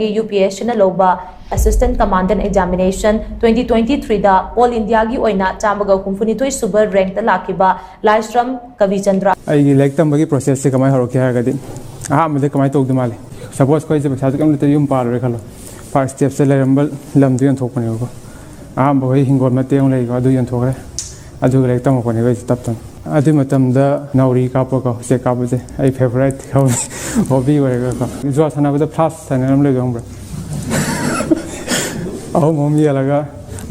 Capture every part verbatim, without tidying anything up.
U P S ꯁꯤꯅ ꯂꯧꯕ Assistant Commandant Examination twenty twenty three ꯗ All India ꯒꯤ ꯑꯣꯏꯅ ꯆꯥꯝꯃꯒ ꯍꯨꯝꯐꯨꯅꯤꯊꯣꯏ ꯁꯨꯕ ꯔꯦꯡꯛꯇ ꯂꯥꯛꯈꯤꯕ ꯂꯥꯏꯁ꯭ꯔꯝ ꯀꯕꯤꯆꯟꯗ꯭ꯔ꯫ ꯑꯩꯒꯤ ꯂꯥꯏꯔꯤꯛ ꯇꯝꯕꯒꯤ ꯄ꯭ꯔꯣꯁꯦꯁꯁꯦ ꯀꯃꯥꯏꯅ ꯍꯧꯔꯛꯀꯦ ꯍꯥꯏꯔꯒꯗꯤ, ꯑꯍꯥꯟꯕꯗ ꯀꯃꯥꯏꯅ ꯇꯧꯗꯣꯏ ꯃꯥꯜꯂꯤ? ꯁꯄꯣꯁ ꯑꯩꯈꯣꯏꯁꯦ ꯄꯩꯁꯥꯁꯨ ꯀꯩꯝ ꯂꯩꯇꯦ, ꯌꯨꯝ ꯄꯥꯜꯂꯨꯔꯦ ꯈꯜꯂꯣ꯫ ꯐꯥꯔꯁ ꯁ꯭ꯇꯦꯞꯁꯦ ꯂꯩꯔꯝꯕ ꯂꯝꯗꯨ ꯌꯣꯟꯊꯣꯛꯄꯅꯦꯕꯀꯣ꯫ ꯑꯍꯥꯟꯕ ꯑꯩꯈꯣꯏ ꯍꯤꯡꯒꯣꯜ ꯃꯇꯦꯛ ꯑꯃ ꯂꯩꯀꯣ, ꯑꯗꯨ ꯌꯣꯟꯊꯣꯛꯈ꯭ꯔꯦ꯫ ꯑꯗꯨꯒ ꯂꯥꯏꯔꯤꯛ ꯇꯝꯃꯛꯄꯅꯦꯕ ꯑꯩꯁꯦ ꯇꯞ ꯇꯞꯅ꯫ ꯑꯗꯨꯒꯤ ꯃꯇꯝꯗ ꯅꯥꯎꯔꯤ ꯀꯥꯞꯄꯀꯣ, ꯎꯆꯦꯛ ꯀꯥꯞꯄꯁꯦ ꯑꯩ ꯐꯦꯚꯣꯔꯥꯏꯠ ꯍꯣꯕꯤ ꯑꯣꯏꯔꯒꯀꯣ꯫ ꯖꯨꯋꯥ ꯁꯥꯟꯅꯕꯗ ꯐ꯭ꯂꯥꯁ ꯍꯥꯏꯅ ꯑꯃ ꯂꯩꯕꯗꯣ ꯈꯪꯕ꯭ꯔꯥ? ꯑꯍꯨꯝ ꯑꯍꯨꯝ ꯌꯦꯜꯂꯒ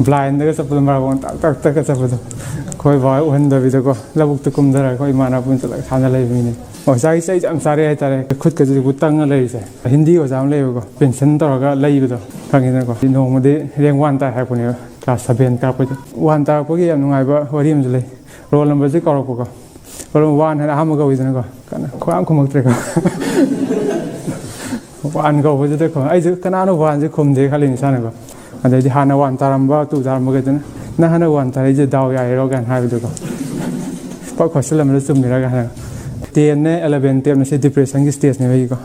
ꯕ꯭ꯂꯥꯏꯟꯗꯒ ꯆꯠꯄꯗꯣ, ꯃꯔꯥꯕꯣꯟ ꯇꯛ ꯇꯛ ꯇꯛꯀ ꯆꯠꯄꯗꯣ꯫ ꯑꯩꯈꯣꯏ ꯕꯥ ꯍꯣꯏ ꯎꯍꯟꯗꯕꯤꯗꯀꯣ, ꯂꯧꯕꯨꯛꯇ ꯀꯨꯝꯊꯔꯒ ꯑꯩꯈꯣꯏ ꯏꯃꯥꯟꯅꯕ ꯄꯨꯟꯅ ꯆꯠꯂꯒ ꯁꯥꯟꯅ ꯂꯩꯕ ꯃꯤꯅꯦ꯫ ꯑꯣꯖꯥꯒꯤ ꯆꯩꯁꯦ ꯌꯥꯝ ꯆꯥꯔꯛꯑꯦ ꯍꯥꯏꯇꯥꯔꯦ꯫ ꯈꯨꯠꯀꯁꯦ ꯍꯧꯖꯤꯛꯄꯨ ꯇꯪꯉ ꯂꯩꯔꯤꯁꯦ꯫ ꯍꯤꯟꯗꯤ ꯑꯣꯖꯥ ꯑꯃ ꯂꯩꯌꯦꯕꯀꯣ, ꯄꯦꯟꯁꯤꯜ ꯇꯧꯔꯒ ꯂꯩꯕꯗꯣ, ꯈꯪꯉꯤꯗꯅꯀꯣ꯫ ꯅꯣꯡꯃꯗꯤ ꯔꯦꯡ ꯋꯥꯟ ꯇꯥꯏ ꯍꯥꯏꯔꯛꯄꯅꯦꯕ, ꯀ꯭ꯂꯥꯁ ꯁꯚꯦꯟ ꯀꯥꯔꯛꯄꯩꯗ꯫ ꯋꯥꯟ ꯇꯥꯔꯛꯄꯒꯤ ꯌꯥꯝ ꯅꯨꯡꯉꯥꯏꯕ ꯋꯥꯔꯤ ꯑꯃꯁꯨ ꯂꯩ꯫ ꯔꯣꯜ ꯅꯝꯕꯔꯁꯦ ꯀꯧꯔꯛꯄꯀꯣ꯫ ꯔꯣꯜ ꯅꯝꯕꯔ ꯋꯥꯟ ꯍꯥꯏꯅ ꯑꯍꯥꯟꯕ ꯀꯧꯏꯗꯅꯀꯣ꯫ ꯀꯅꯥ ꯈꯨꯝ ꯈꯨꯝꯃꯛꯇ꯭ꯔꯦꯀꯣ꯫ ꯋꯥꯟ ꯀꯧꯕꯁꯤꯗꯀꯣ, ꯑꯩꯁꯨ ꯀꯅꯥꯅꯣ ꯋꯥꯟꯁꯦ ꯈꯨꯝꯗꯦ ꯈꯜꯂꯤꯅꯤ ꯏꯁꯥꯅꯀꯣ꯫ ꯑꯗꯩꯗꯤ ꯍꯥꯟꯅ ꯋꯥꯟ ꯇꯥꯔꯝꯕ, ꯇꯨ ꯇꯥꯔꯝꯕꯈꯩꯗꯨꯅ, "ꯅꯪ ꯍꯥꯟꯅ ꯋꯥꯟ ꯇꯥꯔꯛꯏꯁꯦ ꯗꯥꯎ ꯌꯥꯏꯔꯣ?" ꯀꯥꯏꯅ ꯍꯥꯏꯕꯗꯣꯀꯣ꯫ ꯄꯛ ꯈꯣꯠꯆꯜꯂꯝꯕꯗ ꯆꯨꯝꯃꯤꯔꯒ ꯍꯥꯏꯔꯒ꯫ ꯇꯦꯟꯅꯦ, ꯑꯦꯂꯚꯦꯟ, ꯇꯨꯌꯦꯜꯞꯅꯦ, ꯁꯤ ꯗꯤꯄ꯭ꯔꯦꯁꯟꯒꯤ ꯁ꯭ꯇꯦꯖꯅꯦꯕ ꯑꯩꯒꯤꯀꯣ꯫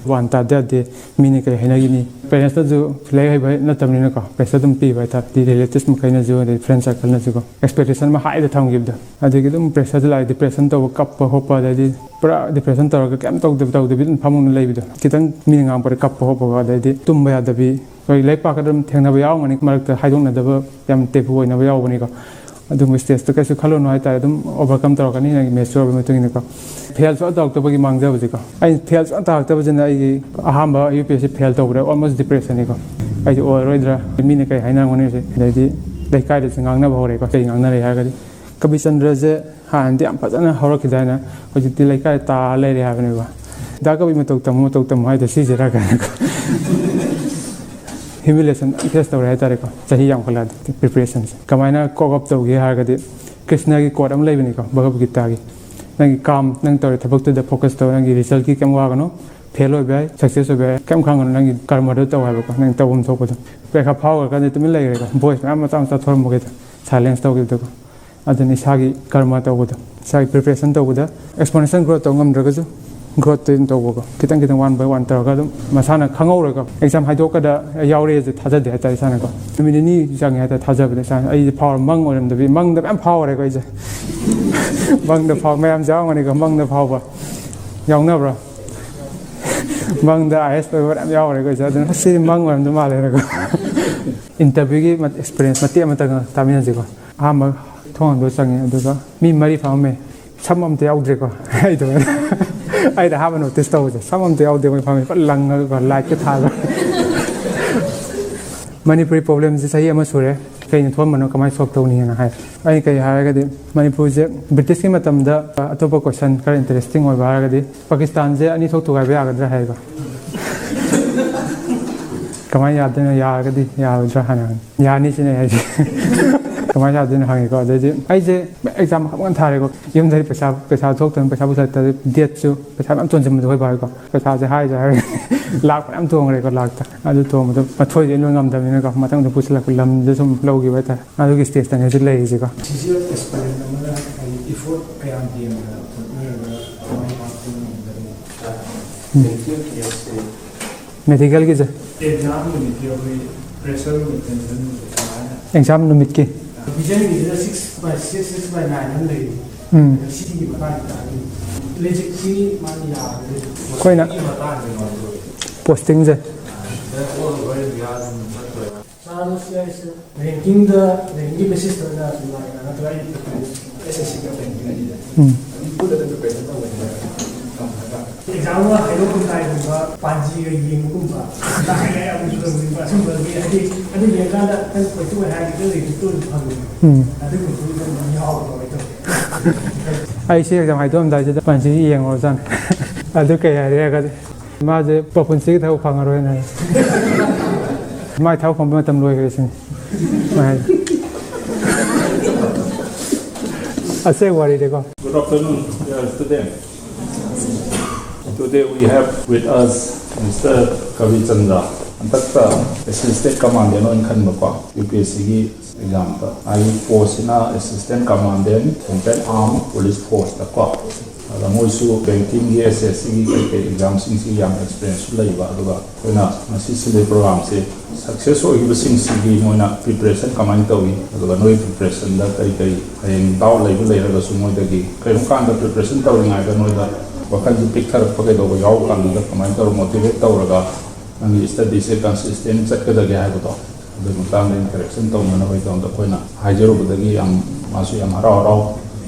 ꯋꯥꯟ ꯇꯥꯗ ꯌꯥꯗꯦ, ꯃꯤꯅ ꯀꯩ ꯍꯥꯏꯅꯈꯤꯅꯤ꯫ ꯄꯦꯔꯦꯟꯁꯇꯁꯨ ꯂꯥꯏꯔꯤꯛ ꯍꯩꯕ ꯅꯠꯇꯕꯅꯤꯅꯀꯣ, ꯄ꯭ꯔꯦꯁꯔ ꯑꯗꯨꯝ ꯄꯤꯕ ꯍꯥꯏꯇꯥꯔꯦ꯫ ꯔꯤꯂꯦꯇꯤꯚꯁ ꯃꯈꯩꯅꯁꯨ, ꯑꯗꯩ ꯐ꯭ꯔꯦꯟ ꯁꯔꯀꯜꯅꯁꯨꯀꯣ, ꯑꯦꯛꯁꯄꯦꯛꯇꯦꯁꯟ ꯑꯃ ꯍꯥꯏꯗ ꯊꯝꯈꯤꯕꯗꯣ꯫ ꯑꯗꯒꯤ ꯑꯗꯨꯝ ꯄ꯭ꯔꯦꯁꯔꯗꯨ ꯂꯥꯛꯑꯦ, ꯗꯤꯄ꯭ꯔꯦꯁꯟ ꯇꯧꯕ, ꯀꯞꯄ ꯈꯣꯠꯄ, ꯑꯗꯩꯗꯤ ꯄꯨꯔꯥ ꯗꯤꯄ꯭ꯔꯦꯁꯟ ꯇꯧꯔꯒ ꯀꯩꯝ ꯇꯧꯗꯕꯤ ꯇꯧꯗꯕꯤ ꯑꯗꯨꯝ ꯐꯃꯨꯡꯗ ꯂꯩꯕꯗꯣ꯫ ꯈꯤꯇꯪ ꯃꯤꯅ ꯉꯥꯡꯕꯗ ꯀꯞꯄ ꯈꯣꯠꯄꯒ, ꯑꯗꯩꯗꯤ ꯇꯨꯝꯕ ꯌꯥꯗꯕꯤ, ꯑꯩꯈꯣꯏ ꯂꯥꯏꯔꯤꯛ ꯄꯥꯀꯗꯕ ꯊꯦꯡꯅꯕ ꯌꯥꯎꯔꯝꯒꯅꯤ, ꯃꯔꯛꯇ ꯍꯥꯏꯗꯣꯛꯅꯗꯕ ꯌꯥꯝ ꯇꯦꯕꯨ ꯑꯣꯏꯅꯕ ꯌꯥꯎꯕꯅꯤꯀꯣ꯫ ꯑꯗꯨꯒꯨꯝꯕ ꯁ꯭ꯇꯦꯖꯇꯣ ꯀꯩꯁꯨ ꯈꯜꯂꯨꯅꯨ ꯍꯥꯏꯇꯥꯔꯦ, ꯑꯗꯨꯝ ꯑꯣꯚꯔꯀꯝ ꯇꯧꯔꯛꯀꯅꯤ ꯅꯪꯒꯤ ꯃꯦꯆ꯭ꯌꯣꯔ ꯑꯣꯏꯕ ꯃꯇꯨꯡ ꯏꯟꯅꯀꯣ꯫ ꯐꯦꯜ ꯁꯨꯡꯇꯥ ꯇꯧꯔꯛꯇꯕꯒꯤ ꯃꯥꯡꯖꯕꯁꯦꯀꯣ꯫ ꯑꯩ ꯐꯦꯜ ꯁꯨꯡꯇꯥ ꯇꯥꯔꯛꯇꯕꯁꯤꯅ ꯑꯩꯒꯤ ꯑꯍꯥꯟꯕ U P S C fail ꯇꯧꯕꯗ ꯑꯣꯜꯃꯣꯁ ꯗꯤꯄ꯭ꯔꯦꯁꯟꯅꯤꯀꯣ꯫ ꯑꯩꯁꯦ ꯑꯣꯏꯔꯔꯣꯏꯗ꯭ꯔꯥ, ꯃꯤꯅ ꯀꯩ ꯍꯥꯏꯅꯔꯝꯒꯅꯤ ꯍꯧꯖꯤꯛ, ꯑꯗꯩꯗꯤ ꯂꯩꯀꯥꯏꯗꯁꯨ ꯉꯥꯡꯅꯕ ꯍꯧꯔꯛꯑꯦꯀꯣ꯫ ꯀꯩ ꯉꯥꯡꯅꯔꯦ ꯍꯥꯏꯔꯒꯗꯤ, "ꯀꯕꯤꯆꯟꯗ꯭ꯔꯁꯦ ꯍꯥꯟꯅꯗꯤ ꯌꯥꯝ ꯐꯖꯅ ꯍꯧꯔꯛꯈꯤꯗꯥꯏꯅ, ꯍꯧꯖꯤꯛꯇꯤ ꯂꯩꯀꯥꯏꯗ ꯇꯥꯔ ꯂꯩꯔꯦ" ꯍꯥꯏꯕꯅꯦꯕ꯫ "ꯗꯥ ꯀꯕꯤ ꯃꯇꯧ ꯇꯝꯃꯨ, ꯃꯇꯧ ꯇꯝꯃꯨ" ꯍꯥꯏꯗꯣ ꯁꯤꯁꯤꯔꯥ ꯀꯥꯏꯅꯀꯣ꯫ ꯍ꯭ꯌꯨꯃꯤꯂꯦꯁꯟ ꯐꯦꯁ ꯇꯧꯔꯦ ꯍꯥꯏꯇꯥꯔꯦꯀꯣ, ꯆꯍꯤ ꯌꯥꯝꯈꯠꯂꯛꯑꯗꯤ꯫ ꯄ꯭ꯔꯤꯄꯦꯔꯦꯁꯟꯁꯦ ꯀꯃꯥꯏꯅ ꯀꯣꯞ ꯑꯞ ꯇꯧꯒꯦ ꯍꯥꯏꯔꯒꯗꯤ, ꯀ꯭ꯔꯤꯁꯅꯒꯤ ꯀꯣꯠ ꯑꯃ ꯂꯩꯕꯅꯤꯀꯣ, ꯚꯒꯕꯠ ꯒꯤꯇꯥꯒꯤ, "ꯅꯪꯒꯤ ꯀꯥꯝ, ꯅꯪ ꯇꯧꯔꯤ ꯊꯕꯛꯇꯨꯗ ꯐꯣꯀꯁ ꯇꯧ, ꯅꯪꯒꯤ ꯔꯤꯖꯜꯠꯀꯤ ꯀꯩꯝ ꯋꯥꯒꯅꯨ, ꯐꯦꯜ ꯑꯣꯏꯕ ꯌꯥꯏ, ꯁꯛꯁꯦꯁ ꯑꯣꯏꯕ ꯌꯥꯏ, ꯀꯩꯝ ꯈꯪꯒꯅꯨ, ꯅꯪꯒꯤ ꯀꯔꯃꯗꯣ ꯇꯧ" ꯍꯥꯏꯕꯀꯣ, ꯅꯪ ꯇꯧꯐꯝ ꯊꯣꯛꯄꯗꯣ꯫ ꯄꯔꯤꯈꯥ ꯐꯥꯎꯈ꯭ꯔꯀꯥꯟꯗ ꯇꯨꯃꯤꯟ ꯂꯩꯈ꯭ꯔꯦꯀꯣ, ꯚꯣꯏꯁ ꯃꯌꯥꯝ ꯃꯆꯥ ꯃꯆꯥ ꯊꯣꯔꯝꯕꯈꯩꯗꯣ ꯁꯥꯏꯂꯦꯟꯁ ꯇꯧꯈꯤꯕꯗꯣꯀꯣ꯫ ꯑꯗꯨꯅ ꯏꯁꯥꯒꯤ ꯀꯔꯃ ꯇꯧꯕꯗꯣ, ꯏꯁꯥꯒꯤ ꯄ꯭ꯔꯤꯄꯦꯔꯦꯁꯟ ꯇꯧꯕꯗ ꯑꯦꯛꯁꯄꯣꯅꯦꯟꯁꯤꯌꯦꯜ ꯒ꯭ꯔꯣꯠ ꯇꯧ ꯉꯝꯗ꯭ꯔꯒꯁꯨ, ꯒ꯭ꯔꯣꯠꯇ ꯑꯗꯨꯝ ꯇꯧꯕꯀꯣ, ꯈꯤꯇꯪ ꯈꯤꯇꯪ ꯋꯥꯟ ꯕꯥꯏ ꯋꯥꯟ ꯇꯧꯔꯒ ꯑꯗꯨꯝ ꯃꯁꯥꯅ ꯈꯪꯍꯧꯔꯒ ꯑꯦꯛꯖꯥꯝ ꯍꯥꯏꯗꯣꯛꯀꯗ ꯌꯥꯎꯔꯛꯑꯦꯁꯦ ꯊꯥꯖꯗꯦ ꯍꯥꯏꯇꯥꯔꯦ ꯏꯁꯥꯅꯀꯣ꯫ ꯅꯨꯃꯤꯠ ꯅꯤꯅꯤ ꯆꯪꯉꯦ ꯍꯥꯏꯇꯥꯔꯦ ꯊꯥꯖꯕꯗ ꯏꯁꯥꯅ꯫ ꯑꯩꯁꯦ ꯐꯥꯎꯔ ꯃꯪ ꯑꯣꯏꯔꯝꯗꯕꯤ, ꯃꯪꯗ ꯃꯌꯥꯝ ꯐꯥꯎꯔꯦꯀꯣ ꯑꯩꯁꯦ꯫ ꯃꯪꯗ ꯐꯥꯎ-, ꯃꯌꯥꯝꯁꯦ ꯌꯥꯎꯔꯝꯒꯅꯤꯀꯣ, ꯃꯪꯗ ꯐꯥꯎꯕ ꯌꯥꯎꯅꯕ꯭ꯔꯣ? ꯃꯪꯗ ꯑꯥꯏ ꯑꯦꯁ ꯑꯣꯏꯕ ꯃꯌꯥꯝ ꯌꯥꯎꯔꯦꯀꯣ ꯑꯩꯁꯦ꯫ ꯑꯗꯨꯅ ꯑꯁ, ꯁꯤꯗꯤ ꯃꯪ ꯑꯣꯏꯔꯝꯗꯧ ꯃꯥꯜꯂꯦꯅꯀꯣ꯫ ꯏꯟꯇꯔꯚ꯭ꯌꯨꯒꯤ ꯑꯦꯛꯁꯄꯤꯔꯤꯌꯦꯟꯁ ꯃꯇꯦꯛ ꯑꯃꯇꯪ ꯇꯥꯃꯤꯟꯅꯁꯤꯀꯣ꯫ ꯑꯍꯥꯟꯕ ꯊꯣꯡ ꯍꯥꯡꯗꯣꯛꯑ ꯆꯪꯉꯦ, ꯑꯗꯨꯒ ꯃꯤ ꯃꯔꯤ ꯐꯝꯃꯝꯃꯦ꯫ ꯁꯝ ꯑꯝꯇ ꯌꯥꯎꯗ꯭ꯔꯦꯀꯣ꯫ ꯑꯩꯗꯣ, ꯑꯩꯗ ꯑꯍꯥꯟꯕ ꯅꯣꯇꯤꯁ ꯇꯧꯕꯁꯦ, ꯁꯝ ꯑꯝꯇ ꯌꯥꯎꯗꯦ ꯃꯣꯏ ꯐꯝꯃꯤ, ꯄꯨꯔꯥ ꯂꯪꯉꯒꯀꯣ, ꯂꯥꯏꯠꯀ ꯊꯥꯜꯂꯒ꯫ ꯃꯅꯤꯄꯨꯔꯤ ꯄ꯭ꯔꯣꯕ꯭ꯂꯦꯝꯁꯦ ꯆꯍꯤ ꯑꯃ ꯁꯨꯔꯦ, ꯀꯩꯅ ꯊꯣꯛꯍꯟꯕꯅꯣ, ꯀꯃꯥꯏꯅ ꯁꯣꯜꯕ ꯇꯧꯅꯤꯅ ꯍꯥꯏ꯫ ꯑꯩꯅ ꯀꯩ ꯍꯥꯏꯔꯒꯗꯤ, ꯃꯅꯤꯄꯨꯔꯁꯦ ꯕ꯭ꯔꯤꯇꯤꯁꯀꯤ ꯃꯇꯝꯗ ꯑꯇꯣꯞꯄ ꯀꯣꯏꯁꯟ ꯈꯔ ꯏꯟꯇꯔꯦꯁꯇꯤꯡ ꯑꯣꯏꯕ ꯍꯥꯏꯔꯒꯗꯤ, ꯄꯥꯀꯤꯁꯇꯥꯟꯁꯦ ꯑꯅꯤ ꯊꯣꯛ ꯊꯨꯒꯥꯏꯕ ꯌꯥꯒꯗ꯭ꯔꯥ ꯍꯥꯏꯀꯣ꯫ ꯀꯃꯥꯏꯅ ꯌꯥꯗꯣꯏꯅꯣ? ꯌꯥꯔꯒꯗꯤ ꯌꯥꯔꯣꯏꯗ꯭ꯔꯥ ꯍꯥꯏꯅ ꯍꯪꯉꯤ꯫ ꯌꯥꯅꯤ ꯁꯤꯅꯦ ꯑꯩꯁꯦ꯫ ꯀꯃꯥꯏꯅ ꯌꯥꯗꯣꯏꯅꯣ ꯍꯪꯉꯤꯀꯣ꯫ ꯑꯗꯩꯗꯤ ꯑꯩꯁꯦ ꯑꯦꯛꯖꯥꯝ ꯃꯈꯜ ꯃꯈꯜ ꯊꯥꯔꯦꯀꯣ꯫ ꯌꯨꯝꯗꯗꯤ ꯄꯩꯁꯥ, ꯄꯩꯁꯥ ꯊꯣꯛꯇꯕꯅꯤꯅ, ꯄꯩꯁꯥ ꯄꯨꯁꯜꯂꯛꯇꯕ, ꯗꯦꯠꯁꯨ ꯄꯩꯁꯥ ꯃꯌꯥꯝ ꯇꯣꯟꯁꯤꯟꯕꯗꯣ ꯑꯩꯈꯣꯏ ꯕꯥ ꯍꯣꯏꯀꯣ꯫ ꯄꯩꯁꯥꯁꯦ ꯍꯥꯏꯁꯦ ꯍꯥꯏꯔꯒ ꯂꯥꯛ ꯃꯌꯥꯝ ꯇꯣꯡꯈ꯭ꯔꯦꯀꯣ, ꯂꯥꯛꯇ꯫ ꯑꯗꯨ ꯇꯣꯡꯕꯗꯣ ꯃꯊꯣꯏꯗꯤ ꯂꯣꯏ ꯉꯝꯗꯕꯅꯤꯅꯀꯣ, ꯃꯊꯪꯗ ꯄꯨꯁꯤꯜꯂꯛꯄ ꯂꯝꯗ ꯁꯨꯝ ꯂꯧꯈꯤꯕ ꯍꯥꯏꯇꯥꯔꯦ꯫ ꯑꯗꯨꯒꯤ ꯁ꯭ꯇꯦꯖꯇꯅꯦ ꯍꯧꯖꯤꯛ ꯂꯩꯔꯤꯁꯦꯀꯣ꯫ ꯁꯤꯁꯤ ꯑꯦꯛꯁꯄꯔꯤꯃꯦꯟ ꯑꯃꯅ ꯍꯥꯏꯗꯤ ꯏꯐꯣꯔꯠ ꯀꯌꯥꯝ ꯌꯦꯡꯕꯗ ꯍꯣꯠꯅꯔꯒ ꯃꯥꯏ ꯄꯥꯛꯄ ꯉꯝꯒꯗꯒꯦ? ꯎꯝ꯫ ꯃꯦꯗꯤꯀꯦꯜꯒꯤꯁꯦ꯫ ꯑꯦꯛꯖꯥꯝ ꯅꯨꯃꯤꯠꯀꯤ ꯑꯩꯈꯣꯏ ꯄ꯭ꯔꯦꯁꯔ ꯇꯦꯟꯁꯟ ꯀꯃꯥꯏꯅ? ꯑꯦꯛꯖꯥꯝ ꯅꯨꯃꯤꯠꯀꯤ꯫ ꯚꯤꯖꯟꯒꯤꯁꯤꯗ six by six, six by nine ꯑꯃ ꯂꯩꯔꯤ꯫ ꯎꯝ꯫ ꯑꯗꯣ ꯁꯤꯒꯤ ꯃꯇꯥꯡꯁꯤꯗ ꯍꯥꯏꯕꯤꯌꯨ꯫ ꯂꯦꯖꯤꯛꯁꯤ ꯃꯥꯅ ꯌꯥꯔꯒꯗꯤ ꯑꯩꯈꯣꯏꯅ ꯁꯤꯒꯤ ꯃꯇꯥꯡꯁꯤꯗ ꯉꯥꯡꯊꯣꯛꯑꯣ꯫ ꯄꯣꯁꯇꯤꯡꯁꯦ꯫ ꯁꯤꯗ all over India ꯑꯗꯨꯝ ꯆꯠꯇꯣꯏꯔꯥ? ꯁꯥꯔ, ꯁꯤ ꯑꯩꯁꯦ ꯔꯦꯡꯀꯤꯡꯗ, ꯔꯦꯡꯀꯤꯡ ꯕꯦꯁꯤꯁꯇ ꯑꯣꯏꯅ ꯁꯨꯝ ꯂꯥꯛꯑꯦ, ꯅꯠꯇ꯭ꯔꯒ ꯑꯩ ꯑꯦꯁ ꯑꯦꯁ ꯁꯤꯒ ꯔꯦꯡꯀꯤꯡ ꯑꯅꯤꯗ ꯎꯝ꯫ ꯑꯗꯨꯝ ꯄꯨꯟꯅ ꯑꯗꯨꯝ ꯄ꯭ꯔꯤꯄꯦꯌꯔ ꯇꯧꯕꯅꯤꯅ ꯉꯝꯒꯗ꯭ꯔꯥ? ꯑꯦꯛꯖꯥꯝꯒ ꯍꯥꯏꯗꯣꯛꯄ ꯇꯥꯏꯒꯨꯝꯕ, ꯄꯥꯟꯖꯤꯒ ꯌꯦꯡꯕꯒꯨꯝꯕ, ꯂꯥꯏꯒ ꯌꯥꯝ ꯌꯦꯡꯕꯒꯨꯝꯕ, ꯑꯁꯨꯝꯕꯒꯤ ꯍꯥꯏꯗꯤ ꯑꯗꯨ ꯌꯦꯡꯀꯥꯟꯗ ꯈꯤꯇꯪ ꯄꯣꯖꯤꯇꯤꯚ ꯑꯣꯏ ꯍꯥꯏꯔꯗꯤ ꯈꯤꯇꯪ ꯔꯤꯂꯤꯐꯇ ꯑꯣꯏꯅ ꯐꯪꯉꯦ꯫ ꯎꯝ꯫ ꯑꯗꯨꯒꯨꯝꯕꯗꯨ ꯑꯗꯨꯝ ꯌꯥꯎꯕ꯭ꯔꯣ ꯀꯃꯥꯏꯅ ꯇꯧꯒꯦ? ꯑꯩꯁꯦ ꯑꯦꯛꯖꯥꯝ ꯍꯥꯏꯗꯣꯛꯑꯝꯗꯥꯏꯁꯤꯗ ꯄꯥꯟꯖꯤ ꯌꯦꯡꯉꯨꯔꯖꯥꯠꯅꯤ꯫ ꯑꯗꯨ ꯀꯩ ꯍꯥꯏꯔꯦ ꯍꯥꯏꯔꯒꯗꯤ, ꯃꯥꯁꯦ ꯃꯄꯨꯟꯁꯤꯒꯤ ꯊꯕꯛ ꯐꯪꯉꯔꯣꯏꯅ ꯍꯥꯏ꯫ ꯃꯥꯏ ꯊꯕꯛ ꯐꯪꯕ ꯃꯇꯝ ꯂꯣꯏꯈ꯭ꯔꯦ ꯁꯤꯅꯤ꯫ ꯃꯥ ꯍꯥꯏ꯫ ꯑꯁꯦꯡꯕ ꯋꯥꯔꯤꯅꯤꯀꯣ꯫ Good afternoon, dear student. Today we have with us Mister Kavi Chandra, ꯍꯟꯗꯛꯇ ꯑꯦꯁꯤꯁꯇꯦꯟ ꯀꯃꯥꯟꯗꯦꯟ ꯑꯣꯏꯅ ꯈꯟꯕꯀꯣ, ꯌꯨ ꯄꯤ ꯑꯦꯁ ꯁꯤꯒꯤ ꯑꯦꯛꯖꯥꯝꯗ꯫ ꯃꯥꯒꯤ ꯄꯣꯁꯁꯤꯅ ꯑꯦꯁꯤꯁꯇꯦꯟ ꯀꯃꯥꯟꯗꯦꯟ, ꯁꯦꯟꯇ꯭ꯔꯦꯜ ꯑꯥꯔꯝ ꯄꯨꯂꯤꯁ ꯐꯣꯔꯁꯇꯀꯣ꯫ ꯑꯗ ꯃꯣꯏꯁꯨ ꯕꯦꯡꯀꯤꯡꯒꯤ, ꯑꯦꯁ ꯑꯦꯁ ꯁꯤꯒꯤ ꯀꯩ ꯀꯩ ꯑꯦꯛꯖꯥꯝꯁꯤꯡꯁꯤ ꯌꯥꯝ ꯑꯦꯛꯁꯄꯤꯔꯤꯌꯦꯟꯁꯁꯨ ꯂꯩꯕ꯫ ꯑꯗꯨꯒ ꯑꯩꯈꯣꯏꯅ ꯉꯁꯤ ꯁꯤꯜꯂꯤꯕ ꯄ꯭ꯔꯣꯒ꯭ꯔꯥꯝꯁꯦ ꯁꯛꯁꯦꯁ ꯑꯣꯏꯈꯤꯕꯁꯤꯡꯁꯤꯒꯤ ꯃꯣꯏꯅ ꯄ꯭ꯔꯤꯄꯦꯔꯦꯁꯟ ꯀꯃꯥꯏꯅ ꯇꯧꯏ, ꯑꯗꯨꯒ ꯅꯣꯏ ꯄ꯭ꯔꯤꯄꯦꯔꯦꯁꯟꯗ ꯀꯔꯤ ꯀꯔꯤ ꯍꯌꯦꯡ ꯗꯥꯎꯠ ꯂꯩꯕ ꯂꯩꯔꯒꯁꯨ ꯃꯣꯏꯗꯒꯤ ꯀꯔꯤꯒꯨꯝꯕ ꯀꯥꯟꯗ ꯄ꯭ꯔꯤꯄꯦꯔꯦꯁꯟ ꯇꯧꯔꯤꯉꯩꯗ ꯅꯣꯏꯗ ꯋꯥꯈꯜꯁꯦ ꯄꯤꯛꯊꯔꯛꯄ ꯀꯩꯗꯧꯕ ꯌꯥꯎꯕ ꯀꯥꯟꯗꯨꯗ ꯀꯃꯥꯏꯅ ꯇꯧꯔꯒ ꯃꯣꯇꯤꯚꯦꯠ ꯇꯧꯔꯒ ꯅꯪꯒꯤ ꯁ꯭ꯇꯗꯤꯁꯦ ꯀꯟꯁꯤꯁꯇꯦꯟ ꯆꯠꯀꯗꯒꯦ ꯍꯥꯏꯕꯗꯣ, ꯑꯗꯨꯒꯤ ꯃꯇꯥꯡꯗ ꯏꯟꯇꯔꯦꯛꯁꯟ ꯇꯧꯅꯅꯕꯒꯤꯗꯃꯛꯇ ꯑꯩꯈꯣꯏꯅ ꯍꯥꯏꯖꯔꯨꯕꯗꯒꯤ ꯌꯥꯝ, ꯃꯥꯁꯨ ꯌꯥꯝ ꯍꯔꯥꯎ ꯍꯔꯥꯎ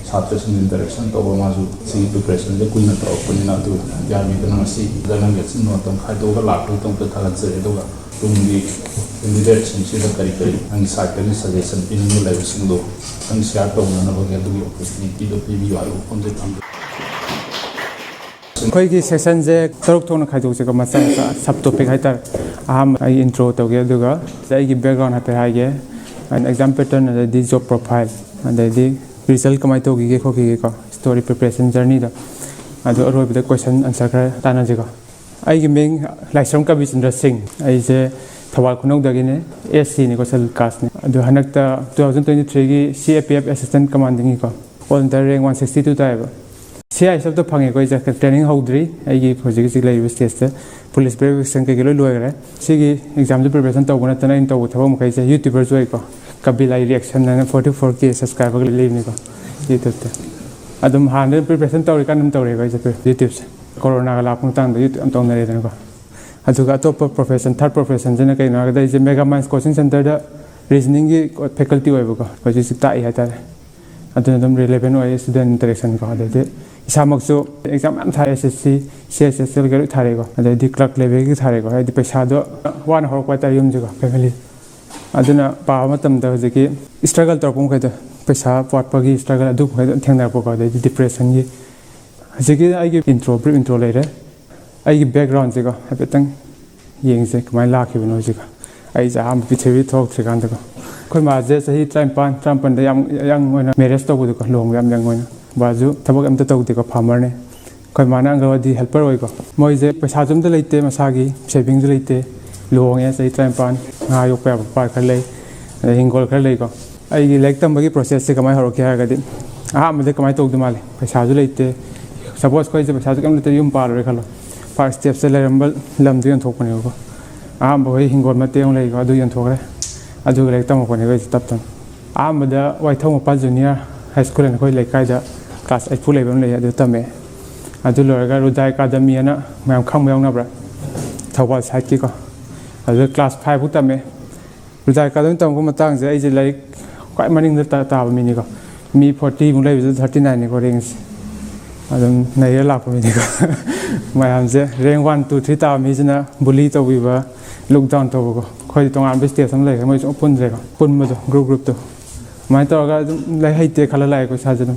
ꯁꯥꯇ꯭ꯔꯁꯤꯡ ꯏꯟꯇꯔꯦꯛꯁꯟ ꯇꯧꯕ, ꯃꯥꯁꯨ ꯁꯤꯒꯤ ꯄ꯭ꯔꯤꯄꯦꯔꯦꯁꯟꯁꯦ ꯀꯨꯏꯅ ꯇꯧꯔꯛꯄꯅꯤꯅ꯫ ꯑꯗꯨ ꯌꯥꯔꯤꯕꯗꯨꯅ ꯉꯁꯤ ꯅꯪꯒꯤ ꯑꯆꯤꯟꯕ ꯃꯇꯝ ꯈꯥꯏꯗꯣꯛꯑꯒ ꯂꯥꯛꯄꯒꯤꯗꯃꯛꯇ ꯊꯥꯒꯠꯆꯔꯤ꯫ ꯑꯗꯨꯒ ꯇꯨꯡꯒꯤ ꯀꯦꯟꯗꯤꯗꯦꯠꯁꯤꯡꯁꯤꯗ ꯀꯔꯤ ꯀꯔꯤ ꯅꯪꯒꯤ ꯁꯥꯏꯠꯇꯒꯤ ꯁꯖꯦꯁꯟ ꯄꯤꯅꯤꯡꯕ ꯂꯩꯕꯁꯤꯡꯗꯣ ꯈꯤꯇꯪ ꯁꯤꯌꯥꯔ ꯇꯧꯅꯅꯕꯒꯤ ꯑꯗꯨꯒꯤ ꯑꯣꯄꯣꯔꯆꯨꯅꯤꯇꯤꯗꯣ ꯄꯤꯕꯤꯌꯨ ꯍꯥꯏꯕ ꯋꯥꯐꯝꯁꯦ ꯊꯝꯖꯒꯦ꯫ ꯑꯩꯈꯣꯏꯒꯤ ꯁꯦꯛꯁꯟꯁꯦ ꯇꯔꯨꯛ ꯊꯣꯛꯅ ꯈꯥꯏꯗꯣꯛꯁꯦꯀꯣ, ꯃꯆꯥ ꯃꯆꯥ ꯁꯕ ꯇꯣꯄꯤꯛ ꯍꯥꯏꯇꯥꯔꯦ꯫ ꯑꯍꯥꯟꯕ ꯑꯩ ꯏꯟꯇ꯭ꯔꯣ ꯇꯧꯒꯦ, ꯑꯗꯨꯒ ꯑꯩꯒꯤ ꯕꯦꯛꯒ꯭ꯔꯥꯎꯟ ꯍꯥꯏꯐꯦꯠ ꯍꯥꯏꯒꯦ, ꯑꯦꯟ ꯑꯦꯛꯖꯥꯝ ꯄꯦꯇꯔꯟ, ꯑꯗꯩꯗꯤ ꯖꯣꯕ ꯄ꯭ꯔꯣꯐꯥꯏꯜ, ꯑꯗꯩꯗꯤ ꯔꯤꯖꯜ ꯀꯃꯥꯏꯅ ꯇꯧꯈꯤꯒꯦ ꯈꯣꯠꯈꯤꯒꯦꯀꯣ, ꯁ꯭ꯇꯣꯔꯤ ꯄ꯭ꯔꯤꯄꯦꯔꯦꯁꯟ ꯖꯔꯅꯤꯗꯣ, ꯑꯗꯨ ꯑꯔꯣꯏꯕꯗ ꯀꯣꯏꯁꯟ ꯑꯟꯁꯔ ꯈꯔ ꯇꯥꯟꯅꯁꯤꯀꯣ꯫ ꯑꯩꯒꯤ ꯃꯤꯡ ꯂꯥꯏꯁ꯭ꯔꯝ ꯀꯕꯤꯆꯟꯗ꯭ꯔ ꯁꯤꯡ꯫ ꯑꯩꯁꯦ ꯊꯧꯕꯥꯜ ꯈꯨꯅꯧꯗꯒꯤꯅꯦ, ꯑꯦꯁ ꯁꯤꯅꯤꯀꯣ, ꯁꯦꯗꯨꯜ ꯀꯥꯁꯅꯦ꯫ ꯑꯗꯣ ꯍꯟꯗꯛꯇ ꯇꯨ ꯊꯥꯎꯖꯟ ꯇ꯭ꯋꯦꯟꯇꯤ ꯊ꯭ꯔꯤꯒꯤ C A P F assistant ꯀꯃꯥꯟꯗꯤꯡꯒꯤꯀꯣ, all India rank one sixty two ꯇꯥꯏꯌꯦꯕ꯫ ꯁꯤ ꯑꯥꯏ ꯑꯦꯁ ꯑꯦꯐꯇ ꯐꯪꯉꯦꯀꯣ ꯑꯩꯁꯦ, ꯇ꯭ꯔꯦꯅꯤꯡ ꯍꯧꯗ꯭ꯔꯤ꯫ ꯑꯩꯒꯤ ꯍꯧꯖꯤꯛ ꯍꯧꯖꯤꯛ ꯂꯩꯔꯤꯕ ꯁ꯭ꯇꯦꯖꯇ ꯄꯨꯂꯤꯁ ꯕꯦꯔꯤꯐꯤꯀꯦꯁꯟ ꯀꯩꯀꯩ ꯂꯣꯏ ꯂꯣꯏꯈ꯭ꯔꯦ꯫ ꯁꯤꯒꯤ ꯑꯦꯛꯖꯥꯝꯁꯦ ꯄ꯭ꯔꯤꯄꯦꯔꯦꯁꯟ ꯇꯧꯕ ꯅꯠꯇꯅ ꯑꯩꯅ ꯇꯧꯕ ꯊꯕꯛ ꯃꯈꯩꯁꯦ ꯌꯨꯇ꯭ꯌꯨꯕꯔꯁꯨ ꯑꯣꯏꯀꯣ, ꯀꯕꯤ ꯂꯥꯏ ꯔꯤꯌꯦꯛꯁꯟ ꯍꯥꯏꯅ ꯐꯣꯔꯇꯤ ꯐꯣꯔ ꯀꯦ ꯁꯕꯁꯀ꯭ꯔꯥꯏꯕꯔ ꯂꯩꯕꯅꯤꯀꯣ ꯌꯨꯇ꯭ꯌꯨꯕꯇ꯫ ꯑꯗꯨꯝ ꯍꯥꯟꯅꯗꯩ ꯄ꯭ꯔꯤꯄꯦꯔꯦꯁꯟ ꯇꯧꯔꯤꯀꯥꯟꯗ ꯑꯗꯨꯝ ꯇꯧꯔꯦꯀꯣ ꯑꯩꯁꯦ ꯌꯨꯇ꯭ꯌꯨꯕꯁꯦ꯫ ꯀꯣꯔꯣꯅꯥꯒ ꯂꯥꯛꯄ ꯃꯇꯥꯡꯗ ꯌꯨꯇ꯭ꯌꯨꯕ ꯌꯥꯝ ꯇꯧꯅꯔꯦꯗꯅꯀꯣ꯫ ꯑꯗꯨꯒ ꯑꯇꯣꯞꯄ ꯄ꯭ꯔꯣꯐꯦꯁꯟ, ꯊꯥꯔꯠ ꯄ꯭ꯔꯣꯐꯦꯁꯟꯁꯤꯅ ꯀꯩꯅꯣ ꯍꯥꯏꯔꯒꯗꯤ ꯑꯩꯁꯦ ꯃꯦꯒꯥ ꯃꯥꯏꯟꯁ ꯀꯣꯆꯤꯡ ꯁꯦꯟꯇꯔꯗ ꯔꯤꯖꯅꯤꯡꯒꯤ ꯐꯦꯀꯜꯇꯤ ꯑꯣꯏꯕꯀꯣ, ꯍꯧꯖꯤꯛ ꯍꯧꯖꯤꯛ ꯇꯥꯛꯏ ꯍꯥꯏꯇꯥꯔꯦ꯫ ꯑꯗꯨꯅ ꯑꯗꯨꯝ ꯔꯤꯂꯦꯚꯦꯟ ꯑꯣꯏꯌꯦ ꯁ꯭ꯇꯨꯗꯦꯟ ꯏꯟꯇꯔꯦꯛꯁꯟꯀꯣ꯫ ꯑꯗꯩꯗꯤ ꯏꯁꯥꯃꯛꯁꯨ ꯑꯦꯛꯖꯥꯝ ꯌꯥꯝ ꯊꯥꯏ, ꯑꯦꯁ ꯑꯦꯁ ꯁꯤ, ꯁꯤ ꯑꯩꯆ ꯑꯦꯁ ꯑꯦꯜ ꯂꯣꯏ ꯊꯥꯔꯦꯀꯣ꯫ ꯑꯗꯩꯗꯤ ꯀ꯭ꯂꯔꯛ ꯂꯦꯚꯦꯜꯒꯤ ꯊꯥꯔꯦꯀꯣ꯫ ꯍꯥꯏꯗꯤ ꯄꯩꯁꯥꯗꯣ ꯋꯥꯅ ꯍꯧꯔꯛꯄ ꯍꯥꯏꯇꯥꯔꯦ, ꯌꯨꯝꯁꯤꯀꯣ, ꯐꯦꯃꯤꯂꯤ꯫ ꯑꯗꯨꯅ ꯄꯥꯕ ꯃꯇꯝꯗ ꯍꯧꯖꯤꯛꯀꯤ ꯏꯁꯇ꯭ꯔꯒꯜ ꯇꯧꯔꯛꯄ ꯃꯈꯩꯗꯣ, ꯄꯩꯁꯥ ꯋꯥꯠꯄꯒꯤ ꯏꯁꯇ꯭ꯔꯒꯜ, ꯑꯗꯨ ꯃꯈꯩꯗꯣ ꯊꯦꯡꯅꯔꯛꯄꯀꯣ꯫ ꯑꯗꯩꯗꯤ ꯗꯤꯄ꯭ꯔꯦꯁꯟꯒꯤ, ꯍꯧꯖꯤꯛꯀꯤ ꯑꯩꯒꯤ ꯏꯟꯇ꯭ꯔꯣ, ꯕ꯭ꯔꯤꯐ ꯏꯟꯇ꯭ꯔꯣ ꯂꯩꯔꯦ꯫ ꯑꯩꯒꯤ ꯕꯦꯛꯒ꯭ꯔꯥꯎꯟꯁꯦꯀꯣ ꯍꯥꯏꯐꯦꯠꯇꯪ ꯌꯦꯡꯁꯦ ꯀꯃꯥꯏꯅ ꯂꯥꯛꯈꯤꯕꯅꯣ ꯍꯧꯖꯤꯛꯀꯣ꯫ ꯑꯩꯁꯦ ꯑꯍꯥꯟꯕ ꯄ꯭ꯔꯤꯊꯤꯕꯤ ꯊꯣꯛꯂꯛꯇ꯭ꯔꯤꯀꯥꯟꯗꯀꯣ, ꯑꯩꯈꯣꯏ ꯃꯥꯁꯦ ꯆꯍꯤ ꯇꯔꯥꯅꯤꯄꯥꯟ, ꯇꯔꯥꯃꯥꯄꯟꯗ ꯌꯥꯝ ꯌꯪ ꯑꯣꯏꯅ ꯃꯦꯔꯦꯖ ꯇꯧꯕꯗꯣꯀꯣ, ꯂꯨꯍꯣꯡꯕ ꯌꯥꯝ ꯌꯪ ꯑꯣꯏꯅ꯫ ꯕꯥꯁꯨ ꯊꯕꯛ ꯑꯝꯇ ꯇꯧꯗꯦꯀꯣ, ꯐꯥꯔꯃꯔꯅꯦ꯫ ꯑꯩꯈꯣꯏ ꯃꯥꯅ ꯑꯪꯒꯜꯋꯥꯗꯤ ꯍꯦꯜꯄꯔ ꯑꯣꯏꯀꯣ꯫ ꯃꯣꯏꯁꯦ ꯄꯩꯁꯥꯁꯨ ꯑꯝꯇ ꯂꯩꯇꯦ, ꯃꯁꯥꯒꯤ ꯁꯦꯚꯤꯡꯁꯨ ꯂꯩꯇꯦ꯫ ꯂꯨꯍꯣꯡꯉꯦ, ꯆꯍꯤ ꯇꯔꯥꯅꯤꯄꯥꯟ, ꯉꯥ ꯌꯣꯛꯄ ꯌꯥꯕ ꯄꯥꯠ ꯈꯔ ꯂꯩ, ꯑꯗꯩ ꯍꯤꯡꯒꯣꯜ ꯈꯔ ꯂꯩꯀꯣ꯫ ꯑꯩꯒꯤ ꯂꯥꯏꯔꯤꯛ ꯇꯝꯕꯒꯤ ꯄ꯭ꯔꯣꯁꯦꯁꯁꯦ ꯀꯃꯥꯏꯅ ꯍꯧꯔꯛꯀꯦ ꯍꯥꯏꯔꯒꯗꯤ, ꯑꯍꯥꯟꯕꯗ ꯀꯃꯥꯏꯅ ꯇꯧꯗꯣꯏ ꯃꯥꯜꯂꯤ? ꯄꯩꯁꯥꯁꯨ ꯂꯩꯇꯦ, ꯁꯄꯣꯁ ꯑꯩꯈꯣꯏꯁꯦ ꯄꯩꯁꯥꯁꯨ ꯀꯩꯝ ꯂꯩꯇꯦ, ꯌꯨꯝ ꯄꯥꯜꯂꯨꯔꯦ ꯈꯜꯂꯣ, ꯐꯥꯏꯚ ꯁ꯭ꯇꯦꯞꯁꯇ ꯂꯩꯔꯝꯕ ꯂꯝꯗꯨ ꯌꯣꯟꯊꯣꯛꯄꯅꯦꯕꯀꯣ꯫ ꯑꯍꯥꯟꯕ ꯑꯩꯈꯣꯏ ꯍꯤꯡꯒꯣꯜ ꯃꯇꯦꯛ ꯑꯃ ꯂꯩꯀꯣ, ꯑꯗꯨ ꯌꯣꯟꯊꯣꯛꯈ꯭ꯔꯦ꯫ ꯑꯗꯨꯒ ꯂꯥꯏꯔꯤꯛ ꯇꯝꯃꯛꯄꯅꯦꯕ ꯑꯩꯁꯦ ꯇꯞ ꯇꯞꯅ꯫ ꯑꯍꯥꯟꯕꯗ ꯋꯥꯏꯊꯧ ꯃꯄꯥꯜ ꯖꯨꯅꯤꯌꯔ ꯍꯥꯏ ꯁ꯭ꯀꯨꯜ ꯍꯥꯏꯅ ꯑꯩꯈꯣꯏ ꯂꯩꯀꯥꯏꯗ ꯀ꯭ꯂꯥꯁ ꯑꯩꯠ ꯐꯥꯎ ꯂꯩꯕ ꯑꯃ ꯂꯩ, ꯑꯗꯨ ꯇꯝꯃꯦ꯫ ꯑꯗꯨ ꯂꯣꯏꯔꯒ ꯔꯨꯗꯥ ꯑꯦꯀꯥꯗꯃꯤ ꯑꯅ ꯃꯌꯥꯝ ꯈꯪꯕ ꯌꯥꯎꯅꯕ꯭ꯔꯥ, ꯊꯧꯕꯥꯜ ꯁꯥꯏꯠꯀꯤꯀꯣ꯫ ꯑꯗꯨꯗ ꯀ꯭ꯂꯥꯁ ꯐꯥꯏꯚ ꯐꯥꯎ ꯇꯝꯃꯦ꯫ ꯔꯨꯗꯥ ꯑꯦꯀꯥꯗꯃꯤ ꯇꯝꯃꯛꯄ ꯃꯇꯥꯡꯁꯦ ꯑꯩꯁꯦ ꯂꯥꯏꯔꯤꯛ ꯈ꯭ꯋꯥꯏ ꯃꯅꯤꯡꯗ ꯇꯥ- ꯇꯥꯕ ꯃꯤꯅꯤꯀꯣ꯫ ꯃꯤ ꯐꯣꯔꯇꯤꯃꯨꯛ ꯂꯩꯕꯁꯤꯗ ꯊꯥꯔꯇꯤ ꯅꯥꯏꯟꯅꯤꯀꯣ ꯔꯦꯡꯁꯦ꯫ ꯑꯗꯨꯝ ꯅꯩꯔ ꯂꯥꯛꯄ ꯃꯤꯅꯤꯀꯣ꯫ ꯃꯌꯥꯝꯁꯦ ꯔꯦꯡ ꯋꯥꯟ, ꯇꯨ, ꯊ꯭ꯔꯤ ꯇꯥꯕ ꯃꯤꯁꯤꯅ ꯕꯨꯂꯤ ꯇꯧꯕꯤꯕ, ꯂꯨꯛ ꯗꯥꯎꯟ ꯇꯧꯕꯀꯣ꯫ ꯑꯩꯈꯣꯏꯗꯤ ꯇꯣꯉꯥꯟꯕ ꯁ꯭ꯇꯦꯖ ꯑꯃ ꯂꯩꯈ꯭ꯔꯦ, ꯃꯣꯏ ꯁꯨꯝ ꯄꯨꯟꯗ꯭ꯔꯦꯀꯣ, ꯄꯨꯟꯕꯗꯣ, ꯒ꯭ꯔꯨꯞ ꯒ꯭ꯔꯨꯞꯇꯣ꯫ ꯑꯗꯨꯃꯥꯏꯅ ꯇꯧꯔꯒ ꯑꯗꯨꯝ ꯂꯥꯏꯔꯤꯛ ꯍꯩꯇꯦ ꯈꯜꯂ ꯂꯥꯛꯑꯦꯀꯣ ꯏꯁꯥꯁꯦ ꯑꯗꯨꯝ꯫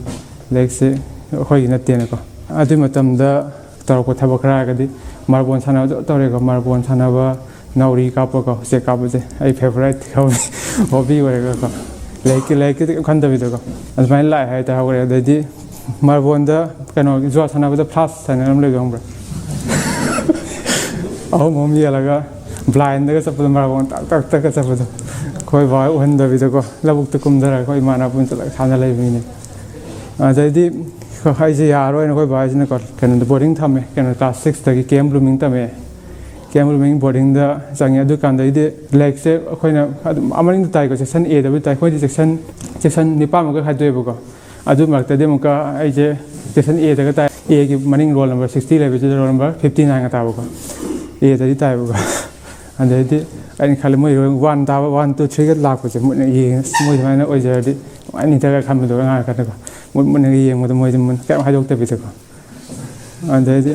ꯂꯥꯏꯔꯤꯛꯁꯦ ꯑꯩꯈꯣꯏꯒꯤ ꯅꯠꯇꯦꯅꯀꯣ꯫ ꯑꯗꯨꯒꯤ ꯃꯇꯝꯗ ꯇꯧꯔꯛꯄ ꯊꯕꯛ ꯈꯔ ꯍꯥꯏꯔꯒꯗꯤ ꯃꯥꯔꯕꯣꯜ ꯁꯥꯟꯅꯕꯗꯣ ꯇꯧꯔꯦꯀꯣ꯫ ꯃꯥꯔꯕꯣꯜ ꯁꯥꯟꯅꯕ, ꯅꯥꯎꯔꯤ ꯀꯥꯞꯄꯀꯣ, ꯎꯆꯦꯛ ꯀꯥꯞꯄꯁꯦ ꯑꯩ ꯐꯦꯚꯣꯔꯥꯏꯠ ꯍꯣꯕꯤ ꯑꯣꯏꯔꯒꯀꯣ꯫ ꯂꯥꯏꯔꯤꯛꯀꯤ, ꯂꯥꯏꯔꯤꯛꯀꯤꯗꯤ ꯀꯩꯝ ꯈꯟꯗꯕꯤꯗꯀꯣ꯫ ꯑꯗꯨꯃꯥꯏꯅ ꯂꯥꯛꯑꯦ ꯍꯥꯏꯇꯥꯔꯦ, ꯍꯧꯔꯛꯑꯦ꯫ ꯑꯗꯩꯗꯤ ꯃꯥꯔꯕꯣꯜꯗ ꯀꯩꯅꯣ, ꯖꯨꯋꯥ ꯁꯥꯟꯅꯕꯗ ꯐ꯭ꯂꯥꯁ ꯍꯥꯏꯅ ꯑꯃ ꯂꯩꯕꯗꯣ ꯈꯪꯕ꯭ꯔꯥ? ꯑꯍꯨꯝ ꯑꯍꯨꯝ ꯌꯦꯜꯂꯒ ꯕ꯭ꯂꯥꯏꯟꯗꯒ ꯆꯠꯄꯗꯣ, ꯃꯥꯔꯕꯣꯜ ꯇꯛ ꯇꯛ ꯇꯛꯀ ꯆꯠꯄꯗꯣ꯫ ꯑꯩꯈꯣꯏ ꯕꯥ ꯍꯣꯏ ꯎꯍꯟꯗꯕꯤꯗꯀꯣ, ꯂꯧꯕꯨꯛꯇ ꯀꯨꯝꯊꯔꯒ ꯑꯩꯈꯣꯏ ꯏꯃꯥꯟꯅꯕ ꯄꯨꯟꯅ ꯆꯠꯂꯒ ꯁꯥꯟꯅ ꯂꯩꯕꯅꯤꯅꯦ꯫ ꯑꯗꯩꯗꯤ ꯑꯩꯁꯦ ꯌꯥꯔꯣꯏꯅ ꯑꯩꯈꯣꯏ ꯕꯥꯁꯤꯅꯀꯣ, ꯀꯩꯅꯣꯗ ꯕꯣꯔꯗꯤꯡ ꯊꯝꯃꯦ꯫ ꯀꯩꯅꯣ, ꯀ꯭ꯂꯥꯁ ꯁꯤꯛꯁꯇꯒꯤ ꯀꯦ ꯑꯦꯝ ꯕ꯭ꯂꯨꯃꯤꯡ ꯇꯝꯃꯛꯑꯦ꯫ ꯀꯦ ꯑꯦꯝ ꯕ꯭ꯂꯨꯃꯤꯡ ꯕꯣꯔꯗꯤꯡꯗ ꯆꯪꯉꯦ꯫ ꯑꯗꯨꯀꯥꯟꯗꯩꯗꯤ ꯂꯥꯏꯔꯤꯛꯁꯦ ꯑꯩꯈꯣꯏꯅ ꯑꯗꯨꯝ ꯑꯃꯅꯤꯡꯗ ꯇꯥꯏꯀꯣ, ꯁꯦꯛꯁꯟ ꯑꯦꯗꯕꯨꯗꯤ ꯇꯥꯏ꯫ ꯑꯩꯈꯣꯏꯗꯤ ꯁꯦꯛꯁꯟ, ꯁꯦꯛꯁꯟ ꯅꯤꯄꯥꯟꯃꯨꯛꯀ ꯈꯥꯏꯗꯣꯛꯑꯦꯕꯀꯣ꯫ ꯑꯗꯨ ꯃꯔꯛꯇꯗꯤ ꯑꯃꯨꯛꯀ ꯑꯩꯁꯦ ꯁꯦꯛꯁꯟ ꯑꯦꯗꯒ ꯇꯥꯏ꯫ ꯑꯦꯒꯤ ꯃꯅꯤꯡ ꯔꯣꯜ ꯅꯝꯕꯔ ꯁꯤꯛꯁꯇꯤ ꯂꯩꯕꯁꯤꯗ ꯔꯣꯜ ꯅꯝꯕꯔ ꯐꯤꯐꯇꯤ ꯅꯥꯏꯟꯒ ꯇꯥꯕꯀꯣ꯫ ꯑꯦꯗꯗꯤ ꯇꯥꯏꯕꯀꯣ꯫ ꯑꯗꯩꯗꯤ ꯑꯩꯅ ꯈꯜꯂꯦ, ꯃꯣꯏ ꯋꯥꯟ ꯇꯥꯕ, ꯋꯥꯟ, ꯇꯨ, ꯊ꯭ꯔꯤꯒ ꯂꯥꯛꯄꯁꯦ ꯃꯨꯟꯅ ꯌꯦꯡꯉꯦ, "ꯑꯁ, ꯃꯣꯏ ꯁꯨꯃꯥꯏꯅ ꯑꯣꯏꯖꯔꯗꯤ ꯅꯨꯡꯉꯥꯏꯅꯤꯗꯒ" ꯈꯟꯕꯗꯣ ꯑꯉꯥꯡ ꯑꯣꯏꯔꯀꯥꯟꯗꯀꯣ꯫ ꯃꯨꯟ ꯃꯨꯟꯅꯒ ꯌꯦꯡꯕꯗꯣ ꯃꯣꯏꯗꯤ ꯃꯨꯟ ꯀꯩꯝ ꯍꯥꯏꯗꯣꯛꯇꯕꯤꯗꯀꯣ꯫ ꯑꯗꯩꯗꯤ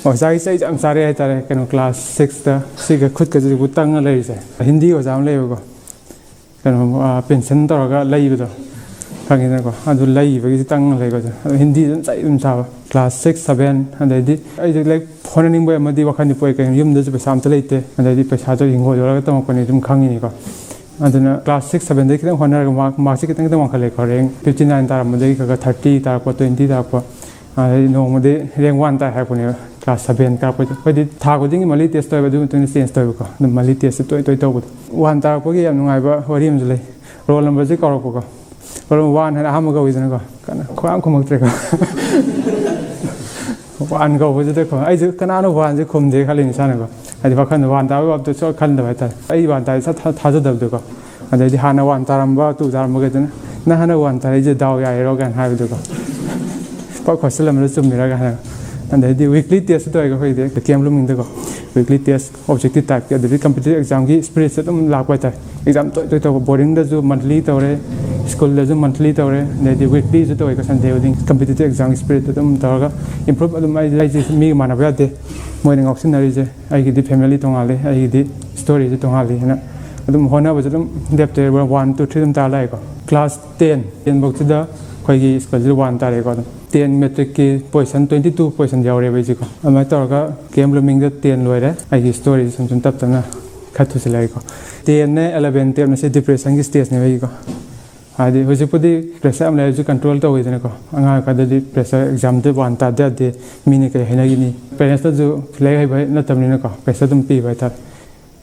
ꯑꯣꯖꯥꯒꯤ ꯆꯩꯁꯦ ꯌꯥꯝ ꯆꯥꯔꯛꯑꯦ ꯍꯥꯏꯇꯥꯔꯦ꯫ ꯀꯩꯅꯣ, ꯀ꯭ꯂꯥꯁ ꯁꯤꯛꯁꯇ ꯁꯤꯒ ꯈꯨꯠꯀꯁꯤꯕꯨ ꯇꯪꯉ ꯂꯩꯔꯤꯁꯦ꯫ ꯍꯤꯟꯗꯤ ꯑꯣꯖꯥ ꯑꯃ ꯂꯩꯌꯦꯕꯀꯣ, ꯀꯩꯅꯣ, ꯑꯥ, ꯄꯦꯟꯁꯤꯜ ꯇꯧꯔꯒ ꯂꯩꯕꯗꯣ, ꯈꯪꯉꯤꯗꯅꯀꯣ? ꯑꯗꯨ ꯂꯩꯕꯒꯤꯁꯨ ꯇꯪꯉ ꯂꯩꯀꯣ꯫ ꯑꯗꯨ ꯍꯤꯟꯗꯤ ꯑꯗꯨꯝ ꯆꯩ ꯑꯗꯨꯝ ꯆꯥꯕ꯫ ꯀ꯭ꯂꯥꯁ ꯁꯤꯛꯁ, ꯁꯕꯦꯟ, ꯑꯗꯩꯗꯤ ꯑꯩꯁꯦ ꯂꯥꯏꯔꯤꯛ ꯍꯣꯠꯅꯅꯤꯡꯕꯒꯤ ꯑꯃꯗꯤ ꯋꯥꯈꯜꯗꯤ ꯄꯣꯛꯑꯦ꯫ ꯀꯩꯅꯣ, ꯌꯨꯝꯗꯁꯨ ꯄꯩꯁꯥ ꯑꯝꯇ ꯂꯩꯇꯦ, ꯑꯗꯩꯗꯤ ꯄꯩꯁꯥꯗꯣ ꯍꯤꯡꯒꯣꯜ ꯌꯣꯜꯂꯒ ꯇꯝꯃꯛꯄꯅꯤ ꯑꯗꯨꯝ ꯈꯪꯉꯤꯅꯤꯀꯣ꯫ ꯑꯗꯨꯅ ꯀ꯭ꯂꯥꯁ ꯁꯤꯛꯁ, ꯁꯕꯦꯟꯗꯒꯤ ꯈꯤꯇꯪ ꯍꯣꯠꯅꯔꯒ ꯃꯥꯔꯛ, ꯃꯥꯔꯛꯁꯦ ꯈꯤꯇꯪ ꯈꯤꯇꯪ ꯋꯥꯡꯈꯠꯂꯛꯑꯦꯀꯣ꯫ ꯔꯦꯡ ꯐꯤꯐꯇꯤ ꯅꯥꯏꯟ ꯇꯥꯔꯝꯕꯗꯒꯤ ꯈꯔ ꯈꯔ ꯊꯥꯔꯇꯤ ꯇꯥꯔꯛꯄ, ꯇ꯭ꯋꯦꯟꯇꯤ ꯇꯥꯔꯛꯄ꯫ ꯑꯗꯩ ꯅꯣꯡꯃꯗꯤ ꯔꯦꯡ ꯋꯥꯟ ꯇꯥꯏ ꯍꯥꯏꯔꯛꯄꯅꯦꯕ, ꯀ꯭ꯂꯥꯁ ꯁꯕꯦꯟ ꯀꯥꯔꯛꯄꯩꯗꯣ꯫ ꯑꯩꯈꯣꯏꯗꯤ ꯊꯥ ꯈꯨꯗꯤꯡꯒꯤ ꯃꯟꯂꯤ ꯇꯦꯁ ꯇꯧꯋꯦꯕ, ꯑꯗꯨꯒꯤ ꯃꯇꯨꯡ ꯏꯟꯅ ꯆꯦꯟꯖ ꯇꯧꯋꯦꯕꯀꯣ꯫ ꯑꯗꯨꯝ ꯃꯟꯂꯤ ꯇꯦꯁꯁꯦ ꯇꯣꯏ ꯇꯣꯏ ꯇꯧꯕꯗꯣ꯫ ꯋꯥꯟ ꯇꯥꯔꯛꯄꯒꯤ ꯌꯥꯝ ꯅꯨꯡꯉꯥꯏꯕ ꯋꯥꯔꯤ ꯑꯃꯁꯨ ꯂꯩ꯫ ꯔꯣꯜ ꯅꯝꯕꯔꯁꯦ ꯀꯧꯔꯛꯄꯀꯣ꯫ ꯔꯣꯜ ꯅꯝꯕꯔ ꯋꯥꯟ ꯍꯥꯏꯅ ꯑꯍꯥꯟꯕ ꯀꯧꯏꯗꯅꯀꯣ꯫ ꯀꯅꯥ ꯈꯨꯌꯥꯝ ꯈꯨꯝꯃꯛꯇ꯭ꯔꯦꯀꯣ꯫ ꯋꯥꯟ ꯀꯧꯕꯁꯤꯗꯀꯣ, ꯑꯩꯁꯨ ꯀꯅꯥꯅꯣ ꯋꯥꯟꯁꯦ ꯈꯨꯝꯗꯦ ꯈꯜꯂꯤꯅꯤ ꯏꯁꯥꯅꯀꯣ꯫ ꯍꯥꯏꯗꯤ ꯋꯥꯈꯜꯗ ꯋꯥꯟ ꯇꯥꯕꯒꯤ ꯚꯥꯕꯇ ꯁꯨꯡꯈꯟ ꯈꯟꯗꯕ ꯍꯥꯏꯇꯥꯔꯦ꯫ ꯑꯩ ꯋꯥꯟ ꯇꯥꯔꯗꯤ ꯁꯠ ꯊꯥ-, ꯊꯥꯖꯗꯕꯗꯣꯀꯣ꯫ ꯑꯗꯩꯗꯤ ꯍꯥꯟꯅ ꯋꯥꯟ ꯇꯥꯔꯝꯕ, ꯇꯨ ꯇꯥꯔꯝꯕꯈꯩꯗꯨꯅ, "ꯅꯪ ꯍꯟꯗꯛ ꯋꯥꯟ ꯇꯥꯔꯛꯏꯁꯦ ꯗꯥꯎ ꯌꯥꯏꯔꯣ?" ꯀꯥꯏꯅ ꯍꯥꯏꯕꯗꯣꯀꯣ꯫ ꯄꯛ ꯈꯣꯠꯆꯜꯂꯝꯕꯗ ꯆꯨꯝꯃꯤꯔꯒ ꯍꯥꯏꯔꯒ꯫ ꯑꯗꯩꯗꯤ weekly test ꯇꯧꯋꯦꯀꯣ ꯑꯩꯈꯣꯏꯒꯤꯗꯤ, ꯀꯦ M ꯕ꯭ꯂꯨꯃꯤꯡꯗꯀꯣ꯫ Weekly test, objective type ꯀꯤ, ꯑꯗꯨꯗꯤ competitive exam ꯒꯤ spirit ꯁꯨ ꯑꯗꯨꯝ ꯂꯥꯛꯄ ꯍꯥꯏꯇꯥꯔꯦ꯫ Exam ꯇꯣꯏ ꯇꯣꯏ ꯇꯧꯕ, boarding ꯗꯁꯨ monthly ꯇꯧꯔꯦ, school ꯗꯁꯨ monthly ꯇꯧꯔꯦ, ꯑꯗꯩꯗꯤ weekly ꯁꯨ ꯇꯧꯋꯦꯀꯣ, Sunday ꯈꯨꯗꯤꯡ꯫ Competitive exam ꯒꯤ spirit ꯇꯣ ꯑꯗꯨꯝ ꯇꯧꯔꯒ improve ꯑꯗꯨꯝ, ꯑꯩ, ꯑꯩꯁꯦ ꯃꯤꯒ ꯃꯥꯟꯅꯕ ꯌꯥꯗꯦ꯫ ꯃꯣꯏꯅ ꯉꯥꯎꯁꯤꯟꯅꯔꯤꯁꯦ, ꯑꯩꯒꯤꯗꯤ family ꯇꯣꯉꯥꯜꯂꯤ, ꯑꯩꯒꯤꯗꯤ story ꯁꯦ ꯇꯣꯉꯥꯜꯂꯤ ꯍꯥꯏꯅ ꯑꯗꯨꯝ ꯍꯣꯠꯅꯕꯁꯦ ꯑꯗꯨꯝ ꯂꯦꯞꯇꯦ꯫ One, two, three ꯑꯗꯨꯝ ꯇꯥꯔ ꯂꯥꯛꯑꯦꯀꯣ꯫ Class ten, ten ꯐꯧꯁꯤꯗ ꯑꯩꯈꯣꯏꯒꯤ school ꯁꯤꯗ one ꯇꯥꯔꯦꯀꯣ꯫ ꯑꯗꯨꯝ ten matric ꯀꯤ position twenty two position ꯌꯥꯎꯔꯦꯕ ꯑꯩꯁꯦꯀꯣ꯫ ꯑꯗꯨꯃꯥꯏꯅ ꯇꯧꯔꯒ ꯀꯦ ꯑꯦꯝ ꯕ꯭ꯂꯨꯃꯤꯡꯗ ten ꯂꯣꯏꯔꯦ꯫ ꯑꯩꯒꯤ story ꯁꯦ ꯁꯨꯝ ꯁꯨꯝ ꯇꯞ ꯇꯞꯅ ꯈꯔ ꯊꯨꯖꯤꯜꯂꯛꯑꯦꯀꯣ꯫ Ten ꯅꯦ, eleven, twelve ꯅ ꯁꯤ depression ꯒꯤ stage ꯅꯦꯕ ꯑꯩꯒꯤꯀꯣ꯫ ꯍꯥꯏꯗꯤ ꯍꯧꯖꯤꯛꯄꯨꯗꯤ pressure ꯌꯥꯝ ꯂꯩꯔꯁꯨ control ꯇꯧꯋꯤꯗꯅꯀꯣ꯫ ꯑꯉꯥꯡ ꯑꯣꯏꯔꯤꯀꯥꯟꯗꯗꯤ pressure, exam ꯗ one ꯇꯥꯗ ꯌꯥꯗꯦ, ꯃꯤꯅ ꯀꯩ ꯍꯥꯏꯅꯈꯤꯅꯤ, parents ꯅꯁꯨ ꯂꯥꯏꯔꯤꯛ ꯍꯩꯕ ꯅꯠꯇꯕꯅꯤꯅꯀꯣ, pressure ꯑꯗꯨꯝ ꯄꯤꯕ ꯍꯥꯏꯇꯥꯔꯦ꯫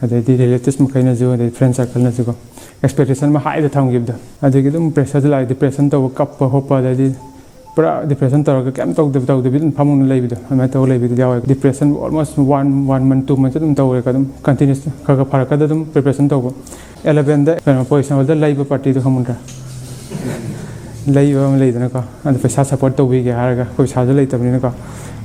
ꯑꯗꯩꯗꯤ relatives ꯃꯈꯩꯅꯁꯨ, ꯑꯗꯩ friend circle ꯅꯁꯨꯀꯣ, expectation ꯑꯃ high ꯗ ꯊꯝꯈꯤꯕꯗꯣ꯫ ꯑꯗꯒꯤ ꯑꯗꯨꯝ pressure ꯗ ꯂꯥꯛꯑꯦ, depression ꯇꯧꯕ, ꯀꯞꯄ ꯈꯣꯠꯄ, ꯑꯗꯩꯗꯤ ꯄꯨꯔꯥ depression ꯇꯧꯔꯒ ꯀꯩꯝ ꯇꯧꯗꯕ, ꯇꯧꯗꯕꯤ ꯑꯗꯨꯝ ꯐꯃꯨꯡꯗ ꯂꯩꯕꯗꯣ, ꯑꯗꯨꯃꯥꯏꯅ ꯇꯧꯔ ꯂꯩꯕꯗꯤ ꯌꯥꯎꯋꯦ꯫ Depression almost one, one month, two months ꯑꯗꯨꯝ ꯇꯧꯔꯦꯀꯣ, ꯑꯗꯨꯝ continuous ꯈꯔ ꯈꯔ ꯐꯔꯛꯀꯗ ꯑꯗꯨꯝ preparation ꯇꯧꯕ꯫ Eleven ꯗ ꯀꯩꯅꯣ, position holder ꯂꯩꯕ party ꯗꯣ ꯈꯪꯕ ꯅꯠꯇ꯭ꯔꯥ? ꯂꯩꯕ ꯑꯃ ꯂꯩꯗꯅꯀꯣ, ꯑꯗꯨ ꯄꯩꯁꯥ support ꯇꯧꯕꯤꯒꯦ ꯍꯥꯏꯔꯒ, ꯑꯩꯈꯣꯏ ꯄꯩꯁꯥꯁꯨ ꯂꯩꯇꯕꯅꯤꯅꯀꯣ꯫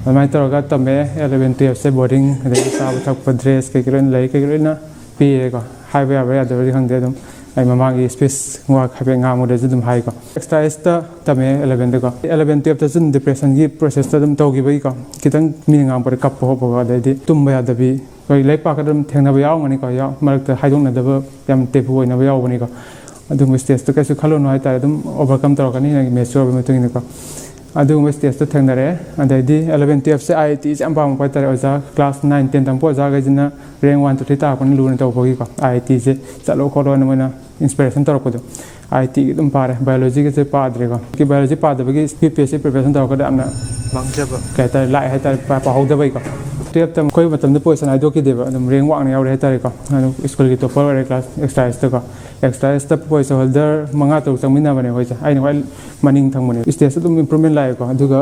ꯑꯗꯨꯃꯥꯏꯅ ꯇꯧꯔꯒ ꯇꯝꯃꯛꯑꯦ꯫ Eleven, twelve ꯁꯦ boarding, ꯑꯗꯒꯤ ꯆꯥꯕ ꯊꯛꯄ, dress ꯀꯩꯀꯩ ꯂꯣꯏꯅ, ꯂꯩ ꯀꯩꯀꯩ ꯂꯣꯏꯅ ꯄꯤꯔꯦꯀꯣ꯫ ꯍꯥꯏꯕ ꯌꯥꯕ꯭ꯔꯥ ꯌꯥꯗꯕ꯭ꯔꯗꯤ ꯈꯪꯗꯦ, ꯑꯗꯨꯝ ꯑꯩ ꯃꯃꯥꯡꯒꯤ speech ꯋꯥ ꯍꯥꯏꯐꯦꯠ ꯉꯥꯡꯕꯗꯁꯨ ꯑꯗꯨꯝ ꯍꯥꯏꯀꯣ꯫ Extra age ꯇ ꯇꯝꯃꯦ eleven ꯗꯀꯣ꯫ Eleven, twelve ꯇꯁꯨ ꯑꯗꯨꯝ depression ꯒꯤ process ꯇ ꯑꯗꯨꯝ ꯇꯧꯈꯤꯕꯒꯤꯀꯣ, ꯈꯤꯇꯪ ꯃꯤꯅ ꯉꯥꯡꯕꯗ ꯀꯞꯄ ꯈꯣꯠꯄꯒ, ꯑꯗꯩꯗꯤ ꯇꯨꯝꯕ ꯌꯥꯗꯕꯤ, ꯑꯩꯈꯣꯏ ꯂꯥꯏꯔꯤꯛ ꯄꯥꯀꯗ ꯑꯗꯨꯝ ꯊꯦꯡꯅꯕ ꯌꯥꯎꯔꯝꯒꯅꯤꯀꯣ, ꯌꯥꯎ-, ꯃꯔꯛꯇ ꯍꯥꯏꯗꯣꯛꯅꯗꯕ, ꯌꯥꯝ taboo ꯑꯣꯏꯅꯕ ꯌꯥꯎꯕꯅꯤꯀꯣ꯫ ꯑꯗꯨꯒꯨꯝꯕ stage ꯇꯣ ꯀꯩꯁꯨ ꯈꯜꯂꯨꯅꯨ ꯍꯥꯏꯇꯥꯔꯦ, ꯑꯗꯨꯝ overcome ꯇꯧꯔꯛꯀꯅꯤ ꯅꯪꯒꯤ mature ꯑꯣꯏꯕ ꯃꯇꯨꯡ ꯏꯟꯅꯀꯣ꯫ ꯑꯗꯨꯒꯨꯝꯕ stage ꯇꯣ ꯊꯦꯡꯅꯔꯛꯑꯦ꯫ ꯑꯗꯩꯗꯤ eleven, twelve say I I T ꯁꯦ ꯌꯥꯝ ꯄꯥꯝꯃꯛꯄ ꯍꯥꯏꯇꯥꯔꯦ꯫ ꯑꯣꯖꯥ class nine, ten ꯇꯝꯕ ꯑꯣꯖꯥꯈꯩꯁꯤꯅ rank one, two, three ꯇꯥꯔꯛꯄꯅ ꯂꯨꯅ ꯇꯧꯕꯒꯤꯀꯣ, I I T ꯁꯦ ꯆꯠꯂꯣ ꯈꯣꯠꯂꯣꯅ ꯃꯣꯏꯅ inspiration ꯇꯧꯔꯛꯄꯗꯣ꯫ I I T ꯒꯤ ꯑꯗꯨꯝ ꯄꯥꯔꯦ, biology ꯒꯁꯦ ꯄꯥꯗ꯭ꯔꯦꯀꯣ꯫ Biology ꯄꯥꯗꯕꯒꯤ U P S C preparation ꯇꯧꯔꯛꯄꯗ ꯌꯥꯝꯅ ꯃꯥꯡꯖꯕ꯫ ꯀꯩ ꯍꯥꯏꯇꯥꯔꯦ, ꯂꯥꯛꯑꯦ ꯍꯥꯏꯇꯥꯔꯦ, ꯄꯥ-, ꯄꯥꯍꯧꯗꯕꯩꯀꯣ꯫ ꯇꯨꯌꯦꯜꯞꯇ ꯑꯩꯈꯣꯏ ꯃꯇꯝꯗ ꯄꯣꯖꯤꯁꯟ ꯍꯥꯏꯗꯣꯛꯈꯤꯗꯦꯕ, ꯑꯗꯨꯝ ꯔꯦꯡ ꯋꯥꯡꯅ ꯌꯥꯎꯔꯦ ꯍꯥꯏꯇꯥꯔꯦꯀꯣ꯫ ꯑꯗꯨꯝ ꯁ꯭ꯀꯨꯜꯒꯤ ꯇꯣꯄꯔ ꯑꯣꯏꯔꯦ ꯀ꯭ꯂꯥꯁ ꯑꯦꯛꯁꯇ꯭ꯔꯥ ꯑꯦꯁꯇꯀꯣ꯫ ꯑꯦꯛꯁꯇ꯭ꯔꯥ ꯑꯦꯁꯇ ꯄꯣꯖꯤꯁꯟ ꯍꯣꯜꯗꯔ ꯃꯉꯥ ꯇꯔꯨꯛ ꯆꯪꯃꯤꯟꯅꯕꯅꯦ ꯑꯩꯈꯣꯏꯁꯦ꯫ ꯑꯩꯅ ꯈ꯭ꯋꯥꯏ ꯃꯅꯤꯡ ꯊꯪꯕꯅꯦ꯫ ꯁ꯭ꯇꯦꯖꯇ ꯑꯗꯨꯝ ꯏꯝꯄ꯭ꯔꯨꯚꯃꯦꯟ ꯂꯥꯛꯑꯦꯀꯣ꯫ ꯑꯗꯨꯒ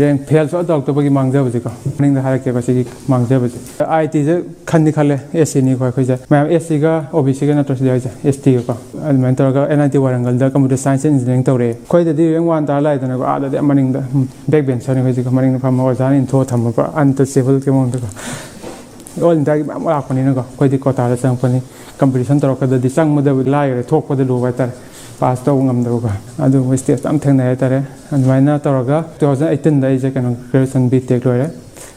ꯔꯦꯡ ꯐꯦꯜ ꯁꯨꯡꯇꯧ ꯇꯧꯔꯛꯇꯕꯒꯤ ꯃꯥꯡꯖꯕꯁꯦꯀꯣ꯫ ꯃꯅꯤꯡꯗ ꯍꯥꯏꯔꯛꯀꯦꯕ ꯁꯤꯒꯤ ꯃꯥꯡꯖꯕꯁꯦ꯫ ꯑꯥꯏ ꯇꯤꯁꯦ ꯈꯟꯗꯤ ꯈꯜꯂꯦ, ꯑꯦꯁ ꯁꯤꯅꯤꯀꯣ ꯑꯩꯈꯣꯏꯁꯦ꯫ ꯃꯌꯥꯝ ꯑꯦꯁ ꯁꯤꯒ ꯑꯣ ꯕꯤ ꯁꯤꯒ ꯅꯠꯇ꯭ꯔꯣ ꯁꯤꯗ ꯍꯥꯏꯁꯦ, ꯑꯦꯁ ꯇꯤꯒꯀꯣ꯫ ꯑꯗꯨꯃꯥꯏꯅ ꯇꯧꯔꯒ ꯑꯦꯟ ꯑꯥꯏ ꯇꯤ ꯋꯥꯔꯪꯒꯜꯗ computer science engineering ꯇꯧꯔꯛꯑꯦ꯫ ꯑꯩꯈꯣꯏꯗꯗꯤ ꯔꯦꯡ ꯋꯥꯟ ꯇꯥꯔ ꯂꯥꯛꯏꯗꯅꯀꯣ, ꯑꯥꯗꯗꯤ ꯌꯥꯝ ꯃꯅꯤꯡꯗ, ꯎꯝ, back bencher ꯅꯤ ꯑꯩꯈꯣꯏꯁꯦ, ꯃꯅꯤꯡꯗ ꯐꯝꯃ ꯑꯣꯖꯥꯅ ꯏꯟꯊꯣꯛꯑ ꯊꯝꯃꯕ, untouchable ꯀꯤ ꯃꯑꯣꯡꯗꯀꯣ꯫ ꯑꯣꯜ ꯏꯟꯗꯤꯌꯥꯒꯤ ꯃꯌꯥꯝ ꯂꯥꯛꯄꯅꯤꯅꯀꯣ, ꯑꯩꯈꯣꯏꯗꯤ ꯀꯣꯇꯥꯗ ꯆꯪꯉꯛꯄꯅꯤ꯫ ꯀꯝꯄꯤꯇꯤꯁꯟ ꯇꯧꯔꯛꯄꯗꯗꯤ ꯆꯪꯕꯗꯕꯨ ꯂꯥꯏꯈ꯭ꯔꯦ, ꯊꯣꯛꯄꯗ ꯂꯨꯕ ꯍꯥꯏꯇꯥꯔꯦ, ꯄꯥꯁ ꯇꯧꯕ ꯉꯝꯗꯕꯀꯣ꯫ ꯑꯗꯨꯒꯨꯝꯕ ꯁ꯭ꯇꯦꯖ ꯌꯥꯝ ꯊꯦꯡꯅꯩ ꯍꯥꯏꯇꯥꯔꯦ꯫ ꯑꯗꯨꯃꯥꯏꯅ ꯇꯧꯔꯒ two thousand eighteen ꯗ ꯑꯩꯁꯦ ꯀꯩꯅꯣ, graduation B Tech ꯂꯣꯏꯔꯦ꯫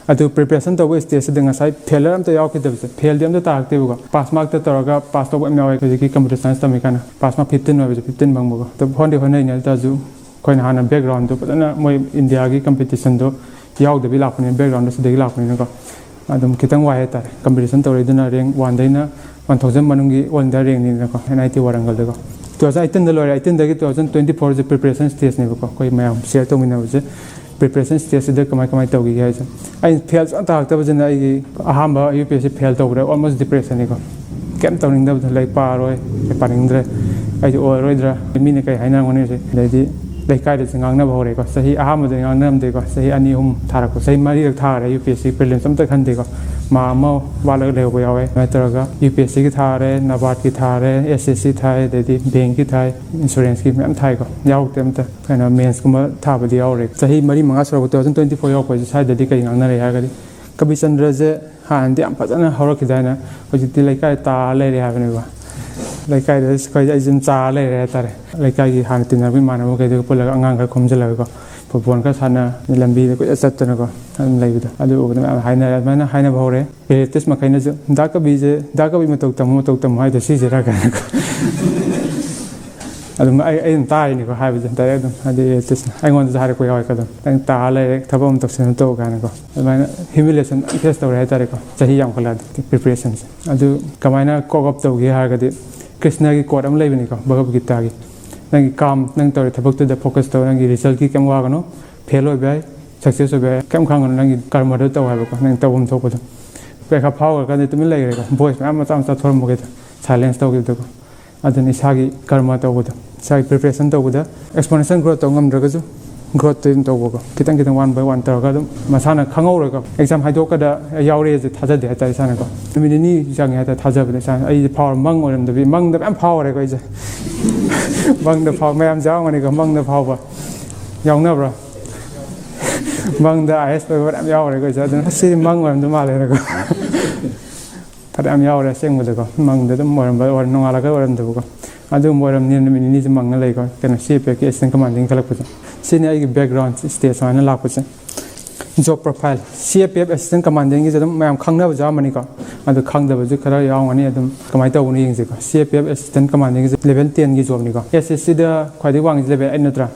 ꯑꯗꯨ preparation ꯇꯧꯕ ꯁ꯭ꯇꯦꯖꯁꯤꯗ ꯉꯁꯥꯏ ꯐꯦꯂꯔ ꯑꯝꯇ ꯌꯥꯎꯈꯤꯗꯕꯁꯦ, ꯐꯦꯜꯗꯤ ꯑꯝꯇ ꯇꯥꯔꯛꯇꯦꯕꯀꯣ꯫ ꯄꯥꯁ ꯃꯥꯔꯛꯇ ꯇꯧꯔꯒ ꯄꯥꯁ ꯇꯧꯕ ꯌꯥꯝ ꯌꯥꯎꯋꯦ ꯍꯧꯖꯤꯛꯀꯤ computer science ꯇꯝꯃꯤꯀꯥꯟꯗ꯫ ꯄꯥꯁ ꯃꯥꯔꯛ fifteen ꯑꯣꯏꯕꯁꯦ, fifteen ꯐꯪꯕꯀꯣ꯫ ꯑꯗꯨ ꯍꯣꯠꯅꯗꯤ ꯍꯣꯠꯅꯩꯅꯦ, ꯑꯗꯨ ꯑꯣꯏꯇꯥꯔꯁꯨ ꯑꯩꯈꯣꯏꯅ ꯍꯥꯟꯅ background ꯗꯣ ꯐꯖꯅ, ꯃꯣꯏ ꯏꯟꯗꯤꯌꯥꯒꯤ ꯀꯝꯄꯤꯇꯤꯁꯟꯗꯣ ꯌꯥꯎꯗꯕꯤ ꯂꯥꯛꯄꯅꯤꯅ, background ꯗꯣ ꯁꯤꯗꯒꯤ ꯂꯥꯛꯄꯅꯤꯅꯀꯣ꯫ ꯑꯗꯨꯝ ꯈꯤꯇꯪ ꯋꯥꯏ ꯍꯥꯏꯇꯥꯔꯦ꯫ ꯀꯝꯄꯤꯇꯤꯁꯟ ꯇꯧꯔꯛꯏꯗꯨꯅ ꯔꯦꯡ ꯋꯥꯟꯗꯩꯅ ꯋꯥꯟ ꯊꯥꯎꯖꯟ ꯃꯅꯨꯡꯒꯤ ꯑꯣꯜ ꯏꯟꯗꯤꯌꯥ ꯔꯦꯡꯅꯤꯗꯅꯀꯣ, ꯑꯦꯟ ꯑꯥꯏ ꯇꯤ ꯋꯥꯔꯪꯒꯜꯗꯀꯣ꯫ Two thousand eighteen ꯗ ꯂꯣꯏꯔꯦ꯫ Eighteen ꯗꯒꯤ two thousand twenty four ꯁꯦ preparation stage ꯅꯦꯕꯀꯣ, ꯑꯩꯈꯣꯏ ꯃꯌꯥꯝ ꯁꯤꯌꯔ ꯇꯧꯃꯤꯟꯅꯕꯁꯦ꯫ Preparation stage ꯁꯤꯗ ꯀꯃꯥꯏ ꯀꯃꯥꯏꯅ ꯇꯧꯈꯤꯒꯦ ꯍꯥꯏꯁꯦ, ꯑꯩꯅ ꯐꯦꯜ ꯁꯨꯡꯇꯥ ꯇꯥꯔꯛꯇꯕꯁꯤꯅ ꯑꯩꯒꯤ ꯑꯍꯥꯟꯕ U P S C fail ꯇꯧꯕꯗ almost depression ꯅꯤꯀꯣ꯫ ꯀꯩꯝ ꯇꯧꯅꯤꯡꯗꯕꯗꯣ, ꯂꯥꯏꯔꯤꯛ ꯄꯥꯔꯣꯏ, ꯂꯥꯏꯔꯤꯛ ꯄꯥꯅꯤꯡꯗ꯭ꯔꯦ, ꯑꯩꯗꯤ ꯑꯣꯏꯔꯔꯣꯏꯗ꯭ꯔꯥ, ꯃꯤꯅ ꯀꯩ ꯍꯥꯏꯅꯔꯝꯒꯅꯤ ꯍꯧꯖꯤꯛ꯫ ꯑꯗꯩꯗꯤ ꯂꯩꯀꯥꯏꯗꯁꯨ ꯉꯥꯡꯅꯕ ꯍꯧꯔꯦꯀꯣ꯫ ꯆꯍꯤ ꯑꯍꯥꯟꯕꯗ ꯉꯥꯡꯅꯔꯝꯗꯦꯀꯣ, ꯆꯍꯤ ꯑꯅꯤ ꯑꯍꯨꯝ ꯊꯥꯔꯛꯄ, ꯆꯍꯤ ꯃꯔꯤꯔꯛ ꯊꯥꯈ꯭ꯔꯦ U P S C prelims ꯑꯝꯇ ꯈꯟꯗꯦꯀꯣ꯫ ꯃꯥ ꯑꯃ ꯋꯥꯠꯂꯒ ꯂꯩꯍꯧꯕ ꯌꯥꯎꯋꯦ꯫ ꯑꯗꯨꯃꯥꯏꯅ ꯇꯧꯔꯒ ꯌꯨ ꯄꯤ ꯑꯦꯁ ꯁꯤꯒꯤ ꯊꯥꯔꯦ, ꯅꯕꯥꯔꯠꯀꯤ ꯊꯥꯔꯦ, ꯑꯦꯁ ꯑꯦꯁ ꯁꯤ ꯊꯥꯏ, ꯑꯗꯩꯗꯤ ꯕꯦꯡꯀꯤ ꯊꯥꯏ, ꯏꯟꯁꯨꯔꯦꯟꯁꯀꯤ ꯃꯌꯥꯝ ꯊꯥꯏꯀꯣ꯫ ꯌꯥꯎꯔꯛꯇꯦ ꯑꯝꯇ꯫ ꯀꯩꯅꯣ, ꯃꯦꯟꯁꯀꯨꯝꯕ ꯊꯥꯕꯗꯤ ꯌꯥꯎꯔꯦ꯫ ꯆꯍꯤ ꯃꯔꯤ ꯃꯉꯥ ꯁꯨꯔꯛꯄ, two thousand twenty four ꯌꯧꯔꯛꯄꯁꯦ, ꯁ꯭ꯋꯥꯏꯗꯗꯤ ꯀꯔꯤ ꯉꯥꯡꯅꯔꯦ ꯍꯥꯏꯔꯒꯗꯤ, ꯀꯕꯤꯆꯟꯗ꯭ꯔꯁꯦ ꯍꯥꯟꯅꯗꯤ ꯌꯥꯝ ꯐꯖꯅ ꯍꯧꯔꯛꯈꯤꯗꯥꯏꯅ, ꯍꯧꯖꯤꯛꯇꯤ ꯂꯩꯀꯥꯏ ꯇꯥ ꯂꯩꯔꯦ ꯍꯥꯏꯕꯅꯦꯕ꯫ ꯂꯩꯀꯥꯏꯗ ꯑꯩꯈꯣꯏ, ꯑꯩꯁꯦ ꯑꯗꯨꯝ ꯆꯥ ꯂꯩꯔꯦ ꯍꯥꯏꯇꯥꯔꯦ꯫ ꯂꯩꯀꯥꯏꯒꯤ ꯍꯥꯟꯅ ꯇꯤꯟꯅꯕ ꯏꯃꯥꯟꯅꯕ ꯃꯈꯩꯗꯨꯒ ꯄꯨꯜꯂꯒ ꯑꯉꯥꯡ ꯈꯔ ꯈꯣꯝꯖꯤꯜꯂꯒꯀꯣ, ꯐꯨꯠꯕꯣꯜ ꯈꯔ ꯁꯥꯟꯅ, ꯂꯝꯕꯤꯗ ꯀꯣꯏꯆꯠ ꯆꯠꯇꯅꯀꯣ, ꯑꯗꯨꯝ ꯂꯩꯕꯗꯣ꯫ ꯑꯗꯨ ꯎꯕꯗ ꯃꯌꯥꯝ ꯍꯥꯏꯅꯔꯦ꯫ ꯑꯗꯨꯃꯥꯏꯅ ꯍꯥꯏꯅꯕ ꯍꯧꯔꯦ꯫ ꯔꯤꯂꯦꯇꯤꯚꯁ ꯃꯈꯩꯅꯁꯨ, "ꯗꯥ ꯀꯕꯤꯁꯦ, ꯗꯥ ꯀꯕꯤ ꯃꯇꯧ ꯇꯝꯃꯨ, ꯃꯇꯧ ꯇꯝꯃꯨ ꯍꯥꯏꯗꯣ ꯁꯤꯁꯤꯔꯥ?" ꯀꯥꯏꯅꯀꯣ꯫ ꯑꯗꯨꯝ ꯑꯩ, ꯑꯩ ꯑꯗꯨꯝ ꯇꯥꯔꯤꯅꯤꯀꯣ ꯍꯥꯏꯕꯁꯦ, ꯗꯥꯏꯔꯦꯛ ꯑꯗꯨꯝ, ꯍꯥꯏꯗꯤ, ꯔꯤꯂꯦꯇꯤꯚꯁꯅ ꯑꯩꯉꯣꯟꯗꯁꯨ ꯍꯥꯏꯔꯛꯄ ꯌꯥꯎꯋꯦ꯫ "ꯑꯗꯨꯝ ꯅꯪ ꯇꯥ ꯂꯩꯔꯦ, ꯊꯕꯛ ꯑꯃ ꯇꯧꯁꯤꯟꯅ ꯇꯧ" ꯀꯥꯏꯅꯀꯣ꯫ ꯑꯗꯨꯃꯥꯏꯅ ꯍ꯭ꯌꯨꯃꯤꯂꯤꯌꯦꯁꯟ ꯐꯦꯁ ꯇꯧꯔꯦ ꯍꯥꯏꯇꯥꯔꯦꯀꯣ, ꯆꯍꯤ ꯌꯥꯝꯈꯠꯂꯛꯑꯗꯤ꯫ ꯄ꯭ꯔꯤꯄꯦꯔꯦꯁꯟꯁꯦ ꯑꯗꯨ ꯀꯃꯥꯏꯅ ꯀꯣꯞ ꯑꯞ ꯇꯧꯒꯦ ꯍꯥꯏꯔꯒꯗꯤ, ꯀ꯭ꯔꯤꯁꯅꯒꯤ ꯀꯣꯠ ꯑꯃ ꯂꯩꯕꯅꯤꯀꯣ, ꯚꯒꯕꯠ ꯒꯤꯇꯥꯒꯤ, "ꯅꯪꯒꯤ ꯀꯥꯝ, ꯅꯪ ꯇꯧꯔꯤ ꯊꯕꯛꯇꯨꯗ ꯐꯣꯀꯁ ꯇꯧ, ꯅꯪꯒꯤ ꯔꯤꯖꯜꯠꯀꯤ ꯀꯩꯝ ꯋꯥꯒꯅꯨ, ꯐꯦꯜ ꯑꯣꯏꯕ ꯌꯥꯏ, ꯁꯛꯁꯦꯁ ꯑꯣꯏꯕ ꯌꯥꯏ꯫ ꯀꯩꯝ ꯈꯪꯒꯅꯨ, ꯅꯪꯒꯤ ꯀꯔꯃꯗꯣ ꯇꯧ ꯍꯥꯏꯕꯀꯣ, ꯅꯪ ꯇꯧꯐꯝ ꯊꯣꯛꯄꯗꯣ꯫ ꯄꯔꯤꯈꯥ ꯐꯥꯎꯈ꯭ꯔꯀꯥꯟꯗ ꯇꯨꯃꯤꯟ ꯂꯩꯈ꯭ꯔꯦꯀꯣ, ꯚꯣꯏꯁ ꯃꯌꯥꯝ ꯃꯆꯥ ꯃꯆꯥ ꯊꯣꯔꯝꯕꯈꯩꯗꯣ ꯁꯥꯏꯂꯦꯟꯁ ꯇꯧꯈꯤꯕꯗꯣꯀꯣ꯫ ꯑꯗꯨꯅ ꯏꯁꯥꯒꯤ ꯀꯔꯃ ꯇꯧꯕꯗꯣ, ꯏꯁꯥꯒꯤ ꯄ꯭ꯔꯤꯄꯦꯔꯦꯁꯟ ꯇꯧꯕꯗ ꯑꯦꯛꯁꯄꯣꯅꯦꯟꯁꯤꯌꯦꯜ ꯒ꯭ꯔꯣꯠ ꯇꯧ ꯉꯝꯗ꯭ꯔꯒꯁꯨ, ꯒ꯭ꯔꯣꯠꯇꯨ ꯑꯗꯨꯝ ꯇꯧꯕꯀꯣ, ꯈꯤꯇꯪ ꯈꯤꯇꯪ, ꯋꯥꯟ ꯕꯥꯏ ꯋꯥꯟ ꯇꯧꯔꯒ ꯑꯗꯨꯝ ꯃꯁꯥꯅ ꯈꯪꯍꯧꯔꯒ ꯑꯦꯛꯖꯥꯝ ꯍꯥꯏꯗꯣꯛꯀꯗ ꯌꯥꯎꯔꯦꯁꯦ ꯊꯥꯖꯗꯦ ꯍꯥꯏꯇꯥꯔꯦ ꯏꯁꯥꯅꯀꯣ꯫ ꯅꯨꯃꯤꯠ ꯅꯤꯅꯤ ꯆꯪꯉꯦ ꯍꯥꯏꯇꯥꯔꯦ ꯊꯥꯖꯕꯗ ꯏꯁꯥꯅ꯫ ꯑꯩꯁꯦ ꯐꯥꯎꯔ ꯃꯪ ꯑꯣꯏꯔꯝꯗꯕꯤ, ꯃꯪꯗ ꯃꯌꯥꯝ ꯐꯥꯎꯔꯦꯀꯣ ꯑꯩꯁꯦ꯫ ꯃꯪꯗ ꯐꯥꯎ-, ꯃꯌꯥꯝꯁꯨ ꯌꯥꯎꯔꯝꯒꯅꯤꯀꯣ, ꯃꯪꯗ ꯐꯥꯎꯕ ꯌꯥꯎꯅꯕ꯭ꯔꯣ? ꯃꯪꯗ ꯑꯥꯏ ꯑꯦꯁ ꯑꯣꯏꯕ ꯃꯌꯥꯝ ꯌꯥꯎꯔꯦꯀꯣ ꯑꯩꯁꯦ꯫ ꯑꯗꯨꯅ ꯑꯁ, ꯁꯤꯗꯤ ꯃꯪ ꯑꯣꯏꯔꯝꯗꯧ ꯃꯥꯜꯂꯦꯅꯀꯣ꯫ ꯐꯅꯌꯥꯝ ꯌꯥꯎꯔꯦ ꯑꯁꯦꯡꯕꯗꯀꯣ, ꯃꯪꯗ ꯑꯗꯨꯝ ꯑꯣꯏꯔꯝꯕ ꯑꯣꯏꯔ-, ꯅꯣꯡꯉꯥꯜꯂꯒ ꯑꯣꯏꯔꯝꯗꯕꯀꯣ꯫ ꯑꯗꯨꯒꯨꯝꯕ ꯑꯣꯏꯔꯝꯅꯤꯅ ꯅꯨꯃꯤꯠ ꯅꯤꯅꯤꯁꯦ ꯃꯪꯉ ꯂꯩꯀꯣ, ꯀꯩꯅꯣ, ꯁꯤ ꯑꯦ ꯄꯤ ꯑꯦꯐꯀꯤ ꯑꯦꯁꯤꯁꯇꯦꯟ ꯀꯃꯥꯟꯗꯦꯟ ꯈꯜꯂꯛꯄꯁꯦ꯫ ꯁꯤꯅꯤ ꯑꯩꯒꯤ ꯕꯦꯛꯒ꯭ꯔꯥꯎꯟ, ꯁ꯭ꯇꯦꯖ ꯁꯨꯃꯥꯏꯅ ꯂꯥꯛꯄꯁꯦ꯫ ꯖꯣꯕ ꯄ꯭ꯔꯣꯐꯥꯏꯜ, ꯁꯤ ꯑꯦ ꯄꯤ ꯑꯦꯐ ꯑꯦꯁꯤꯁꯇꯦꯟ ꯀꯃꯥꯟꯗꯦꯟꯒꯤꯁꯦ ꯑꯗꯨꯝ ꯃꯌꯥꯝ ꯈꯪꯅꯕꯁꯨ ꯌꯥꯎꯔꯝꯃꯅꯤꯀꯣ꯫ ꯑꯗꯨ ꯈꯪꯗꯕꯁꯨ ꯈꯔ ꯌꯥꯎꯔꯝꯒꯅꯤ꯫ ꯑꯗꯨꯝ ꯀꯃꯥꯏꯅ ꯇꯧꯕꯅꯣ ꯌꯦꯡꯁꯦꯀꯣ꯫ ꯁꯤ A P F assistant ꯀꯃꯥꯟꯗꯦꯟꯒꯤꯁꯦ level ꯇꯦꯟꯒꯤ ꯖꯣꯕꯅꯤꯀꯣ꯫ ꯑꯦꯁ ꯑꯦꯁ ꯁꯤꯗ ꯈ꯭ꯋꯥꯏꯗꯒꯤ ꯋꯥꯡꯉꯤꯁꯦ ꯂꯦꯚꯦꯜ ꯑꯩꯠ ꯅꯠꯇ꯭ꯔꯥ?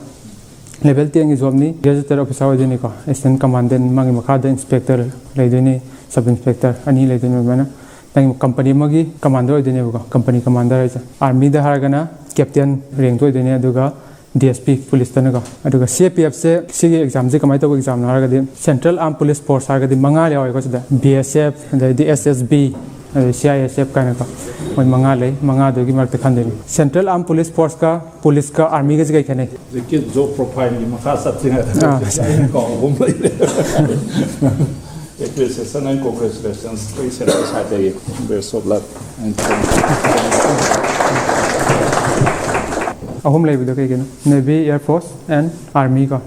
ꯂꯦꯚꯦꯜ ꯇꯦꯟꯒꯤ ꯖꯣꯕꯅꯤ, ꯒꯦꯖꯦꯇꯦꯠ ꯑꯣꯐꯤꯁꯥꯔ ꯑꯣꯏꯗꯣꯏꯅꯤꯀꯣ꯫ ꯑꯦꯁꯤꯁꯇꯦꯟ ꯀꯃꯥꯟꯗꯦꯟ, ꯃꯥꯒꯤ ꯃꯈꯥꯗ ꯏꯟꯁꯄꯦꯛꯇꯔ ꯂꯩꯗꯣꯏꯅꯤ, ꯁꯕ ꯏꯟꯁꯄꯦꯛꯇꯔ ꯑꯅꯤ ꯂꯩꯗꯣꯏꯅꯤ꯫ ꯑꯗꯨꯃꯥꯏꯅ ꯅꯪꯒꯤ ꯀꯝꯄꯅꯤ ꯑꯃꯒꯤ ꯀꯃꯥꯟꯗꯔ ꯑꯣꯏꯗꯣꯏꯅꯦꯕꯀꯣ, ꯀꯝꯄꯅꯤ ꯀꯃꯥꯟꯗꯔ ꯍꯥꯏꯁꯦ꯫ ꯑꯥꯔꯃꯤꯗ ꯍꯥꯏꯔꯒꯅ ꯀꯦꯞꯇꯦꯟ ꯔꯦꯡꯛꯇ ꯑꯣꯏꯗꯣꯏꯅꯦ, ꯑꯗꯨꯒ ꯗꯤ ꯑꯦꯁ ꯄꯤ ꯄꯨꯂꯤꯁꯇꯅꯀꯣ꯫ ꯑꯗꯨꯒ ꯁꯤ ꯑꯦ ꯄꯤ ꯑꯦꯐꯁꯦ, ꯁꯤꯒꯤ ꯑꯦꯛꯖꯥꯝꯁꯦ ꯀꯃꯥꯏꯅ ꯇꯧꯕ ꯑꯦꯛꯖꯥꯝꯅꯣ ꯍꯥꯏꯔꯒꯗꯤ, ꯁꯦꯟꯇ꯭ꯔꯦꯜ ꯑꯥꯔꯝ ꯄꯨꯂꯤꯁ ꯐꯣꯔꯁ ꯍꯥꯏꯔꯒꯗꯤ ꯃꯉꯥ ꯌꯥꯎꯋꯦꯀꯣ ꯁꯤꯗ: ꯕꯤ ꯑꯦꯁ ꯑꯦꯐ, ꯑꯗꯩꯗꯤ ꯑꯦꯁ ꯑꯦꯁ ꯕꯤ, ꯑꯗꯩ ꯁꯤ ꯑꯥꯏ ꯑꯦꯁ ꯑꯦꯐ ꯀꯥꯏꯅꯀꯣ꯫ ꯃꯣꯏ ꯃꯉꯥ ꯂꯩ, ꯃꯉꯥꯗꯨꯒꯤ ꯃꯔꯛꯇ ꯈꯟꯗꯣꯏꯅꯤ꯫ ꯁꯦꯟꯇ꯭ꯔꯦꯜ ꯑꯥꯔꯝ ꯄꯨꯂꯤꯁ ꯐꯣꯔꯁꯀ ꯄꯨꯂꯤꯁꯀ ꯑꯥꯔꯃꯤꯒꯁꯦ ꯀꯩ ꯈꯦꯠꯅꯩ? ꯍꯧꯖꯤꯛꯀꯤ ꯖꯣꯕ ꯄ꯭ꯔꯣꯐꯥꯏꯜꯒꯤ ꯃꯈꯥ ꯆꯠꯇ꯭ꯔꯤꯉꯩꯗ ꯑꯥ꯫ ꯑꯩꯅ ꯀꯥꯎꯕ ꯑꯃ ꯂꯩꯔꯦ꯫ Appreciation and congratulations. ꯑꯩ ꯁꯦꯟꯇꯔ ꯁꯥꯏꯠꯇꯒꯤ best of luck and ꯑꯍꯨꯝ ꯂꯩꯕꯗꯣ ꯀꯩꯒꯤꯅꯣ? Navy, Air Force and Army ꯀꯣ꯫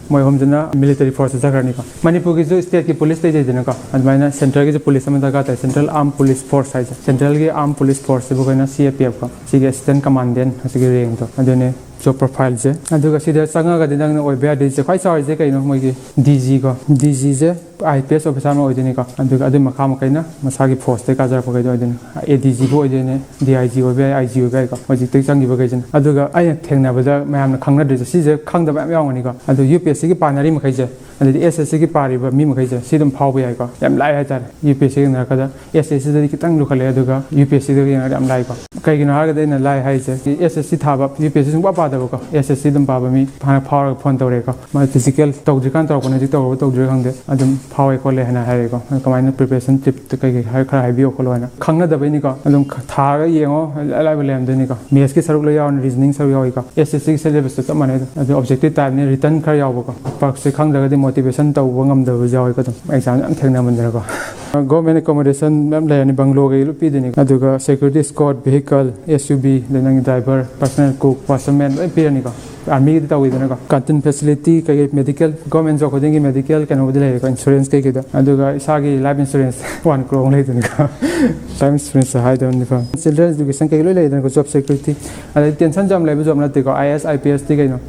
ꯃꯣꯏ ꯑꯍꯨꯝꯁꯤꯅ ꯃꯤꯂꯤꯇꯔꯤ ꯐꯣꯔꯁꯇ ꯆꯠꯈ꯭ꯔꯅꯤꯀꯣ꯫ ꯃꯅꯤꯄꯨꯔꯒꯤꯁꯨ ꯁ꯭ꯇꯦꯠꯀꯤ ꯄꯨꯂꯤꯁ ꯂꯩꯖꯩꯗꯅꯀꯣ, ꯑꯗꯨꯃꯥꯏꯅ ꯁꯦꯟꯇ꯭ꯔꯦꯜꯒꯤꯁꯨ ꯄꯨꯂꯤꯁ ꯑꯃ ꯗꯔꯀꯥꯔ ꯇꯥꯏ, ꯁꯦꯟꯇ꯭ꯔꯦꯜ ꯑꯥꯔꯝ ꯄꯨꯂꯤꯁ ꯐꯣꯔꯁ ꯍꯥꯏꯁꯦ꯫ ꯁꯦꯟꯇ꯭ꯔꯦꯜꯒꯤ ꯑꯥꯔꯝ ꯄꯨꯂꯤꯁ ꯐꯣꯔꯁꯁꯤꯕꯨ ꯑꯩꯈꯣꯏꯅ ꯁꯤ ꯑꯦ ꯄꯤ ꯑꯦꯐ ꯀꯣ, ꯁꯤꯒꯤ ꯑꯦꯁꯤꯁꯇꯦꯟ ꯀꯃꯥꯟꯗꯦꯟ ꯑꯁꯤꯒꯤ ꯔꯦꯡꯗꯣ ꯑꯗꯨꯅꯦ꯫ ꯖꯣꯕ ꯄ꯭ꯔꯣꯐꯥꯏꯜꯁꯦ꯫ ꯑꯗꯨꯒ ꯁꯤꯗ ꯆꯪꯉꯒꯗꯤ ꯅꯪꯅ ꯑꯣꯏꯕ ꯌꯥꯗꯣꯏꯁꯦ ꯈ꯭ꯋꯥꯏ ꯆꯥꯎꯔꯤꯁꯦ ꯀꯩꯅꯣ? ꯃꯣꯏꯒꯤ ꯗꯤ ꯖꯤ ꯀꯣ꯫ ꯗꯤ ꯖꯤꯁꯦ ꯑꯥꯏ ꯄꯤ ꯑꯦꯁ ꯑꯣꯐꯤꯁꯥꯔ ꯑꯃ ꯑꯣꯏꯗꯣꯏꯅꯤꯀꯣ꯫ ꯑꯗꯨꯒ ꯑꯗꯨꯒꯤ ꯃꯈꯥ ꯃꯈꯩꯅ ꯃꯁꯥꯒꯤ ꯐꯣꯔꯁꯇꯩ ꯀꯥꯖꯔꯛꯄꯈꯩꯗꯣ ꯑꯣꯏꯗꯣꯏꯅꯤ꯫ ꯑꯦ ꯗꯤ ꯖꯤꯕꯨ ꯑꯣꯏꯗꯣꯏꯅꯦ, ꯗꯤ ꯑꯥꯏ ꯖꯤ ꯑꯣꯏꯕ ꯌꯥꯏ, ꯑꯥꯏ ꯖꯤ ꯑꯣꯏꯕ ꯌꯥꯏꯀꯣ, ꯍꯧꯖꯤꯛꯇꯒꯤ ꯆꯪꯈꯤꯕꯈꯩꯁꯤꯅ꯫ ꯑꯗꯨꯒ ꯑꯩꯅ ꯊꯦꯡꯅꯕꯗ ꯃꯌꯥꯝꯅ ꯈꯪꯅꯗ꯭ꯔꯤꯁꯦ, ꯁꯤꯁꯦ ꯈꯪꯗꯕ ꯌꯥꯝ ꯌꯥꯎꯔꯝꯒꯅꯤꯀꯣ꯫ ꯑꯗꯨ ꯌꯨ ꯄꯤ ꯑꯦꯁ ꯁꯤꯒꯤ ꯄꯥꯅꯔꯤ ꯃꯈꯩꯁꯦ, ꯑꯗꯩꯗꯤ ꯑꯦꯁ ꯑꯦꯁ ꯁꯤꯒꯤ ꯄꯥꯔꯤꯕ ꯃꯤ ꯃꯈꯩꯁꯦ ꯁꯤ ꯑꯗꯨꯝ ꯐꯥꯎꯕ ꯌꯥꯏꯀꯣ, ꯌꯥꯝ ꯂꯥꯏ ꯍꯥꯏꯇꯥꯔꯦ꯫ ꯌꯨ ꯄꯤ ꯑꯦꯁ ꯁꯤꯒ ꯌꯦꯡꯅꯔꯛꯄꯗ ꯑꯦꯁ ꯑꯦꯁ ꯁꯤꯗꯗꯤ ꯈꯤꯇꯪ ꯂꯨꯈꯠꯂꯦ, ꯑꯗꯨꯒ ꯌꯨ ꯄꯤ ꯑꯦꯁ ꯁꯤꯗꯒ ꯌꯦꯡꯉꯗꯤ ꯌꯥꯝ ꯂꯥꯏꯀꯣ꯫ ꯀꯩꯒꯤꯅꯣ ꯍꯥꯏꯔꯒꯗꯤ ꯑꯩꯅ ꯂꯥꯏ ꯍꯥꯏꯔꯤꯁꯦ, ꯑꯦꯁ ꯑꯦꯁ ꯁꯤ ꯊꯥꯕ ꯌꯨ ꯄꯤ ꯑꯦꯁ ꯁꯤ ꯁꯨꯡꯄꯥ ꯄꯥꯗꯕꯀꯣ, ꯑꯦꯁ ꯑꯦꯁ ꯁꯤ ꯑꯗꯨꯝ ꯄꯥꯕ ꯃꯤ ꯍꯥꯟꯅ ꯐꯥꯎꯔꯒ ꯐꯣꯟ ꯇꯧꯔꯛꯑꯦꯀꯣ, ꯃꯥ ꯐꯤꯖꯤꯀꯦꯜ ꯇꯧꯗ꯭ꯔꯤꯀꯥꯟ ꯇꯧꯔꯛꯄꯅꯦ, ꯍꯧꯖꯤꯛ ꯇꯧꯔꯕ ꯇꯧꯗ꯭ꯔꯤꯕ ꯈꯪꯗꯦ, ꯑꯗꯨꯝ ꯐꯥꯎꯋꯦ ꯈꯣꯠꯂꯦ ꯍꯥꯏꯅ ꯍꯥꯏꯔꯛꯑꯦꯀꯣ꯫ ꯑꯗꯣ ꯀꯃꯥꯏꯅ ꯄ꯭ꯔꯤꯄꯦꯔꯦꯁꯟ ꯇꯤꯞꯇ ꯀꯩꯀꯩ ꯍꯥꯏ-, ꯈꯔ ꯍꯥꯏꯕꯤꯌꯣ ꯈꯣꯠꯂꯣ ꯍꯥꯏꯅ꯫ ꯈꯪꯅꯗꯕꯩꯅꯤꯀꯣ, ꯑꯗꯨꯝ ꯈ-, ꯊꯥꯔꯒ ꯌꯦꯡꯉꯣ, ꯑꯂꯥꯏꯕ ꯂꯩꯔꯝꯗꯣꯏꯅꯤꯀꯣ꯫ ꯃꯦꯠꯁꯀꯤ ꯁꯔꯨꯛ ꯂꯣꯏ ꯌꯥꯎꯔꯅꯤ, ꯔꯤꯖꯅꯤꯡ ꯁꯔꯨꯛ ꯌꯥꯎꯏꯀꯣ꯫ ꯑꯦꯁ ꯑꯦꯁ ꯁꯤꯒꯤ ꯁꯤꯂꯦꯕꯁꯇ ꯆꯞ ꯃꯥꯟꯅꯩ ꯑꯗꯨꯝ꯫ ꯑꯗꯨ ꯑꯣꯕꯖꯦꯛꯇꯤꯞ ꯇꯥꯏꯞꯅꯤ, ꯔꯤꯇꯟ ꯈꯔ ꯌꯥꯎꯕꯀꯣ꯫ ꯄꯥꯔꯛꯁꯦ ꯈꯪꯗ꯭ꯔꯒꯗꯤ ꯃꯣꯇꯤꯚꯦꯁꯟ ꯇꯧꯕ ꯉꯝꯗꯕꯁꯨ ꯌꯥꯎꯏꯀꯣ, ꯑꯗꯨꯝ ꯑꯦꯛꯖꯥꯝ ꯌꯥꯝ ꯊꯦꯡꯅꯃꯟꯗꯅꯀꯣ꯫ ꯒꯣꯔꯃꯦꯟ ꯑꯦꯀꯣꯃꯣꯗꯦꯁꯟ ꯃꯌꯥꯝ ꯂꯩꯔꯅꯤ, ꯕꯪꯒ꯭ꯂꯣ ꯀꯩ ꯂꯣꯏ ꯄꯤꯗꯣꯏꯅꯤ꯫ ꯑꯗꯨꯒ security escort, vehicle, S U V, ꯑꯗꯩ ꯅꯪꯒꯤ ꯗ꯭ꯔꯥꯏꯚꯔ, ꯄꯔꯁꯅꯦꯜ ꯀꯨꯛ, ꯋꯥꯁꯔꯃꯦꯟ ꯂꯣꯏ ꯄꯤꯔꯅꯤꯀꯣ꯫ ꯑꯥꯔꯃꯤꯒꯤꯗꯤ ꯇꯧꯋꯤꯗꯅꯀꯣ꯫ ꯀꯥꯟꯇꯤꯟ ꯐꯦꯁꯤꯂꯤꯇꯤ ꯀꯩꯀꯩ, ꯃꯦꯗꯤꯀꯦꯜ, ꯒꯣꯔꯃꯦꯟ ꯖꯣꯕ ꯈꯨꯗꯤꯡꯒꯤ ꯃꯦꯗꯤꯀꯦꯜ ꯀꯩꯅꯣꯕꯨꯗꯤ ꯂꯩꯔꯦꯀꯣ, ꯏꯟꯁꯨꯔꯦꯟꯁ ꯀꯩꯀꯩꯗꯣ꯫ ꯑꯗꯨꯒ ꯏꯁꯥꯒꯤ ꯂꯥꯏꯐ ꯏꯟꯁꯨꯔꯦꯟꯁ ꯋꯥꯟ ꯀ꯭ꯔꯣꯔ ꯑꯃ ꯂꯩꯗꯅꯀꯣ꯫ ꯂꯥꯏꯐ ꯏꯟꯁꯨꯔꯦꯟꯁ ꯍꯥꯏꯗꯕꯅꯤꯀꯣ꯫ ꯆꯤꯜꯗ꯭ꯔꯦꯟ ꯏꯗꯨꯀꯦꯁꯟ ꯀꯩꯀꯩ ꯂꯣꯏ ꯂꯩꯗꯅꯀꯣ, ꯖꯣꯕ ꯁꯦꯀ꯭ꯌꯨꯔꯤꯇꯤ꯫ ꯑꯗꯩ ꯇꯦꯟꯁꯟꯁꯨ ꯌꯥꯝ ꯂꯩꯕ ꯖꯣꯕ ꯅꯠꯇꯦꯀꯣ꯫ I A S, I P ꯑꯦꯁꯇꯤ ꯀꯩꯅꯣ?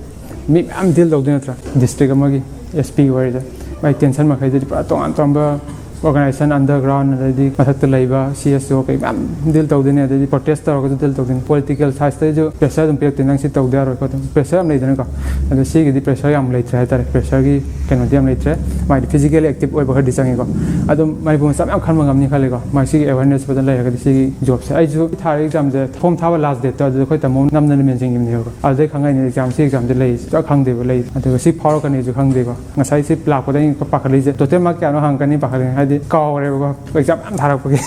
ꯃꯤ ꯃꯌꯥꯝ ꯗꯤꯜ ꯇꯧꯗꯣꯏ ꯅꯠꯇ꯭ꯔꯥ? ꯗꯤꯁꯇ꯭ꯔꯤꯛ ꯑꯃꯒꯤ ꯑꯦꯁ ꯄꯤ ꯑꯣꯏꯔꯦꯗ꯫ ꯃꯥꯏ ꯇꯦꯟꯁꯟ ꯃꯈꯩꯗꯨꯗꯤ ꯄꯨꯔꯥ ꯇꯣꯉꯥꯟ ꯇꯣꯉꯥꯟꯕ ꯑꯣꯔꯒꯅꯥꯏꯖꯦꯁꯟ, ꯑꯟꯗꯔꯒ꯭ꯔꯥꯎꯟ, ꯑꯗꯩꯗꯤ ꯃꯊꯛꯇ ꯂꯩꯕ ꯁꯤ ꯑꯦꯁ ꯑꯣ ꯀꯩ ꯃꯌꯥꯝ ꯗꯤꯜ ꯇꯧꯗꯣꯏꯅꯦ꯫ ꯑꯗꯩꯗꯤ ꯄ꯭ꯔꯣꯇꯦꯁ ꯇꯧꯔꯒꯁꯨ ꯗꯤꯜ ꯇꯧꯗꯣꯏꯅꯦ꯫ ꯄꯣꯂꯤꯇꯤꯀꯦꯜ ꯁꯥꯏꯠꯁꯇꯩꯁꯨ ꯄ꯭ꯔꯦꯁꯔ ꯑꯗꯨꯝ ꯄꯤꯔꯛꯇꯣꯏꯅꯦ, "ꯅꯪ ꯁꯤ ꯇꯧꯗ ꯌꯥꯔꯣꯏ" ꯈꯣꯠꯇꯣꯏꯅꯦ꯫ ꯄ꯭ꯔꯦꯁꯔ ꯌꯥꯝ ꯂꯩꯗꯅꯀꯣ꯫ ꯑꯗꯣ ꯁꯤꯒꯤꯗꯤ ꯄ꯭ꯔꯦꯁꯔ ꯌꯥꯝ ꯂꯩꯇ꯭ꯔꯦ ꯍꯥꯏꯇꯥꯔꯦ, ꯄ꯭ꯔꯦꯁꯔꯒꯤ ꯀꯩꯅꯣꯗꯤ ꯌꯥꯝ ꯂꯩꯇ꯭ꯔꯦ꯫ ꯃꯥꯏꯗꯤ ꯐꯤꯖꯤꯀꯦꯜꯂꯤ ꯑꯦꯛꯇꯤꯞ ꯑꯣꯏꯕ ꯈꯔꯗꯤ ꯆꯪꯉꯤꯀꯣ꯫ ꯑꯗꯨꯝ ꯃꯅꯤꯄꯨꯔ ꯃꯆꯥ ꯃꯌꯥꯝ ꯈꯟꯕ ꯉꯝꯅꯤ ꯈꯜꯂꯤꯀꯣ꯫ ꯃꯥꯏ ꯁꯤꯒꯤ ꯑꯦꯋꯦꯔꯅꯦꯁ ꯐꯖꯅ ꯂꯩꯔꯒꯗꯤ ꯁꯤꯒꯤ ꯖꯣꯕꯁꯦ꯫ ꯑꯩꯁꯨ ꯊꯥꯔꯤꯕ ꯑꯦꯛꯖꯥꯝꯁꯦ, ꯐꯣꯝ ꯊꯥꯕ ꯂꯥꯁ ꯗꯦꯠꯇꯣ ꯑꯗꯨꯗ ꯑꯩꯈꯣꯏ ꯇꯥꯃꯣ ꯅꯝꯗꯅ ꯃꯦꯟꯁꯤꯟꯈꯤꯕꯅꯦꯕꯀꯣ꯫ ꯑꯗꯨꯗꯩ ꯈꯪꯉꯛꯏꯅꯦ ꯑꯦꯛꯖꯥꯝ, ꯁꯤ ꯑꯦꯛꯖꯥꯝꯁꯦ ꯂꯩ ꯁꯨꯡꯈꯪ ꯈꯪꯗꯦꯕ ꯂꯩ꯫ ꯑꯗꯨꯒ ꯁꯤ ꯐꯥꯎꯔꯛꯀꯅꯤꯁꯨ ꯈꯪꯗꯦꯀꯣ꯫ ꯉꯁꯥꯏ ꯁꯤ ꯂꯥꯛꯄꯗ ꯑꯩꯅ ꯄꯥꯈꯠꯂꯤꯁꯦ, ꯇꯣꯇꯦꯜ ꯃꯥꯔꯛ ꯀꯌꯥꯅꯣ ꯍꯪꯉꯛꯀꯅꯤ ꯄꯥꯈꯠꯂꯤꯅꯦ, ꯍꯥꯏꯗꯤ ꯀꯥꯎꯔꯦꯕꯀꯣ, ꯑꯦꯛꯖꯥꯝ ꯌꯥꯝ ꯊꯥꯔꯛꯄꯒꯤ꯫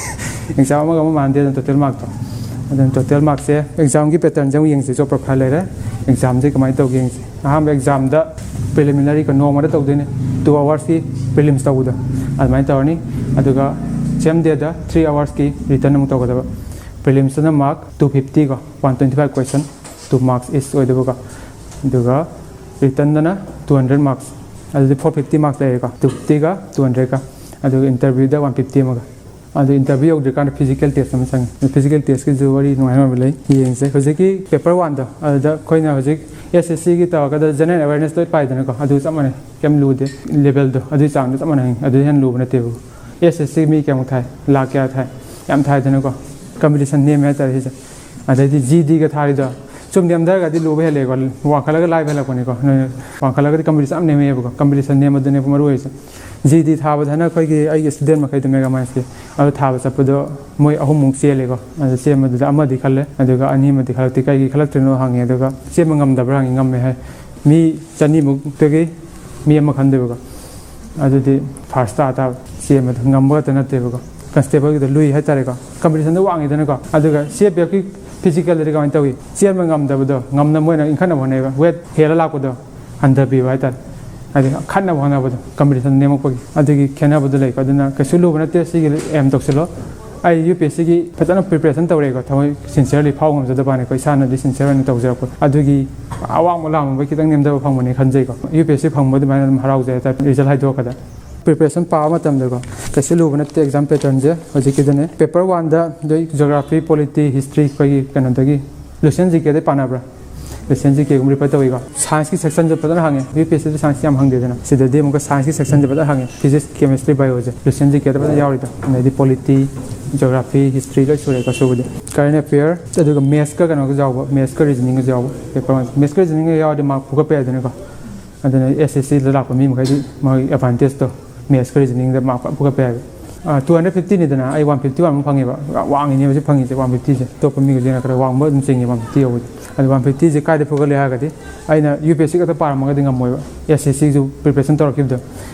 ꯑꯦꯛꯖꯥꯝ ꯑꯃꯒ ꯑꯃ ꯃꯥꯟꯅꯗꯦꯗꯅ ꯇꯣꯇꯦꯜ ꯃꯥꯔꯛꯇꯣ꯫ ꯑꯗꯨꯅ ꯇꯣꯇꯦꯜ ꯃꯥꯔꯛꯁꯦ, ꯑꯦꯛꯖꯥꯝꯒꯤ ꯄꯦꯇꯔꯟꯁꯦ ꯑꯃꯨꯛ ꯌꯦꯡꯁꯦ, ꯖꯣꯕ ꯄ꯭ꯔꯣꯐꯥꯏꯜ ꯂꯩꯔꯦ꯫ ꯑꯦꯛꯖꯥꯝꯁꯦ ꯀꯃꯥꯏꯅ ꯇꯧꯒꯦ ꯌꯦꯡꯁꯦ꯫ ꯑꯍꯥꯟꯕ ꯑꯦꯛꯖꯥꯝꯗ ꯄ꯭ꯔꯤꯂꯤꯃꯤꯅꯔꯤꯀꯣ, ꯅꯣꯡꯃꯗ ꯇꯧꯗꯣꯏꯅꯦ, ꯇꯨ ꯑꯋꯥꯔꯁꯀꯤ ꯄ꯭ꯔꯤꯂꯤꯝꯁ ꯇꯧꯕꯗꯣ ꯑꯗꯨꯃꯥꯏꯅ ꯇꯧꯔꯅꯤ꯫ ꯑꯗꯨꯒ ꯁꯦꯝ ꯗꯦꯗ ꯊ꯭ꯔꯤ ꯑꯋꯥꯔꯁꯀꯤ ꯔꯤꯇꯟ ꯑꯃꯨꯛ ꯇꯧꯒꯗꯕ꯫ ꯄ꯭ꯔꯤꯂꯤꯝꯁꯇꯅ ꯃꯥꯔꯛ ꯇꯨ ꯐꯤꯐꯇꯤꯀꯣ, one twenty five question, two marks ꯏꯁ ꯑꯣꯏꯗꯕꯀꯣ꯫ ꯑꯗꯨꯒ ꯔꯤꯇꯟꯗꯅ ꯇꯨ ꯍꯟꯗ꯭ꯔꯦꯠ ꯃꯥꯔꯛꯁ, ꯑꯗꯨꯗꯤ ꯐꯣꯔ ꯐꯤꯐꯇꯤ ꯃꯥꯔꯛꯁ ꯂꯩꯔꯦꯀꯣ, ꯇꯨ ꯐꯤꯐꯇꯤꯒ ꯇꯨ ꯍꯟꯗ꯭ꯔꯦꯠꯀ꯫ ꯑꯗꯨꯒ ꯏꯟꯇꯔꯚ꯭ꯌꯨꯗ ꯋꯥꯟ ꯐꯤꯐꯇꯤ ꯑꯃꯒ꯫ ꯑꯗꯨ ꯏꯟꯇꯔꯚ꯭ꯌꯨ ꯌꯧꯗ꯭ꯔꯤꯀꯥꯟꯗ ꯐꯤꯖꯤꯀꯦꯜ ꯇꯦꯁ ꯑꯃ ꯆꯪꯉꯤ꯫ ꯐꯤꯖꯤꯀꯦꯜ ꯇꯦꯁꯀꯤꯁꯨ ꯋꯥꯔꯤ ꯅꯨꯡꯉꯥꯏꯅꯕ ꯂꯩ, ꯌꯦꯡꯁꯦ꯫ ꯍꯧꯖꯤꯛꯀꯤ ꯄꯦꯄꯔ ꯋꯥꯟꯗꯣ, ꯑꯗꯨꯗ ꯑꯩꯈꯣꯏꯅ ꯍꯧꯖꯤꯛ ꯑꯦꯁ ꯑꯦꯁ ꯁꯤꯒꯤ ꯇꯧꯔꯒꯗ ꯖꯦꯅꯔꯦꯜ ꯑꯦꯋꯦꯔꯅꯦꯁ ꯂꯣꯏ ꯄꯥꯏꯗꯅꯀꯣ, ꯑꯗꯨ ꯆꯞ ꯃꯥꯟꯅꯩ, ꯀꯩꯝ ꯂꯨꯗꯦ꯫ ꯂꯦꯕꯦꯜꯗꯣ ꯑꯗꯨꯒꯤ ꯆꯥꯡꯗꯣ ꯆꯞ ꯃꯥꯟꯅꯩ, ꯑꯗꯨꯗꯤ ꯍꯦꯟꯅ ꯂꯨꯕ ꯅꯠꯇꯦꯕ꯫ ꯑꯦꯁ ꯑꯦꯁ ꯁꯤ ꯃꯤ ꯀꯌꯥꯃꯨꯛ ꯊꯥꯏ? ꯂꯥꯛ ꯀꯌꯥ ꯊꯥꯏ? ꯌꯥꯝ ꯊꯥꯏꯗꯅꯀꯣ, ꯀꯝꯄꯤꯇꯤꯁꯟ ꯅꯦꯝꯃꯦ ꯍꯥꯏꯇꯥꯔꯦ ꯁꯤꯁꯦ꯫ ꯑꯗꯩꯗꯤ ꯖꯤ ꯗꯤꯒ ꯊꯥꯔꯤꯗꯣ, ꯁꯨꯝ ꯅꯦꯝꯊꯔꯒꯗꯤ ꯂꯨꯕ ꯍꯦꯜꯂꯦꯀꯣ, ꯋꯥꯡꯈꯠꯂꯒꯗꯤ ꯂꯥꯏꯕ ꯍꯦꯜꯂꯛꯄꯅꯤꯀꯣ꯫ ꯅꯣꯏꯅ ꯋꯥꯡꯈꯠꯂꯒꯗꯤ ꯀꯝꯄꯤꯇꯤꯁꯟ ꯌꯥꯝ ꯅꯦꯝꯃꯦꯕꯀꯣ, ꯀꯝꯄꯤꯇꯤꯁꯟ ꯅꯦꯝꯕꯗꯨꯅꯦꯕ ꯃꯔꯨ ꯑꯣꯏꯔꯤꯁꯦ꯫ ꯖꯤ ꯗꯤ ꯊꯥꯕꯗ ꯍꯟꯗꯛ ꯑꯩꯈꯣꯏꯒꯤ ꯑꯩꯒꯤ ꯁ꯭ꯇꯨꯗꯦꯟ ꯃꯈꯩꯗꯣ ꯃꯦꯒꯥ ꯃꯥꯏꯟꯁꯀꯤ ꯑꯗꯨ ꯊꯥꯕ ꯆꯠꯄꯗꯣ ꯃꯣꯏ ꯑꯍꯨꯝꯃꯨꯛ ꯆꯦꯜꯂꯦꯀꯣ꯫ ꯑꯗꯨ ꯆꯦꯟꯕꯗꯨꯗ ꯑꯃꯗꯤ ꯈꯜꯂꯦ, ꯑꯗꯨꯒ ꯑꯅꯤꯃꯗꯤ ꯈꯜꯂꯛꯇꯦ꯫ ꯀꯩꯒꯤ ꯈꯜꯂꯛꯇ꯭ꯔꯤꯅꯣ ꯍꯪꯉꯦ, ꯑꯗꯨꯒ ꯆꯦꯟꯕ ꯉꯝꯗꯕ꯭ꯔꯥ ꯍꯪꯉꯦ, ꯉꯝꯃꯦ ꯍꯥꯏ꯫ ꯃꯤ ꯆꯅꯤꯃꯨꯛꯇꯒꯤ ꯃꯤ ꯑꯃ ꯈꯟꯗꯣꯏꯕꯀꯣ꯫ ꯑꯗꯨꯗꯤ ꯐꯥꯔꯁ ꯇꯥ ꯇꯥꯕ꯫ ꯆꯦꯟꯕꯗ ꯉꯝꯕ ꯈꯛꯇ ꯅꯠꯇꯦꯕꯀꯣ, ꯀꯟꯁꯇꯦꯕꯜꯒꯤꯗ ꯂꯨꯏ ꯍꯥꯏꯇꯥꯔꯦꯀꯣ, ꯀꯝꯄꯤꯇꯤꯁꯟꯗ ꯋꯥꯡꯉꯤꯗꯅꯀꯣ꯫ ꯑꯗꯨꯒ ꯁꯤ ꯑꯦ ꯄꯤ ꯑꯦꯐꯀꯤ ꯐꯤꯖꯤꯀꯦꯜꯗꯗꯤ ꯀꯃꯥꯏꯅ ꯇꯧꯏ? ꯆꯦꯟꯕ ꯉꯝꯗꯕꯗꯣ ꯉꯝꯅ ꯃꯣꯏꯅ ꯏꯟꯈꯠꯅꯕ ꯍꯣꯠꯅꯩꯕ, ꯋꯦꯠ ꯍꯦꯜꯂ ꯂꯥꯛꯄꯗꯣ ꯍꯟꯊꯕꯤꯕ ꯍꯥꯏꯇꯥꯔꯦ꯫ ꯍꯥꯏꯗꯤ ꯈꯠꯅꯕ ꯍꯣꯠꯅꯕꯗꯣ, ꯀꯝꯄꯤꯇꯤꯁꯟ ꯅꯦꯝꯃꯛꯄꯒꯤ꯫ ꯑꯗꯨꯒꯤ ꯈꯦꯠꯅꯕꯗꯣ ꯂꯩꯀꯣ꯫ ꯑꯗꯨꯅ ꯀꯩꯁꯨ ꯂꯨꯕ ꯅꯠꯇꯦ, ꯁꯤꯒꯤ ꯑꯦꯝ ꯇꯧꯁꯤꯜꯂꯣ꯫ ꯑꯩ ꯌꯨ ꯄꯤ ꯑꯦꯁ ꯁꯤꯒꯤ ꯐꯖꯅ ꯄ꯭ꯔꯤꯄꯦꯔꯦꯁꯟ ꯇꯧꯔꯦꯀꯣ, ꯊꯃꯣꯏ ꯁꯤꯟꯁꯤꯌꯔꯂꯤ ꯐꯥꯎ ꯉꯝꯖꯗꯕꯅꯤꯀꯣ, ꯏꯁꯥꯅꯗꯤ ꯁꯤꯟꯁꯤꯌꯔ ꯑꯣꯏꯅ ꯇꯧꯖꯔꯛꯄ꯫ ꯑꯗꯨꯒꯤ ꯑꯋꯥꯡꯕ ꯂꯥꯛꯂꯝꯕꯩ ꯈꯤꯇꯪ ꯅꯦꯝꯊꯕ ꯐꯪꯕꯅꯤ ꯈꯟꯖꯩꯀꯣ꯫ ꯌꯨ ꯄꯤ ꯑꯦꯁ ꯁꯤ ꯐꯪꯕ ꯑꯗꯨꯃꯥꯏꯅ ꯑꯗꯨꯝ ꯍꯔꯥꯎꯖꯩ ꯍꯥꯏꯇꯥꯔꯦ, ꯔꯤꯖꯜ ꯍꯥꯏꯗꯣꯛꯂꯛꯄꯗ꯫ ꯄ꯭ꯔꯤꯄꯦꯔꯦꯁꯟ ꯄꯥꯕ ꯃꯇꯝꯗꯀꯣ, ꯀꯩꯁꯨ ꯂꯨꯕ ꯅꯠꯇꯦ ꯑꯦꯛꯖꯥꯝ ꯄꯦꯇꯔꯟꯁꯦ꯫ ꯍꯧꯖꯤꯛꯀꯤꯗꯨꯅꯦ, ꯄꯦꯄꯔ ꯋꯥꯟꯗ ꯑꯗꯩ ꯖꯤꯑꯣꯒ꯭ꯔꯥꯐꯤ, ꯄꯣꯂꯤꯇꯤ, ꯍꯤꯁꯇ꯭ꯔꯤ, ꯑꯩꯈꯣꯏꯒꯤ ꯀꯩꯅꯣꯗꯒꯤ ꯂꯨꯁꯦꯟ ꯖꯤ ꯀꯦꯗ ꯄꯥꯅꯕ꯭ꯔꯥ? ꯂꯨꯁꯦꯟ ꯖꯤ ꯀꯦꯒꯨꯝꯕ ꯔꯤꯐꯔ ꯇꯧꯏꯀꯣ꯫ ꯁꯥꯏꯟꯁꯀꯤ ꯁꯦꯛꯁꯟꯁꯦ ꯐꯖꯅ ꯍꯪꯉꯦ, ꯌꯨ ꯄꯤ ꯑꯦꯁ ꯁꯤꯗ ꯁꯥꯏꯟꯁ ꯌꯥꯝ ꯍꯪꯗꯦꯗꯅ, ꯁꯤꯗꯗꯤ ꯑꯃꯨꯛꯀ ꯁꯥꯏꯟꯁꯀꯤ ꯁꯦꯛꯁꯟꯁꯦ ꯐꯖꯅ ꯍꯪꯉꯦ꯫ ꯐꯤꯖꯤꯛꯁ, ꯀꯦꯃꯤꯁꯇ꯭ꯔꯤ, ꯕꯥꯏꯑꯣꯁꯦ ꯂꯨꯁꯦꯟ ꯖꯤ ꯀꯦꯗ ꯐꯖꯅ ꯌꯥꯎꯔꯤꯗꯣ꯫ ꯑꯗꯩꯗꯤ ꯄꯣꯂꯤꯇꯤ, ꯖꯤꯑꯣꯒ꯭ꯔꯥꯐꯤ, ꯍꯤꯁꯇ꯭ꯔꯤ ꯂꯣꯏ ꯁꯨꯔꯦꯀꯣ ꯁꯨꯕꯗꯤ꯫ ꯀꯔꯦꯟ ꯑꯦꯐꯤꯌꯔ, ꯑꯗꯨꯒ ꯃꯦꯠꯁꯀ ꯀꯩꯅꯣꯒꯁꯨ ꯌꯥꯎꯕ, ꯃꯦꯠꯁꯀ ꯔꯤꯖꯅꯤꯡꯒꯁꯨ ꯌꯥꯎꯕ ꯄꯦꯄꯔ ꯋꯥꯟ꯫ ꯃꯦꯠꯁꯀ ꯔꯤꯖꯅꯤꯡꯒ ꯌꯥꯎꯔꯗꯤ ꯃꯥꯔꯛ ꯐꯨꯒꯠꯄ ꯌꯥꯏꯗꯅꯀꯣ꯫ ꯑꯗꯨꯅ ꯑꯦꯁ ꯑꯦꯁ ꯁꯤꯗ ꯂꯥꯛꯄ ꯃꯤ ꯃꯈꯩꯗꯤ ꯃꯣꯏ ꯑꯦꯗꯚꯥꯟꯇꯦꯖꯇꯣ ꯃꯦꯠꯁꯀ ꯔꯤꯖꯅꯤꯡꯗ ꯃꯥꯔꯛ ꯐꯖꯅ ꯐꯨꯒꯠꯄ ꯌꯥꯏꯕ꯫ ꯇꯨ ꯍꯟꯗ꯭ꯔꯦꯠ ꯐꯤꯐꯇꯤꯅꯤꯗꯅ, ꯑꯩ ꯋꯥꯟ ꯐꯤꯐꯇꯤ ꯋꯥꯟꯃꯨꯛ ꯐꯪꯉꯦꯕ꯫ ꯌꯥꯝ ꯋꯥꯡꯉꯤꯅꯦꯕ ꯍꯧꯖꯤꯛ ꯐꯪꯉꯤꯁꯦ, ꯋꯥꯟ ꯐꯤꯐꯇꯤꯁꯦ꯫ ꯑꯇꯣꯞꯄ ꯃꯤꯒꯁꯨ ꯌꯦꯡꯅ ꯈꯔ ꯋꯥꯡꯕ ꯑꯗꯨꯝ ꯆꯤꯡꯉꯦ ꯋꯥꯟ ꯐꯤꯐꯇꯤ ꯌꯧꯕꯁꯦ꯫ ꯑꯗꯨ ꯋꯥꯟ ꯐꯤꯐꯇꯤꯁꯦ ꯀꯥꯏꯗ ꯐꯨꯒꯠꯂꯦ ꯍꯥꯏꯔꯒꯗꯤ, ꯑꯩꯅ ꯌꯨ ꯄꯤ ꯑꯦꯁ ꯁꯤ ꯈꯛꯇ ꯄꯥꯔꯝꯃꯒꯗꯤ ꯉꯝꯃꯣꯏꯕ, ꯑꯦꯁ ꯑꯦꯁ ꯁꯤꯁꯨ ꯄ꯭ꯔꯤꯄꯦꯔꯦꯁꯟ ꯇꯧꯔꯛꯈꯤꯕꯗꯣ꯫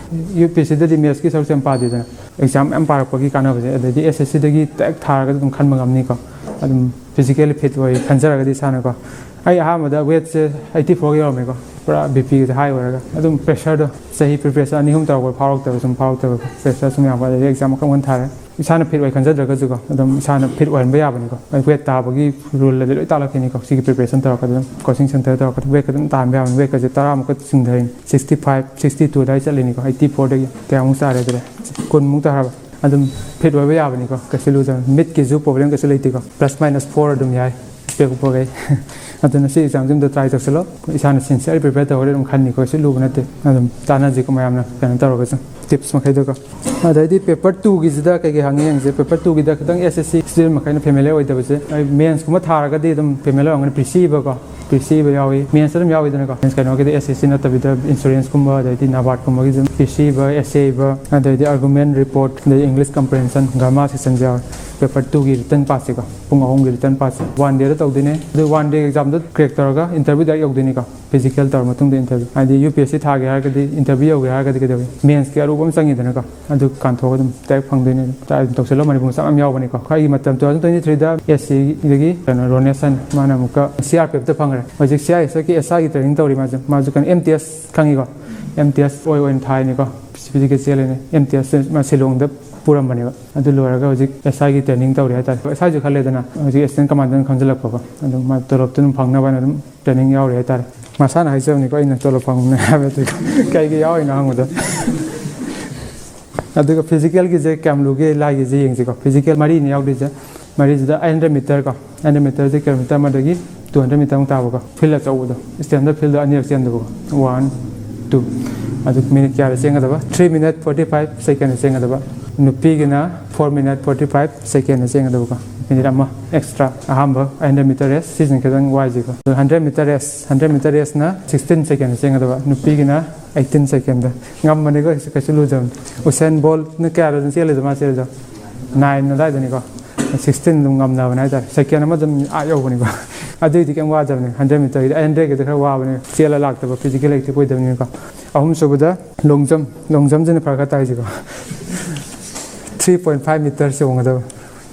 ꯌꯨ ꯄꯤ ꯑꯦꯁ ꯁꯤꯗꯗꯤ ꯃꯦꯠꯁꯀꯤ ꯁꯔꯨꯛꯁꯦ ꯌꯥꯝ ꯄꯥꯗꯦꯗꯅ, ꯑꯦꯛꯖꯥꯝ ꯃꯌꯥꯝ ꯄꯥꯔꯛꯄꯒꯤ ꯀꯥꯟꯅꯕꯁꯦ꯫ ꯑꯗꯩꯗꯤ ꯑꯦꯁ ꯑꯦꯁ ꯁꯤꯗꯒꯤ ꯗꯥꯏꯔꯦꯛ ꯊꯥꯔꯒ ꯑꯗꯨꯝ ꯈꯟꯕ ꯉꯝꯅꯤꯀꯣ, ꯑꯗꯨꯝ ꯐꯤꯖꯤꯀꯦꯜꯂꯤ ꯐꯤꯠ ꯑꯣꯏ ꯈꯟꯖꯔꯒꯗꯤ ꯏꯁꯥꯅꯀꯣ꯫ ꯑꯩ ꯑꯍꯥꯟꯕꯗ ꯋꯦꯠꯁꯦ ꯑꯩꯠꯇꯤ ꯐꯣꯔꯒ ꯌꯧꯔꯝꯃꯦꯀꯣ, ꯄꯨꯔꯥ ꯕꯤ ꯄꯤꯒꯁꯦ ꯍꯥꯏ ꯑꯣꯏꯔꯒ꯫ ꯑꯗꯨꯝ ꯄ꯭ꯔꯦꯁꯔꯗꯣ, ꯆꯍꯤ ꯄ꯭ꯔꯤꯄꯦꯔꯦꯁꯟ ꯑꯅꯤ ꯑꯍꯨꯝ ꯇꯧꯔꯛꯄꯗ ꯐꯥꯎꯔꯛꯇꯕ, ꯁꯨꯝ ꯐꯥꯎꯔꯛꯇꯕ, ꯄ꯭ꯔꯦꯁꯔ ꯁꯨꯝ ꯌꯥꯝꯕ, ꯑꯗꯩꯗꯤ ꯑꯦꯛꯖꯥꯝ ꯃꯈꯜ ꯃꯈꯜ ꯊꯥꯔꯦ꯫ ꯏꯁꯥꯅ ꯐꯤꯠ ꯑꯣꯏ ꯈꯟꯖꯗ꯭ꯔꯒꯁꯨꯀꯣ, ꯑꯗꯨꯝ ꯏꯁꯥꯅ ꯐꯤꯠ ꯑꯣꯏꯍꯟꯕ ꯌꯥꯕꯅꯤꯀꯣ꯫ ꯑꯩ ꯋꯦꯠ ꯇꯥꯕꯒꯤ ꯔꯨꯜ ꯑꯗꯨ ꯂꯣꯏ ꯇꯥꯛꯂꯛꯈꯤꯅꯤꯀꯣ, ꯁꯤꯒꯤ ꯄ꯭ꯔꯤꯄꯦꯔꯦꯁꯟ ꯇꯧꯔꯛꯄꯗ, ꯑꯗꯨꯝ ꯀꯣꯆꯤꯡ ꯁꯦꯟꯇꯔ ꯇꯧꯔꯛꯄꯗ ꯋꯦꯠꯀ ꯑꯗꯨꯝ ꯇꯥꯍꯟꯕ ꯌꯥꯕꯅꯤ꯫ ꯋꯦꯠꯀꯁꯦ ꯇꯔꯥꯃꯨꯛꯀ ꯆꯤꯡꯊꯔꯤꯅꯤ, ꯁꯤꯛꯁꯇꯤ ꯐꯥꯏꯚ, ꯁꯤꯛꯁꯇꯤ ꯇꯨ ꯑꯗꯨꯋꯥꯏ ꯆꯠꯂꯤꯅꯤꯀꯣ꯫ ꯑꯩꯠꯇꯤ ꯐꯣꯔꯗꯒꯤ ꯀꯌꯥꯃꯨꯛ ꯇꯥꯔꯦ ꯑꯗꯨꯗ? ꯀꯨꯟꯃꯨꯛ ꯇꯥꯔꯕ? ꯑꯗꯨꯝ ꯐꯤꯠ ꯑꯣꯏꯕ ꯌꯥꯕꯅꯤꯀꯣ, ꯀꯩꯁꯨ ꯂꯨꯗꯕꯅꯤ꯫ ꯃꯤꯠꯀꯤꯁꯨ ꯄ꯭ꯔꯣꯕ꯭ꯂꯦꯝ ꯀꯩꯁꯨ ꯂꯩꯇꯦꯀꯣ, ꯄ꯭ꯂꯁ ꯃꯥꯏꯅꯁ ꯐꯣꯔ ꯑꯗꯨꯝ ꯌꯥꯏ, ꯏꯁꯄꯦꯛ ꯎꯞꯄꯈꯩ꯫ ꯑꯗꯨꯅ ꯁꯤ ꯑꯦꯛꯖꯥꯝꯁꯤ ꯑꯝꯇ ꯇ꯭ꯔꯥꯏ ꯇꯧꯁꯤꯜꯂꯣ꯫ ꯏꯁꯥꯅ ꯁꯤꯟꯁꯤꯌꯔ ꯄ꯭ꯔꯤꯄꯦꯌꯔ ꯇꯧꯔꯗꯤ ꯑꯗꯨꯝ ꯈꯟꯅꯤꯀꯣ, ꯀꯩꯁꯨ ꯂꯨꯕ ꯅꯠꯇꯦ꯫ ꯑꯗꯨꯝ ꯇꯥꯟꯅꯁꯤꯀꯣ ꯃꯌꯥꯝꯅ ꯀꯩꯅꯣ ꯇꯧꯔꯒꯁꯨ, ꯇꯤꯞꯁ ꯃꯈꯩꯗꯨꯀꯣ꯫ ꯑꯗꯩꯗꯤ ꯄꯦꯄꯔ ꯇꯨꯒꯤꯁꯤꯗ ꯀꯩꯀꯩ ꯍꯪꯉꯤ ꯌꯦꯡꯁꯦ꯫ ꯄꯦꯄꯔ ꯇꯨꯒꯤꯗ ꯈꯤꯇꯪ ꯑꯦꯁ ꯑꯦꯁ ꯁꯤ ꯁ꯭ꯇꯨꯗꯦꯟ ꯃꯈꯩꯅ ꯐꯦꯃꯤꯂꯤꯌꯔ ꯑꯣꯏꯗꯕꯁꯦ, ꯑꯩ ꯃꯦꯟꯁꯀꯨꯝꯕ ꯊꯥꯔꯒꯗꯤ ꯑꯗꯨꯝ ꯐꯦꯃꯤꯂꯤꯌꯔ ꯑꯣꯏꯔꯝꯒꯅꯤ꯫ ꯄ꯭ꯔꯤꯁꯤꯕꯀꯣ, ꯄ꯭ꯔꯤꯁꯤꯕ ꯌꯥꯎꯏ, ꯃꯦꯟꯁ ꯑꯗꯨꯝ ꯌꯥꯎꯏꯗꯅꯀꯣ꯫ ꯃꯦꯟꯁ ꯀꯩꯅꯣꯒꯤꯗꯤ ꯑꯦꯁ ꯑꯦꯁ ꯁꯤ ꯅꯠꯇꯕꯤꯗ ꯏꯟꯁꯨꯔꯦꯟꯁꯀꯨꯝꯕ, ꯑꯗꯩꯗꯤ ꯅꯥꯕꯥꯔꯠꯀꯨꯝꯕꯒꯤ ꯑꯗꯨꯝ ꯄ꯭ꯔꯤꯁꯤꯕ, ꯑꯦꯁ ꯑꯦꯕ, ꯑꯗꯩꯗꯤ ꯑꯥꯔꯒꯨꯃꯦꯟ ꯔꯤꯄꯣꯔꯠ, ꯑꯗꯩ ꯏꯪꯂꯤꯁ ꯀꯝꯄ꯭ꯔꯦꯟꯁꯟ, ꯒ꯭ꯔꯥꯃꯥꯔ ꯁꯦꯛꯁꯟꯁꯦ ꯌꯥꯎꯔꯦ꯫ ꯄꯦꯄꯔ ꯇꯨꯒꯤ ꯔꯤꯇꯟ ꯄꯥꯔꯠꯁꯤꯀꯣ, ꯄꯨꯡ ꯑꯍꯨꯝꯒꯤ ꯔꯤꯇꯟ ꯄꯥꯔꯠꯁꯦ ꯋꯥꯟ ꯗꯦꯗ ꯇꯧꯗꯣꯏꯅꯦ꯫ ꯑꯗꯨ ꯋꯥꯟ ꯗꯦ ꯑꯦꯛꯖꯥꯝꯗꯣ ꯀ꯭ꯔꯦꯛ ꯇꯧꯔꯒ ꯏꯟꯇꯔꯚ꯭ꯌꯨ ꯗꯥꯏꯔꯦꯛ ꯌꯧꯗꯣꯏꯅꯤꯀꯣ꯫ ꯐꯤꯖꯤꯀꯦꯜ ꯇꯧꯔ ꯃꯇꯨꯡꯗ ꯏꯟꯇꯔꯚ꯭ꯌꯨ, ꯍꯥꯏꯗꯤ ꯌꯨ ꯄꯤ ꯑꯦꯁ ꯁꯤ ꯊꯥꯒꯦ ꯍꯥꯏꯔꯒꯗꯤ, ꯏꯟꯇꯔꯚ꯭ꯌꯨ ꯌꯧꯒꯦ ꯍꯥꯏꯔꯒꯗꯤ ꯀꯩꯗꯧꯏ, ꯃꯦꯟꯁꯀꯤ ꯑꯔꯨꯕ ꯑꯃ ꯆꯪꯉꯤꯗꯅꯀꯣ꯫ ꯑꯗꯨ ꯀꯥꯟꯊꯣꯛꯑꯒ ꯑꯗꯨꯝ ꯗꯥꯏꯔꯦꯛ ꯐꯪꯗꯣꯏꯅꯦ꯫ ꯑꯗꯨꯝ ꯇꯧꯁꯤꯜꯂꯣ, ꯃꯅꯤꯄꯨꯔ ꯃꯆꯥ ꯃꯌꯥꯝ ꯌꯥꯎꯕꯅꯤꯀꯣ꯫ ꯑꯩꯒꯤ ꯃꯇꯝ ꯇꯨ ꯊꯥꯎꯖꯟ ꯇ꯭ꯋꯦꯟꯇꯤ ꯊ꯭ꯔꯤꯗ ꯑꯦꯁ ꯁꯤꯗꯒꯤ ꯀꯩꯅꯣ ꯔꯣꯅꯦꯁꯟ, ꯃꯥꯅ ꯑꯃꯨꯛꯀ ꯁꯤ ꯑꯥꯔ ꯄꯤ ꯑꯦꯐꯇ ꯐꯪꯈ꯭ꯔꯦ꯫ ꯍꯧꯖꯤꯛ ꯁꯤ ꯑꯥꯏ ꯑꯦꯁ ꯑꯦꯐꯀꯤ ꯑꯦꯁ ꯑꯥꯏꯒꯤ ꯇ꯭ꯔꯦꯅꯤꯡ ꯇꯧꯔꯤ ꯃꯥꯁꯦ꯫ ꯃꯥꯁꯨ ꯀꯩꯅꯣ ꯑꯦꯝ ꯇꯤ ꯑꯦꯁ ꯈꯪꯉꯤꯀꯣ, ꯑꯦꯝ ꯇꯤ ꯑꯦꯁ ꯑꯣꯏ ꯑꯣꯏꯅ ꯊꯥꯏꯅꯤꯀꯣ꯫ ꯐꯤꯖꯤꯀꯦꯜ ꯆꯦꯜꯂꯤꯅꯦ꯫ ꯑꯦꯝ ꯇꯤ ꯑꯦꯁ ꯃꯥ ꯁꯤꯂꯣꯡꯗ ꯄꯨꯔꯝꯕꯅꯦꯕ꯫ ꯑꯗꯨ ꯂꯣꯏꯔꯒ ꯍꯧꯖꯤꯛ ꯑꯦꯁ ꯑꯥꯏꯒꯤ ꯇ꯭ꯔꯦꯅꯤꯡ ꯇꯧꯔꯤ ꯍꯥꯏꯇꯥꯔꯦ꯫ ꯑꯦꯁ ꯑꯥꯏꯁꯨ ꯈꯜꯂꯦꯗꯅ, ꯍꯧꯖꯤꯛ ꯑꯦꯁꯤꯁꯇꯦꯟ ꯀꯃꯥꯟꯗꯔꯅ ꯈꯟꯖꯜꯂꯛꯄꯀꯣ꯫ ꯑꯗꯨꯝ ꯃꯥ ꯇꯣꯂꯣꯞꯇꯣ ꯑꯗꯨꯝ ꯐꯪꯅꯕ ꯍꯥꯏꯅ ꯑꯗꯨꯝ ꯇ꯭ꯔꯦꯅꯤꯡ ꯌꯥꯎꯔꯤ ꯍꯥꯏꯇꯥꯔꯦ꯫ ꯃꯁꯥꯅ ꯍꯥꯏꯖꯕꯅꯤꯀꯣ, ꯑꯩꯅ ꯇꯣꯂꯣꯞ ꯐꯪꯕꯅꯦ ꯍꯥꯏꯕꯗꯨ ꯀꯩꯒꯤ ꯌꯥꯎꯔꯤꯅꯣ ꯍꯪꯕꯗꯣ꯫ ꯑꯗꯨꯒ ꯐꯤꯖꯤꯀꯦꯜꯒꯤꯁꯦ ꯀꯌꯥꯝ ꯂꯨꯒꯦ, ꯂꯥꯏꯒꯤꯁꯦ ꯌꯦꯡꯁꯤꯀꯣ꯫ ꯐꯤꯖꯤꯀꯦꯜ ꯃꯔꯤꯅꯤ ꯌꯥꯎꯗꯣꯏꯁꯦ꯫ ꯃꯔꯤꯁꯤꯗ ꯑꯩꯠ ꯍꯟꯗ꯭ꯔꯦꯠ ꯃꯤꯇꯔ ꯀꯣ, ꯑꯩꯠ ꯍꯟꯗ꯭ꯔꯦꯠ ꯃꯤꯇꯔꯁꯦ ꯀꯤꯂꯣꯃꯤꯇꯔ ꯑꯃꯗꯒꯤ ꯇꯨ ꯍꯟꯗ꯭ꯔꯦꯠ ꯃꯤꯇꯔꯃꯨꯛ ꯇꯥꯕꯀꯣ꯫ ꯐꯤꯜ ꯑꯆꯧꯕꯗꯣ, ꯁ꯭ꯇꯦꯟꯗꯔ ꯐꯤꯜꯗꯣ ꯑꯅꯤꯔꯛ ꯆꯦꯟꯗꯕꯀꯣ꯫ One, two. ꯑꯗꯨ ꯃꯤꯅꯤꯠ ꯀꯌꯥꯗ ꯆꯦꯟꯒꯗꯕ? Three minute forty five second ꯆꯦꯟꯒꯗꯕ꯫ ꯅꯨꯄꯤꯒꯤꯅ four minute forty five second ꯆꯦꯟꯒꯗꯕꯀꯣ꯫ ꯃꯤꯅꯤꯠ ꯑꯃ ꯑꯦꯛꯁꯇ꯭ꯔꯥ꯫ ꯑꯍꯥꯟꯕ ꯑꯩꯠ ꯍꯟꯗ꯭ꯔꯦꯠ ꯃꯤꯇꯔ ꯔꯦꯁ, ꯁꯤꯁꯤꯅ ꯈꯤꯇꯪ ꯋꯥꯏꯁꯤꯀꯣ꯫ ꯑꯗꯨ hundred metre race, hundred metre ꯔꯦꯁꯅ ꯁꯤꯛꯁꯇꯤꯟ ꯁꯦꯀꯦꯟꯗ ꯆꯦꯟꯒꯗꯕ꯫ ꯅꯨꯄꯤꯒꯤꯅ ꯑꯩꯠꯇꯤꯟ ꯁꯦꯀꯦꯟꯗ꯫ ꯉꯝꯕꯅꯤꯀꯣ, ꯀꯩꯁꯨ, ꯀꯩꯁꯨ ꯂꯨꯗꯕꯅꯤ꯫ ꯎꯁꯦꯟ ꯕꯣꯜꯠꯅ ꯀꯌꯥꯗꯅꯣ ꯆꯦꯜꯂꯤꯗꯣ, ꯃꯥ ꯆꯦꯜꯂꯤꯗꯣ? ꯅꯥꯏꯟ ꯑꯗꯥꯏꯗꯅꯤꯀꯣ꯫ ꯁꯤꯛꯁꯇꯤꯟ ꯑꯗꯨꯝ ꯉꯝꯅꯕꯅꯦ ꯍꯥꯏꯇꯥꯔꯦ꯫ ꯁꯦꯀꯦꯟ ꯑꯃ ꯑꯗꯨꯝ ꯑꯥ ꯌꯧꯕꯅꯤꯀꯣ꯫ ꯑꯗꯨꯏꯗꯤ ꯀꯩꯝ ꯋꯥꯗꯕꯅꯦ꯫ ꯍꯟꯗ꯭ꯔꯦꯠ ꯃꯤꯇꯔꯒꯤꯗꯤ, ꯑꯩꯠ ꯍꯟꯗ꯭ꯔꯦꯠꯀꯤꯗꯤ ꯈꯔ ꯋꯥꯕꯅꯦ꯫ ꯆꯦꯜꯂ ꯂꯥꯛꯇꯕ, ꯐꯤꯖꯤꯀꯦꯜ ꯑꯦꯛꯇꯤꯚ ꯑꯣꯏꯗꯕꯅꯤꯅꯀꯣ꯫ ꯑꯍꯨꯝꯁꯨꯕꯗ ꯂꯣꯡ ꯖꯝ, ꯂꯣꯡ ꯖꯝꯁꯤꯅ ꯐꯔꯛ ꯈꯔ ꯇꯥꯏꯁꯤꯀꯣ꯫ ꯊ꯭ꯔꯤ ꯄꯣꯏꯟ ꯐꯥꯏꯚ ꯃꯤꯇꯔ ꯆꯣꯡꯒꯗꯕ꯫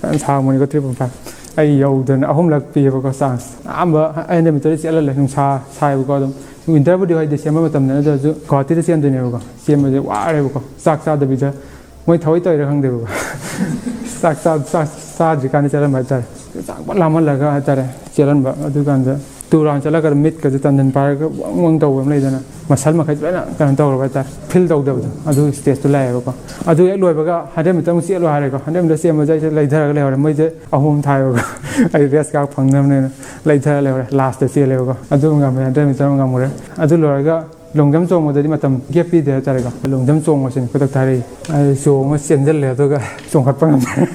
ꯌꯥꯝ ꯁꯥꯡꯕꯅꯤꯀꯣ, ꯊ꯭ꯔꯤ ꯄꯣꯏꯟ ꯐꯥꯏꯚ꯫ ꯑꯩ ꯌꯧꯗꯅ ꯑꯍꯨꯝꯂꯛ ꯄꯤꯌꯦꯕꯀꯣ ꯆꯥꯟꯁ꯫ ꯑꯍꯥꯟꯕ ꯑꯩꯠ ꯍꯟꯗ꯭ꯔꯦꯠ ꯃꯤꯇꯔꯗꯤ ꯆꯦꯜꯍꯜꯂꯦ, ꯅꯨꯡꯁꯥ ꯁꯥꯏꯕꯀꯣ꯫ ꯑꯗꯨꯝ ꯋꯤꯟꯇꯔꯕꯨꯗꯤ ꯑꯣꯏ, ꯗꯤꯁꯦꯝꯕꯔ ꯃꯇꯝꯗ, ꯑꯗꯨ ꯑꯣꯏꯔꯁꯨ ꯒꯨꯍꯥꯇꯤꯗ ꯆꯦꯟꯗꯣꯏꯅꯦꯕꯀꯣ꯫ ꯆꯦꯟꯕꯁꯦ ꯋꯥꯔꯦꯕꯀꯣ, ꯆꯥꯛ ꯆꯥꯗꯕꯤꯗ꯫ ꯃꯣꯏ ꯊꯋꯥꯏ ꯇꯧꯔꯤꯔꯥ ꯈꯪꯗꯦꯕꯀꯣ꯫ ꯆꯥꯛ ꯆꯥ-, ꯆꯥꯛ ꯆꯥꯗ꯭ꯔꯤꯀꯥꯟꯗ ꯆꯦꯜꯍꯟꯕ ꯍꯥꯏꯇꯥꯔꯦ꯫ ꯆꯥꯛ ꯐꯠ ꯂꯥꯝꯍꯜꯂꯒ ꯍꯥꯏꯇꯥꯔꯦ ꯆꯦꯜꯍꯟꯕ꯫ ꯑꯗꯨꯀꯥꯟꯗ ꯇꯨ ꯔꯥꯎꯟ ꯆꯠꯂꯒ ꯃꯤꯠꯀꯁꯦ ꯇꯟꯗꯟ ꯄꯥꯏꯔꯒ ꯋꯪ ꯋꯪ ꯇꯧꯕ ꯑꯃ ꯂꯩꯗꯅ, ꯃꯁꯜ ꯃꯈꯩꯁꯦ ꯂꯣꯏꯅ ꯀꯩꯅꯣ ꯇꯧꯔꯕ ꯍꯥꯏꯇꯥꯔꯦ, ꯐꯤꯜ ꯇꯧꯗꯕꯗꯣ, ꯑꯗꯨꯒꯤ ꯁ꯭ꯇꯦꯖꯇꯨ ꯂꯥꯛꯑꯦꯕꯀꯣ꯫ ꯑꯗꯨ ꯍꯦꯛ ꯂꯣꯏꯕꯒ ꯍꯟꯗ꯭ꯔꯦꯠ ꯃꯤꯇꯔ ꯑꯃꯨꯛ ꯆꯦꯜꯂꯣ ꯍꯥꯏꯔꯦꯀꯣ꯫ ꯍꯟꯗ꯭ꯔꯦꯠ ꯃꯤꯇꯔ ꯆꯦꯟꯕꯁꯦ ꯑꯩꯁꯦ ꯂꯩꯊꯔꯒ ꯂꯩꯍꯧꯔꯦ꯫ ꯃꯣꯏꯁꯦ ꯑꯍꯨꯝ ꯊꯥꯏꯌꯦꯕꯀꯣ꯫ ꯑꯩ ꯔꯦꯁ ꯀꯥ ꯐꯪꯅꯕꯅꯦꯅ ꯂꯩꯊꯔ ꯂꯩꯍꯧꯔꯦ꯫ ꯂꯥꯁꯇ ꯆꯦꯜꯂꯦꯕꯀꯣ꯫ ꯑꯗꯨ ꯉꯝꯃꯦ, ꯍꯟꯗ꯭ꯔꯦꯠ ꯃꯤꯇꯔ ꯑꯃ ꯉꯝꯈ꯭ꯔꯦ꯫ ꯑꯗꯨ ꯂꯣꯏꯔꯒ Long jump ꯆꯣꯡꯕꯗꯗꯤ ꯃꯇꯝ gap ꯄꯤꯗꯦ ꯍꯥꯏꯇꯥꯔꯦꯀꯣ꯫ Long jump ꯆꯣꯡꯉꯣ ꯁꯤꯅꯤ ꯈꯨꯗꯛꯇ ꯍꯥꯏꯔꯛꯏ꯫ ꯑꯩ ꯆꯣꯡꯉ ꯆꯦꯟꯁꯤꯜꯂꯦ, ꯑꯗꯨꯒ ꯆꯣꯡꯈꯠꯄ ꯉꯝꯗ꯭ꯔꯦ꯫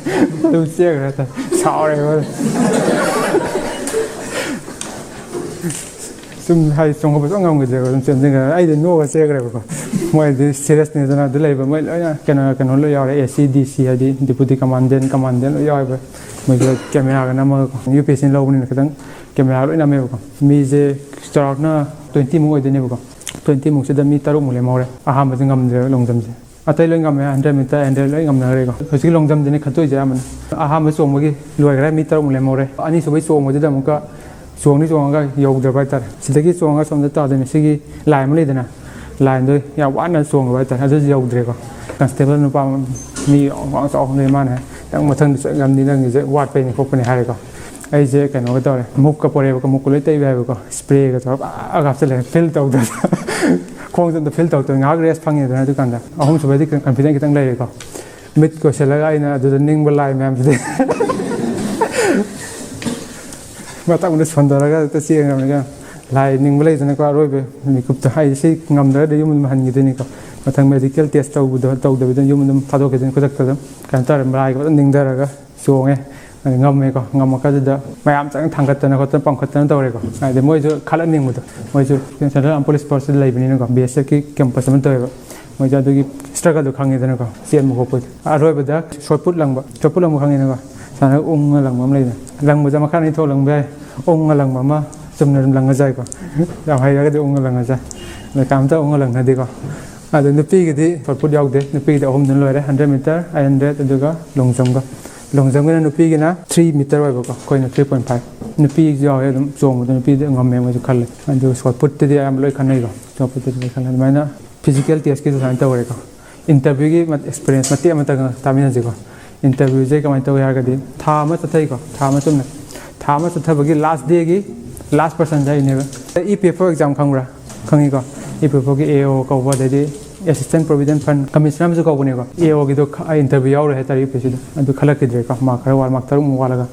ꯑꯗꯨꯝ ꯆꯦꯟꯈ꯭ꯔꯦ ꯍꯥꯏꯇꯥꯔꯦ꯫ ꯁꯥꯎꯔꯦ ꯑꯩꯉꯣꯟꯗ꯫ ꯁꯨꯝ ꯍꯥꯏꯗꯤ ꯆꯣꯡꯈꯠꯄ ꯁꯨꯡꯉꯝ ꯉꯝꯈꯤꯗ꯭ꯔꯦꯕ, ꯑꯗꯨꯝ ꯆꯦꯟꯁꯤꯟꯈ꯭ꯔꯦ꯫ ꯑꯩꯗꯤ ꯅꯣꯛꯑꯒ ꯆꯦꯟꯈ꯭ꯔꯦꯕꯀꯣ꯫ ꯃꯣꯏꯗꯤ seriousꯅꯤꯗꯅ ꯑꯗꯨ ꯂꯩꯕ, ꯃꯣꯏ ꯂꯣꯏꯅ ꯀꯩꯅꯣ, ꯀꯩꯅꯣ ꯂꯣꯏ ꯌꯥꯎꯔꯦ, A C, D C ꯍꯥꯏꯗꯤ Deputy Commandant, Commandant ꯂꯣꯏ ꯌꯥꯎꯋꯦꯕ꯫ ꯃꯣꯏꯗꯣ cameraꯒ ꯅꯝꯃꯒꯀꯣ, UPSCꯅ ꯂꯧꯕꯅꯤꯅ ꯈꯤꯇꯪ camera ꯂꯣꯏ ꯅꯝꯃꯦꯕꯀꯣ꯫ ꯃꯤꯁꯦ ꯆꯥꯎꯔꯥꯛꯅ twenty ꯃꯨꯛ ꯑꯣꯏꯗꯣꯏꯅꯦꯕꯀꯣ꯫ Twenty ꯃꯨꯛꯁꯤꯗ ꯃꯤ ꯇꯔꯨꯛꯃꯨꯛ ꯂꯦꯝꯍꯧꯔꯦ꯫ ꯑꯍꯥꯟꯕꯁꯦ ꯉꯝꯗ꯭ꯔꯦꯕ long jumpꯁꯦ꯫ ꯑꯇꯩ ꯂꯣꯏ ꯉꯝꯃꯦ, hundred meter, hundred ꯂꯣꯏ ꯉꯝꯅꯈ꯭ꯔꯦꯀꯣ꯫ ꯍꯧꯖꯤꯛ long jumpꯁꯤꯅꯦ ꯈꯟꯗꯣꯛꯏꯁꯦ ꯑꯌꯥꯝꯕꯅ꯫ ꯑꯍꯥꯟꯕ ꯆꯣꯡꯕꯒꯤ ꯂꯣꯏꯈ꯭ꯔꯦ, ꯃꯤ ꯇꯔꯨꯛꯃꯨꯛ ꯂꯦꯝꯍꯧꯔꯦ꯫ ꯑꯅꯤꯁꯨꯕꯩ ꯆꯣꯡꯕꯁꯤꯗ ꯑꯃꯨꯛꯀ ꯆꯣꯡꯗꯤ ꯆꯣꯡꯉꯒ ꯌꯧꯗ꯭ꯔꯕ ꯍꯥꯏꯇꯥꯔꯦ꯫ ꯁꯤꯗꯒꯤ ꯆꯣꯡꯉꯒ ꯁꯣꯝꯗ ꯇꯥꯗꯣꯏꯅꯦ꯫ ꯁꯤꯒꯤ line ꯑꯃ ꯂꯩꯗꯅ, lineꯗꯣ ꯌꯥꯝ ꯋꯥꯅ ꯆꯣꯡꯉꯕ ꯍꯥꯏꯇꯥꯔꯦ꯫ ꯑꯗꯨꯁꯨ ꯌꯧꯗ꯭ꯔꯦꯀꯣ꯫ Constable ꯅꯨꯄꯥ ꯑꯃ ꯃꯤ ꯋꯥꯡ ꯆꯥꯎꯕ ꯑꯃ ꯂꯩ, ꯃꯥꯅ ꯍꯥꯏ, "ꯅꯪ ꯃꯊꯪꯗ ꯆꯠ ꯉꯝꯅꯤ, ꯅꯪꯒꯤꯁꯦ ꯋꯥꯠꯄꯩꯅꯦ ꯈꯣꯠꯄꯅꯦ" ꯍꯥꯏꯔꯦꯀꯣ꯫ ꯑꯩꯁꯦ ꯀꯩꯅꯣꯒ ꯇꯧꯔꯦ, ꯃꯨꯛꯀ ꯄꯣꯔꯛꯑꯦꯕꯀꯣ, ꯃꯨꯛꯀ ꯂꯣꯏ ꯇꯩꯕ ꯍꯥꯏꯕꯀꯣ, sprayꯒ ꯇꯧꯔꯒ ꯄꯨꯔꯥ ꯀꯥꯞꯁꯤꯜꯂꯦ, feel ꯇꯧꯗꯕ꯫ ꯈꯣꯡꯁꯦ ꯑꯝꯇ feel ꯇꯧꯗꯕ, ꯉꯥꯏꯍꯥꯛ rest ꯐꯪꯉꯦꯗꯅ꯫ ꯑꯗꯨꯀꯥꯟꯗ ꯑꯍꯨꯝꯁꯨꯕꯩꯗꯤ confident ꯈꯤꯇꯪ ꯂꯩꯔꯦꯀꯣ꯫ ꯃꯤꯠ ꯀꯣꯏꯁꯤꯜꯂꯒ ꯑꯩꯅ ꯑꯗꯨꯗ ꯅꯤꯡꯕ ꯂꯥꯏ ꯃꯌꯥꯝꯁꯤꯗꯤ ꯃꯇꯝꯗ ꯁꯣꯟꯊꯔꯒ ꯍꯦꯛꯇ ꯆꯦꯟꯈ꯭ꯔꯕꯅꯤꯀꯣ꯫ ꯂꯥꯏ ꯅꯤꯡꯕ ꯂꯩꯗꯅꯀꯣ, ꯑꯔꯣꯏꯕ ꯃꯤꯀꯨꯞꯇ ꯍꯥꯏꯗꯤ ꯁꯤ ꯉꯝꯗ꯭ꯔꯒꯗꯤ ꯌꯨꯝ ꯑꯗꯨꯝ ꯍꯟꯈꯤꯗꯣꯏꯅꯤꯀꯣ꯫ ꯃꯊꯪ medical test ꯇꯧꯕꯗꯣ, ꯇꯧꯗꯕꯤꯗ ꯌꯨꯝ ꯑꯗꯨꯝ ꯊꯥꯗꯣꯛꯈꯤꯗꯣꯏꯅꯤ ꯈꯨꯗꯛꯇ ꯑꯗꯨꯝ꯫ ꯀꯩꯅꯣ ꯇꯧꯔꯦ, ꯂꯥꯏꯒ ꯐꯖꯅ ꯅꯤꯡꯊꯔꯒ ꯆꯣꯡꯉꯦ꯫ ꯑꯗꯨ ꯉꯝꯃꯦꯀꯣ꯫ ꯉꯝꯃꯀꯥꯟꯗꯨꯗ ꯃꯌꯥꯝ ꯆꯪ ꯊꯥꯡꯒꯠꯇꯅ ꯈꯣꯠꯇꯅ ꯄꯥꯡꯈꯠꯇꯅ ꯇꯧꯔꯦꯀꯣ꯫ ꯍꯥꯏꯗꯤ ꯃꯣꯏꯁꯨ ꯈꯜꯍꯟꯅꯤꯡꯕꯗꯣ, ꯃꯣꯏꯁꯨ Central Armed Police Forceꯇ ꯂꯩꯕꯅꯤꯅꯀꯣ, BSFꯀꯤ campus ꯑꯃ ꯇꯧꯋꯦꯕ꯫ ꯃꯣꯏꯁꯨ ꯑꯗꯨꯒꯤ struggleꯗꯣ ꯈꯪꯉꯤꯗꯅꯀꯣ, ꯆꯦꯟꯕ ꯈꯣꯠꯄꯗꯣ꯫ ꯑꯔꯣꯏꯕꯗ shot put ꯂꯪꯕ, shot put ꯂꯪꯕ ꯈꯪꯉꯤꯗꯅꯀꯣ, ꯁꯨꯃꯥꯏꯅ ꯎꯪꯉ ꯂꯪꯕ ꯑꯃ ꯂꯩꯗꯅ꯫ ꯂꯪꯕꯁꯦ ꯃꯈꯜ ꯑꯅꯤ ꯊꯣꯛ ꯂꯪꯕ ꯌꯥꯏ꯫ ꯎꯪꯉ ꯂꯪꯕ ꯑꯃ, ꯆꯨꯝꯅ ꯑꯗꯨꯝ ꯂꯪꯉꯁꯨ ꯌꯥꯏꯀꯣ꯫ ꯌꯥꯝ ꯍꯩꯔꯒꯗꯤ ꯎꯪꯉ ꯂꯪꯉꯁꯨ ꯌꯥꯏ꯫ ꯑꯗꯣ ꯀꯅꯥꯝꯇ ꯎꯪꯉ ꯂꯪꯅꯗꯦꯀꯣ꯫ ꯑꯗꯣ ꯅꯨꯄꯤꯒꯤꯗꯤ shot put ꯌꯥꯎꯗꯦ, ꯅꯨꯄꯤꯒꯤꯗꯤ ꯑꯍꯨꯝꯗꯨꯅ ꯂꯣꯏꯔꯦ, hundred meter, eight hundred, ꯑꯗꯨꯒ long jumpꯒ꯫ Long jumpꯒꯤꯅ ꯅꯨꯄꯤꯒꯤꯅ three meter ꯑꯣꯏꯕꯀꯣ, ꯑꯩꯈꯣꯏꯅ three point five꯫ ꯅꯨꯄꯤꯁꯨ ꯌꯥꯎꯋꯦ ꯑꯗꯨꯝ ꯆꯣꯡꯕꯗꯣ, ꯅꯨꯄꯤꯗꯤ ꯉꯝꯃꯦ ꯃꯣꯏꯁꯨ ꯈꯜꯂꯦ꯫ ꯑꯗꯨ shot putꯇꯗꯤ ꯑꯌꯥꯝꯕ ꯂꯣꯏ ꯈꯟꯅꯩꯀꯣ, shot putꯇꯗꯤ ꯂꯣꯏ ꯈꯟꯅꯩ꯫ ꯑꯗꯨꯃꯥꯏꯅ physical testꯀꯤꯁꯨ ꯁꯨꯃꯥꯏꯅ ꯇꯧꯔꯦꯀꯣ꯫ Interviewꯒꯤ ꯃꯠ-, experience ꯃꯇꯦꯛ ꯑꯃꯇꯪ ꯇꯥꯃꯤꯟꯅꯁꯤꯀꯣ꯫ Interviewꯁꯦ ꯀꯃꯥꯏꯅ ꯇꯧꯏ ꯍꯥꯏꯔꯒꯗꯤ, ꯊꯥ ꯑꯃ ꯆꯠꯊꯩꯀꯣ, ꯊꯥ ꯑꯃ ꯆꯨꯝꯅ꯫ ꯊꯥ ꯑꯃ ꯆꯠꯊꯕꯒꯤ last dayꯒꯤ last personꯁꯦ ꯑꯩꯅꯦꯕ꯫ EPFO exam ꯈꯪꯕ꯭ꯔꯥ? ꯈꯪꯉꯤꯀꯣ? EPFOꯒꯤ AO ꯀꯧꯕ, ꯑꯗꯩꯗꯤ Assistant Provident Fund Commissioner ꯑꯃꯁꯨ ꯀꯧꯕꯅꯦꯀꯣ꯫ AOꯒꯤꯗꯣ ꯈ-, ꯑꯩ interview ꯌꯥꯎꯔꯦ ꯍꯥꯏꯇꯥꯔꯦ UPSCꯗ꯫ ꯑꯗꯨ ꯈꯜꯂꯛꯈꯤꯗ꯭ꯔꯦꯀꯣ, mark ꯈꯔ ꯋꯥꯠ-, mark ꯇꯔꯨꯛꯃꯨꯛ ꯋꯥꯠꯂꯒ꯫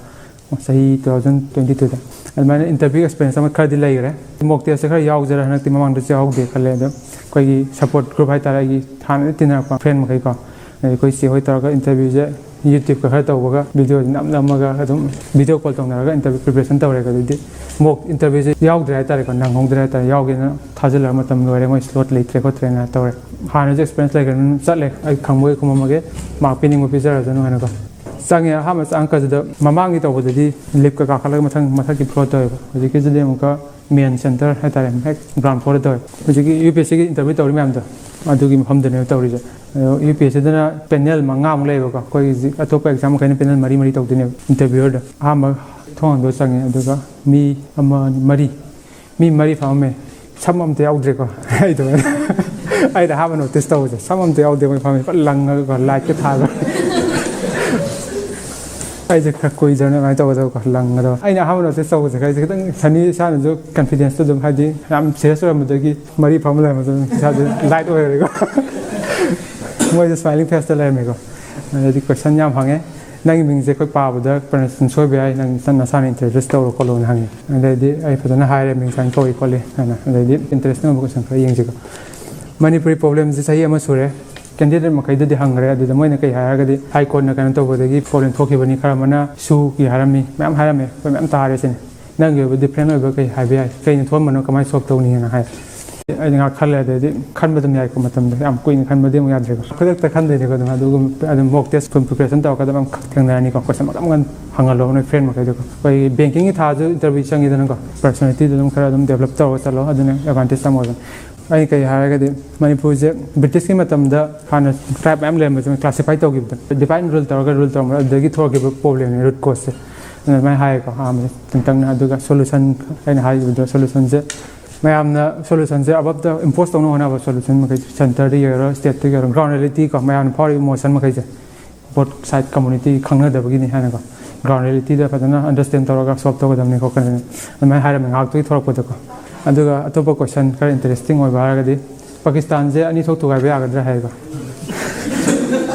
ꯆꯍꯤ two thousand twenty twoꯗ꯫ ꯑꯗꯨꯃꯥꯏꯅ interview experience ꯑꯃ ꯈꯔꯗꯤ ꯂꯩꯈ꯭ꯔꯦ꯫ Mock testꯁꯦ ꯈꯔ ꯌꯥꯎꯖꯔ ꯍꯟꯗꯛꯇꯤ, ꯃꯃꯥꯡꯗꯁꯨ ꯌꯥꯎꯍꯧꯗꯦ ꯈꯜꯂꯦ꯫ ꯑꯗꯣ ꯑꯩꯈꯣꯏꯒꯤ support group ꯍꯥꯏꯇꯥꯔꯦ, ꯑꯩꯒꯤ ꯍꯥꯟꯅꯗꯤ ꯇꯤꯟꯅꯔꯛꯄ friend ꯃꯈꯩꯀꯣ, ꯑꯗꯩ ꯑꯩꯈꯣꯏ ꯆꯦ ꯍꯣꯏ ꯇꯧꯔꯒ interviewꯁꯦ YouTubeꯀ ꯈꯔ ꯇꯧꯕꯒ videoꯁꯦ ꯅꯝ ꯅꯝꯃꯒ ꯑꯗꯨꯝ video call ꯇꯧꯅꯔꯒ interview preparation ꯇꯧꯔꯦ꯫ ꯑꯗꯨꯗꯤ mock interviewꯁꯦ ꯌꯥꯎꯗ꯭ꯔꯦ ꯍꯥꯏꯇꯥꯔꯦꯀꯣ, ꯅꯪꯍꯧꯗ꯭ꯔꯦ ꯍꯥꯏꯇꯥꯔꯦ, ꯌꯥꯎꯒꯦꯅ ꯊꯥꯖꯤꯜꯂꯒ ꯃꯇꯝ ꯂꯣꯏꯔꯦ, ꯃꯣꯏ slot ꯂꯩꯇ꯭ꯔꯦ ꯈꯣꯠꯇ꯭ꯔꯦꯅ ꯇꯧꯔꯦ꯫ ꯍꯥꯟꯅꯁꯨ experience ꯂꯩꯈ꯭ꯔꯕꯅꯤꯅ ꯆꯠꯂꯦ, ꯑꯩ ꯈꯪꯕꯒꯤ ꯈꯨꯝꯃꯝꯃꯒꯦ, mark ꯄꯤꯅꯤꯡꯕ ꯄꯤꯖꯔꯁꯅꯨ ꯍꯥꯏꯅꯀꯣ꯫ ꯆꯪꯉꯦ, ꯑꯍꯥꯟꯕ ꯆꯪꯉꯛꯄꯁꯤꯗ ꯃꯃꯥꯡꯒꯤ ꯇꯧꯕꯗꯗꯤ liftꯀ ꯀꯥꯈꯠꯂꯒ ꯃꯊꯪ ꯃꯊꯛꯀꯤ floor ꯇꯧꯋꯦꯕ, ꯍꯧꯖꯤꯛꯀꯤꯁꯤꯗꯤ ꯑꯃꯨꯛꯀ main center ꯍꯥꯏꯇꯥꯔꯦ, ꯍꯦꯛ ground floorꯗ ꯇꯧꯋꯦ꯫ ꯍꯧꯖꯤꯛꯀꯤ UPSCꯒꯤ interview ꯇꯧꯔꯤ ꯃꯌꯥꯝꯗꯣ, ꯑꯗꯨꯒꯤ ꯃꯐꯝꯗꯅꯦꯕ ꯇꯧꯔꯤꯁꯦ꯫ ꯑꯗꯣ UPSCꯗꯅ panel ꯃꯉꯥꯃꯨꯛ ꯂꯩꯌꯦꯕꯀꯣ, ꯑꯩꯈꯣꯏꯒꯤ ꯍꯧꯖꯤꯛ ꯑꯇꯣꯞꯄ exam ꯃꯈꯩꯅ panel ꯃꯔꯤ ꯃꯔꯤ ꯇꯧꯗꯣꯏꯅꯦꯕ꯫ Interviewerꯗ ꯑꯍꯥꯟꯕ ꯊꯣꯡ ꯍꯥꯡꯗꯣꯛꯑ ꯆꯪꯉꯦ, ꯑꯗꯨꯒ ꯃꯤ ꯑꯃ, ꯑꯅꯤ, ꯃꯔꯤ, ꯃꯤ ꯃꯔꯤ ꯐꯝꯃꯝꯃꯦ꯫ ꯁꯝ ꯑꯝꯇ ꯌꯥꯎꯗ꯭ꯔꯦꯀꯣ꯫ ꯑꯩꯗꯣ, ꯑꯩꯅ ꯑꯍꯥꯟꯕ notice ꯇꯧꯕꯁꯦ, ꯁꯝ ꯑꯝꯇ ꯌꯥꯎꯗꯦ ꯃꯣꯏ ꯐꯝꯃꯤ, ꯄꯨꯔꯥ ꯂꯪꯉꯒꯀꯣ, lightꯀ ꯊꯥꯜꯂꯒ꯫ ꯑꯩꯁꯦ ꯈꯔ ꯀꯨꯏꯗ꯭ꯔꯕꯅꯦ ꯑꯗꯨꯃꯥꯏꯅ ꯇꯧꯒꯗꯕꯀꯣ, ꯂꯪꯒꯗꯕ꯫ ꯑꯩꯅ ꯑꯍꯥꯟꯕ notice ꯇꯧꯕꯁꯦ, ꯑꯩꯁꯦ ꯈꯤꯇꯪ ꯁꯅꯤ ꯏꯁꯥꯅꯁꯨ confidenceꯇꯣ ꯑꯗꯨꯝ, ꯍꯥꯏꯗꯤ ꯌꯥꯝ serious ꯑꯣꯏꯔꯝꯕꯗꯒꯤ ꯃꯔꯤ ꯐꯝꯃ ꯂꯩꯔꯝꯕꯗꯣ ꯑꯗꯨꯝ ꯏꯁꯥꯁꯦ light ꯑꯣꯏꯔꯦꯀꯣ꯫ ꯃꯣꯏꯁꯦ smiling faceꯇ ꯂꯩꯔꯝꯃꯦꯀꯣ꯫ ꯑꯗꯩꯗꯤ question ꯌꯥꯝ ꯍꯪꯉꯦ, "ꯅꯪꯒꯤ ꯃꯤꯡꯁꯦ ꯑꯩꯈꯣꯏ ꯄꯥꯕꯗ pronunciation ꯁꯣꯏꯕ ꯌꯥꯏ, ꯅꯪ ꯅꯁꯥꯅ introduce ꯇꯧꯔꯣ ꯈꯣꯠꯂꯣꯅ" ꯍꯪꯉꯦ꯫ ꯑꯗꯩꯗꯤ ꯑꯩ ꯐꯖꯅ ꯍꯥꯏꯔꯦ, "ꯃꯤꯡ ꯁꯨꯃꯥꯏꯅ ꯀꯧꯏ ꯈꯣꯠꯂꯤ" ꯍꯥꯏꯅ꯫ ꯑꯗꯩꯗꯤ interesting ꯑꯣꯏꯕ question ꯈꯔ ꯌꯦꯡꯁꯤꯀꯣ꯫ ꯃꯅꯤꯄꯨꯔꯤ problemꯁꯦ ꯆꯍꯤ ꯑꯃ ꯁꯨꯔꯦ꯫ Candidate ꯃꯈꯩꯗꯗꯤ ꯍꯪꯈ꯭ꯔꯦ, ꯑꯗꯨꯗ ꯃꯣꯏꯅ ꯀꯩ ꯍꯥꯏꯔꯒꯗꯤ, High Courtꯅ ꯀꯩꯅꯣ ꯇꯧꯕꯗꯒꯤ problem ꯊꯣꯛꯈꯤꯕꯅꯤ, ꯈꯔ ꯑꯃꯅ ꯁꯨꯒꯤ ꯍꯥꯏꯔꯝꯃꯤ, ꯃꯌꯥꯝ ꯍꯥꯏꯔꯝꯃꯦ, ꯑꯩꯈꯣꯏ ꯃꯌꯥꯝ ꯇꯥꯔꯦ ꯁꯤꯅꯤ꯫ "ꯅꯪꯒꯤ ꯑꯣꯏꯕ different ꯑꯣꯏꯕ ꯀꯩ ꯍꯥꯏꯕ ꯌꯥꯏ? ꯀꯩꯅ ꯊꯣꯛꯍꯟꯕꯅꯣ? ꯀꯃꯥꯏꯅ solve ꯇꯧꯅꯤꯅ?" ꯍꯥꯏ꯫ ꯑꯩꯅ ꯉꯥꯏꯍꯥꯛ ꯈꯜꯂꯦ, ꯑꯗꯩꯗꯤ ꯈꯟꯕ ꯑꯗꯨꯝ ꯌꯥꯏꯀꯣ, ꯃꯇꯝꯗꯣ ꯌꯥꯝ ꯀꯨꯏꯅ ꯈꯟꯕꯗꯤ ꯑꯃꯨꯛ ꯌꯥꯗ꯭ꯔꯦꯀꯣ, ꯈꯨꯗꯛꯇ ꯈꯟꯗꯣꯏꯅꯤꯀꯣ꯫ ꯑꯗꯨꯝ ꯑꯗꯨꯒꯨꯝ ꯑꯗꯨꯝ mock test ꯐꯖꯅ ꯇꯧꯔꯒ ꯑꯗꯨꯝ ꯊꯦꯡꯅꯔꯅꯤꯀꯣ, question ꯃꯈꯜ ꯃꯈꯜ ꯍꯪꯍꯜꯂꯣ ꯅꯣꯏ friend ꯃꯈꯩꯗꯨꯀꯣ꯫ ꯑꯩꯈꯣꯏꯒꯤ bankingꯒꯤ ꯊꯥꯁꯨ interview ꯆꯪꯉꯤꯗꯅꯀꯣ, personalityꯗꯨ ꯑꯗꯨꯝ ꯈꯔ ꯑꯗꯨꯝ develop ꯇꯧꯔꯒ ꯆꯠꯂꯣ, ꯑꯗꯨꯅ advantage ꯌꯥꯝ ꯑꯣꯏꯕꯅꯤ꯫ ꯑꯩ ꯀꯩ ꯍꯥꯏꯔꯒꯗꯤ, ꯃꯅꯤꯄꯨꯔꯁꯦ Britishꯀꯤ ꯃꯇꯝꯗ ꯍꯥꯟꯅ tribe ꯃꯌꯥꯝ ꯂꯩꯔꯝꯕꯁꯦ classify ꯇꯧꯈꯤꯕꯗꯣ, divide and rule ꯇꯧꯔꯒ rule ꯇꯧꯔꯝꯕꯗꯣ, ꯑꯗꯨꯗꯒꯤ ꯊꯣꯛꯈꯤꯕ problemꯅꯦ, root causeꯁꯦ꯫ ꯑꯗꯨꯃꯥꯏꯅ ꯍꯥꯏꯌꯦꯀꯣ ꯑꯍꯥꯟꯕꯗ ꯇꯪꯇꯪꯅ꯫ ꯑꯗꯨꯒ solution, ꯑꯩꯅ ꯍꯥꯏꯈꯤꯕꯗꯣ solutionꯁꯦ, ꯃꯌꯥꯝꯅ solutionꯁꯦ above the impose ꯇꯧꯅꯕ ꯍꯣꯠꯅꯕ, solution ꯃꯈꯩ centreꯗꯒꯤ ꯑꯣꯏꯔꯣ, stateꯇꯒꯤ ꯑꯣꯏꯔꯣ, ground realityꯀꯣ, ꯃꯌꯥꯝꯅ ꯐꯥꯎꯔꯤꯕ emotion ꯃꯈꯩꯁꯦ both side community ꯈꯪꯅꯗꯕꯒꯤꯅꯤ ꯍꯥꯏꯅꯀꯣ, ground realityꯗ ꯐꯖꯅ understand ꯇꯧꯔꯒ solve ꯇꯧꯒꯗꯕꯅꯤ ꯈꯣꯠꯀꯗꯕꯅꯤ, ꯑꯗꯨꯃꯥꯏꯅ ꯍꯥꯏꯔꯝꯃꯦ ꯉꯥꯏꯍꯥꯛꯇꯨꯒꯤ ꯊꯣꯛꯂꯛꯄꯗꯀꯣ꯫ ꯑꯗꯨꯒ ꯑꯇꯣꯞꯄ question ꯈꯔ interesting ꯑꯣꯏꯕ ꯍꯥꯏꯔꯒꯗꯤ, ꯄꯥꯀꯤꯁꯇꯥꯟꯁꯦ ꯑꯅꯤ ꯊꯣꯛ ꯊꯨꯒꯥꯏꯕ ꯌꯥꯒꯗ꯭ꯔꯥ ꯍꯥꯏꯌꯦꯀꯣ꯫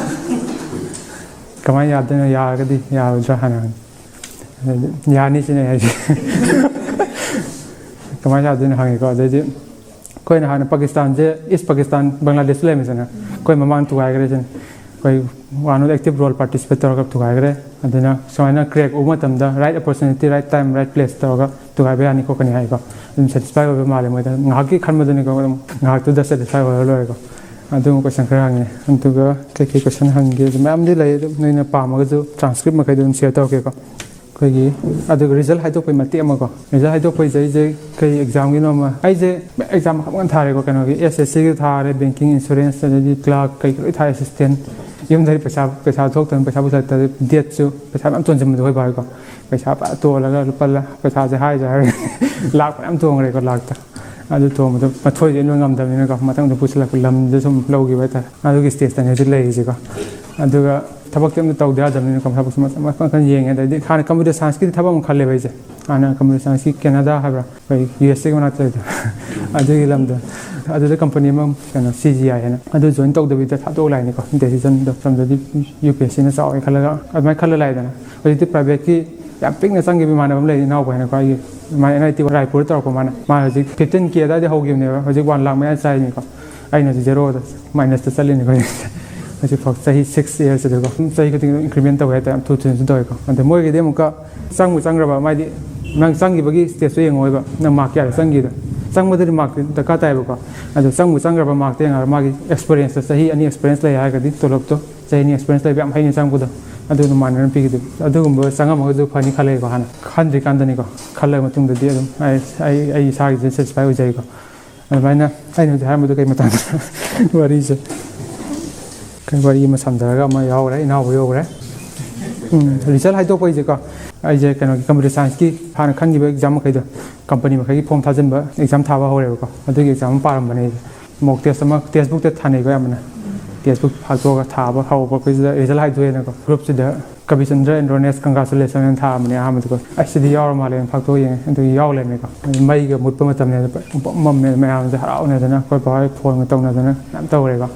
ꯀꯃꯥꯏꯅ ꯌꯥꯗꯣꯏꯅꯣ? ꯌꯥꯔꯒꯗꯤ ꯌꯥꯔꯣꯏꯗ꯭ꯔꯥ ꯍꯥꯏꯅ ꯍꯪꯉꯤ꯫ ꯌꯥꯅꯤ ꯁꯤꯅꯦ ꯍꯥꯏꯁꯦ꯫ ꯀꯃꯥꯏꯅ ꯁꯥꯗꯣꯏꯅꯣ ꯍꯪꯉꯤꯀꯣ꯫ ꯑꯗꯩꯗꯤ ꯑꯩꯈꯣꯏꯅ ꯍꯥꯟꯅ ꯄꯥꯀꯤꯁꯇꯥꯟꯁꯦ, ꯏꯁ ꯄꯥꯀꯤꯁꯇꯥꯟ, ꯕꯪꯒ꯭ꯂꯥꯗꯦꯁꯇ ꯂꯩꯔꯝꯃꯤꯁꯤꯅ, ꯑꯩꯈꯣꯏ ꯃꯃꯥꯡ ꯊꯨꯒꯥꯏꯈ꯭ꯔꯦ ꯁꯤꯅ꯫ ꯑꯩꯈꯣꯏ one of active role participate ꯇꯧꯔꯒ ꯊꯨꯒꯥꯏꯈ꯭ꯔꯦ꯫ ꯑꯗꯨꯅ ꯁꯨꯃꯥꯏꯅ ꯀ꯭ꯔꯦꯛ ꯎꯕ ꯃꯇꯝꯗ right opportunity, right time, right place ꯇꯧꯔꯒ ꯊꯨꯒꯥꯏꯕ ꯌꯥꯅꯤ ꯈꯣꯠꯀꯅꯤ ꯍꯥꯏꯀꯣ꯫ ꯑꯗꯨꯝ ꯁꯦꯇꯤꯁꯐꯥꯏ ꯑꯣꯏꯕ ꯃꯥꯜꯂꯦ ꯃꯣꯏꯗ꯫ ꯉꯥꯏꯍꯥꯛꯀꯤ ꯈꯟꯕꯗꯨꯅꯤꯀꯣ, ꯑꯗꯨꯝ ꯉꯥꯏꯍꯥꯛꯇꯨꯗ ꯁꯦꯇꯤꯁꯐꯥꯏ ꯑꯣꯏꯔ ꯂꯣꯏꯔꯦꯀꯣ꯫ ꯑꯗꯨꯝ ꯀꯣꯏꯁꯟ ꯈꯔ ꯍꯪꯉꯦ꯫ ꯑꯗꯨꯒ ꯀꯩꯀꯩ ꯀꯣꯏꯁꯟ ꯍꯪꯒꯦ? ꯑꯗꯨ ꯃꯌꯥꯝꯗꯤ ꯂꯩ, ꯑꯗꯨꯝ ꯅꯣꯏꯅ ꯄꯥꯝꯃꯒꯁꯨ ꯇ꯭ꯔꯥꯟꯁꯀ꯭ꯔꯤꯞ ꯃꯈꯩꯗꯣ ꯑꯗꯨꯝ ꯁꯤꯌꯔ ꯇꯧꯔꯛꯀꯦꯀꯣ꯫ ꯑꯩꯈꯣꯏꯒꯤ ꯑꯗꯨꯒ ꯔꯤꯖꯜ ꯍꯥꯏꯗꯣꯛꯄꯩ ꯃꯇꯦꯛ ꯑꯃꯀꯣ꯫ ꯔꯤꯖꯜ ꯍꯥꯏꯗꯣꯛꯄꯩꯁꯦ ꯑꯩꯁꯦ ꯀꯩ ꯑꯦꯛꯖꯥꯝꯒꯤꯅꯣ ꯑꯃ, ꯑꯩꯁꯦ ꯑꯦꯛꯖꯥꯝ ꯃꯈꯜ ꯃꯈꯜ ꯊꯥꯔꯦꯀꯣ꯫ ꯀꯩꯅꯣꯒꯤ ꯑꯦꯁ ꯑꯦꯁ ꯁꯤꯒꯤ ꯊꯥꯔꯦ, ꯕꯦꯡꯀꯤꯡ, ꯏꯟꯁꯨꯔꯦꯟꯁ, ꯑꯗꯩꯗꯤ ꯀ꯭ꯂꯥꯔꯛ ꯀꯩ ꯂꯣꯏ ꯊꯥꯔꯦ, ꯑꯦꯁꯤꯁꯇꯦꯟ꯫ ꯌꯨꯝꯗꯒꯤ ꯄꯩꯁꯥ, ꯄꯩꯁꯥ ꯊꯣꯛꯇꯅ, ꯄꯩꯁꯥ ꯄꯨꯁꯜꯂꯛꯇꯕ, ꯗꯦꯠꯁꯨ ꯄꯩꯁꯥ ꯃꯌꯥꯝ ꯇꯣꯟꯁꯤꯟꯕꯗꯣ ꯑꯩꯈꯣꯏ ꯕꯥ ꯍꯣꯏꯀꯣ꯫ ꯄꯩꯁꯥ ꯐꯖꯅ ꯇꯣꯜꯂꯒ ꯂꯨꯄꯥ ꯂꯥ-, ꯄꯩꯁꯥꯁꯦ ꯍꯥꯏꯁꯦ ꯍꯥꯏꯔꯒ ꯂꯥꯛ ꯃꯌꯥꯝ ꯇꯣꯡꯈ꯭ꯔꯦꯀꯣ, ꯂꯥꯛꯇ꯫ ꯑꯗꯨ ꯇꯣꯡꯕꯗꯣ ꯃꯊꯣꯏꯁꯦ ꯂꯣꯏ ꯉꯝꯗꯕꯅꯤꯅꯀꯣ, ꯃꯊꯪꯗ ꯄꯨꯁꯤꯜꯂꯛꯄ ꯂꯝꯗ ꯁꯨꯝ ꯂꯧꯈꯤꯕ ꯍꯥꯏꯇꯥꯔꯦ꯫ ꯑꯗꯨꯒꯤ ꯁ꯭ꯇꯦꯖꯇꯅꯦ ꯍꯧꯖꯤꯛ ꯂꯩꯔꯤꯁꯤꯀꯣ꯫ ꯑꯗꯨꯒ ꯊꯕꯛꯇꯤ ꯑꯝꯇ ꯇꯧꯗ ꯌꯥꯗꯕꯅꯤꯅꯀꯣ, ꯊꯕꯛꯁꯨ ꯃꯈꯜ ꯃꯈꯜ ꯌꯦꯡꯉꯦ꯫ ꯑꯗꯩꯗꯤ ꯍꯥꯟꯅ ꯀꯝꯄ꯭ꯌꯨꯇꯔ ꯁꯥꯏꯟꯁꯀꯤꯗꯤ ꯊꯕꯛ ꯑꯃ ꯈꯜꯂꯦꯕ ꯑꯩꯁꯦ꯫ ꯍꯥꯟꯅ ꯀꯝꯄ꯭ꯌꯨꯇꯔ ꯁꯥꯏꯟꯁꯀꯤ ꯀꯦꯅꯥꯗꯥ ꯍꯥꯏꯕ꯭ꯔꯥ, ꯑꯩꯈꯣꯏ ꯌꯨ ꯑꯦꯁ ꯑꯦꯒꯤ ꯃꯅꯥꯛꯇ ꯂꯩꯕꯗꯣ, ꯑꯗꯨꯒꯤ ꯂꯝꯗꯣ꯫ ꯑꯗꯨꯗ ꯀꯝꯄꯅꯤ ꯑꯃ, ꯀꯩꯅꯣ, ꯁꯤ ꯖꯤ ꯑꯥꯏ ꯍꯥꯏꯅ, ꯑꯗꯨ ꯖꯣꯏꯟ ꯇꯧꯗꯕꯤꯗ ꯊꯥꯗꯣꯛ ꯂꯥꯛꯏꯅꯤꯀꯣ꯫ ꯗꯦꯁꯤꯖꯟꯗꯣ ꯃꯇꯝꯗꯗꯤ ꯌꯨ ꯄꯤ ꯑꯦꯁ ꯁꯤꯅ ꯆꯥꯎꯋꯦ ꯈꯜꯂꯒ ꯑꯗꯨꯃꯥꯏꯅ ꯈꯜꯂ ꯂꯥꯛꯏꯗꯅ꯫ ꯍꯧꯖꯤꯛꯇꯤ ꯄ꯭ꯔꯥꯏꯚꯦꯠꯀꯤ ꯌꯥꯝ ꯄꯤꯛꯅ ꯆꯪꯈꯤꯕ ꯏꯃꯥꯟꯅꯕ ꯑꯃ ꯂꯩ, ꯏꯅꯥꯎꯕ ꯍꯥꯏꯅꯀꯣ, ꯑꯩꯒꯤ ꯃꯥ ꯑꯦꯟ ꯑꯥꯏ ꯇꯤ ꯔꯥꯏꯄꯨꯔꯗ ꯇꯧꯔꯛꯄ꯫ ꯃꯥꯅ, ꯃꯥ ꯍꯧꯖꯤꯛ ꯐꯤꯐꯇꯤꯟ ꯀꯦ ꯑꯗꯨꯋꯥꯏꯗ ꯍꯧꯈꯤꯕꯅꯦꯕ, ꯍꯧꯖꯤꯛ ꯋꯥꯟ ꯂꯥꯛ ꯃꯌꯥ ꯆꯥꯏꯅꯤꯀꯣ꯫ ꯑꯩꯅ ꯍꯧꯖꯤꯛ ꯖꯦꯔꯣꯗ, ꯃꯥꯏꯅꯁꯇ ꯆꯠꯂꯤꯅꯤꯀꯣ꯫ ꯍꯧꯖꯤꯛꯐꯥꯎ ꯆꯍꯤ ꯁꯤꯛꯁ ꯏꯌꯔꯁꯤꯗꯀꯣ, ꯆꯍꯤ ꯈꯨꯗꯤꯡꯒꯤ ꯏꯟꯀ꯭ꯔꯤꯃꯦꯟ ꯇꯧꯋꯦ ꯍꯥꯏꯇꯥꯔꯦ, ꯌꯥꯝ ꯊꯨ ꯊꯨꯅꯁꯨ ꯇꯧꯋꯦꯀꯣ꯫ ꯑꯗ ꯃꯣꯏꯒꯤꯗꯤ ꯑꯃꯨꯛꯀ ꯆꯪꯕꯨ ꯆꯪꯈ꯭ꯔꯕ, ꯃꯥꯗꯤ ꯅꯪ ꯆꯪꯈꯤꯕꯒꯤ ꯁ꯭ꯇꯦꯖꯇꯣ ꯌꯦꯡꯉꯣꯏꯕ, ꯅꯪ ꯃꯥꯔꯛ ꯀꯌꯥꯗ ꯆꯪꯈꯤꯗꯣ꯫ ꯆꯪꯕꯗꯗꯤ ꯃꯥꯔꯛꯇꯤ ꯗꯔꯀꯥꯔ ꯇꯥꯏꯕꯀꯣ꯫ ꯑꯗꯣ ꯆꯪꯕꯨ ꯆꯪꯈ꯭ꯔꯕ ꯃꯥꯔꯛꯇ ꯌꯦꯡꯉꯒ, ꯃꯥꯒꯤ ꯑꯦꯛꯁꯄꯤꯔꯤꯌꯦꯟꯁꯇ ꯆꯍꯤ ꯑꯅꯤ ꯑꯦꯛꯁꯄꯤꯔꯤꯌꯦꯟꯁ ꯂꯩ ꯍꯥꯏꯔꯒꯗꯤ ꯇꯣꯂꯣꯞꯇꯣ ꯆꯍꯤ ꯑꯅꯤ ꯑꯦꯛꯁꯄꯤꯔꯤꯌꯦꯟꯁ ꯂꯩꯕ ꯌꯥꯝ ꯍꯩꯅ ꯆꯪꯕꯗꯣ, ꯑꯗꯨ ꯑꯗꯨꯃꯥꯏꯅ ꯑꯗꯨꯝ ꯄꯤꯈꯤꯗꯣꯏꯕ꯫ ꯑꯗꯨꯒꯨꯝꯕ ꯆꯪꯉꯝꯃꯒꯁꯨ ꯐꯅꯤ ꯈꯜꯂꯦꯀꯣ꯫ ꯍꯥꯟꯅ ꯈꯟꯗ꯭ꯔꯤꯀꯥꯟꯗꯅꯤꯀꯣ, ꯈꯜꯂꯕ ꯃꯇꯨꯡꯗꯗꯤ ꯑꯗꯨꯝ ꯑꯩ, ꯑꯩ, ꯑꯩ ꯏꯁꯥꯒꯤꯁꯨ ꯁꯦꯇꯤꯁꯐꯥꯏ ꯑꯣꯏꯖꯩꯀꯣ꯫ ꯑꯗꯨꯃꯥꯏꯅ ꯑꯩꯅ ꯍꯧꯖꯤꯛ ꯍꯥꯏꯔꯝꯕꯗꯣ ꯀꯩ ꯃꯇꯥꯡꯗ? ꯋꯥꯔꯤꯁꯦ, ꯀꯩ, ꯋꯥꯔꯤ ꯑꯃ ꯁꯝꯊꯔꯒ ꯑꯃ ꯌꯥꯎꯈ꯭ꯔꯦ, ꯏꯅꯥꯎꯕ ꯌꯧꯈ꯭ꯔꯦ꯫ ꯎꯝ, ꯔꯤꯖꯜ ꯍꯥꯏꯗꯣꯛꯄꯩꯁꯦꯀꯣ, ꯑꯩꯁꯦ ꯀꯩꯅꯣꯒꯤ ꯀꯝꯄ꯭ꯌꯨꯇꯔ ꯁꯥꯏꯟꯁꯀꯤ ꯍꯥꯟꯅ ꯈꯟꯈꯤꯕ ꯑꯦꯛꯖꯥꯝ ꯃꯈꯩꯗꯣ, ꯀꯝꯄꯅꯤ ꯃꯈꯩꯒꯤ ꯐꯣꯝ ꯊꯥꯖꯤꯟꯕ ꯑꯦꯛꯖꯥꯝ ꯊꯥꯕ ꯍꯧꯔꯦꯕꯀꯣ꯫ ꯑꯗꯨꯒꯤ ꯑꯦꯛꯖꯥꯝ ꯑꯃ ꯄꯥꯔꯝꯕꯅꯦ ꯑꯩꯁꯦ꯫ ꯃꯣꯛ ꯇꯦꯁ ꯑꯃ, ꯇꯦꯛꯁꯕꯨꯛꯇ ꯊꯥꯅꯩꯀꯣ ꯑꯌꯥꯝꯕꯅ꯫ ꯇꯦꯛꯁꯕꯨꯛ ꯐꯥꯛꯇꯣꯛꯑꯒ ꯊꯥꯕ ꯍꯧꯕ ꯑꯩꯈꯣꯏꯁꯤꯗ ꯔꯤꯖꯜ ꯍꯥꯏꯗꯣꯛꯑꯦꯅꯀꯣ꯫ ꯒ꯭ꯔꯨꯞꯁꯤꯗ "ꯀꯕꯤꯆꯟꯗ꯭ꯔ ꯑꯦꯟ ꯔꯣꯅꯦꯁ, congratulations" ꯍꯥꯏꯅ ꯊꯥꯕꯅꯦ ꯑꯍꯥꯟꯕꯗꯀꯣ꯫ ꯑꯁ, ꯁꯤꯗꯤ ꯌꯥꯎꯔ ꯃꯥꯜꯂꯦꯅ ꯐꯥꯛꯇꯣꯛ ꯌꯦꯡꯉꯦ꯫ ꯑꯗꯨ ꯌꯥꯎ ꯂꯩꯔꯝꯃꯦꯀꯣ꯫ ꯑꯗꯨ ꯃꯩꯒ ꯃꯨꯠꯄ ꯃꯇꯝꯅꯦ, ꯑꯗꯨ ꯄꯨꯡꯃꯝ ꯃꯝꯃꯦ꯫ ꯃꯌꯥꯝꯁꯦ ꯍꯔꯥꯎꯅꯗꯅ ꯑꯩꯈꯣꯏ ꯕꯥ ꯍꯣꯏ ꯐꯣꯟꯒ ꯇꯧꯅꯗꯅ ꯃꯌꯥꯝ ꯇꯧꯔꯦꯀꯣ꯫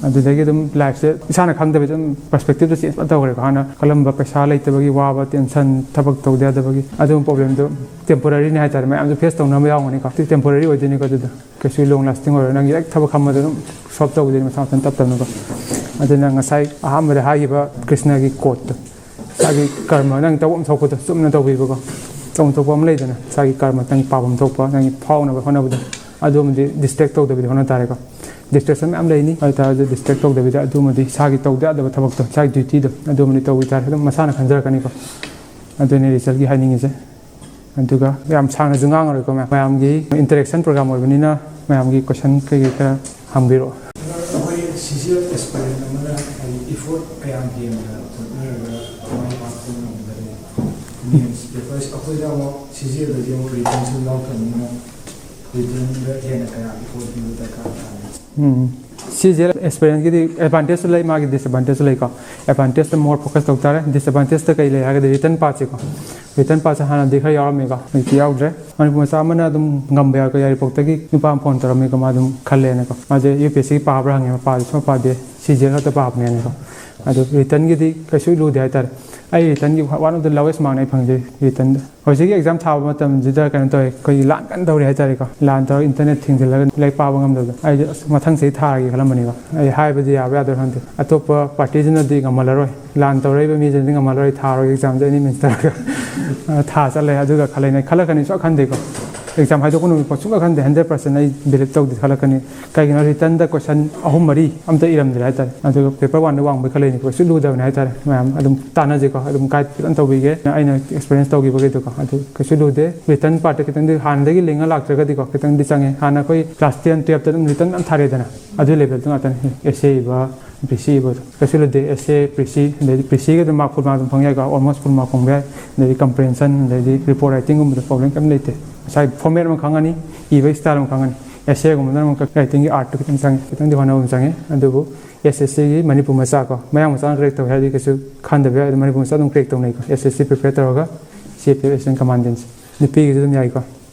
ꯑꯗꯨꯗꯒꯤ ꯑꯗꯨꯝ ꯂꯥꯏꯐꯁꯦ ꯏꯁꯥꯅ ꯈꯪꯗꯕꯤꯗ ꯑꯗꯨꯝ ꯄꯔꯁꯄꯦꯛꯇꯤꯞꯇꯣ ꯆꯦꯟꯖ ꯐꯖꯅ ꯇꯧꯈ꯭ꯔꯦꯀꯣ꯫ ꯍꯥꯟꯅ ꯈꯜꯂꯝꯕ ꯄꯩꯁꯥ ꯂꯩꯇꯕꯒꯤ ꯋꯥꯕ, ꯇꯦꯟꯁꯟ, ꯊꯕꯛ ꯇꯧꯗ ꯌꯥꯗꯕꯒꯤ ꯑꯗꯨꯒꯨꯝꯕ ꯄ꯭ꯔꯣꯕ꯭ꯂꯦꯝꯗꯣ ꯇꯦꯝꯄꯣꯔꯔꯤꯅꯤ ꯍꯥꯏꯇꯥꯔꯦ꯫ ꯃꯌꯥꯝꯁꯨ ꯐꯦꯁ ꯇꯧꯅꯕ ꯌꯥꯎꯒꯅꯤꯀꯣ꯫ ꯑꯗꯨ ꯇꯦꯝꯄꯣꯔꯔꯤ ꯑꯣꯏꯗꯣꯏꯅꯤꯀꯣ꯫ ꯑꯗꯨꯗ ꯀꯩꯁꯨ ꯂꯣꯡ ꯂꯥꯁꯇꯤꯡ ꯑꯣꯏꯔꯣꯏ꯫ ꯅꯪꯒꯤ ꯍꯦꯛ ꯊꯕꯛ ꯈꯟꯕꯗ ꯑꯗꯨꯝ ꯁꯣꯜꯕ ꯇꯧꯗꯣꯏꯅꯤ ꯃꯁꯥ ꯃꯊꯟꯇ ꯇꯞ ꯇꯞꯅꯀꯣ꯫ ꯑꯗꯨꯅ ꯉꯁꯥꯏ ꯑꯍꯥꯟꯕꯗ ꯍꯥꯏꯈꯤꯕ ꯀ꯭ꯔꯤꯁꯅꯒꯤ ꯀꯣꯠꯇꯣ, ꯏꯁꯥꯒꯤ ꯀꯔꯃ ꯅꯪ ꯇꯧꯐꯝ ꯊꯣꯛꯄꯗꯣ ꯆꯨꯝꯅ ꯇꯧꯕꯤꯕꯀꯣ꯫ ꯇꯧꯐꯝ ꯊꯣꯛꯄ ꯑꯃ ꯂꯩꯗꯅ, ꯏꯁꯥꯒꯤ ꯀꯔꯃ ꯅꯪ ꯄꯥꯐꯝ ꯊꯣꯛꯄ, ꯅꯪꯒꯤ ꯐꯥꯎꯅꯕ ꯍꯣꯠꯅꯕꯗꯣ, ꯑꯗꯨ ꯑꯃꯗꯤ ꯗꯤꯁꯇ꯭ꯔꯦꯛ ꯇꯧꯗꯕꯤꯗ ꯍꯣꯠꯅ ꯇꯥꯔꯦꯀꯣ꯫ ꯗꯤꯁꯇ꯭ꯔꯦꯛꯁꯟ ꯃꯌꯥꯝ ꯂꯩꯅꯤ, ꯑꯗꯨ ꯑꯣꯏ ꯇꯥꯔꯁꯨ ꯗꯤꯁꯇ꯭ꯔꯦꯛ ꯇꯧꯗꯕꯤꯗ ꯑꯗꯨꯃꯗꯤ ꯏꯁꯥꯒꯤ ꯇꯧꯗ ꯌꯥꯗꯕ ꯊꯕꯛꯇꯣ, ꯏꯁꯥꯒꯤ ꯗ꯭ꯌꯨꯇꯤꯗꯣ ꯑꯗꯨꯃꯗꯤ ꯇꯧꯕꯤ ꯇꯥꯔꯦ꯫ ꯑꯗꯨꯝ ꯃꯁꯥꯅ ꯈꯟꯖꯔꯛꯀꯅꯤꯀꯣ꯫ ꯑꯗꯨꯅꯤ ꯔꯤꯆꯜꯒꯤ ꯍꯥꯏꯅꯤꯡꯉꯤꯁꯦ꯫ ꯑꯗꯨꯒ ꯌꯥꯝ ꯁꯥꯡꯅꯁꯨ ꯉꯥꯡꯉꯔꯣꯏꯀꯣ ꯃꯌꯥꯝ꯫ ꯃꯌꯥꯝꯒꯤ ꯏꯟꯇꯔꯦꯛꯁꯟ ꯄ꯭ꯔꯣꯒ꯭ꯔꯥꯝ ꯑꯣꯏꯕꯅꯤꯅ ꯃꯌꯥꯝꯒꯤ ꯀꯣꯏꯁꯟ ꯀꯩꯀꯩ ꯈꯔ ꯍꯪꯕꯤꯔꯛꯑꯣ꯫ ꯑꯩꯈꯣꯏ ꯁꯤ ꯖꯤ ꯑꯦꯜ ꯑꯦꯁꯄꯤꯔꯦꯟ ꯑꯃꯅ ꯍꯥꯏꯗꯤ ꯏꯐꯣꯔꯠ ꯀꯌꯥꯝ ꯍꯦꯟꯅ ꯍꯣꯠꯅꯔꯒ ꯃꯥꯏ ꯄꯥꯛꯄ ꯉꯝꯒꯅꯤ? ꯃꯤꯟꯁ ꯄꯦꯄꯔꯁ ꯑꯩꯈꯣꯏꯗ ꯑꯃꯨꯛ ꯁꯤ ꯖꯤ ꯑꯦꯜꯗꯗꯤ ꯑꯃꯨꯛ ꯔꯤꯇꯟꯁꯨ ꯌꯥꯎꯗꯕꯅꯤꯅ ꯔꯤꯇꯟꯗ ꯍꯦꯟꯅ ꯀꯌꯥꯝ ꯏꯐꯣꯔꯠ ꯄꯤꯕ ꯗꯔꯀꯥꯔ ꯇꯥꯒꯦ? ꯎꯝ꯫ ꯁꯤ ꯖꯤ ꯑꯦꯜ ꯑꯦꯁꯄꯤꯔꯦꯟꯒꯤꯗꯤ ꯑꯦꯗꯚꯥꯟꯇꯦꯖꯁꯨ ꯂꯩ, ꯃꯥꯒꯤ ꯗꯤꯁꯑꯦꯗꯚꯥꯟꯇꯦꯖꯁꯨ ꯂꯩꯀꯣ꯫ ꯑꯦꯗꯚꯥꯟꯇꯦꯖꯇ ꯃꯣꯔ ꯐꯣꯀꯁ ꯇꯧ ꯇꯥꯔꯦ꯫ ꯗꯤꯁꯑꯦꯗꯚꯥꯟꯇꯦꯖꯇ ꯀꯩ ꯂꯩ ꯍꯥꯏꯔꯒꯗꯤ ꯔꯤꯇꯟ ꯄꯥꯔꯠꯁꯦꯀꯣ꯫ ꯔꯤꯇꯟ ꯄꯥꯔꯠꯁꯦ ꯍꯥꯟꯅꯗꯤ ꯈꯔ ꯌꯥꯎꯔꯝꯃꯦꯀꯣ, ꯍꯧꯖꯤꯛꯇꯤ ꯌꯥꯎꯗ꯭ꯔꯦ꯫ ꯃꯅꯤꯄꯨꯔ ꯃꯆꯥ ꯑꯃꯅ ꯑꯗꯨꯝ ꯉꯝꯕ ꯌꯥꯎꯔꯒ ꯌꯥꯏꯔꯤꯄꯣꯛꯇꯒꯤ ꯅꯨꯄꯥ ꯑꯃ ꯐꯣꯟ ꯇꯧꯔꯝꯃꯤꯀꯣ꯫ ꯃꯥ ꯑꯗꯨꯝ ꯈꯜꯂꯦꯅꯀꯣ꯫ ꯃꯥꯁꯦ ꯌꯨ ꯄꯤ ꯑꯦꯁ ꯁꯤ ꯄꯥꯕ꯭ꯔꯥ ꯍꯪꯉꯦ, ꯃꯥ ꯄꯥꯗꯦ, ꯁꯨꯡꯄꯥ ꯄꯥꯗꯦ꯫ ꯁꯤ ꯖꯤ ꯑꯦꯜ ꯈꯛꯇ ꯄꯥꯕꯅꯦꯅꯀꯣ꯫ ꯑꯗꯣ ꯔꯤꯇꯟꯒꯤꯗꯤ ꯀꯩꯁꯨ ꯂꯨꯗꯦ ꯍꯥꯏꯇꯥꯔꯦ꯫ ꯑꯩ ꯔꯤꯇꯟꯒꯤ one of the lowest markꯅꯦ ꯑꯩ ꯐꯪꯖꯩ ꯔꯤꯇꯟꯗ꯫ ꯍꯧꯖꯤꯛꯀꯤ ꯑꯦꯛꯖꯥꯝ ꯊꯥꯕ ꯃꯇꯝꯁꯤꯗ ꯀꯩꯅꯣ ꯇꯧꯋꯦ, ꯑꯩꯈꯣꯏꯒꯤ ꯂꯥꯟ ꯀꯟꯅ ꯇꯧꯔꯤ ꯍꯥꯏꯇꯥꯔꯦꯀꯣ꯫ ꯂꯥꯟ ꯇꯧꯔꯒ ꯏꯟꯇꯔꯅꯦꯠ ꯊꯤꯡꯖꯤꯜꯂꯒ ꯂꯥꯏꯔꯤꯛ ꯄꯥꯕ ꯉꯝꯗꯕꯗꯣ꯫ ꯑꯩꯗꯤ ꯑꯁ ꯃꯊꯪ ꯆꯍꯤ ꯊꯥꯔꯒꯦ ꯈꯜꯂꯝꯕꯅꯦꯕ꯫ ꯑꯩ ꯍꯥꯏꯕꯗꯤ ꯌꯥꯕ꯭ꯔꯥ ꯌꯥꯗ꯭ꯔꯥ ꯈꯪꯗꯦ꯫ ꯑꯇꯣꯞꯄ ꯄꯥꯔꯇꯤꯁꯤꯅꯗꯤ ꯉꯝꯍꯜꯂꯔꯣꯏ, ꯂꯥꯟ ꯇꯧꯔꯛꯏꯕ ꯃꯤꯁꯤꯅꯗꯤ ꯉꯝꯍꯜꯂꯔꯣꯏ, ꯊꯥꯔꯣꯏꯒꯦ ꯑꯦꯛꯖꯥꯝꯁꯦ ꯑꯩꯅ ꯃꯤꯟꯁ ꯇꯧꯔꯒ꯫ ꯑ, ꯊꯥ ꯆꯠꯂꯦ꯫ ꯑꯗꯨꯒ ꯈꯜꯂꯦꯅꯦ, ꯈꯜꯂꯛꯀꯅꯤ ꯁꯨꯡꯈꯟ ꯈꯟꯗꯦꯀꯣ꯫ ꯑꯦꯛꯖꯥꯝ ꯍꯥꯏꯗꯣꯛꯄ ꯅꯨꯃꯤꯠ ꯐꯥꯎ ꯁꯨꯡꯈꯟ ꯈꯟꯗꯦ, ꯍꯟꯗ꯭ꯔꯦꯠ ꯄꯥꯔꯁꯦꯟ ꯑꯩ ꯕꯤꯂꯤꯞ ꯇꯧꯗꯦ, ꯈꯜꯂꯛꯀꯅꯤ꯫ ꯀꯩꯒꯤꯅꯣ, ꯔꯤꯇꯟꯗ ꯀꯣꯏꯁꯟ ꯑꯍꯨꯝ ꯃꯔꯤ ꯑꯝꯇ ꯏꯔꯝꯗ꯭ꯔꯦ ꯍꯥꯏꯇꯥꯔꯦ꯫ ꯑꯗꯨꯒ ꯄꯦꯄꯔ ꯋꯥꯟꯗ ꯋꯥꯡꯕꯩ ꯈꯜꯂꯛꯏꯅꯤ꯫ ꯀꯩꯁꯨ ꯂꯨꯗꯕꯅꯦ ꯍꯥꯏꯇꯥꯔꯦ꯫ ꯃꯌꯥꯝ ꯑꯗꯨꯝ ꯇꯥꯟꯅꯁꯤꯀꯣ, ꯑꯗꯨꯝ ꯒꯥꯏꯗ ꯐꯖꯅ ꯇꯧꯕꯤꯒꯦ꯫ ꯑꯩꯅ ꯑꯦꯛꯁꯄꯤꯔꯤꯌꯦꯟꯁ ꯇꯧꯈꯤꯕꯈꯩꯗꯣꯀꯣ꯫ ꯑꯗꯨ ꯀꯩꯁꯨ ꯂꯨꯗꯦ꯫ ꯔꯤꯇꯟ ꯄꯥꯔꯠꯇ ꯈꯤꯇꯪꯗꯤ ꯍꯥꯟꯅꯗꯒꯤ ꯂꯤꯡꯉ ꯂꯥꯛꯇ꯭ꯔꯒꯗꯤꯀꯣ, ꯈꯤꯇꯪꯗꯤ ꯆꯪꯉꯦ꯫ ꯍꯥꯟꯅ ꯑꯩꯈꯣꯏ ꯀ꯭ꯂꯥꯁ ꯇꯦꯟ, ꯇꯨꯌꯦꯜꯞꯇ ꯑꯗꯨꯝ ꯔꯤꯇꯟ ꯌꯥꯝ ꯊꯥꯔꯛꯑꯦꯗꯅ, ꯑꯗꯨ ꯂꯦꯚꯦꯜꯗ ꯉꯥꯛꯇꯅꯤ꯫ ꯑꯦꯁꯦ ꯏꯕ, ꯄ꯭ꯔꯤꯁꯤ ꯏꯕꯗꯣ ꯀꯩꯁꯨ ꯂꯨꯗꯦ꯫ ꯑꯦꯁꯦ, ꯄ꯭ꯔꯤꯁꯤ, ꯑꯗꯩꯗꯤ ꯄ꯭ꯔꯤꯁꯤꯒ ꯑꯗꯨꯝ ꯃꯥꯔꯛ ꯐꯨꯜ ꯃꯥꯔꯛ ꯑꯗꯨꯝ ꯐꯪ ꯌꯥꯏꯀꯣ, ꯑꯣꯜꯃꯣꯁ ꯐꯨꯜ ꯃꯥꯔꯛ ꯐꯪꯕ ꯌꯥꯏ꯫ ꯑꯗꯩꯗꯤ ꯀꯝꯄ꯭ꯔꯦꯟꯁꯟ, ꯑꯗꯩꯗꯤ ꯔꯤꯄꯣꯔꯠ ꯔꯥꯏꯇꯤꯡꯒꯨꯝꯕꯗ ꯄ꯭ꯔꯣꯕ꯭ꯂꯦꯝ ꯀꯩꯝ ꯂꯩꯇꯦ꯫ ꯉꯁꯥꯏ ꯐꯣꯔꯃꯦꯠ ꯑꯃ ꯈꯪꯉꯅꯤ, ꯏꯕꯒꯤ ꯁ꯭ꯇꯥꯏꯜ ꯑꯃ ꯈꯪꯉꯅꯤ꯫ ꯑꯦꯁꯦꯒꯨꯝꯕꯗꯅ ꯑꯃꯨꯛ ꯔꯥꯏꯇꯤꯡꯒꯤ ꯑꯥꯔꯠꯇꯨ ꯈꯤꯇꯪ ꯆꯪꯉꯤ, ꯈꯤꯇꯪꯗꯤ ꯍꯣꯠꯅꯕ ꯑꯃ ꯆꯪꯉꯤ꯫ ꯑꯗꯨꯕꯨ ꯑꯦꯁ ꯑꯦꯁ ꯁꯤꯒꯤ ꯃꯅꯤꯄꯨꯔ ꯃꯆꯥ ꯀꯣ, ꯃꯌꯥꯡ ꯃꯆꯥꯅ ꯀ꯭ꯔꯦꯛ ꯇꯧꯋꯦ ꯍꯥꯏꯔꯗꯤ ꯀꯩꯁꯨ ꯈꯟꯗꯕ ꯌꯥꯏ꯫ ꯑꯗꯨ ꯃꯅꯤꯄꯨꯔ ꯃꯆꯥ ꯑꯗꯨꯝ ꯀ꯭ꯔꯦꯛ ꯇꯧꯅꯩꯀꯣ, ꯑꯦꯁ ꯑꯦꯁ ꯁꯤ ꯄ꯭ꯔꯤꯄꯦꯌꯔ ꯇꯧꯔꯒ C F F S N commandants. ꯅꯨꯄꯤꯒꯤꯁꯨ ꯑꯗꯨꯝ ꯌꯥꯏꯀꯣ꯫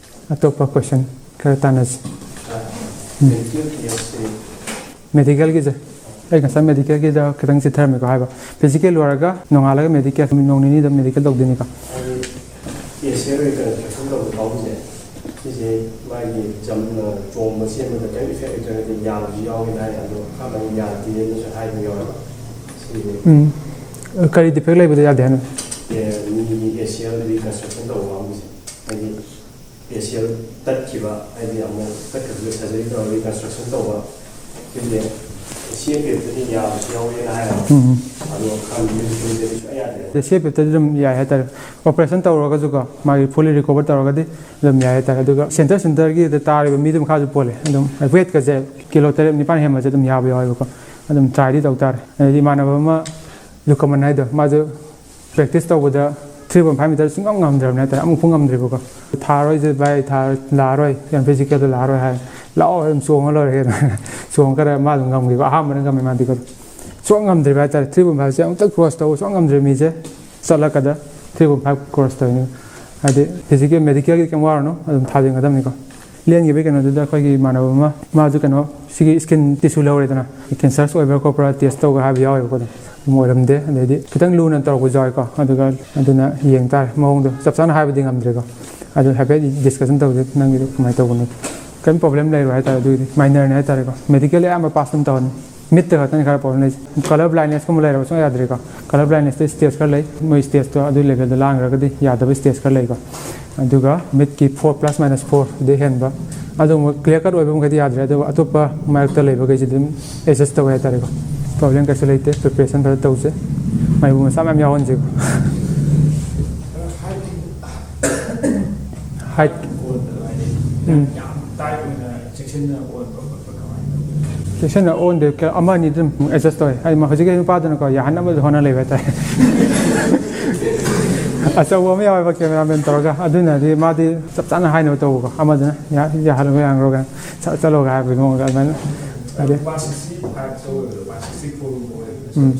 ꯑꯇꯣꯞꯄ ꯀꯣꯏꯁꯟ ꯈꯔ ꯇꯥꯟꯅꯁꯤ꯫ ꯎꯝ꯫ ꯃꯦꯗꯤꯀꯦꯜꯒꯤꯁꯦ ꯑꯩ ꯉꯁꯥꯏ ꯃꯦꯗꯤꯀꯦꯜꯒꯤꯗ ꯈꯤꯇꯪ ꯆꯤꯠꯊꯔꯝꯃꯤꯀꯣ ꯍꯥꯏꯕ, ꯐꯤꯖꯤꯀꯦꯜ ꯂꯣꯏꯔꯒ ꯅꯣꯡꯉꯥꯜꯂꯒ ꯃꯦꯗꯤꯀꯦꯜ, ꯅꯨꯃꯤꯠ ꯅꯣꯡ ꯅꯤꯅꯤꯗ ꯃꯦꯗꯤꯀꯦꯜ ꯇꯧꯗꯣꯏꯅꯤꯀꯣ꯫ ꯍꯥꯏꯗꯤ ꯑꯦꯁꯤꯌꯥ ꯔꯤꯀꯟꯁꯇ꯭ꯔꯛꯁꯟ ꯇꯧꯕ ꯀꯥꯡꯕꯨꯁꯦ, ꯁꯤꯁꯦ ꯃꯥꯒꯤ ꯖꯝ ꯆꯣꯡꯕ ꯆꯦꯟꯕꯗ ꯀꯔꯤꯝ ꯏꯐꯦꯛ ꯂꯩꯇ꯭ꯔꯒꯗꯤ ꯌꯥꯕꯁꯨ ꯌꯥꯎꯋꯦꯅ ꯍꯥꯏ꯫ ꯑꯗꯣ ꯑꯍꯥꯟꯕꯗ ꯌꯥꯗꯦꯅꯁꯨ ꯍꯥꯏꯕ ꯌꯥꯎꯋꯦ꯫ ꯁꯤꯁꯦ ꯎꯝ꯫ ꯀꯔꯤ ꯗꯤꯐꯦꯛ ꯂꯩꯕꯗ ꯌꯥꯗꯦ ꯍꯥꯏꯅꯣ? ꯑꯦ, ꯃꯤꯒꯤ ꯑꯦꯁꯤꯌꯥ ꯔꯤꯀꯟꯁꯇ꯭ꯔꯛꯁꯟ ꯇꯧꯕ ꯀꯥꯡꯕꯨꯁꯦ, ꯍꯥꯏꯗꯤ ꯑꯦꯁꯤꯌꯥ ꯇꯠꯈꯤꯕ, ꯍꯥꯏꯗꯤ ꯑꯃꯨꯛ ꯇꯠꯈꯤꯕꯗ ꯁꯔꯖꯔꯤ ꯇꯧꯔꯒ ꯔꯤꯀꯟꯁꯇ꯭ꯔꯛꯁꯟ ꯇꯧꯕ, ꯁꯤꯁꯦ ꯁꯤ ꯑꯦꯐ ꯑꯦꯐꯇꯗꯤ ꯌꯥꯕꯁꯨ ꯌꯥꯎꯋꯦꯅ ꯍꯥꯏꯌꯦꯕ꯫ ꯎꯝ꯫ ꯑꯗꯣ ꯈꯪꯗꯦ, ꯁꯨꯝ ꯁꯨꯝ ꯁꯨꯝ ꯁꯨꯡꯌꯥ ꯌꯥꯗꯦ꯫ ꯁꯤ ꯑꯦꯐ ꯑꯦꯐꯇꯗꯤ ꯑꯗꯨꯝ ꯌꯥꯏ ꯍꯥꯏꯇꯥꯔꯦ꯫ ꯑꯣꯄꯔꯦꯁꯟ ꯇꯧꯔꯒꯁꯨꯀꯣ, ꯃꯥꯒꯤ ꯐꯨꯜꯂꯤ ꯔꯤꯀꯣꯚꯔ ꯇꯧꯔꯒꯗꯤ ꯑꯗꯨꯝ ꯌꯥꯏ ꯍꯥꯏꯇꯥꯔꯦ꯫ ꯑꯗꯨꯒ ꯁꯦꯟꯇꯔ ꯁꯦꯟꯇꯔꯒꯤꯗ ꯇꯥꯔꯤꯕ ꯃꯤꯗꯨ ꯃꯈꯥꯁꯨ ꯄꯣꯜꯂꯦ꯫ ꯑꯗꯨꯝ ꯋꯦꯠꯀꯁꯦ ꯀꯤꯂꯣ ꯇꯔꯦꯠ ꯅꯤꯄꯥꯟ ꯍꯦꯟꯕꯁꯦ ꯑꯗꯨꯝ ꯌꯥꯕ ꯌꯥꯎꯋꯦꯕꯀꯣ꯫ ꯑꯗꯨꯝ ꯇ꯭ꯔꯥꯏꯗꯤ ꯇꯧ ꯇꯥꯔꯦ꯫ ꯑꯗꯩꯗꯤ ꯏꯃꯥꯟꯅꯕ ꯑꯃ ꯂꯨꯀꯃꯟ ꯍꯥꯏꯗꯣ, ꯃꯥꯁꯨ ꯄ꯭ꯔꯦꯛꯇꯤꯁ ꯇꯧꯕꯗ ꯊ꯭ꯔꯤ ꯄꯣꯏꯟ ꯐꯥꯏꯚ ꯃꯤꯇꯔ ꯁꯨꯡꯉꯝ ꯉꯝꯗ꯭ꯔꯕꯅꯦ ꯍꯥꯏꯇꯥꯔꯦ꯫ ꯑꯃꯨꯛꯐꯥꯎ ꯉꯝꯗ꯭ꯔꯤꯕꯀꯣ꯫ "ꯊꯥꯔꯣꯏꯁꯦ ꯚꯥꯏ, ꯊꯥꯔꯣꯏ, ꯂꯥꯛꯑꯔꯣꯏ, ꯌꯥꯝ ꯐꯤꯖꯤꯀꯦꯜꯗ ꯂꯥꯛꯑꯔꯣꯏ" ꯍꯥꯏ꯫ "ꯂꯥꯛꯑꯣ, ꯑꯗꯨꯝ ꯆꯣꯡꯉ ꯂꯣꯏꯔꯦ ꯀꯩꯅꯣ" ꯆꯣꯡꯉꯒ ꯃꯥ ꯑꯗꯨꯝ ꯉꯝꯈꯤꯕ꯫ ꯑꯍꯥꯟꯕꯅ ꯉꯝꯃꯦ ꯃꯥꯗꯤꯀꯣ꯫ ꯁꯨꯡꯉꯝ ꯉꯝꯗ꯭ꯔꯤꯕ ꯍꯥꯏꯇꯥꯔꯦ꯫ ꯊ꯭ꯔꯤ ꯄꯣꯏꯟ ꯐꯥꯏꯚꯁꯦ ꯑꯃꯨꯛꯇ ꯀ꯭ꯔꯣꯁ ꯇꯧꯕ ꯁꯨꯡꯉꯝ ꯉꯝꯗ꯭ꯔꯤꯕ ꯃꯤꯁꯦ ꯆꯠꯂꯛꯀꯗ ꯊ꯭ꯔꯤ ꯄꯣꯏꯟ ꯐꯥꯏꯚ ꯀ꯭ꯔꯣꯁ ꯇꯧꯔꯤꯅꯤ꯫ ꯍꯥꯏꯗꯤ ꯐꯤꯖꯤꯀꯦꯜ, ꯃꯦꯗꯤꯀꯦꯜꯒꯤ ꯀꯩꯝ ꯋꯥꯔꯨꯅꯨ, ꯑꯗꯨꯝ ꯊꯥꯖꯤꯟꯒꯗꯕꯅꯤꯀꯣ꯫ ꯂꯦꯟꯈꯤꯕꯒꯤ ꯀꯩꯅꯣꯗꯨꯗ ꯑꯩꯈꯣꯏꯒꯤ ꯏꯃꯥꯟꯅꯕ ꯑꯃ, ꯃꯥꯁꯨ ꯀꯩꯅꯣ, ꯁꯤꯒꯤ ꯁ꯭ꯀꯤꯟ ꯇꯤꯁꯨ ꯂꯧꯔꯦꯗꯅ, ꯀꯦꯟꯁꯔꯁ ꯑꯣꯏꯕ꯭ꯔꯥ ꯈꯣꯠꯄ꯭ꯔꯥ ꯇꯦꯁ ꯇꯧꯒ ꯍꯥꯏꯕ ꯌꯥꯎꯋꯦꯕꯀꯣ꯫ ꯑꯗꯨꯝ ꯑꯗꯨꯝ ꯑꯣꯏꯔꯝꯗꯦ꯫ ꯑꯗꯩꯗꯤ ꯈꯤꯇꯪ ꯂꯨꯅ ꯇꯧꯔꯛꯄꯁꯨ ꯌꯥꯎꯋꯦꯀꯣ꯫ ꯑꯗꯨꯒ ꯑꯗꯨꯅ ꯌꯦꯡ ꯇꯥꯔꯦ ꯃꯑꯣꯡꯗꯣ, ꯆꯞ ꯆꯥꯅ ꯍꯥꯏꯕꯗꯤ ꯉꯝꯗ꯭ꯔꯦꯀꯣ꯫ ꯑꯗꯨ ꯍꯥꯏꯐꯦꯠ ꯗꯤꯁꯀꯁꯟ ꯇꯧꯁꯦ, ꯅꯪꯒꯤꯗꯣ ꯀꯃꯥꯏꯅ ꯇꯧꯕꯅꯣ꯫ ꯀꯔꯤꯝ ꯄ꯭ꯔꯣꯕ꯭ꯂꯦꯝ ꯂꯩꯔꯣꯏ ꯍꯥꯏꯇꯥꯔꯦ꯫ ꯑꯗꯨꯒꯤꯗꯤ ꯃꯥꯏꯅꯔꯅꯦ ꯍꯥꯏꯇꯥꯔꯦꯀꯣ꯫ ꯃꯦꯗꯤꯀꯦꯜ ꯑꯌꯥꯝꯕ ꯄꯥꯁ ꯑꯗꯨꯝ ꯇꯧꯍꯟꯅꯤ꯫ ꯃꯤꯠꯇ ꯈꯛꯇꯅꯤ ꯈꯔ ꯄ꯭ꯔꯣꯕ꯭ꯂꯦꯝ ꯂꯩꯁꯦ꯫ ꯀꯂꯔ ꯕ꯭ꯂꯥꯏꯟꯅꯦꯁꯀꯨꯝꯕ ꯂꯩꯔꯕ ꯁꯨꯡꯌꯥ ꯌꯥꯗ꯭ꯔꯦꯀꯣ꯫ ꯀꯂꯔ ꯕ꯭ꯂꯥꯏꯟꯅꯦꯁꯇ ꯁ꯭ꯇꯦꯖ ꯈꯔ ꯂꯩ, ꯃꯣꯏ ꯁ꯭ꯇꯦꯖꯇꯣ ꯑꯗꯨꯒꯤ ꯂꯦꯚꯦꯜꯗ ꯂꯥꯡꯈ꯭ꯔꯒꯗꯤ ꯌꯥꯗꯕ ꯁ꯭ꯇꯦꯖ ꯈꯔ ꯂꯩꯀꯣ꯫ ꯑꯗꯨꯒ ꯃꯤꯠꯀꯤ ꯐꯣꯔ ꯄ꯭ꯂꯁ ꯃꯥꯏꯅꯁ ꯐꯣꯔ ꯁꯤꯗꯩ ꯍꯦꯟꯕ, ꯑꯗꯨꯒꯨꯝꯕ ꯀ꯭ꯂꯤꯌꯥꯔ ꯀꯠ ꯑꯣꯏꯕ ꯃꯈꯩꯗꯤ ꯌꯥꯗ꯭ꯔꯦ꯫ ꯑꯗꯨꯒ ꯑꯇꯣꯞꯄ ꯃꯔꯛꯇ ꯂꯩꯕꯈꯩꯁꯤꯗꯤ ꯑꯗꯨꯝ ꯑꯦꯗꯖꯁ ꯇꯧꯋꯦ ꯍꯥꯏꯇꯥꯔꯦꯀꯣ꯫ ꯄ꯭ꯔꯣꯕ꯭ꯂꯦꯝ ꯀꯩꯁꯨ ꯂꯩꯇꯦ꯫ ꯄ꯭ꯔꯤꯄꯦꯔꯦꯁꯟ ꯐꯖꯅ ꯇꯧꯁꯦ꯫ ꯃꯩꯕꯨ ꯃꯆꯥ ꯃꯌꯥꯝ ꯌꯥꯎꯍꯟꯁꯦꯀꯣ꯫ ꯍꯥꯏꯠ꯫ ꯎꯝ꯫ ꯆꯦꯛꯁꯤꯟꯅ ꯑꯣꯟꯗꯦ, ꯑꯃ ꯑꯅꯤ ꯑꯗꯨꯝ ꯑꯦꯗꯖꯁ ꯇꯧꯋꯦ꯫ ꯍꯥꯏꯗꯤ ꯃꯥ ꯍꯧꯖꯤꯛꯀꯤ ꯅꯨꯄꯥꯗꯨꯅꯀꯣ, ꯌꯥꯍꯟꯅꯕꯁꯨ ꯍꯣꯠꯅ ꯂꯩꯕ ꯍꯥꯏꯇꯥꯔꯦ꯫ ꯑꯆꯧꯕ ꯑꯃ ꯌꯥꯎꯋꯦꯕ, ꯀꯦꯃꯦꯔꯥꯃꯦꯟ ꯇꯧꯔꯒ, ꯑꯗꯨꯅꯗꯤ ꯃꯥꯗꯤ ꯆꯞ ꯆꯥꯅ ꯍꯥꯏꯅꯕ ꯇꯧꯕꯀꯣ꯫ ꯑꯃꯗꯨꯅ "ꯌꯥ-, ꯌꯥꯍꯜꯂꯣ, ꯌꯥꯍꯜꯂꯣ" ꯀꯥꯏꯅ, "ꯁꯠ ꯆꯠꯂꯣ" ꯀꯥꯏ ꯍꯥꯏꯕꯒꯤ ꯃꯑꯣꯡꯗ ꯑꯗꯨꯃꯥꯏꯅ꯫ ꯑꯗꯩ ꯎꯝ꯫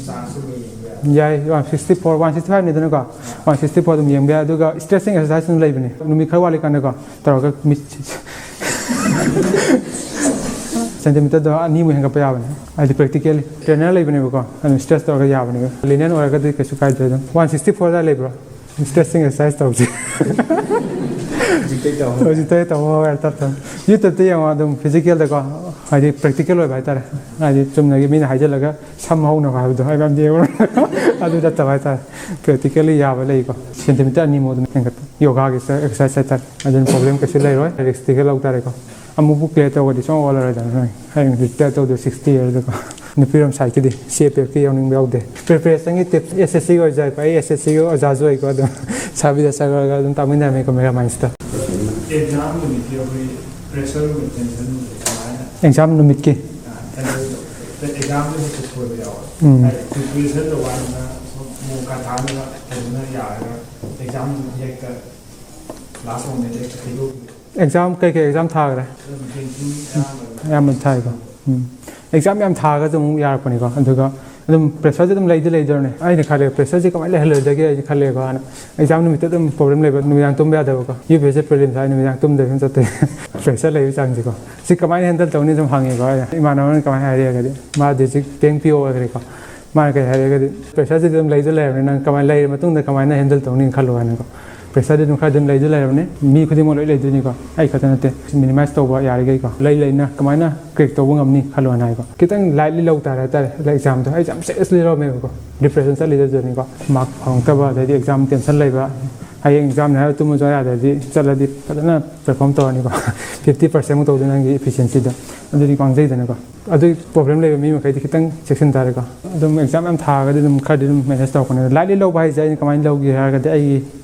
ꯌꯥꯏ, one sixty four, one sixty ꯐꯥꯏꯚꯅꯤꯗꯅꯀꯣ꯫ ꯋꯥꯟ ꯁꯤꯛꯁꯇꯤ ꯐꯣꯔ ꯑꯗꯨꯝ ꯌꯦꯡꯕ ꯌꯥꯏ꯫ ꯑꯗꯨꯒ ꯁ꯭ꯇꯔꯦꯆꯤꯡ ꯑꯦꯛꯁꯔꯁꯥꯏꯁ ꯑꯗꯨꯝ ꯂꯩꯕꯅꯦ, ꯅꯨꯃꯤꯠ ꯈꯔ ꯋꯥꯠꯂꯤꯀꯥꯟꯗꯀꯣ ꯇꯧꯔꯒ ꯃꯤꯠ ꯁꯦꯟꯇꯤꯃꯤꯇꯔꯗꯣ ꯑꯅꯤꯃꯨꯛ ꯍꯦꯟꯒꯠꯄ ꯌꯥꯕꯅꯦ꯫ ꯍꯥꯏꯗꯤ ꯄ꯭ꯔꯦꯛꯇꯤꯀꯦꯜꯂꯤ ꯇ꯭ꯔꯦꯅꯔ ꯂꯩꯕꯅꯦꯕꯀꯣ, ꯑꯗꯨꯝ ꯁ꯭ꯇ꯭ꯔꯦꯠꯆ ꯇꯧꯔꯒ ꯌꯥꯕꯅꯦꯕ꯫ ꯂꯤꯅꯤꯌꯔ ꯑꯣꯏꯔꯒꯗꯤ ꯀꯩꯁꯨ ꯀꯥꯏꯗ꯭ꯔꯦ꯫ ꯑꯗꯨꯝ ꯋꯥꯟ ꯁꯤꯛꯁꯇꯤ ꯐꯣꯔ ꯑꯗꯨꯋꯥꯏ ꯂꯩꯕ꯭ꯔꯣ? ꯁ꯭ꯇ꯭ꯔꯦꯠꯆꯤꯡ ꯑꯦꯛꯁꯔꯁꯥꯏꯁ ꯇꯧꯁꯤ꯫ ꯍꯧꯖꯤꯛꯇꯩ ꯇꯧꯍꯧꯔꯦ꯫ ꯍꯧꯖꯤꯛꯇꯩ ꯇꯧꯍꯧꯔꯦ, ꯇꯞ ꯇꯞꯅ꯫ ꯌꯨꯇ꯭ꯌꯨꯕꯇ ꯌꯦꯡꯉꯣ, ꯑꯗꯨꯝ ꯐꯤꯖꯤꯀꯦꯜꯗꯀꯣ, ꯍꯥꯏꯗꯤ ꯄ꯭ꯔꯦꯛꯇꯤꯀꯦꯜ ꯑꯣꯏꯕ ꯍꯥꯏꯇꯥꯔꯦ꯫ ꯍꯥꯏꯗꯤ ꯆꯨꯝꯅꯒꯤ ꯃꯤꯅ ꯍꯥꯏꯖꯤꯜꯂꯒ ꯁꯝ ꯍꯧꯅꯕ ꯍꯥꯏꯕꯗꯣ, ꯑꯩ ꯌꯥꯝ ꯌꯦꯡꯉꯨꯔꯦ꯫ ꯑꯗꯨ ꯅꯠꯇꯕ ꯍꯥꯏꯇꯥꯔꯦ, ꯄ꯭ꯔꯦꯛꯇꯤꯀꯦꯜꯂꯤ ꯌꯥꯕ ꯂꯩꯀꯣ, ꯁꯦꯟꯇꯤꯃꯤꯇꯔ ꯑꯅꯤꯃꯨꯛ ꯑꯗꯨꯝ ꯍꯦꯟꯒꯠꯄ꯫ ꯌꯣꯒꯥꯒꯤ ꯑꯦꯛꯁꯔꯁꯥꯏꯁ ꯍꯥꯏꯇꯥꯔꯦ, ꯑꯗꯨꯅ ꯄ꯭ꯔꯣꯕ꯭ꯂꯦꯝ ꯀꯩꯁꯨ ꯂꯩꯔꯣꯏ꯫ ꯔꯤꯛꯁꯇꯤ ꯈꯔ ꯂꯧ ꯇꯥꯔꯦꯀꯣ꯫ ꯑꯃꯨꯛꯄꯨ ꯀ꯭ꯂꯤꯌꯥꯔ ꯇꯧꯔꯗꯤ ꯁꯨꯡꯑꯣ ꯑꯣꯜꯂꯔꯣꯏꯗꯕꯅꯤ ꯅꯣꯏ꯫ ꯍꯌꯦꯡ ꯔꯤꯇꯥꯌꯔ ꯇꯧꯗꯣꯏ ꯁꯤꯛꯁꯇꯤ ꯌꯔꯗꯀꯣ꯫ ꯅꯨꯄꯤꯔꯣꯝ ꯁꯥꯏꯠꯀꯤꯗꯤ ꯁꯤ ꯑꯦꯐ ꯑꯦꯐꯀꯤ ꯌꯥꯎꯅꯤꯡꯕ ꯌꯥꯎꯗꯦ꯫ ꯄ꯭ꯔꯤꯄꯦꯔꯦꯁꯟꯒꯤ ꯇꯤꯞꯁ ꯑꯦꯁ ꯑꯦꯁ ꯁꯤꯒꯤ ꯑꯣꯖꯥ ꯑꯩꯀꯣ, ꯑꯩ ꯑꯦꯁ ꯑꯦꯁ ꯁꯤꯒꯤ ꯑꯣꯖꯥꯁꯨ ꯑꯣꯏꯀꯣ꯫ ꯑꯗꯨꯝ ꯁꯥꯕꯤꯗ ꯆꯠꯈ꯭ꯔꯒ ꯑꯗꯨꯝ ꯇꯥꯛꯃꯤꯟꯅꯔꯝꯃꯦꯀꯣ, ꯃꯦꯒꯥ ꯃꯥꯏꯟꯁꯇ꯫ ꯑꯦꯛꯖꯥꯝ ꯅꯨꯃꯤꯠꯀꯤ ꯑꯩꯈꯣꯏ ꯄ꯭ꯔꯦꯁꯔꯒꯨꯝꯕ ꯇꯦꯟꯁꯟꯒꯨꯝꯕ ꯀꯃꯥꯏꯅ ꯑꯦꯛꯖꯥꯝ ꯅꯨꯃꯤꯠꯀꯤ꯫ ꯑꯦꯛꯖꯥꯝꯗ ꯍꯦꯛꯇ ꯁꯣꯏꯕ ꯌꯥꯎꯋꯦ꯫ ꯎꯝ꯫ ꯍꯥꯏꯗꯤ ꯄ꯭ꯔꯤꯄꯦꯔꯦꯁꯟꯗ ꯋꯥꯅ ꯃꯣꯛ ꯀꯥ ꯊꯥꯅꯕ ꯐꯖꯅ ꯌꯥꯔꯒ ꯑꯦꯛꯖꯥꯝ ꯍꯦꯛꯇ ꯂꯥꯁ ꯃꯣꯃꯦꯟꯗ ꯍꯦꯛꯇ ꯊꯩꯗꯣꯛꯈꯤꯕ꯫ ꯑꯦꯛꯖꯥꯝ ꯀꯩꯀꯩ ꯑꯦꯛꯖꯥꯝ ꯊꯥꯈ꯭ꯔꯦ? ꯑꯗꯨꯝ ꯕꯦꯡꯀꯤꯡ ꯑꯌꯥꯝꯕ꯫ ꯑꯌꯥꯝꯕ ꯊꯥꯏꯀꯣ꯫ ꯎꯝ꯫ ꯑꯦꯛꯖꯥꯝ ꯌꯥꯝ ꯊꯥꯔꯒꯁꯨ ꯑꯃꯨꯛ ꯌꯥꯔꯛꯄꯅꯤꯀꯣ꯫ ꯑꯗꯨꯒ ꯑꯗꯨꯝ ꯄ꯭ꯔꯦꯁꯔꯁꯦ ꯑꯗꯨꯝ ꯂꯩꯗꯤ ꯂꯩꯗꯣꯏꯅꯦ꯫ ꯑꯩꯅ ꯈꯜꯂꯦ, ꯄ꯭ꯔꯦꯁꯔꯁꯦ ꯀꯃꯥꯏꯅ ꯂꯩꯍꯜꯂꯣꯏꯗꯒꯦ ꯑꯩꯅ ꯈꯜꯂꯦꯀꯣ ꯍꯥꯟꯅ꯫ ꯑꯦꯛꯖꯥꯝ ꯅꯨꯃꯤꯠꯇ ꯑꯗꯨꯝ ꯄ꯭ꯔꯣꯕ꯭ꯂꯦꯝ ꯂꯩꯕ, ꯅꯨꯃꯤꯗꯥꯡ ꯇꯨꯝꯕ ꯌꯥꯗꯕꯀꯣ꯫ U P S C prelims ꯍꯥꯏ, ꯅꯨꯃꯤꯗꯥꯡ ꯇꯨꯝꯗꯕꯤ ꯑꯗꯨꯝ ꯆꯠꯇꯣꯏꯅꯦ꯫ ꯄ꯭ꯔꯦꯁꯔ ꯂꯩꯕꯒꯤ ꯆꯥꯡꯁꯦꯀꯣ꯫ ꯁꯤ ꯀꯃꯥꯏꯅ ꯍꯦꯟꯗꯜ ꯇꯧꯅꯤ ꯁꯨꯝ ꯍꯪꯉꯦꯀꯣ ꯑꯩꯅ꯫ ꯏꯃꯥꯟꯅꯕꯅ ꯀꯃꯥꯏꯅ ꯍꯥꯏꯔꯛꯑꯒꯗꯤ, ꯃꯥ ꯗꯤꯁꯇ꯭ꯔꯤꯛ ꯕꯦꯡꯛ ꯄꯤ ꯑꯣ ꯑꯣꯏꯈ꯭ꯔꯦꯀꯣ꯫ ꯃꯥꯅ ꯀꯩ ꯍꯥꯏꯔꯒꯗꯤ, ꯄ꯭ꯔꯦꯁꯔꯁꯤꯗꯤ ꯑꯗꯨꯝ ꯂꯩꯗ ꯂꯩꯔꯕꯅꯤ, ꯅꯪ ꯀꯃꯥꯏꯅ ꯂꯩꯔ ꯃꯇꯨꯡꯗ ꯀꯃꯥꯏꯅ ꯍꯦꯟꯗꯜ ꯇꯧꯅꯤ ꯈꯜꯂꯣ ꯍꯥꯏꯅꯀꯣ꯫ ꯄ꯭ꯔꯦꯁꯔꯗꯤ ꯑꯗꯨꯝ ꯈꯔ ꯑꯗꯨꯝ ꯂꯩꯗ ꯂꯩꯔꯕꯅꯤ, ꯃꯤ ꯈꯨꯗꯤꯡꯃꯛ ꯂꯣꯏ ꯂꯩꯗꯣꯏꯅꯤꯀꯣ, ꯑꯩ ꯈꯛꯇ ꯅꯠꯇꯦ꯫ ꯃꯤꯅꯤꯃꯥꯏꯁ ꯇꯧꯕ ꯌꯥꯔꯤꯈꯩꯀꯣ, ꯂꯩ ꯂꯩꯅ ꯀꯃꯥꯏꯅ ꯀ꯭ꯔꯦꯛ ꯇꯧꯕ ꯉꯝꯅꯤ ꯈꯜꯂꯣ ꯍꯥꯏꯅ ꯍꯥꯏꯀꯣ꯫ ꯈꯤꯇꯪ ꯂꯥꯏꯠꯂꯤ ꯂꯧ ꯇꯥꯔꯦ ꯍꯥꯏꯇꯥꯔꯦ ꯑꯦꯛꯖꯥꯝꯗꯣ꯫ ꯑꯩꯁꯦ ꯌꯥꯝ ꯁꯤꯔꯤꯌꯁꯂꯤ ꯂꯧꯔꯝꯃꯦꯕꯀꯣ, ꯗꯤꯄ꯭ꯔꯦꯁꯟ ꯆꯠꯂꯤꯗꯨꯅꯤꯀꯣ, ꯃꯥꯔꯛ ꯐꯪꯉꯛꯇꯕ, ꯑꯗꯩꯗꯤ ꯑꯦꯛꯖꯥꯝ ꯇꯦꯟꯁꯟ ꯂꯩꯕ, ꯍꯌꯦꯡ ꯑꯦꯛꯖꯥꯝꯅꯦ ꯍꯥꯏꯔ ꯇꯨꯝꯕꯁꯨ ꯌꯥꯗ꯭ꯔꯗꯤ ꯆꯠꯂꯗꯤ ꯐꯖꯅ ꯄꯔꯐꯣꯔꯝ ꯇꯧꯔꯅꯤꯀꯣ꯫ ꯐꯤꯐꯇꯤ ꯄꯥꯔꯁꯦꯟꯃꯨꯛ ꯇꯧꯗꯣꯏꯅꯦ ꯅꯪꯒꯤ ꯏꯐꯤꯁꯤꯌꯦꯟꯁꯤꯗꯣ, ꯑꯗꯨꯗꯤ ꯃꯥꯡꯖꯩꯗꯅꯀꯣ꯫ ꯑꯗꯨꯒꯤ ꯄ꯭ꯔꯣꯕ꯭ꯂꯦꯝ ꯂꯩꯕ ꯃꯤ ꯃꯈꯩꯗꯤ ꯈꯤꯇꯪ ꯆꯦꯛꯁꯤꯟ ꯇꯥꯔꯦꯀꯣ꯫ ꯑꯗꯨꯝ ꯑꯦꯛꯖꯥꯝ ꯌꯥꯝ ꯊꯥꯔꯒꯗꯤ ꯑꯗꯨꯝ ꯈꯔꯗꯤ ꯑꯗꯨꯝ ꯃꯦꯅꯦꯖ ꯇꯧꯔꯛꯄꯅꯦ꯫ ꯑꯗꯣ ꯂꯥꯏꯠꯂꯤ ꯂꯧꯕ ꯍꯥꯏꯁꯦ ꯑꯩꯅ ꯀꯃꯥꯏꯅ ꯂꯧꯒꯦ ꯍꯥꯏꯔꯒꯗꯤ, ꯑꯩꯒꯤ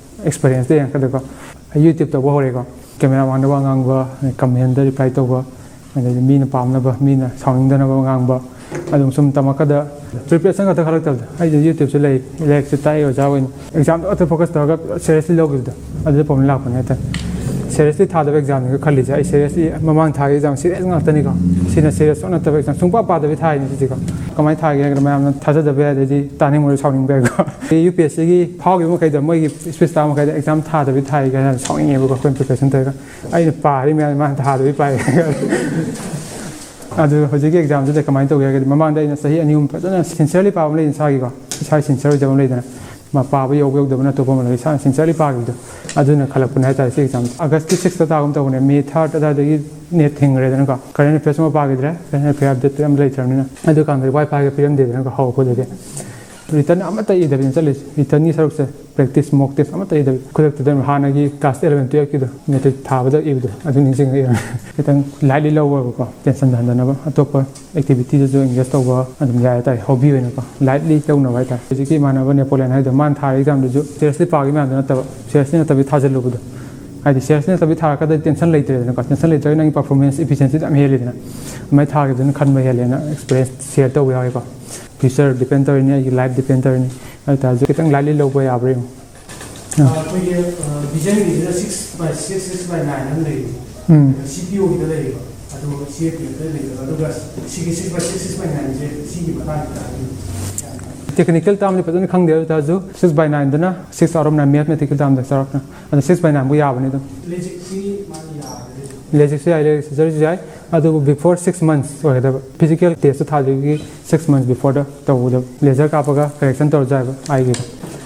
ꯑꯦꯛꯁꯄꯤꯔꯤꯌꯦꯟꯁꯇ ꯌꯦꯡꯉꯛꯀꯗꯀꯣ, ꯑꯩ ꯌꯨꯇ꯭ꯌꯨꯕ ꯇꯧꯕ ꯍꯧꯔꯦꯀꯣ꯫ ꯀꯦꯃꯦꯔꯥ ꯃꯃꯥꯡꯗ ꯋꯥ ꯉꯥꯡꯕ, ꯀꯃꯦꯟꯗ ꯔꯤꯄ꯭ꯂꯥꯏ ꯇꯧꯕ, ꯑꯗꯩꯗꯤ ꯃꯤꯅ ꯄꯥꯝꯅꯕ, ꯃꯤꯅ ꯁꯥꯎꯅꯤꯡꯗꯅꯕ ꯉꯥꯡꯕ, ꯑꯗꯨꯝ ꯁꯨꯝ ꯇꯝꯃꯛꯀꯗ ꯄ꯭ꯔꯤꯄꯦꯔꯦꯁꯟ ꯈꯛꯇ ꯈꯜꯂꯛꯇꯕꯗ, ꯑꯩꯁꯨ ꯌꯨꯇ꯭ꯌꯨꯕꯁꯨ ꯂꯩ, ꯂꯥꯏꯔꯤꯛꯁꯨ ꯇꯥꯛꯏ ꯑꯣꯖꯥ ꯑꯣꯏꯅ, ꯑꯦꯛꯖꯥꯝꯗ ꯈꯛꯇ ꯐꯣꯀꯁ ꯇꯧꯔꯒ ꯁꯦꯔꯤꯌꯁꯂꯤ ꯂꯧꯈꯤꯕꯗꯣ, ꯑꯗꯨꯗ ꯄ꯭ꯔꯣꯕ꯭ꯂꯦꯝ ꯂꯥꯛꯄꯅꯦ ꯍꯥꯏꯇꯥꯔꯦ꯫ ꯁꯦꯔꯤꯌꯁꯂꯤ ꯊꯥꯗꯕ ꯑꯦꯛꯖꯥꯝꯅꯤꯒ ꯈꯜꯂꯤꯁꯦ꯫ ꯑꯩ ꯁꯦꯔꯤꯌꯁꯂꯤ ꯃꯃꯥꯡ ꯊꯥꯒꯤ ꯑꯦꯛꯖꯥꯝ ꯁꯦꯔꯤꯌꯁ ꯉꯥꯛꯇꯅꯤꯀꯣ꯫ ꯁꯤꯅ ꯁꯦꯔꯤꯌꯁ ꯁꯨꯡꯅꯠꯇꯕ ꯑꯦꯛꯖꯥꯝ, ꯁꯨꯡꯄꯥ ꯄꯥꯗꯕꯤ ꯊꯥꯏꯅꯤ ꯁꯤꯁꯦꯀꯣ꯫ ꯀꯃꯥꯏꯅ ꯊꯥꯒꯦ ꯍꯥꯏꯔꯒꯅ, ꯃꯌꯥꯝꯅ ꯊꯥꯖꯗꯕ ꯌꯥꯏ, ꯑꯗꯩꯗꯤ ꯇꯥꯅꯤꯡꯕꯗ ꯁꯥꯎꯅꯤꯡꯕ ꯌꯥꯏꯀꯣ꯫ ꯌꯨ ꯄꯤ ꯑꯦꯁ ꯁꯤꯒꯤ ꯐꯥꯎꯈꯤꯕ ꯃꯈꯩꯗꯣ, ꯃꯣꯏꯒꯤ ꯏꯁꯄꯤꯆ ꯇꯥꯕ ꯃꯈꯩꯗꯣ ꯑꯦꯛꯖꯥꯝ ꯊꯥꯗꯕꯤ ꯊꯥꯏ ꯀꯥꯏꯅ ꯁꯥꯎꯅꯤꯡꯉꯦꯕꯀꯣ, ꯑꯩꯈꯣꯏꯅ ꯄ꯭ꯔꯤꯄꯦꯔꯦꯁꯟ ꯇꯧꯔꯒ꯫ ꯑꯩꯅ ꯄꯥꯔꯤ ꯃꯌꯥꯝ ꯃꯥꯅ ꯊꯥꯗꯕꯤ ꯄꯥꯏ꯫ ꯑꯗꯨ ꯍꯧꯖꯤꯛꯀꯤ ꯑꯦꯛꯖꯥꯝꯁꯤꯗ ꯀꯃꯥꯏꯅ ꯇꯧꯒꯦ ꯍꯥꯏꯔꯒꯗꯤ, ꯃꯃꯥꯡꯗ ꯑꯩꯅ ꯆꯍꯤ ꯑꯅꯤ ꯑꯍꯨꯝ ꯐꯖꯅ ꯁꯤꯟꯁꯤꯌꯔꯂꯤ ꯄꯥꯕ ꯑꯃ ꯂꯩ, ꯏꯁꯥꯒꯤꯀꯣ, ꯏꯁꯥꯒꯤ ꯁꯤꯟꯁꯤꯌꯔ ꯑꯣꯏꯖꯕ ꯑꯃ ꯂꯩꯗꯅ, ꯃꯥ ꯄꯥꯕ ꯌꯧꯕ ꯌꯧꯗꯕꯅ ꯑꯇꯣꯞꯄ ꯑꯃ ꯂꯩ, ꯏꯁꯥꯅ ꯁꯤꯟꯁꯤꯌꯔꯂꯤ ꯄꯥꯈꯤꯕꯗꯣ, ꯑꯗꯨꯅ ꯈꯜꯂꯛꯄꯅꯦ ꯍꯥꯏꯇꯥꯔꯦ꯫ ꯁꯤ ꯑꯦꯛꯖꯥꯝꯁꯦ ꯑꯥꯒꯁꯀꯤ ꯁꯤꯛꯁꯇ ꯇꯥꯒꯨꯝ ꯇꯧꯕꯅꯦ, ꯃꯦ ꯊꯥꯔꯠ ꯑꯗꯨꯋꯥꯏꯗꯒꯤ ꯅꯦꯠ ꯊꯤꯡꯈ꯭ꯔꯦꯗꯅꯀꯣ, ꯀꯔꯦꯟ ꯑꯦꯐꯤꯌꯔꯁ ꯑꯃ ꯄꯥꯈꯤꯗ꯭ꯔꯦ, ꯀꯔꯦꯟ ꯑꯦꯐꯤꯌꯔ ꯑꯞꯗꯦꯠꯇꯣ ꯌꯥꯝ ꯂꯩꯇ꯭ꯔꯕꯅꯤꯅ꯫ ꯑꯗꯨꯀꯥꯟꯗꯗꯤ ꯋꯥꯏ ꯐꯥꯏꯒ ꯄꯤꯔꯝꯗꯦꯗꯅꯀꯣ, ꯍꯧꯔꯛꯄꯗꯗꯤ ꯔꯤꯇꯟ ꯑꯃꯠꯇ ꯏꯗꯕꯤꯅ ꯆꯠꯂꯤꯁꯦ꯫ ꯔꯤꯇꯟꯒꯤ ꯁꯔꯨꯛꯁꯦ, ꯄ꯭ꯔꯦꯛꯇꯤꯁ ꯃꯣꯛ ꯇꯦꯁ ꯑꯃꯠꯇ ꯏꯗꯕꯤ, ꯈꯨꯗꯛꯇꯨꯗ ꯍꯥꯟꯅꯒꯤ ꯀ꯭ꯂꯥꯁ ꯑꯦꯂꯚꯦꯟ ꯇꯨꯌꯦꯜꯞꯀꯤꯗꯣ, ꯃꯦꯇ꯭ꯔꯤꯛ ꯊꯥꯕꯗ ꯏꯕꯗꯣ, ꯑꯗꯨ ꯅꯤꯡꯁꯤꯡꯉꯛꯏ꯫ ꯈꯤꯇꯪ ꯂꯥꯏꯠꯂꯤ ꯂꯧꯕꯀꯣ, ꯇꯦꯟꯁꯟ ꯍꯟꯊꯅꯕ, ꯑꯇꯣꯞꯄ ꯑꯦꯛꯇꯤꯚꯤꯇꯤꯗꯁꯨ ꯑꯦꯡꯒꯦꯖ ꯇꯧꯕ ꯑꯗꯨꯝ ꯌꯥꯏ ꯍꯥꯏꯇꯥꯔꯦ, ꯍꯣꯕꯤ ꯑꯣꯏꯅꯀꯣ, ꯂꯥꯏꯠꯂꯤ ꯂꯧꯅꯕ ꯍꯥꯏꯇꯥꯔꯦ꯫ ꯍꯧꯖꯤꯛꯀꯤ ꯏꯃꯥꯟꯅꯕ ꯅꯦꯄꯣꯂꯤꯌꯟ ꯍꯥꯏꯗꯣ, ꯃꯥꯅ ꯊꯥꯔꯤ ꯑꯦꯛꯖꯥꯝꯗꯨꯁꯨ ꯁꯤꯔꯤꯌꯁꯂꯤ ꯄꯥꯈꯤꯕ ꯃꯌꯥꯝꯗꯨ ꯅꯠꯇꯕ, ꯁꯤꯔꯤꯌꯁꯂꯤ ꯅꯠꯇꯕꯤ ꯊꯥꯖꯤꯜꯂꯨꯕꯗꯣ, ꯍꯥꯏꯗꯤ ꯁꯤꯔꯤꯌꯁꯂꯤ ꯅꯠꯇꯕꯤ ꯊꯥꯔꯛꯀꯗ ꯇꯦꯟꯁꯟ ꯂꯩꯇ꯭ꯔꯦꯗꯅꯀꯣ, ꯇꯦꯟꯁꯟ ꯂꯩꯇ꯭ꯔꯒ ꯅꯪꯒꯤ ꯄꯔꯐꯣꯔꯃꯦꯟꯁ ꯏꯐꯤꯁꯤꯌꯦꯟꯁꯤꯗ ꯌꯥꯝ ꯍꯦꯜꯂꯤꯗꯅ, ꯑꯗꯨꯃꯥꯏꯅ ꯊꯥꯈꯤꯕꯗꯨꯅ ꯈꯟꯕ ꯍꯦꯜꯂꯦꯅ ꯑꯦꯛꯁꯄꯤꯔꯤꯌꯦꯟꯁ ꯁꯤꯌꯔ ꯇꯧꯕ ꯌꯥꯎꯋꯦꯀꯣ꯫ ꯐ꯭ꯌꯨꯆꯔ ꯗꯤꯄꯦꯟ ꯇꯧꯔꯤꯅꯤ, ꯑꯩꯒꯤ ꯂꯥꯏꯐ ꯗꯤꯄꯦꯟ ꯇꯧꯔꯤꯅꯤ꯫ ꯑꯗꯨ ꯑꯣꯏꯇꯥꯔꯁꯨ ꯈꯤꯇꯪ ꯂꯥꯏꯠꯂꯤ ꯂꯧꯕ ꯌꯥꯕ꯭ꯔꯥ ꯌꯦꯡꯉꯨ꯫ ꯑꯩꯈꯣꯏꯒꯤ ꯚꯤꯖꯟꯒꯤꯁꯤꯗ six by six, six by nine ꯑꯃ ꯂꯩꯔꯤ꯫ ꯎꯝ꯫ ꯁꯤ ꯄꯤ ꯑꯣꯒꯤꯗ ꯂꯩꯔꯤꯕ, ꯑꯗꯨꯒ ꯁꯤ ꯑꯦ ꯄꯤ ꯑꯦꯐꯇ ꯂꯩꯔꯤꯕ, ꯑꯗꯨꯒ ꯁꯤꯒꯤ six by six, six by ꯅꯥꯏꯟꯁꯦ ꯁꯤꯒꯤ ꯃꯇꯥꯡꯁꯤꯗ ꯍꯥꯏꯕꯤꯌꯨ꯫ ꯇꯦꯛꯅꯤꯀꯦꯜ ꯇꯥꯝꯗꯤ ꯐꯖꯅ ꯈꯪꯗꯦ, ꯑꯗꯨ ꯑꯣꯏꯇꯥꯔꯁꯨ ꯁꯤꯛꯁ ꯕꯥꯏ ꯅꯥꯏꯟꯗꯅ six out of nine, mathematical ꯇꯥꯝꯗ ꯆꯥꯎꯔꯥꯛꯅ, ꯑꯗꯣ ꯁꯤꯛꯁ ꯕꯥꯏ ꯅꯥꯏꯟꯕꯨ ꯌꯥꯕꯅꯤ ꯑꯗꯨꯝ꯫ ꯂꯦꯖꯤꯛꯁꯤ ꯃꯥꯒꯤ ꯌꯥꯔꯒꯗꯤ? ꯂꯦꯖꯤꯛꯁꯨ ꯌꯥꯏ, ꯂꯦꯖꯤꯛ ꯁꯔꯖꯔꯤꯁꯨ ꯌꯥꯏ, ꯑꯗꯨꯕꯨ ꯕꯤꯐꯣꯔ ꯁꯤꯛꯁ ꯃꯟꯁ ꯑꯣꯏꯒꯗꯕ, ꯐꯤꯖꯤꯀꯦꯜ ꯇꯦꯁꯇꯨ ꯊꯥꯗ꯭ꯔꯤꯕꯒꯤ ꯁꯤꯛꯁ ꯃꯟꯁ ꯕꯤꯐꯣꯔꯗ ꯇꯧꯒꯗꯕ, ꯂꯦꯖꯔ ꯀꯥꯞꯄꯒ ꯀꯔꯦꯛꯁꯟ ꯇꯧꯔꯁꯨ ꯌꯥꯏꯕ ꯑꯥꯏꯒꯤꯗꯣ꯫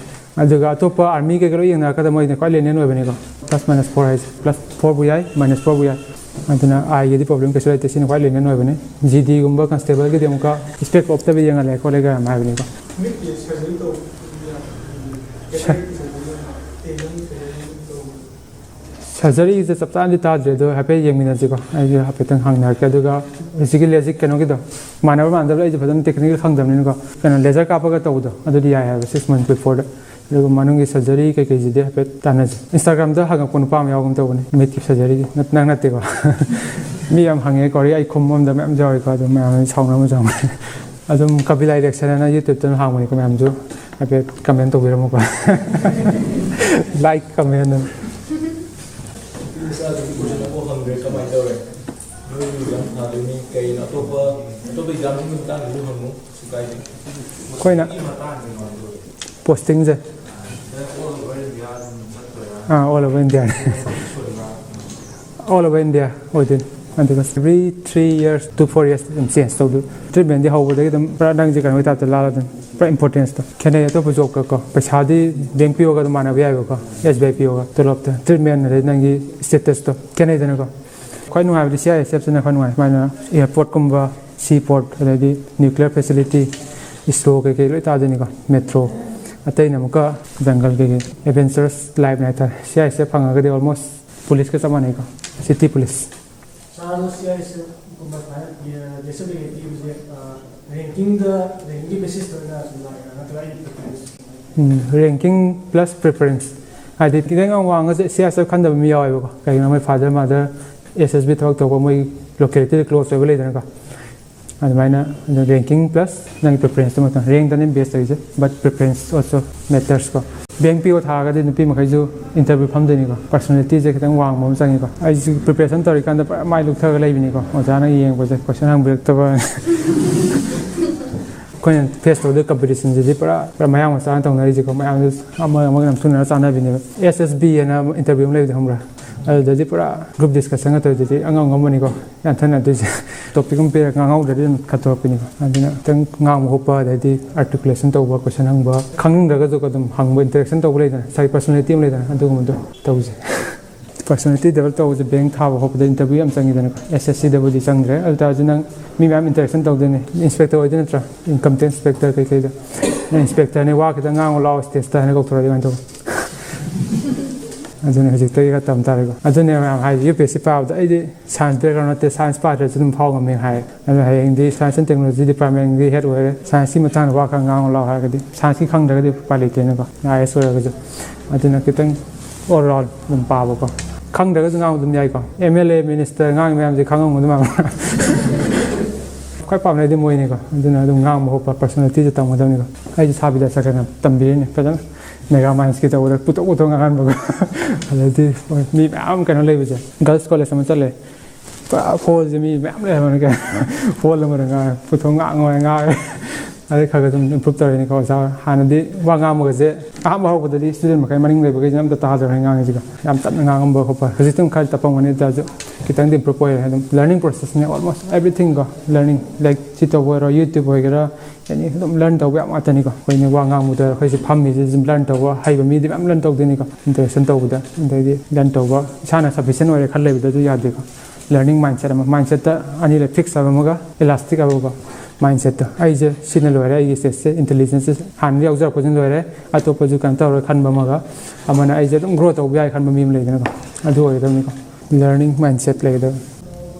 ꯑꯗꯨꯒ ꯑꯇꯣꯞꯄ ꯑꯥꯔꯃꯤ ꯀꯩꯀꯩ ꯂꯣꯏ ꯌꯦꯡꯅꯔꯀꯥꯟꯗ ꯃꯣꯏꯅ ꯈ꯭ꯋꯥꯏ ꯂꯦꯅꯤꯌꯟ ꯑꯣꯏꯕꯅꯤꯀꯣ꯫ ꯄ꯭ꯂꯁ ꯃꯥꯏꯅꯁ ꯐꯣꯔ ꯍꯥꯏꯁꯦ, ꯄ꯭ꯂꯁ ꯐꯣꯔꯕꯨ ꯌꯥꯏ, ꯃꯥꯏꯅꯁ ꯐꯣꯔꯕꯨ ꯌꯥꯏ꯫ ꯑꯗꯨꯅ ꯑꯥꯏꯒꯤꯗꯤ ꯄ꯭ꯔꯣꯕ꯭ꯂꯦꯝ ꯀꯩꯁꯨ ꯂꯩꯇꯦ, ꯁꯤꯅ ꯈ꯭ꯋꯥꯏ ꯂꯦꯅꯤꯌꯟ ꯑꯣꯏꯕꯅꯤ꯫ ꯖꯤ ꯗꯤꯒꯨꯝꯕ ꯀꯟꯁꯇꯦꯕꯜꯒꯤꯗꯤ ꯑꯃꯨꯛꯀ ꯏꯁꯄꯦꯛ ꯎꯞꯇꯕꯤ ꯌꯦꯡꯍꯜꯂꯦ ꯈꯣꯠꯂꯦꯒ ꯌꯥꯝ ꯍꯥꯏꯕꯅꯤꯀꯣ꯫ ꯃꯤꯠꯀꯤ ꯁꯔꯖꯔꯤ ꯇꯧꯕ, ꯁ- ꯀꯩꯀꯩ ꯇꯧꯕ, ꯇꯦꯟꯗꯟ ꯀꯩꯀꯩ ꯇꯧꯕ? ꯁꯔꯖꯔꯤꯁꯦ ꯆꯞ ꯆꯥꯅꯗꯤ ꯇꯥꯗ꯭ꯔꯦ, ꯑꯗꯣ ꯍꯥꯏꯐꯦꯠ ꯌꯦꯡꯃꯤꯟꯅꯁꯤꯀꯣ꯫ ꯑꯩꯁꯨ ꯍꯥꯏꯐꯦꯠꯇꯪ ꯍꯪꯅꯔꯛꯀꯦ꯫ ꯑꯗꯨꯒ ꯍꯧꯖꯤꯛꯀꯤ ꯂꯦꯖꯤꯛ ꯀꯩꯅꯣꯒꯤꯗꯣ, ꯃꯥꯟꯅꯕ ꯃꯥꯟꯅꯗꯕ ꯑꯩꯁꯨ ꯐꯖꯅ ꯇꯦꯛꯅꯤꯀꯦꯜ ꯈꯪꯗꯕꯅꯤꯅꯀꯣ, ꯀꯩꯅꯣ, ꯂꯦꯖꯔ ꯀꯥꯞꯄꯒ ꯇꯧꯕꯗꯣ ꯑꯗꯨꯗꯤ ꯌꯥꯏ ꯍꯥꯏꯕ, ꯁꯤꯛꯁ ꯃꯟꯊ ꯕꯤꯐꯣꯔꯗ꯫ ꯑꯗꯨꯒ ꯃꯅꯨꯡꯒꯤ ꯁꯔꯖꯔꯤ ꯀꯩꯀꯩꯁꯤꯗꯤ ꯍꯥꯏꯐꯦꯠ ꯇꯥꯟꯅꯁꯤ꯫ ꯏꯟꯁꯇꯥꯒ꯭ꯔꯥꯝꯗ ꯍꯪꯉꯛꯄ ꯅꯨꯄꯥ ꯑꯃ ꯌꯥꯎꯒꯨꯝ ꯇꯧꯕꯅꯤ, ꯃꯤꯠꯀꯤ ꯁꯔꯖꯔꯤꯒꯤ꯫ ꯅꯠ-, ꯅꯪ ꯅꯠꯇꯦꯀꯣ? ꯃꯤ ꯌꯥꯝ ꯍꯪꯉꯦ, ꯀꯣꯔꯤ, ꯑꯩ ꯈꯨꯝꯕ ꯑꯝꯗ ꯃꯌꯥꯝ ꯌꯥꯎꯔꯤꯀꯣ, ꯑꯗꯨ ꯃꯌꯥꯝ ꯁꯥꯎꯅꯕ ꯁꯥꯎꯅ꯫ ꯑꯗꯨꯝ ꯀꯕꯤꯂꯥꯏ ꯔꯤꯌꯦꯛꯁꯟ ꯍꯥꯏꯅ YouTube ꯇ ꯍꯥꯡꯕꯅꯤꯀꯣ, ꯃꯌꯥꯝꯁꯨ ꯍꯥꯏꯐꯦꯠ ꯀꯃꯦꯟ ꯇꯧꯕꯤꯔꯝꯃꯨꯀꯣ꯫ ꯂꯥꯏꯛ, ꯀꯃꯦꯟ ꯑꯗꯨꯝ꯫ ꯃꯆꯥꯗꯨꯗꯤ ꯀꯣꯏꯁꯟ ꯑꯃꯐꯥꯎ ꯍꯪꯗ꯭ꯔꯦ, ꯀꯃꯥꯏꯅ ꯇꯧꯔꯦ? ꯅꯣꯏꯒꯤ ꯑꯦꯛꯖꯥꯝ ꯊꯥꯗꯣꯏꯅꯤ, ꯀꯩꯅꯣ ꯑꯇꯣꯞꯄ, ꯑꯇꯣꯞꯄ ꯑꯦꯛꯖꯥꯝꯁꯤꯡꯒꯤ ꯃꯇꯥꯡꯗꯁꯨ ꯍꯪꯉꯨ, ꯀꯩꯁꯨ ꯀꯥꯏꯗꯦ꯫ ꯑꯩꯈꯣꯏꯅ ꯁꯤꯒꯤ ꯃꯇꯥꯡꯁꯦ ꯀꯃꯥꯏꯅ ꯇꯧꯔꯦ? ꯄꯣꯁꯇꯤꯡꯁꯦ? ꯑꯦ, all over India ꯑꯗꯨꯝ ꯆꯠꯇꯣꯏꯔꯥ? ꯑꯥ, all over India꯫ ꯊꯕꯛ ꯁꯨꯗꯣꯏꯔꯥ? All over India ꯑꯣꯏꯗꯣꯏꯅꯤ꯫ ꯑꯗꯨꯒ every three years to four years ꯑꯗꯨꯝ change ꯇꯧꯗꯣꯏ꯫ ꯇ꯭ꯔꯤꯠꯃꯦꯟꯗꯤ ꯍꯧꯕꯗꯒꯤ ꯑꯗꯨꯝ ꯄꯨꯔꯥ ꯅꯪꯁꯦ ꯀꯩꯅꯣꯒꯤ ꯇꯥꯏꯞꯇ ꯂꯥꯜꯂ ꯑꯗꯨꯝ ꯄꯨꯔꯥ importance ꯇꯣ ꯈꯦꯠꯅꯩ ꯑꯇꯣꯞꯄ ꯖꯣꯕꯀ ꯀꯣ꯫ ꯄꯩꯁꯥꯗꯤ ꯕꯦꯡ ꯄꯤꯌꯣꯒ ꯑꯗꯨꯝ ꯃꯥꯟꯅꯕ ꯌꯥꯏꯕꯀꯣ, ꯑꯦꯁ ꯕꯤ ꯑꯥꯏ ꯄꯤꯌꯣꯒ꯫ ꯇꯣꯂꯣꯞꯇ, ꯇ꯭ꯔꯤꯠꯃꯦꯟ, ꯑꯗꯩ ꯅꯪꯒꯤ status ꯇꯣ ꯈꯦꯠꯅꯩꯗꯅꯀꯣ꯫ ꯈ꯭ꯋꯥꯏ ꯅꯨꯡꯉꯥꯏꯕꯗꯤ ꯁꯤ ꯑꯥꯏ ꯑꯦꯁ ꯑꯦꯐꯁꯤꯅ ꯈ꯭ꯋꯥꯏ ꯅꯨꯡꯉꯥꯏ꯫ ꯁꯨꯃꯥꯏꯅ airport ꯀꯨꯝꯕ, sea port, ꯑꯗꯩꯗꯤ nuclear facility, ꯏꯁ꯭ꯔꯣ ꯀꯩꯀꯩ ꯂꯣꯏ ꯇꯥꯗꯣꯏꯅꯤꯀꯣ꯫ ꯃꯦꯇ꯭ꯔꯣ, ꯑꯇꯩꯅ ꯑꯃꯨꯛꯀ ꯖꯪꯒꯜ ꯀꯩꯀꯩ, adventurous life ꯍꯥꯏꯇꯥꯔꯦ꯫ C I S F ꯐꯪꯉꯒꯗꯤ almost ꯄꯨꯂꯤꯁꯀ ꯆꯞ ꯃꯥꯟꯅꯩꯀꯣ, city police꯫ ꯁꯥꯔ, ꯑꯗꯣ ꯁꯤ ꯑꯥꯏ ꯑꯦꯁ ꯑꯦꯐ ꯀꯨꯝꯕ ꯁꯨꯃꯥꯏꯅ ꯄꯤ-, ꯒꯦꯁ ꯑꯣꯐ ꯄꯤꯕꯁꯦ, ꯑ, ꯔꯦꯡꯀꯤꯡꯗ, ꯔꯦꯡꯀꯤꯡꯒꯤ ꯕꯦꯁꯤꯁꯇ ꯑꯣꯏꯅ ꯁꯨꯝ ꯂꯥꯛꯏꯔꯥ, ꯅꯠꯇ꯭ꯔꯒ ꯑꯩꯒꯤ ꯄ꯭ꯔꯤꯐꯔꯦꯟꯁ? ꯎꯝ, ꯔꯦꯡꯀꯤꯡ ꯄ꯭ꯂꯁ ꯄ꯭ꯔꯤꯐꯔꯦꯟꯁ꯫ ꯍꯥꯏꯗꯤ ꯈꯤꯇꯪ ꯌꯥꯝ ꯋꯥꯡꯉꯒꯁꯨ ꯁꯤ ꯑꯥꯏ ꯑꯦꯁ ꯑꯦꯐ ꯈꯟꯗꯕ ꯃꯤ ꯌꯥꯎꯋꯦꯕꯀꯣ꯫ ꯀꯩꯒꯤꯅꯣ, ꯃꯣꯏ ꯐꯥꯗꯔ ꯃꯥꯗꯔ ꯑꯦꯁ ꯑꯦꯁ ꯕꯤ ꯊꯕꯛ ꯇꯧꯕ, ꯃꯣꯏ ꯂꯣꯀꯦꯂꯤꯇꯤꯗ ꯀ꯭ꯂꯣꯖ ꯑꯣꯏꯕ ꯂꯩꯗꯅꯀꯣ꯫ ꯑꯗꯨꯃꯥꯏꯅ ꯑꯗꯨ ꯔꯦꯡꯀꯤꯡ ꯄ꯭ꯂꯁ ꯅꯪꯒꯤ ꯄ꯭ꯔꯤꯐꯔꯦꯟꯁꯇꯨ ꯃꯇꯨꯡ, ꯔꯦꯡꯗꯅꯤ ꯕꯦꯁ ꯇꯧꯔꯤꯁꯦ, but preference also matters ꯀꯣ꯫ ꯕꯦꯡ ꯄꯤ ꯑꯣ ꯊꯥꯔꯒꯗꯤ ꯅꯨꯄꯤ ꯃꯈꯩꯁꯨ ꯏꯟꯇꯔꯚ꯭ꯌꯨ ꯐꯝꯗꯣꯏꯅꯤꯀꯣ, ꯄꯔꯁꯣꯅꯦꯂꯤꯇꯤꯁꯦ ꯈꯤꯇꯪ ꯋꯥꯡꯕ ꯑꯃ ꯆꯪꯉꯤꯀꯣ꯫ ꯑꯩꯁꯨ ꯄ꯭ꯔꯤꯄꯦꯔꯦꯁꯟ ꯇꯧꯔꯤꯀꯥꯟꯗ ꯄꯨꯔꯥ ꯃꯥꯏ ꯂꯨꯞꯊꯔꯒ ꯂꯩꯕꯅꯤꯀꯣ, ꯑꯣꯖꯥꯅ ꯌꯦꯡꯕꯁꯦ ꯀꯣꯏꯁꯟ ꯍꯪꯕꯤꯔꯛꯇꯕ꯫ ꯑꯩꯈꯣꯏꯅ ꯐꯦꯁ ꯇꯧꯗꯣꯏ ꯀꯝꯄꯤꯇꯤꯁꯟꯁꯤꯗꯤ ꯄꯨꯔꯥ, ꯄꯨꯔꯥ ꯃꯌꯥꯡ ꯃꯆꯥꯅ ꯇꯧꯅꯔꯤꯁꯦꯀꯣ, ꯃꯌꯥꯝꯁꯨ ꯑꯃꯒ ꯑꯃꯒ ꯅꯝꯊꯨꯅꯔ ꯆꯥꯟꯅꯕꯤꯅꯦꯕ꯫ ꯑꯦꯁ ꯑꯦꯁ ꯕꯤ ꯍꯥꯏꯅ ꯏꯟꯇꯔꯚ꯭ꯌꯨ ꯑꯃ ꯂꯩꯕꯗꯣ ꯈꯪꯕ꯭ꯔꯥ? ꯑꯗꯨꯗꯗꯤ ꯄꯨꯔꯥ ꯒ꯭ꯔꯨꯞ ꯗꯤꯁꯀꯁꯟꯒ ꯇꯧꯗꯣꯏꯗꯨꯗꯤ ꯑꯉꯝ ꯑꯉꯝꯕꯅꯤꯀꯣ꯫ ꯌꯥꯟꯊꯅꯗꯣꯏꯁꯦ꯫ ꯇꯣꯄꯤꯛ ꯑꯃ ꯄꯤꯔꯒ ꯉꯥꯡꯍꯧꯗ꯭ꯔꯗꯤ ꯑꯗꯨꯝ ꯈꯠꯇꯣꯔꯛꯄꯅꯤꯀꯣ꯫ ꯑꯗꯨꯅ ꯈꯤꯇꯪ ꯉꯥꯡꯕ ꯈꯣꯠꯄ, ꯑꯗꯩꯗꯤ ꯑꯥꯔꯇꯤꯀꯨꯂꯦꯁꯟ ꯇꯧꯕ, ꯀꯣꯏꯁꯟ ꯍꯪꯕ, ꯈꯪꯅꯤꯡꯗ꯭ꯔꯒꯁꯨ ꯑꯗꯨꯝ ꯍꯪꯕ, ꯏꯟꯇꯔꯦꯛꯁꯟ ꯇꯧꯕ ꯂꯩꯗꯅ, ꯉꯁꯥꯏꯒꯤ ꯄꯔꯁꯣꯅꯦꯂꯤꯇꯤ ꯑꯃ ꯂꯩꯗꯅ, ꯑꯗꯨꯒꯨꯝꯕꯗꯣ ꯇꯧꯁꯦ꯫ ꯄꯔꯁꯣꯅꯦꯂꯤꯇꯤ ꯗꯦꯕꯂꯞ ꯇꯧꯕꯁꯦ ꯕꯦꯡ ꯊꯥꯕ ꯈꯣꯠꯄꯗ ꯏꯟꯇꯔꯚ꯭ꯌꯨ ꯌꯥꯝ ꯆꯪꯉꯤꯗꯅꯀꯣ꯫ ꯑꯦꯁ ꯑꯦꯁ ꯁꯤꯗꯕꯨꯗꯤ ꯆꯪꯗ꯭ꯔꯦ, ꯑꯗꯨ ꯇꯥꯔꯁꯨ ꯅꯪ ꯃꯤ ꯃꯌꯥꯝ ꯏꯟꯇꯔꯦꯛꯁꯟ ꯇꯧꯗꯣꯏꯅꯦ꯫ ꯏꯟꯁꯄꯦꯛꯇꯔ ꯑꯣꯏꯗꯣꯏ ꯅꯠꯇ꯭ꯔꯥ? ꯏꯟꯀꯝ ꯇꯦꯛꯁ ꯏꯟꯁꯄꯦꯛꯇꯔ ꯀꯩꯀꯩꯗ꯫ ꯅꯪ ꯏꯟꯁꯄꯦꯛꯇꯔꯅꯦ, ꯋꯥ ꯈꯤꯇꯪ ꯉꯥꯡꯉꯨ ꯂꯥꯛꯑꯣ ꯁ꯭ꯇꯦꯖꯇ ꯍꯥꯏꯅ ꯀꯧꯊꯣꯔꯛꯑꯗꯤ ꯀꯃꯥꯏꯅ ꯇꯧꯕ? ꯑꯗꯨꯅ ꯍꯧꯖꯤꯛꯇꯒꯤ ꯈꯔ ꯇꯝ ꯇꯥꯔꯦꯀꯣ꯫ ꯑꯗꯨꯅꯦ ꯃꯌꯥꯝ ꯍꯥꯏꯁꯦ, ꯌꯨ ꯄꯤ ꯑꯦꯁ ꯁꯤ ꯄꯥꯕꯗ ꯑꯩꯗꯤ ꯁꯥꯏꯟꯁ ꯕꯦꯛꯒ꯭ꯔꯥꯎꯟ ꯅꯠꯇꯦ, ꯁꯥꯏꯟꯁ ꯄꯥꯗ꯭ꯔꯁꯨ ꯑꯗꯨꯝ ꯐꯥꯎ ꯉꯝꯃꯦ ꯍꯥꯏ꯫ ꯑꯗꯣ ꯍꯌꯦꯡꯗꯤ ꯁꯥꯏꯟꯁ ꯑꯦꯟ ꯇꯦꯛꯅꯣꯂꯣꯖꯤ ꯗꯤꯄꯥꯔꯠꯃꯦꯟꯒꯤ ꯍꯦꯗ ꯑꯣꯏꯔꯦ, ꯁꯥꯏꯟꯁꯀꯤ ꯃꯇꯥꯡꯗ ꯋꯥ ꯈꯔ ꯉꯥꯡꯉꯨ ꯂꯥꯎ ꯍꯥꯏꯔꯒꯗꯤ, ꯁꯥꯏꯟꯁꯀꯤ ꯈꯪꯗ꯭ꯔꯒꯗꯤ ꯎꯄꯥꯏ ꯂꯩꯇꯦꯅꯀꯣ, ꯑꯥꯏ ꯑꯦꯁ ꯑꯣꯏꯔꯒꯁꯨ꯫ ꯑꯗꯨꯅ ꯈꯤꯇꯪ ꯑꯣꯜ ꯔꯥꯎꯟ ꯑꯗꯨꯝ ꯄꯥꯕꯀꯣ꯫ ꯈꯪꯗ꯭ꯔꯒꯁꯨ ꯉꯥꯡꯕ ꯑꯗꯨꯝ ꯌꯥꯏꯀꯣ꯫ ꯑꯦꯝ ꯑꯦꯜ ꯑꯦ, ꯃꯤꯅꯤꯁꯇꯔ ꯉꯥꯡꯉꯤ ꯃꯌꯥꯝꯁꯦ ꯈꯪꯉꯝꯒꯗꯧ ꯃꯥꯟꯕ꯭ꯔꯥ? ꯈ꯭ꯋꯥꯏ ꯄꯥꯝꯅꯩꯗꯤ ꯃꯣꯏꯅꯤꯀꯣ꯫ ꯑꯗꯨꯅ ꯑꯗꯨꯝ ꯉꯥꯡꯕ ꯈꯣꯠꯄ, ꯄꯔꯁꯣꯅꯦꯂꯤꯇꯤꯁꯦ ꯇꯝꯒꯗꯕꯅꯤꯀꯣ꯫ ꯑꯩꯁꯨ ꯁꯥꯕꯤꯗꯥ ꯁꯔꯀꯔꯅ ꯇꯝꯕꯤꯔꯤꯅꯦ ꯐꯖꯅ꯫ ꯃꯦꯒꯥ ꯃꯥꯏꯟꯁꯀꯤ ꯇꯧꯕꯗ ꯄꯨꯊꯣꯛ ꯄꯨꯊꯣꯛ ꯉꯥꯡꯍꯟꯕꯀꯣ꯫ ꯑꯗꯩꯗꯤ ꯃꯤ ꯃꯌꯥꯝ ꯀꯩꯅꯣ ꯂꯩꯕꯁꯦ, ꯒꯔꯜꯁ ꯀꯣꯂꯦꯖ ꯑꯃ ꯆꯠꯂꯦ, ꯄꯨꯔꯥ ꯍꯣꯜꯁꯦ ꯃꯤ ꯃꯌꯥꯝ ꯂꯩꯔꯝꯃꯅꯤ ꯀꯩꯅꯣ꯫ ꯍꯣꯜ ꯑꯃꯗ ꯉꯥꯡꯉꯦ, ꯄꯨꯊꯣꯛ ꯉꯥꯡꯉꯣ ꯉꯥꯡꯉꯦ꯫ ꯑꯗꯩ ꯈꯔ ꯈꯔ ꯑꯗꯨꯝ ꯏꯝꯄ꯭ꯔꯨꯞ ꯇꯧꯔꯛꯏꯅꯤꯀꯣ ꯑꯣꯖꯥ꯫ ꯍꯥꯟꯅꯗꯤ ꯋꯥ ꯉꯥꯡꯕꯒꯁꯦ ꯑꯍꯥꯟꯕ ꯍꯧꯔꯛꯄꯗꯗꯤ ꯁ꯭ꯇꯨꯗꯦꯟ ꯃꯈꯩ ꯃꯅꯤꯡ ꯂꯩꯕꯈꯩꯁꯤꯅ ꯑꯝꯇ ꯇꯥꯗ꯭ꯔꯕꯅꯤ ꯉꯥꯡꯉꯤꯁꯤꯀꯣ꯫ ꯌꯥꯝ ꯇꯞꯅ ꯉꯥꯡꯉꯝꯕ ꯈꯣꯠꯄ꯫ ꯍꯧꯖꯤꯛꯇꯤ ꯑꯗꯨꯝ ꯈꯔ ꯇꯞꯄꯝꯒꯅꯤ, ꯑꯗꯨ ꯑꯣꯏꯇꯥꯔꯁꯨ ꯈꯤꯇꯪꯗꯤ improve ꯑꯣꯏꯔꯦ꯫ ꯑꯗꯨꯝ learning processꯅꯦ, almost everything ꯀꯣ꯫ Learning, like, ꯁꯤ ꯇꯧꯕ ꯑꯣꯏꯔꯣ, YouTube ꯑꯣꯏꯒꯦꯔꯥ, ꯑꯦꯅꯤ, ꯑꯗꯨꯝ learn ꯇꯧꯕ ꯌꯥꯝ ꯉꯥꯛꯇꯅꯤꯀꯣ꯫ ꯑꯩꯈꯣꯏꯅ ꯋꯥ ꯉꯥꯡꯕꯗ ꯑꯩꯈꯣꯏꯁꯦ ꯐꯝꯃꯤꯁꯦ ꯑꯗꯨꯝ learn ꯇꯧꯕ꯫ ꯍꯩꯕ ꯃꯤꯗꯤ ꯃꯌꯥꯝ learn ꯇꯧꯗꯣꯏꯅꯤꯀꯣ, interaction ꯇꯧꯕꯗ꯫ ꯑꯗꯩꯗꯤ learn ꯇꯧꯕ, ꯏꯁꯥꯅ sufficient ꯑꯣꯏꯔꯦ ꯈꯜ ꯂꯩꯕꯗ ꯑꯗꯨ ꯌꯥꯗꯦꯀꯣ꯫ Learning mindset ꯑꯃ, mindsetꯇ ꯑꯅꯤꯔꯛ fix ꯍꯥꯏꯕ ꯑꯃꯒ elastic ꯍꯥꯏꯕꯀꯣ, mindsetꯇ꯫ ꯑꯩꯁꯦ ꯁꯤꯅ ꯂꯣꯏꯔꯦ, ꯑꯩꯒꯤ stageꯁꯦ, intelligenceꯁꯦ ꯍꯥꯟꯅ ꯌꯥꯎꯖꯔꯛꯄꯁꯤꯅ ꯂꯣꯏꯔꯦ, ꯑꯇꯣꯞꯄꯁꯨ ꯀꯩꯅꯣ ꯇꯧꯔꯣꯏ ꯈꯟꯕ ꯑꯃꯒ, ꯑꯃꯅ ꯑꯩꯁꯦ ꯑꯗꯨꯝ grow ꯇꯧꯕ ꯌꯥꯏ ꯈꯟꯕ ꯃꯤ ꯑꯃ ꯂꯩꯗꯅꯀꯣ, ꯑꯗꯨ ꯑꯣꯏꯒꯗꯕꯅꯤꯀꯣ꯫ Learning mindset ꯂꯩꯒꯗꯕ꯫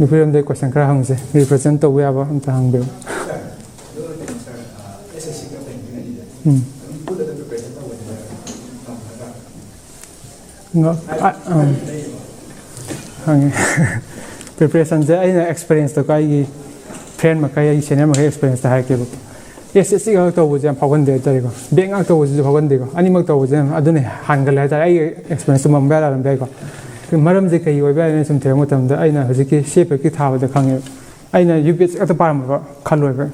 ꯅꯨꯄꯤꯔꯣꯝꯗꯩ question ꯈꯔ ꯍꯪꯁꯦ, represent ꯇꯧꯕ ꯌꯥꯕ ꯑꯝꯇ ꯍꯪꯕꯤꯌꯨ꯫ ꯎꯝ꯫ ꯉ-, ꯑ, ꯎꯝ꯫ ꯍꯪꯉꯦ꯫ Preparationꯁꯦ ꯑꯩꯅ experienceꯇꯀꯣ, ꯑꯩꯒꯤ friend ꯃꯈꯩ, ꯑꯩꯒꯤ senior ꯃꯈꯩ experienceꯇ ꯍꯥꯏꯔꯛꯀꯦꯕ꯫ ꯑꯦꯁ ꯑꯦꯁ ꯁꯤ ꯈꯛ ꯇꯧꯕꯁꯦ ꯌꯥꯝ ꯐꯥꯎꯒꯟꯗꯦ ꯍꯥꯏꯇꯥꯔꯦꯀꯣ꯫ Bank ꯉꯥꯛ ꯇꯧꯕꯁꯤꯁꯨ ꯐꯥꯎꯒꯟꯗꯦꯀꯣ꯫ ꯑꯅꯤꯃꯛ ꯇꯧꯕꯁꯦ ꯌꯥꯝ, ꯑꯗꯨꯅ ꯍꯥꯟꯒꯜꯂꯦ ꯍꯥꯏꯇꯥꯔꯦ꯫ ꯑꯩꯒꯤ experience ꯆꯨꯝꯃꯝꯕ ꯌꯥ ꯂꯥꯜꯂꯝꯕ ꯌꯥꯏꯀꯣ꯫ ꯃꯔꯝꯁꯦ ꯀꯩ ꯑꯣꯏꯕ ꯌꯥꯏꯅ ꯁꯨꯝ ꯊꯤꯔꯛꯄ ꯃꯇꯝꯗ ꯑꯩꯅ ꯍꯧꯖꯤꯛꯀꯤ ꯁꯤ ꯑꯦꯐ ꯑꯦꯐꯀꯤ ꯊꯥꯕꯗ ꯈꯪꯉꯦꯕ꯫ ꯑꯩꯅ ꯌꯨ ꯄꯤ ꯑꯦꯁ ꯈꯛꯇ ꯄꯥꯔꯝꯃꯕ ꯈꯜꯂꯣꯏꯕ꯫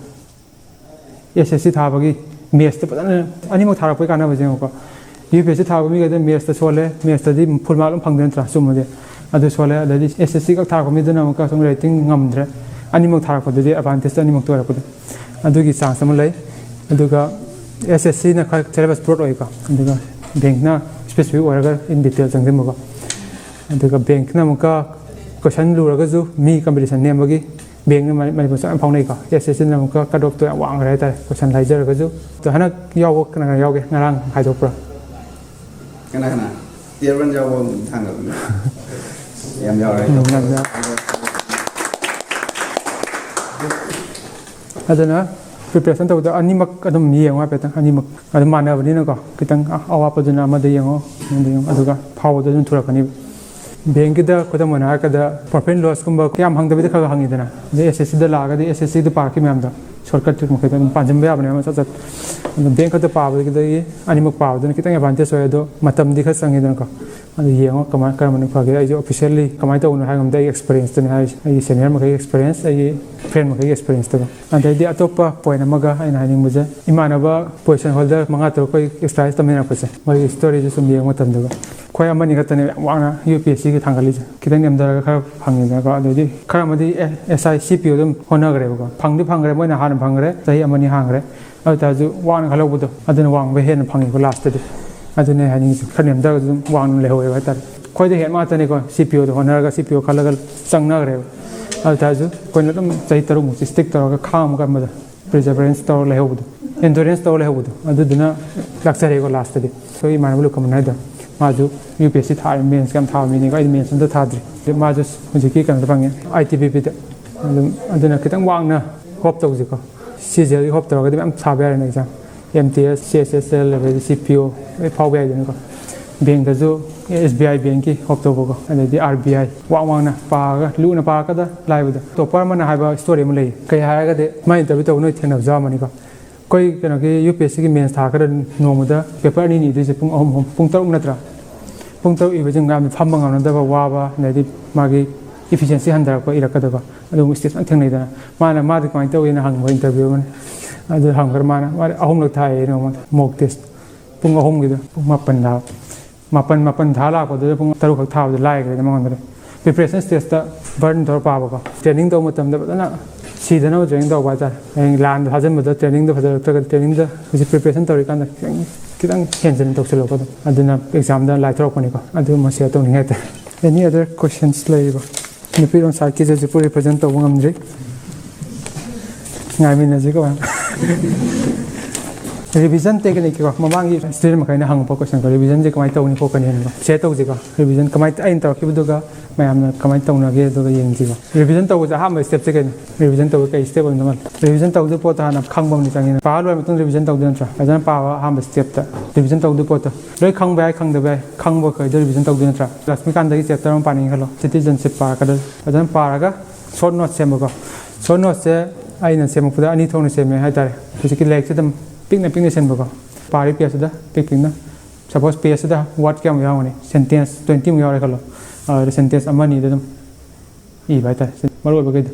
ꯑꯦꯁ ꯑꯦꯁ ꯁꯤ ꯊꯥꯕꯒꯤ mathsꯇ ꯐꯖꯅ ꯑꯅꯤꯃꯛ ꯊꯥꯔꯛꯄꯒꯤ ꯀꯥꯟꯅꯕꯁꯦ ꯌꯦꯡꯉꯨꯀꯣ꯫ ꯌꯨ ꯄꯤ ꯑꯦꯁ ꯁꯤ ꯊꯥꯕ ꯃꯤꯒꯩꯗ mathsꯇ ꯁꯣꯜꯂꯦ, mathsꯇꯗꯤ full mark ꯑꯗꯨꯝ ꯐꯪꯗꯣꯏ ꯅꯠꯇ꯭ꯔꯥ? ꯆꯨꯝꯃꯗꯤ꯫ ꯑꯗꯨ ꯁꯣꯜꯂꯦ꯫ ꯑꯗꯩꯗꯤ ꯑꯦꯁ ꯑꯦꯁ ꯁꯤ ꯈꯛ ꯊꯥꯔꯛꯄ ꯃꯤꯗꯨꯅ ꯑꯃꯨꯛꯀ ꯁꯨꯝ rating ꯉꯝꯗ꯭ꯔꯦ꯫ ꯑꯅꯤꯃꯛ ꯊꯥꯔꯛꯄꯗꯨꯗꯤ advantageꯇ ꯑꯅꯤꯃꯛꯇ ꯑꯣꯏꯔꯛꯄꯗꯣ꯫ ꯑꯗꯨꯒꯤ chance ꯑꯃ ꯂꯩ꯫ ꯑꯗꯨꯒ ꯑꯦꯁ ꯑꯦꯁ ꯁꯤꯅ ꯈꯔ syllabus broad ꯑꯣꯏꯀꯣ꯫ ꯑꯗꯨꯒ bankꯅ specific ꯑꯣꯏꯔꯒ in detail ꯆꯪꯁꯤꯟꯕꯀꯣ꯫ ꯑꯗꯨꯒ bankꯅ ꯑꯃꯨꯛꯀ question ꯂꯨꯔꯒꯁꯨ ꯃꯤ competition ꯅꯦꯝꯕꯒꯤ bankꯅ ꯃꯅꯤ-, ꯃꯅꯤꯄꯨꯔꯁꯨ ꯌꯥꯝ ꯐꯥꯎꯅꯩꯀꯣ꯫ ꯑꯦꯁ ꯑꯦꯁ ꯁꯤꯅ ꯑꯃꯨꯛꯀ cut offꯇꯣ ꯌꯥꯝ ꯋꯥꯡꯈ꯭ꯔꯦ ꯍꯥꯏꯇꯥꯔꯦ, question ꯂꯥꯏꯖꯔꯒꯁꯨ꯫ ꯑꯗꯣ ꯍꯟꯗꯛ ꯌꯥꯎꯕ ꯀꯅꯥ ꯀꯅꯥ ꯌꯥꯎꯒꯦ? ꯉꯔꯥꯡ ꯍꯥꯏꯗꯣꯛꯄ꯭ꯔꯥ? ꯀꯅꯥ ꯀꯅꯥ? Tier one ꯌꯥꯎꯕ ꯑꯃ ꯊꯥꯡꯒꯠꯂꯨꯅꯦ꯫ ꯌꯥꯝ ꯌꯥꯎꯔꯦ꯫ ꯎꯝ, ꯌꯥꯝ ꯌꯥꯎꯔꯦ꯫ ꯑꯗꯨꯅ preparation ꯇꯧꯕꯗ ꯑꯅꯤꯃꯛ ꯑꯗꯨꯝ ꯌꯦꯡꯉꯣ ꯍꯥꯏꯐꯦꯠꯇꯪ, ꯑꯅꯤꯃꯛ ꯑꯗꯨꯝ ꯃꯥꯟꯅꯕꯅꯤꯅꯀꯣ, ꯈꯤꯇꯪ ꯑ-, ꯑꯋꯥꯠꯄꯗꯨꯅ ꯑꯃꯗ ꯌꯦꯡꯉꯣ, ꯑꯃꯗ ꯌꯦꯡꯉꯣ, ꯑꯗꯨꯒ ꯐꯥꯎꯕꯗꯣ ꯑꯗꯨꯝ ꯊꯨꯔꯛꯀꯅꯤꯕ꯫ Bankꯀꯤꯗ ꯈꯨꯗꯝ ꯑꯣꯏꯅ ꯍꯥꯏꯔꯀꯗ profit and lossꯀꯨꯝꯕ ꯌꯥꯝ ꯍꯪꯗꯕꯤꯗ ꯈꯔ ꯈꯔ ꯍꯪꯉꯤꯗꯅ, ꯑꯗꯩ ꯑꯦꯁ ꯑꯦꯁ ꯁꯤꯗ ꯂꯥꯛꯑꯒꯗꯤ ꯑꯦꯁ ꯑꯦꯁ ꯁꯤꯗ ꯄꯥꯔꯛꯈꯤ ꯃꯌꯥꯝꯗꯣ, ꯁꯣꯔꯠꯀꯠ ꯇ꯭ꯔꯤꯛ ꯃꯈꯩꯗꯣ ꯑꯗꯨꯝ ꯄꯥꯟꯁꯤꯟꯕ ꯌꯥꯕꯅꯦ ꯑꯃ ꯆꯠ ꯆꯠ꯫ ꯑꯗꯣ ꯕꯦꯡ ꯈꯛꯇ ꯄꯥꯕꯗꯒꯤ ꯑꯅꯤꯃꯛ ꯄꯥꯕꯗꯨꯅ ꯈꯤꯇꯪ ꯑꯦꯗꯚꯥꯟꯇꯦꯖ ꯑꯣꯏ꯫ ꯑꯗꯣ ꯃꯇꯝꯗꯤ ꯈꯔ ꯆꯪꯉꯤꯗꯅꯀꯣ꯫ ꯑꯗꯨ ꯌꯦꯡꯉꯣ ꯀꯃꯥꯏ ꯀꯔꯝꯕꯅ ꯐꯒꯦ꯫ ꯑꯩꯁꯨ ꯑꯣꯐꯤꯁꯤꯌꯦꯜꯂꯤ ꯀꯃꯥꯏꯅ ꯇꯧꯕꯅꯣ ꯍꯥꯏ ꯉꯝꯗꯦ꯫ ꯑꯩꯒꯤ ꯑꯦꯛꯁꯄꯤꯔꯤꯌꯦꯟꯁꯇꯨꯅꯤ ꯍꯥꯏꯔꯤꯁꯦ, ꯑꯩꯒꯤ ꯁꯦꯅꯤꯌꯔ ꯃꯈꯩꯒꯤ ꯑꯦꯛꯁꯄꯤꯔꯤꯌꯦꯟꯁ, ꯑꯩꯒꯤ ꯐ꯭ꯔꯦꯟ ꯃꯈꯩꯒꯤ ꯑꯦꯛꯁꯄꯤꯔꯤꯌꯦꯟꯁꯇꯨꯒ꯫ ꯑꯗꯩꯗꯤ ꯑꯇꯣꯞꯄ ꯄꯣꯏꯟ ꯑꯃꯒ ꯑꯩꯅ ꯍꯥꯏꯅꯤꯡꯕꯁꯦ, ꯏꯃꯥꯟꯅꯕ ꯄꯣꯖꯤꯁꯟ ꯍꯣꯜꯗꯔ ꯃꯉꯥ ꯇꯔꯨꯛ ꯑꯩꯈꯣꯏ ꯑꯦꯛꯁꯔꯁꯥꯏꯁ ꯇꯝꯃꯤꯟꯅꯔꯛꯄꯁꯦ, ꯃꯣꯏꯒꯤ ꯁ꯭ꯇꯣꯔꯤꯁꯦ ꯁꯨꯝ ꯌꯦꯡꯕ ꯃꯇꯝꯗꯒ ꯑꯩꯈꯣꯏ ꯑꯃꯅꯤ ꯈꯛꯇꯅꯦꯕ ꯌꯥꯝ ꯋꯥꯡꯅ ꯌꯨ ꯄꯤ ꯑꯦꯁ ꯁꯤꯒꯤ ꯊꯥꯡꯒꯠꯂꯤꯁꯦ꯫ ꯈꯤꯇꯪ ꯅꯦꯝꯊꯔꯒ ꯈꯔ ꯐꯪꯉꯤꯗꯅꯀꯣ꯫ ꯑꯗꯩꯗꯤ ꯈꯔ ꯑꯃꯗꯤ ꯑꯦ ꯑꯦꯁ ꯑꯥꯏ ꯁꯤ ꯄꯤ ꯑꯣ ꯑꯗꯨꯝ ꯍꯣꯠꯅꯈ꯭ꯔꯦꯕꯀꯣ꯫ ꯐꯪꯗꯤ ꯐꯪꯈ꯭ꯔꯦ, ꯃꯣꯏꯅ ꯍꯥꯟꯅ ꯐꯪꯈ꯭ꯔꯦ, ꯆꯍꯤ ꯑꯃꯅꯤ ꯍꯥꯡꯈ꯭ꯔꯦ꯫ ꯑꯗꯨ ꯑꯣꯏꯇꯥꯔꯁꯨ ꯋꯥꯡꯅ ꯈꯜꯍꯧꯕꯗꯣ ꯑꯗꯨꯅ ꯋꯥꯡꯕ ꯍꯦꯟꯅ ꯐꯪꯉꯤꯀꯣ ꯂꯥꯁꯇꯗꯤ꯫ ꯑꯗꯨꯅꯦ ꯍꯥꯏꯅꯤꯡꯉꯤꯁꯦ, ꯈꯔ ꯅꯦꯝꯊꯔꯒꯁꯨ ꯑꯗꯨꯝ ꯋꯥꯡꯅ ꯂꯩꯍꯧꯋꯦꯕ ꯍꯥꯏꯇꯥꯔꯦ꯫ ꯑꯩꯈꯣꯏꯗ ꯍꯦꯟ ꯉꯥꯛꯇꯅꯤꯀꯣ ꯁꯤ ꯄꯤ ꯑꯣꯗ ꯍꯣꯠꯅꯔꯒ ꯁꯤ ꯄꯤ ꯑꯣ ꯈꯜꯂꯒ ꯆꯪꯅꯈ꯭ꯔꯦꯕ꯫ ꯑꯗꯨ ꯑꯣꯏꯇꯥꯔꯁꯨ ꯑꯩꯈꯣꯏꯅ ꯑꯗꯨꯝ ꯆꯍꯤ ꯇꯔꯨꯛꯃꯨꯛꯁꯤ ꯁ꯭ꯇꯤꯛ ꯇꯧꯔꯒ ꯈꯥꯡꯕ ꯀꯟꯕꯗꯣ, ꯄ꯭ꯔꯤꯖꯔꯕꯦꯟꯁ ꯇꯧꯔ ꯂꯩꯍꯧꯕꯗꯣ, ꯑꯦꯟꯗꯨꯔꯦꯟꯁ ꯇꯧꯔ ꯂꯩꯍꯧꯕꯗꯣ, ꯑꯗꯨꯗꯨꯅ ꯂꯥꯛꯆꯔꯦꯀꯣ ꯂꯥꯁꯇꯗꯤ꯫ ꯑꯩꯈꯣꯏ ꯏꯃꯥꯟꯅꯕ ꯂꯨꯀꯃꯟ ꯍꯥꯏꯗꯣ, ꯃꯥꯁꯨ ꯌꯨ ꯄꯤ ꯑꯦꯁ ꯁꯤ ꯊꯥꯔꯦ, ꯃꯦꯟꯁꯀ ꯌꯥꯝ ꯊꯥꯕ ꯃꯤꯅꯤꯀꯣ꯫ ꯑꯩꯗꯤ ꯃꯦꯟꯁ ꯑꯝꯇ ꯊꯥꯗ꯭ꯔꯤ꯫ ꯑꯗꯨ ꯃꯥꯁꯨ ꯍꯧꯖꯤꯛꯀꯤ ꯀꯩꯅꯣꯗ ꯐꯪꯉꯦ, ꯑꯥꯏ ꯇꯤ ꯕꯤ ꯄꯤꯗ꯫ ꯑꯗꯨꯝ ꯑꯗꯨꯅ ꯈꯤꯇꯪ ꯋꯥꯡꯅ ꯍꯣꯞ ꯇꯧꯁꯤꯀꯣ꯫ ꯁꯤ ꯖꯤ ꯑꯦꯜꯒꯤ ꯍꯣꯞ ꯇꯧꯔꯒꯗꯤ ꯃꯌꯥꯝ ꯊꯥꯕ ꯌꯥꯔꯦꯅ ꯑꯦꯛꯖꯥꯝ꯫ ꯑꯦꯝ ꯇꯤ ꯑꯦꯁ, ꯁꯤ ꯑꯦꯁ ꯑꯦꯁ ꯑꯦꯜ, ꯑꯗꯩꯗꯤ ꯁꯤ ꯄꯤ ꯑꯣ ꯂꯣꯏ ꯐꯥꯎꯕ ꯌꯥꯏꯗꯅꯀꯣ꯫ ꯕꯦꯡꯗꯁꯨ ꯑꯦꯁ ꯕꯤ ꯑꯥꯏ ꯕꯦꯡꯀꯤ ꯍꯣꯞ ꯇꯧꯕꯀꯣ, ꯑꯗꯩꯗꯤ ꯑꯥꯔ ꯕꯤ ꯑꯥꯏ ꯋꯥꯡ ꯋꯥꯡꯅ ꯄꯥꯔꯒ ꯂꯨꯅ ꯄꯥꯔꯛꯀꯗ ꯂꯥꯏꯕꯗꯣ꯫ ꯇꯣꯄꯔ ꯑꯃꯅ ꯍꯥꯏꯕ ꯁ꯭ꯇꯣꯔꯤ ꯑꯃ ꯂꯩ꯫ ꯀꯩ ꯍꯥꯏꯔꯒꯗꯤ ꯃꯥꯏ ꯏꯟꯇꯔꯚ꯭ꯌꯨ ꯇꯧꯕ ꯅꯣꯏ ꯊꯦꯡꯅꯕꯁꯨ ꯌꯥꯎꯔꯝꯃꯅꯤꯀꯣ꯫ ꯑꯩꯈꯣꯏ ꯀꯩꯅꯣꯒꯤ ꯌꯨ ꯄꯤ ꯑꯦꯁ ꯁꯤꯒꯤ ꯃꯦꯟꯁ ꯊꯥ ꯈꯔ ꯅꯣꯡꯃꯗ ꯄꯦꯄꯔ ꯑꯅꯤ ꯑꯅꯤ ꯏꯗꯣꯏꯁꯦ ꯄꯨꯡ ꯑꯍꯨꯝ ꯑꯍꯨꯝ, ꯄꯨꯡ ꯇꯔꯨꯛ ꯅꯠꯇ꯭ꯔꯥ? ꯄꯨꯡ ꯇꯔꯨꯛ ꯏꯕꯁꯦ ꯃꯌꯥꯝ ꯐꯝꯕ ꯉꯝꯅꯗꯕ, ꯋꯥꯕ, ꯑꯗꯩꯗꯤ ꯃꯥꯒꯤ ꯏꯐꯤꯁꯤꯌꯦꯟꯁꯤ ꯍꯟꯊꯔꯛꯄ, ꯏꯔꯛꯀꯗꯕ ꯑꯗꯨꯒꯨꯝꯕ ꯁ꯭ꯇꯦꯖ ꯃꯌꯥꯝ ꯊꯦꯡꯅꯩꯗꯅ꯫ ꯃꯥꯅ, ꯃꯥꯗꯤ ꯀꯃꯥꯏꯅ ꯇꯧꯋꯤꯅ ꯍꯪꯕ ꯏꯟꯇꯔꯚ꯭ꯌꯨ ꯑꯃꯅ꯫ ꯑꯗꯨ ꯍꯪꯈ꯭ꯔ ꯃꯥꯅ, ꯃꯥꯗꯤ ꯑꯍꯨꯝꯂꯛ ꯊꯥꯏꯌꯦ ꯅꯣꯡꯃꯗ ꯃꯣꯛ ꯇꯦꯁ꯫ ꯄꯨꯡ ꯑꯍꯨꯝꯒꯤꯗꯣ ꯄꯨꯡ ꯃꯥꯄꯟ ꯊꯥꯕ꯫ ꯃꯥꯄꯟ, ꯃꯥꯄꯟ ꯊꯥ ꯂꯥꯛꯄꯗꯨꯗ ꯄꯨꯡ ꯇꯔꯨꯛ ꯈꯛ ꯊꯥꯕꯗ ꯂꯥꯏꯈ꯭ꯔꯦꯗ ꯃꯉꯣꯟꯗꯗꯤ꯫ ꯄ꯭ꯔꯤꯄꯦꯔꯦꯁꯟ ꯁ꯭ꯇꯦꯖꯇ ꯕꯔꯟ ꯇꯧꯔ ꯄꯥꯕꯀꯣ꯫ ꯇ꯭ꯔꯦꯅꯤꯡ ꯇꯧꯕ ꯃꯇꯝꯗ ꯐꯖꯅ ꯁꯤꯗꯅꯕ ꯇ꯭ꯔꯦꯅꯤꯡ ꯇꯧꯕ ꯍꯥꯏꯇꯥꯔꯦ꯫ ꯍꯌꯦꯡ ꯂꯥꯟꯗ ꯊꯥꯖꯤꯟꯕꯗ ꯇ꯭ꯔꯦꯅꯤꯡꯗꯣ ꯐꯖꯔꯛꯇ꯭ꯔꯒꯗꯤ, ꯇ꯭ꯔꯦꯅꯤꯡꯗ ꯍꯧꯖꯤꯛ ꯄ꯭ꯔꯤꯄꯦꯔꯦꯁꯟ ꯇꯧꯔꯤꯀꯥꯟꯗ ꯈꯤꯇꯪ, ꯈꯤꯇꯪ ꯍꯦꯟꯖꯤꯟꯅ ꯇꯧꯁꯤꯜꯂꯣꯀꯣ ꯑꯗꯨꯝ꯫ ꯑꯗꯨꯅ ꯑꯦꯛꯖꯥꯝꯗ ꯂꯥꯏꯊꯣꯔꯛꯄꯅꯤꯀꯣ꯫ ꯑꯗꯨꯃ ꯁꯤꯌꯔ ꯇꯧꯅꯤꯡꯉꯦ ꯍꯥꯏꯇꯥꯔꯦ꯫ Any other questions ꯂꯩꯔꯤꯕꯣ? ꯅꯨꯄꯤꯔꯣꯝ ꯁꯥꯏꯠꯀꯤꯁꯦ ꯍꯧꯖꯤꯛꯄꯨ ꯔꯤꯄ꯭ꯔꯖꯦꯟ ꯇꯧꯕ ꯉꯝꯗ꯭ꯔꯤ꯫ ꯉꯥꯏꯃꯤꯟꯅꯁꯤꯀꯣ ꯃꯌꯥꯝ꯫ ꯔꯤꯚꯤꯖꯟ ꯇꯦꯛꯅꯤꯛꯀꯤꯀꯣ, ꯃꯃꯥꯡꯒꯤ ꯁ꯭ꯇꯨꯗꯦꯟ ꯃꯈꯩꯅ ꯍꯪꯉꯛꯄ ꯀꯣꯏꯁꯟꯗꯣ, ꯔꯤꯚꯤꯖꯟꯁꯦ ꯀꯃꯥꯏꯅ ꯇꯧꯅꯤ ꯈꯣꯠꯀꯅꯤ ꯍꯥꯏꯅꯀꯣ, ꯁꯤꯌꯔ ꯇꯧꯁꯤꯀꯣ꯫ ꯔꯤꯚꯤꯖꯟ ꯀꯃꯥꯏꯅ, ꯑꯩꯅ ꯇꯧꯔꯛꯈꯤꯕꯗꯨꯒ ꯃꯌꯥꯝꯅ ꯀꯃꯥꯏꯅ ꯇꯧꯅꯒꯦ ꯑꯗꯨꯒ ꯌꯦꯡꯁꯤꯀꯣ꯫ ꯔꯤꯚꯤꯖꯟ ꯇꯧꯕꯁꯦ ꯑꯍꯥꯟꯕ ꯁ꯭ꯇꯦꯞꯁꯦ ꯀꯩꯅꯣ? ꯔꯤꯚꯤꯖꯟ ꯇꯧꯕ ꯀꯩ ꯁ꯭ꯇꯦꯞ ꯑꯣꯏꯅꯣ? ꯔꯤꯚꯤꯖꯟ ꯇꯧꯗꯣꯏ ꯄꯣꯠꯇꯣ ꯍꯥꯟꯅ ꯈꯪꯕ ꯑꯃꯗꯤ ꯆꯪꯉꯤꯅ꯫ ꯄꯥꯕ ꯂꯣꯏꯔ ꯃꯇꯨꯡꯗ ꯔꯤꯚꯤꯖꯟ ꯇꯧꯗꯣꯏ ꯅꯠꯇ꯭ꯔꯥ? ꯐꯖꯅ ꯄꯥꯕ ꯑꯍꯥꯟꯕ ꯁ꯭ꯇꯦꯞꯇ ꯔꯤꯚꯤꯖꯟ ꯇꯧꯗꯣꯏ ꯄꯣꯠꯇꯣ꯫ ꯂꯣꯏ ꯈꯪꯕ ꯌꯥꯏ, ꯈꯪꯗꯕ ꯌꯥꯏ꯫ ꯈꯪꯕ ꯈꯩꯗꯣ ꯔꯤꯚꯤꯖꯟ ꯇꯧꯗꯣꯏ ꯅꯠꯇ꯭ꯔꯥ? ꯂꯛꯁꯃꯤꯀꯥꯟꯇꯒꯤ ꯆꯦꯞꯇꯔ ꯑꯃ ꯄꯥꯅꯤꯡꯉꯦ ꯈꯜꯂꯣ, ꯁꯤꯇꯤꯖꯟꯁꯤꯞ ꯄꯥꯔꯛꯀꯗꯣꯏ꯫ ꯐꯖꯅ ꯄꯥꯔꯒ ꯁꯣꯔꯠ ꯅꯣꯠ ꯁꯦꯝꯕꯀꯣ꯫ ꯁꯣꯔꯠ ꯅꯣꯠꯁꯦ ꯑꯩꯅ ꯁꯦꯝꯃꯛꯄꯗ ꯑꯅꯤ ꯊꯣꯛꯅ ꯁꯦꯝꯃꯦ ꯍꯥꯏꯇꯥꯔꯦ꯫ ꯍꯧꯖꯤꯛꯀꯤ ꯂꯥꯏꯔꯤꯛꯁꯦ ꯑꯗꯨꯝ ꯄꯤꯛꯅ ꯄꯤꯛꯅ ꯁꯦꯝꯕꯀꯣ, ꯄꯥꯔꯤ ꯄꯦꯖꯇꯨꯗ ꯄꯤꯛ ꯄꯤꯛꯅ꯫ ꯁꯄꯣꯁ ꯄꯦꯖꯁꯤꯗ ꯋꯥꯔꯗ ꯀꯌꯥꯃꯨꯛ ꯌꯥꯎꯔꯝꯒꯅꯤ? ꯁꯦꯟꯇꯦꯟꯁ ꯇ꯭ꯋꯦꯟꯇꯤꯃꯨꯛ ꯌꯥꯎꯔꯦ ꯈꯜꯂꯣ꯫ ꯑꯗꯨꯗ ꯁꯦꯟꯇꯦꯟꯁ ꯑꯃ ꯑꯅꯤꯗ ꯑꯗꯨꯝ ꯏꯕ ꯍꯥꯏꯇꯥꯔꯦ, ꯁꯤ ꯃꯔꯨ ꯑꯣꯏꯕꯈꯩꯗꯣ꯫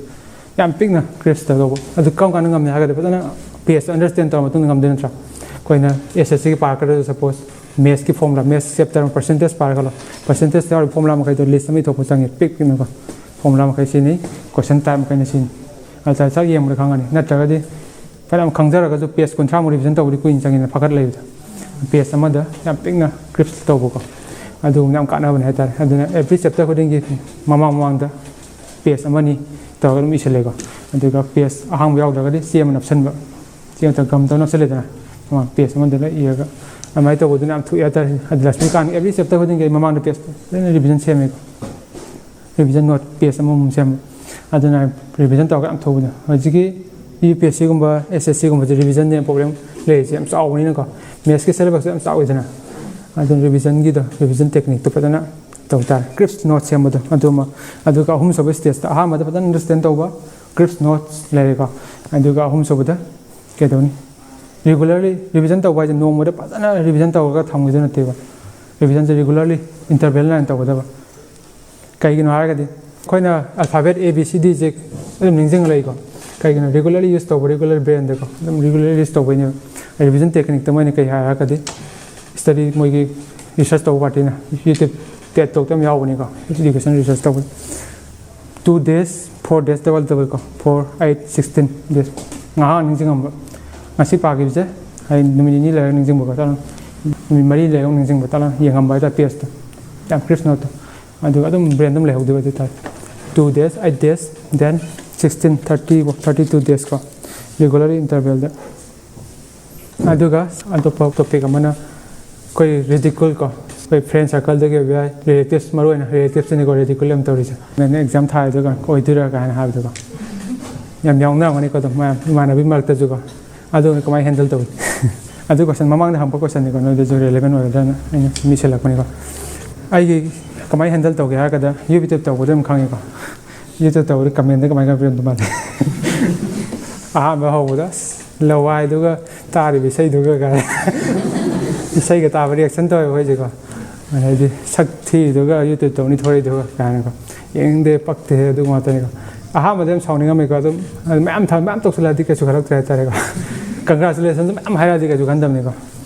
ꯌꯥꯝ ꯄꯤꯛꯅ ꯀ꯭ꯔꯤꯁꯇ ꯇꯧꯕ꯫ ꯑꯗꯨ ꯀꯔꯝ ꯀꯥꯟꯗ ꯉꯝꯃꯦ ꯍꯥꯏꯔꯒꯗꯤ, ꯐꯖꯅ ꯄꯦꯖꯇ ꯑꯟꯗꯔꯁꯇꯦꯟ ꯇꯧꯔ ꯃꯇꯨꯡꯗ ꯉꯝꯗꯣꯏ ꯅꯠꯇ꯭ꯔꯥ? ꯑꯩꯈꯣꯏꯅ ꯑꯦꯁ ꯑꯦꯁ ꯁꯤꯒꯤ ꯄꯥꯔꯛꯀꯗ꯭ꯔꯁꯨ, ꯁꯄꯣꯁ ꯃꯦꯠꯁꯀꯤ ꯐꯣꯔꯃꯨꯂꯥ, ꯃꯦꯠꯁ ꯆꯦꯞꯇꯔ ꯑꯃ ꯄꯔꯁꯦꯟꯇꯦꯖ ꯄꯥꯔ ꯈꯜꯂꯣ, ꯄꯔꯁꯦꯟꯇꯦꯖꯇ ꯌꯥꯎꯔꯤꯕ ꯐꯣꯔꯃꯨꯂꯥ ꯃꯈꯩꯗꯣ ꯂꯤꯁ ꯑꯃ ꯏꯊꯣꯛꯄ ꯆꯪꯉꯦ, ꯄꯤꯛ ꯄꯤꯛꯅꯀꯣ꯫ ꯐꯣꯔꯃꯨꯂꯥ ꯃꯈꯩ ꯁꯤꯅꯤ, ꯀꯣꯏꯁꯟ ꯇꯥꯏꯞ ꯃꯈꯩꯅ ꯁꯤꯅꯤ꯫ ꯑꯗꯨ ꯆꯥꯛ ꯆꯥꯛ ꯌꯦꯡꯕꯗ ꯈꯪꯉꯅꯤ꯫ ꯅꯠꯇ꯭ꯔꯒꯗꯤ ꯐꯅꯌꯥꯝ ꯈꯪꯖꯔꯒꯁꯨ ꯄꯦꯖ ꯀꯨꯟꯊ꯭ꯔꯥꯃꯨꯛ ꯔꯤꯚꯤꯖꯟ ꯇꯧꯕꯗꯤ ꯀꯨꯏꯅ ꯆꯪꯉꯤꯗꯅ, ꯐꯥꯒꯠ ꯂꯩꯕꯗ꯫ ꯄꯦꯖ ꯑꯃꯗ ꯌꯥꯝ ꯄꯤꯛꯅ ꯀ꯭ꯔꯤꯁ ꯇꯧꯕꯀꯣ, ꯑꯗꯨꯒꯨꯝꯕ ꯌꯥꯝ ꯀꯥꯟꯅꯕꯅꯦ ꯍꯥꯏꯇꯥꯔꯦ꯫ ꯑꯗꯨꯅ ꯑꯦꯚ꯭ꯔꯤ ꯆꯦꯞꯇꯔ ꯈꯨꯗꯤꯡꯒꯤ ꯃꯃꯥꯡ ꯃꯃꯥꯡꯗ ꯄꯦꯖ ꯑꯃꯅꯤ ꯇꯧꯔꯒ ꯑꯗꯨꯝ ꯏꯁꯤꯜꯂꯦꯀꯣ꯫ ꯑꯗꯨꯒ ꯄꯦꯖ ꯑꯍꯥꯡꯕ ꯌꯥꯎꯗ꯭ꯔꯒꯗꯤ ꯆꯦ ꯑꯃ ꯅꯞꯁꯤꯟꯕ, ꯆꯦ ꯑꯃ ꯒꯝ ꯇꯧꯔ ꯅꯞꯁꯤꯜꯂꯦꯗꯅ, ꯃꯃꯥꯡ ꯄꯦꯖ ꯑꯃꯗ ꯂꯣꯏ ꯏꯔꯒ꯫ ꯑꯗꯨꯃꯥꯏꯅ ꯇꯧꯕꯗꯨꯅ ꯌꯥꯝ ꯊꯨꯏ ꯍꯥꯏꯇꯥꯔꯦ꯫ ꯑꯗꯨ ꯂꯛꯁꯃꯤꯀꯥꯟ ꯑꯦꯚ꯭ꯔꯤ ꯆꯦꯞꯇꯔ ꯈꯨꯗꯤꯡꯒꯤ ꯑꯩ ꯃꯃꯥꯡꯗ ꯄꯦꯖ ꯂꯣꯏꯅ ꯔꯤꯚꯤꯖꯟ ꯁꯦꯝꯃꯦꯀꯣ꯫ ꯔꯤꯚꯤꯖꯟ ꯅꯣꯠ ꯄꯦꯖ ꯑꯃꯃꯝ ꯁꯦꯝꯕ꯫ ꯑꯗꯨꯅ ꯔꯤꯚꯤꯖꯟ ꯇꯧꯔꯒ ꯌꯥꯝ ꯊꯨꯕꯗꯣ꯫ ꯍꯧꯖꯤꯛꯀꯤ ꯌꯨ ꯄꯤ ꯑꯦꯁ ꯁꯤꯒꯨꯝꯕ, ꯑꯦꯁ ꯑꯦꯁ ꯁꯤꯒꯨꯝꯕꯁꯦ ꯔꯤꯚꯤꯖꯟꯁꯦ ꯄ꯭ꯔꯣꯕ꯭ꯂꯦꯝ ꯂꯩꯔꯤꯁꯦ ꯌꯥꯝ ꯆꯥꯎꯕꯅꯤꯅꯀꯣ꯫ ꯃꯦꯠꯁꯀꯤ ꯁꯦꯂꯦꯕꯁꯁꯨ ꯌꯥꯝ ꯆꯥꯎꯋꯤꯗꯅ꯫ ꯑꯗꯨꯅ ꯔꯤꯚꯤꯖꯟꯒꯤꯗꯣ, ꯔꯤꯚꯤꯖꯟ ꯇꯦꯛꯅꯤꯛꯇꯣ ꯐꯖꯅ ꯇꯧ ꯇꯥꯔꯦ꯫ ꯀ꯭ꯔꯤꯞꯁ ꯅꯣꯠ ꯁꯦꯝꯕꯗꯣ ꯑꯗꯨꯃ꯫ ꯑꯗꯨꯒ ꯑꯍꯨꯝꯁꯨꯕ ꯁ꯭ꯇꯦꯖꯇ ꯑꯍꯥꯟꯕꯗ ꯐꯖꯅ ꯑꯟꯗꯔꯁꯇꯦꯟ ꯇꯧꯕ, ꯀ꯭ꯔꯤꯞꯁ ꯅꯣꯠꯁ ꯂꯩꯔꯦꯀꯣ꯫ ꯑꯗꯨꯒ ꯑꯍꯨꯝꯁꯨꯕꯗ ꯀꯩꯗꯧꯅꯤ? ꯔꯤꯒꯨꯂꯔꯂꯤ ꯔꯤꯚꯤꯖꯟ ꯇꯧꯕ ꯍꯥꯏꯁꯦ ꯅꯣꯡꯃꯗ ꯐꯖꯅ ꯔꯤꯚꯤꯖꯟ ꯇꯧꯔꯒ ꯊꯝꯒꯗꯧ ꯅꯠꯇꯦꯕ꯫ ꯔꯤꯚꯤꯖꯟꯁꯦ ꯔꯤꯒꯨꯂꯔꯂꯤ, ꯏꯟꯇꯔꯚꯦꯜ ꯅꯥꯏꯅ ꯇꯧꯒꯗꯕ꯫ ꯀꯩꯒꯤꯅꯣ ꯍꯥꯏꯔꯒꯗꯤ ꯑꯩꯈꯣꯏꯅ ꯑꯜꯐꯥꯕꯦꯠ ꯑꯦ ꯕꯤ ꯁꯤ ꯗꯤꯁꯦ ꯑꯗꯨꯝ ꯅꯤꯡꯁꯤꯡꯉ ꯂꯩꯀꯣ꯫ ꯀꯩꯒꯤꯅꯣ? ꯔꯤꯒꯨꯂꯔꯂꯤ ꯌꯨꯁ ꯇꯧꯕ, ꯔꯤꯒꯨꯂꯔ ꯕ꯭ꯔꯦꯟꯗꯀꯣ ꯑꯗꯨꯝ ꯔꯤꯒꯨꯂꯔꯂꯤ ꯌꯨꯁ ꯇꯧꯕꯩꯅꯦꯕ꯫ ꯔꯤꯚꯤꯖꯟ ꯇꯦꯛꯅꯤꯛꯇ ꯃꯣꯏꯅ ꯀꯩ ꯍꯥꯏ ꯍꯥꯏꯔꯒꯗꯤ, ꯁ꯭ꯇꯗꯤ ꯃꯣꯏꯒꯤ ꯔꯤꯁꯔꯁ ꯇꯧꯕ ꯄꯥꯔꯇꯤꯅ, ꯌꯨꯇ꯭ꯌꯨꯕ ꯇꯦꯠ ꯇꯣꯛꯇ ꯌꯥꯝ ꯌꯥꯎꯕꯅꯤꯀꯣ, ꯏꯗꯨꯀꯦꯁꯟ ꯔꯤꯁꯔꯁ ꯇꯧꯕ꯫ Two days, four days ꯇꯧꯕ ꯇꯧꯕꯀꯣ, four, eight, sixteen days꯫ ꯉꯥꯏꯍꯥꯛ ꯅꯤꯡꯁꯤꯡꯉꯝꯕ, ꯉꯁꯤ ꯄꯥꯈꯤꯕꯁꯦ ꯑꯩ ꯅꯨꯃꯤꯠ ꯅꯤꯅꯤ ꯂꯩꯔꯒ ꯅꯤꯡꯁꯤꯡꯕꯀꯣ꯫ ꯇꯞꯅ ꯅꯨꯃꯤꯠ ꯃꯔꯤ ꯂꯩꯔꯒ ꯅꯤꯡꯁꯤꯡꯕ, ꯇꯞꯅ ꯌꯦꯡꯉꯝꯕ ꯍꯥꯏꯇꯥꯔꯦ ꯄꯦꯖꯇꯣ꯫ ꯌꯥꯝ ꯀ꯭ꯔꯤꯞꯁ ꯅꯣꯠꯇꯣ꯫ ꯑꯗꯨꯒ ꯑꯗꯨꯝ ꯕ꯭ꯔꯦꯟ ꯑꯗꯨꯝ ꯂꯩꯍꯧꯗꯣꯏꯕ ꯑꯗꯨ ꯇꯥꯔꯦ꯫ Two days, eight days, then sixteen, thirty, thirty two days ꯀꯣ, ꯔꯤꯒꯨꯂꯔ ꯏꯟꯇꯔꯚꯦꯜꯗ꯫ ꯑꯗꯨꯒ ꯑꯇꯣꯞꯄ ꯇꯣꯄꯤꯛ ꯑꯃꯅ ꯑꯩꯈꯣꯏ ꯔꯤꯗꯤꯀꯨꯜ ꯀꯣ, ꯑꯩꯈꯣꯏ ꯐ꯭ꯔꯦꯟ ꯁꯔꯀꯜꯗꯒꯤ ꯑꯣꯏꯕ ꯌꯥꯏ, ꯔꯤꯂꯦꯇꯤꯚꯁ, ꯃꯔꯨ ꯑꯣꯏꯅ ꯔꯤꯂꯦꯇꯤꯚꯁꯇꯅꯤꯀꯣ ꯔꯤꯗꯤꯀꯨꯜ ꯌꯥꯝ ꯇꯧꯔꯤꯁꯦ꯫ ꯅꯪ ꯑꯦꯛꯖꯥꯝ ꯊꯥꯔꯤꯗꯨꯒ ꯑꯣꯏꯗꯣꯏꯔꯥ ꯀꯥꯏꯅ ꯍꯥꯏꯕꯗꯨꯀꯣ ꯌꯥꯝ ꯌꯥꯎꯅꯔꯝꯒꯅꯤꯀꯣ ꯑꯗꯨꯝ, ꯃꯌꯥꯝ ꯏꯃꯥꯟꯅꯕꯤ ꯃꯔꯛꯇꯁꯨꯀꯣ꯫ ꯑꯗꯨ ꯀꯃꯥꯏꯅ ꯍꯦꯟꯗꯜ ꯇꯧꯏ? ꯑꯗꯨ ꯀꯣꯏꯁꯟ ꯃꯃꯥꯡꯗ ꯍꯪꯕ ꯀꯣꯏꯁꯟꯅꯤꯀꯣ, ꯅꯣꯏꯗꯁꯨ ꯔꯦꯂꯦꯚꯦꯟ ꯑꯣꯏꯒꯗ꯭ꯔꯥꯅ ꯑꯩꯅ ꯁꯨꯝ ꯏꯁꯤꯜꯂꯛꯄꯅꯤꯀꯣ꯫ ꯑꯩꯒꯤ ꯀꯃꯥꯏꯅ ꯍꯦꯟꯗꯜ ꯇꯧꯒꯦ ꯍꯥꯏꯔꯒꯗ, ꯌꯨꯇ꯭ꯌꯨꯕ ꯇꯧꯕꯗ ꯑꯗꯨꯝ ꯈꯪꯉꯤꯀꯣ꯫ ꯌꯨꯇ꯭ꯌꯨꯕ ꯇꯧꯕꯗ ꯀꯃꯦꯟꯗ ꯀꯃꯥꯏꯅ ꯄꯤꯔꯝꯗꯧ ꯃꯥꯜꯂꯤ? ꯑꯍꯥꯟꯕ ꯍꯧꯕꯗ ꯑꯁ ꯂꯋꯥꯏꯗꯨꯒ ꯇꯥꯔꯤꯕ ꯏꯁꯩꯗꯨꯒ ꯀꯥꯏ ꯏꯁꯩꯒ ꯇꯥꯕ ꯔꯤꯌꯦꯛꯁꯟ ꯇꯧꯋꯦꯕ ꯑꯩꯈꯣꯏꯁꯦꯀꯣ꯫ ꯑꯗꯩꯗꯤ ꯁꯛ ꯊꯤꯔꯤꯗꯨꯒ ꯌꯨꯇ꯭ꯌꯨꯕ ꯇꯧꯅꯤ ꯊꯣꯔꯛꯏꯗꯨꯒ ꯀꯥꯏꯅꯀꯣ꯫ ꯌꯦꯡꯅꯤꯡꯗꯦ, ꯄꯛꯇꯦ, ꯑꯗꯨ ꯉꯥꯛꯇꯅꯤꯀꯣ꯫ ꯑꯍꯥꯟꯕꯗ ꯌꯥꯝ ꯁꯥꯎꯅꯤꯡꯉꯝꯃꯤꯀꯣ꯫ ꯑꯗꯨꯝ ꯑꯗꯨ ꯃꯌꯥꯝ ꯊ- ꯃꯌꯥꯝ ꯇꯧꯁꯤꯜꯂꯛꯑꯗꯤ ꯀꯩꯁꯨ ꯈꯜꯂꯛꯇ꯭ꯔꯦ ꯍꯥꯏꯇꯥꯔꯦꯀꯣ꯫ ꯀꯪꯒ꯭ꯔꯥꯆꯨꯂꯦꯁꯟꯁꯨ ꯃꯌꯥꯝ ꯍꯥꯏꯔꯛꯑꯗꯤ ꯀꯩꯁꯨ ꯈꯟꯗꯕꯅꯤꯀꯣ꯫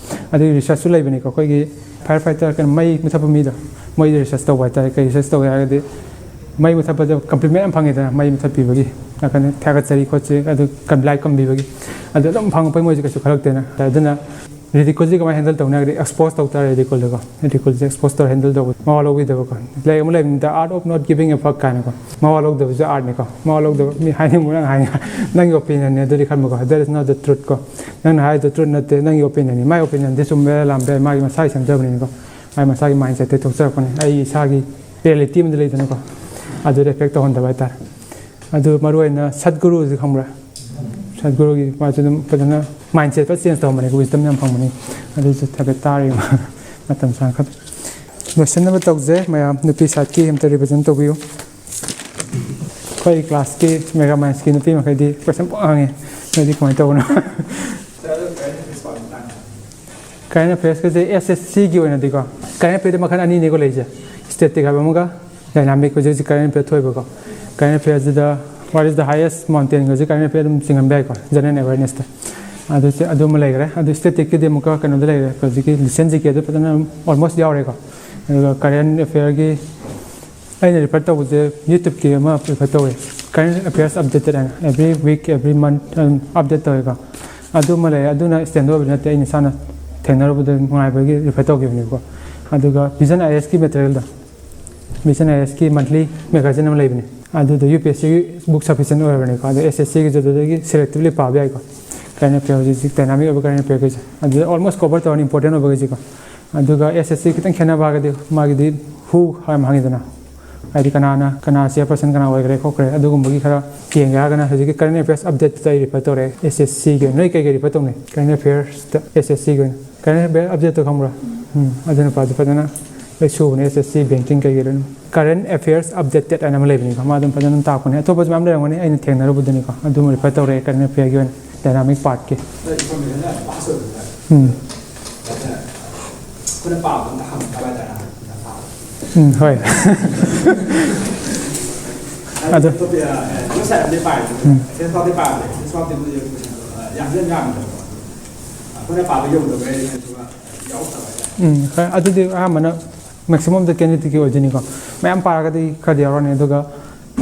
ꯑꯗꯨꯒꯤ ꯔꯤꯁꯔꯁꯁꯨ ꯂꯩꯕꯅꯤꯀꯣ ꯑꯩꯈꯣꯏꯒꯤ ꯐꯥꯏꯌꯔ ꯐꯥꯏꯇꯔ ꯀꯩꯅꯣ ꯃꯩ ꯃꯨꯊꯠꯄ ꯃꯤꯗꯣ꯫ ꯃꯣꯏꯗ ꯔꯤꯁꯔꯁ ꯇꯧꯕ ꯍꯥꯏꯇꯥꯔꯦ꯫ ꯀꯩ ꯔꯤꯁꯔꯁ ꯇꯧꯒꯦ ꯍꯥꯏꯔꯒꯗꯤ ꯃꯩ ꯃꯨꯊꯠꯄꯗ ꯀꯝꯄ꯭ꯂꯤꯃꯦꯟ ꯌꯥꯝ ꯐꯪꯉꯦꯗꯅ, ꯃꯩ ꯃꯨꯊꯠꯄꯤꯕꯒꯤ ꯅꯥꯀꯟꯗ ꯊꯥꯒꯠꯆꯔꯤ ꯈꯣꯠꯆꯔꯤ ꯑꯗꯨ ꯂꯥꯏꯛ ꯀꯝꯕꯤꯕꯒꯤ꯫ ꯑꯗꯨ ꯑꯗꯨꯝ ꯐꯪꯉꯛꯄꯩ ꯃꯣꯏꯁꯨ ꯀꯩꯁꯨ ꯈꯜꯂꯛꯇꯦꯅ꯫ ꯑꯗꯨꯅ ꯔꯤꯗꯤꯀꯨꯜꯁꯤ ꯀꯃꯥꯏꯅ ꯍꯦꯟꯗꯜ ꯇꯧꯅꯤ ꯍꯥꯏꯔꯒꯗꯤ ꯑꯦꯛꯁꯄꯣꯖ ꯇꯧ ꯇꯥꯔꯦ꯫ ꯔꯤꯗꯤꯀꯨꯜꯗꯀꯣ ꯔꯤꯗꯤꯀꯨꯜꯁꯦ ꯑꯦꯛꯁꯄꯣꯖ ꯇꯧꯔ ꯍꯦꯟꯗꯜ ꯇꯧꯕ ꯃꯋꯥ ꯂꯧꯕꯤꯗꯕꯀꯣ꯫ ꯂꯥꯏꯔꯤꯛ ꯑꯃ ꯂꯩꯕꯅꯤꯗ, Art of Not Giving a Fuck ꯀꯥꯏꯅꯀꯣ꯫ ꯃꯋꯥ ꯂꯧꯗꯕꯁꯦ ꯑꯥꯔꯠꯅꯤꯀꯣ꯫ ꯃꯋꯥ ꯂꯧꯗꯕ ꯃꯤ ꯍꯥꯏꯅꯤꯡꯕ ꯅꯪ ꯍꯥꯏꯅꯤꯡ ꯅꯪꯒꯤ ꯑꯣꯄꯤꯅꯤꯌꯟꯅꯤ ꯑꯗꯨꯗꯤ ꯈꯟꯕꯀꯣ꯫ That is not the truth ꯀꯣ꯫ ꯅꯪꯅ ꯍꯥꯏꯔꯤꯗꯣ ꯇ꯭ꯔꯨꯠ ꯅꯠꯇꯦ, ꯅꯪꯒꯤ ꯑꯣꯄꯤꯅꯤꯌꯟꯅꯤ꯫ ꯃꯥꯏ ꯑꯣꯄꯤꯅꯤꯌꯟꯗꯤ ꯆꯨꯝꯕ ꯌꯥꯏ ꯂꯥꯟꯕ ꯌꯥꯏ, ꯃꯥꯒꯤ ꯃꯁꯥꯒꯤ ꯁꯦꯝꯖꯕꯅꯤꯅꯀꯣ꯫ ꯃꯥꯏ ꯃꯁꯥꯒꯤ ꯃꯥꯏꯟꯁꯦꯠꯇꯒꯤ ꯊꯣꯛꯆꯔꯛꯄꯅꯤ꯫ ꯑꯩ ꯏꯁꯥꯒꯤ ꯔꯤꯌꯦꯂꯤꯇꯤ ꯑꯃꯗꯤ ꯂꯩꯗꯅꯀꯣ꯫ ꯑꯗꯨ ꯔꯦꯐ꯭ꯂꯦꯛ ꯇꯧꯍꯟꯗꯕ ꯍꯥꯏꯇꯥꯔꯦ꯫ ꯑꯗꯨ ꯃꯔꯨ ꯑꯣꯏꯅ ꯁꯠꯒꯨꯔꯨꯁꯤ ꯈꯪꯕ꯭ꯔꯥ? ꯁꯠꯒꯨꯔꯨꯒꯤ ꯃꯥꯁꯨ ꯑꯗꯨꯝ ꯐꯖꯅ ꯃꯥꯏꯟꯁꯦꯠ ꯐꯖꯅ ꯆꯦꯟꯖ ꯇꯧꯍꯟꯕꯅꯤ, ꯋꯤꯁꯗꯝ ꯌꯥꯝ ꯐꯪꯕꯅꯤ꯫ ꯑꯗꯨꯁꯨ ꯍꯥꯏꯐꯦꯠ ꯇꯥꯔꯤꯕ ꯃꯇꯝ ꯁꯥꯡꯈꯠ ꯂꯣꯏꯁꯤꯟꯅꯕ ꯇꯧꯖꯩ꯫ ꯃꯌꯥꯝ ꯅꯨꯄꯤ ꯁꯥꯏꯠꯀꯤ ꯑꯝꯇ ꯔꯤꯄ꯭ꯔꯖꯦꯟ ꯇꯧꯕꯤꯌꯨ꯫ ꯑꯩꯈꯣꯏ ꯀ꯭ꯂꯥꯁꯀꯤ ꯃꯦꯒꯥ ꯃꯥꯏꯟꯁꯀꯤ ꯅꯨꯄꯤ ꯃꯈꯩꯗꯤ ꯀꯣꯏꯁꯟ ꯄꯪꯍꯪ ꯍꯪꯉꯦ꯫ ꯅꯣꯏꯗꯤ ꯀꯃꯥꯏꯅ ꯇꯧꯕꯅꯣ? ꯀꯔꯦꯟ ꯑꯦꯐꯤꯌꯔꯁꯀꯁꯦ ꯑꯦꯁ ꯑꯦꯁ ꯁꯤꯒꯤ ꯑꯣꯏꯅꯗꯤꯀꯣ, ꯀꯔꯦꯟ ꯑꯦꯐꯤꯌꯔꯗꯤ ꯃꯈꯜ ꯑꯅꯤꯅꯦꯀꯣ ꯂꯩꯁꯦ꯫ ꯁ꯭ꯇꯦꯇꯤꯛ ꯍꯥꯏꯕ ꯑꯃꯒ ꯗꯥꯏꯅꯥꯃꯤꯛ, ꯍꯧꯖꯤꯛ ꯍꯧꯖꯤꯛ ꯀꯔꯦꯟ ꯑꯦꯐꯤꯌꯔ ꯊꯣꯛꯏꯕꯀꯣ꯫ ꯀꯔꯦꯟ ꯑꯦꯐꯤꯌꯔꯁꯤꯗ what is the highest mountain ꯒꯁꯦ ꯀꯔꯦꯟ ꯑꯦꯐꯤꯌꯔ ꯑꯗꯨꯝ ꯆꯤꯡꯍꯟꯕ ꯌꯥꯏꯀꯣ, ꯖꯦꯅꯔꯦꯜ ꯑꯦꯋꯦꯔꯅꯦꯁꯇ꯫ ꯑꯗꯨꯁꯦ ꯑꯗꯨꯃ ꯂꯩꯈ꯭ꯔꯦ꯫ ꯑꯗꯨ ꯁ꯭ꯇꯦꯇꯤꯛꯀꯤꯗꯤ ꯑꯃꯨꯛꯀ ꯀꯩꯅꯣꯗ ꯂꯩꯔꯦ, ꯍꯧꯖꯤꯛꯀꯤ ꯂꯤꯁꯟ ꯖꯤ ꯀꯦꯗ ꯐꯖꯅ ꯑꯣꯜꯃꯣꯁ ꯌꯥꯎꯔꯦꯀꯣ꯫ ꯑꯗꯨꯒ ꯀꯔꯦꯟ ꯑꯦꯐꯤꯌꯔꯒꯤ ꯑꯩꯅ ꯔꯤꯐꯔ ꯇꯧꯕꯁꯦ ꯌꯨꯇ꯭ꯌꯨꯕꯀꯤ ꯑꯃ ꯔꯤꯐꯔ ꯇꯧꯋꯦ, ꯀꯔꯦꯟ ꯑꯦꯐꯤꯌꯔꯁ ꯑꯞꯗꯦꯇꯦꯠ ꯍꯥꯏꯅ꯫ ꯑꯦꯕ꯭ꯔꯤ ꯋꯤꯛ, ꯑꯦꯕ꯭ꯔꯤ ꯃꯟꯠ ꯑꯗꯨꯝ ꯑꯞꯗꯦꯠ ꯇꯧꯋꯦꯀꯣ꯫ ꯑꯗꯨꯃ ꯂꯩꯔꯦ꯫ ꯑꯗꯨꯅ ꯁ꯭ꯇꯦꯟꯗꯔꯗ ꯑꯣꯏꯕ ꯅꯠꯇꯦ, ꯑꯩꯅ ꯏꯁꯥꯅ ꯊꯦꯡꯅꯔꯨꯕꯗ ꯅꯨꯡꯉꯥꯏꯕꯒꯤ ꯔꯤꯐꯔ ꯇꯧꯈꯤꯕꯅꯦꯕꯀꯣ꯫ ꯑꯗꯨꯒ ꯚꯤꯖꯟ ꯑꯥꯏ ꯑꯦꯁꯀꯤ ꯃꯦꯇꯔꯤꯌꯦꯜꯗꯣ, ꯚꯤꯖꯟ ꯑꯥꯏ ꯑꯦꯁꯀꯤ ꯃꯟꯠꯂꯤ ꯃꯦꯒꯥꯖꯤꯟ ꯑꯃ ꯂꯩꯕꯅꯦ꯫ ꯑꯗꯨꯗꯣ ꯌꯨ ꯄꯤ ꯑꯦꯁ ꯁꯤꯒꯤ ꯕꯨꯛ ꯁꯐꯤꯁꯦꯟ ꯑꯣꯏꯔꯕꯅꯤꯀꯣ꯫ ꯑꯗꯣ ꯑꯦꯁ ꯑꯦꯁ ꯁꯤꯒꯤꯁꯨ ꯑꯗꯨꯗꯒꯤ ꯁꯦꯂꯦꯛꯇꯤꯞꯂꯤ ꯄꯥꯕ ꯌꯥꯏꯀꯣ꯫ ꯀꯔꯦꯟ ꯑꯦꯐꯤꯌꯔ ꯍꯧꯖꯤꯛ ꯍꯧꯖꯤꯛ ꯗꯥꯏꯅꯥꯃꯤꯛ ꯑꯣꯏꯕ ꯀꯔꯦꯟ ꯑꯦꯐꯤꯌꯔꯈꯩꯁꯦ ꯑꯗꯨꯗ ꯑꯣꯜꯃꯣꯁ ꯀꯣꯚꯔ ꯇꯧꯔꯅꯤ, ꯏꯝꯄꯣꯔꯇꯦꯟ ꯑꯣꯏꯕꯈꯩꯁꯦꯀꯣ꯫ ꯑꯗꯨꯒ ꯑꯦꯁ ꯑꯦꯁ ꯁꯤ ꯈꯤꯇꯪ ꯈꯦꯠꯅꯕ ꯍꯥꯏꯔꯒꯗꯤ ꯃꯥꯒꯤꯗꯤ ꯍꯨ ꯍꯥꯏꯅ ꯍꯪꯉꯤꯗꯅ, ꯍꯥꯏꯗꯤ ꯀꯅꯥꯅ, ꯀꯅꯥ ꯆꯤꯌꯔꯄꯔꯁꯟ ꯀꯅꯥ ꯑꯣꯏꯈ꯭ꯔꯦ ꯈꯣꯠꯈ꯭ꯔꯦ ꯑꯗꯨꯒꯨꯝꯕꯒꯤ ꯈꯔ ꯌꯦꯡꯒꯦ ꯍꯥꯏꯔꯒꯅ ꯍꯧꯖꯤꯛꯀꯤ ꯀꯔꯦꯟ ꯑꯦꯐꯤꯌꯔꯁ ꯑꯞꯗꯦꯠꯇꯨꯗ ꯑꯩ ꯔꯤꯐꯔ ꯇꯧꯔꯦ꯫ ꯑꯦꯁ ꯑꯦꯁ ꯁꯤꯒꯤ ꯑꯣꯏꯅ ꯅꯣꯏ ꯀꯩꯀꯩ ꯔꯤꯐꯔ ꯇꯧꯅꯩ ꯀꯔꯦꯟ ꯑꯦꯐꯤꯌꯔꯁꯇ? ꯑꯦꯁ ꯑꯦꯁ ꯁꯤꯒꯤ ꯑꯣꯏꯅ ꯀꯔꯦꯟ ꯑꯦꯐꯤꯌꯔ ꯑꯞꯗꯦꯠꯇꯣ ꯈꯪꯕ꯭ꯔꯥ? ꯎꯝ, ꯑꯗꯨ ꯅꯨꯄꯥꯗꯣ ꯐꯖꯅ ꯂꯣꯏ ꯁꯨꯕꯅꯦ, ꯑꯦꯁ ꯑꯦꯁ ꯁꯤ, ꯕꯦꯡꯀꯤꯡ ꯀꯩꯀꯩ ꯂꯣꯏꯅ꯫ ꯀꯔꯦꯟ ꯑꯦꯐꯤꯌꯔꯁ ꯑꯞꯗꯦꯇꯦꯠ ꯍꯥꯏꯅ ꯑꯃ ꯂꯩꯕꯅꯤꯀꯣ, ꯃꯥ ꯑꯗꯨꯝ ꯐꯖꯅ ꯑꯗꯨꯝ ꯇꯥꯛꯄꯅꯦ꯫ ꯑꯇꯣꯞꯄꯁꯨ ꯃꯌꯥꯝ ꯂꯩꯔꯝꯒꯅꯤ, ꯑꯩꯅ ꯊꯦꯡꯅꯔꯨꯕꯗꯨꯅꯤꯀꯣ, ꯑꯗꯨꯝ ꯔꯤꯐꯔ ꯇꯧꯔꯛꯑꯦ ꯀꯔꯦꯟ ꯑꯦꯐꯤꯌꯔꯒꯤ ꯑꯣꯏꯅ, ꯗꯥꯏꯅꯥꯃꯤꯛ ꯄꯥꯔꯠꯀꯤ꯫ ꯎꯝ꯫ ꯑꯩꯈꯣꯏꯅ ꯄꯥꯕ ꯑꯝꯇ ꯍꯪꯉꯛꯇꯕ ꯍꯥꯏꯇꯥꯔꯦ꯫ ꯎꯝ, ꯍꯣꯏ꯫ ꯑꯗꯨ ꯋꯦꯕꯁꯥꯏꯠ ꯑꯝꯗꯤ ꯄꯥꯏꯔꯦ꯫ ꯎꯝ꯫ ꯐꯦꯁꯕꯨꯛꯇꯤ ꯄꯥꯏꯔꯦ꯫ ꯐꯦꯁꯕꯨꯛꯇꯤ ꯃꯣꯏ ꯌꯥꯝ ꯌꯥꯝ ꯌꯥꯝꯗꯕꯀꯣ꯫ ꯑꯩꯈꯣꯏꯅ ꯄꯥꯕ ꯌꯧꯗꯕ ꯍꯥꯏꯗꯤ ꯌꯥꯎꯔꯛꯇꯕ ꯍꯥꯏꯇꯥꯔꯦ꯫ ꯎꯝ, ꯍꯣꯏ꯫ ꯑꯗꯨꯗꯤ ꯑꯌꯥꯝꯕꯅ maximum of the candidate ꯀꯤ ꯑꯣꯏꯗꯣꯏꯅꯤꯀꯣ꯫ ꯃꯌꯥꯝ ꯄꯥꯔꯒꯗꯤ ꯈꯔꯗꯤ ꯌꯥꯎꯔꯛꯑꯅꯤ, ꯑꯗꯨꯒ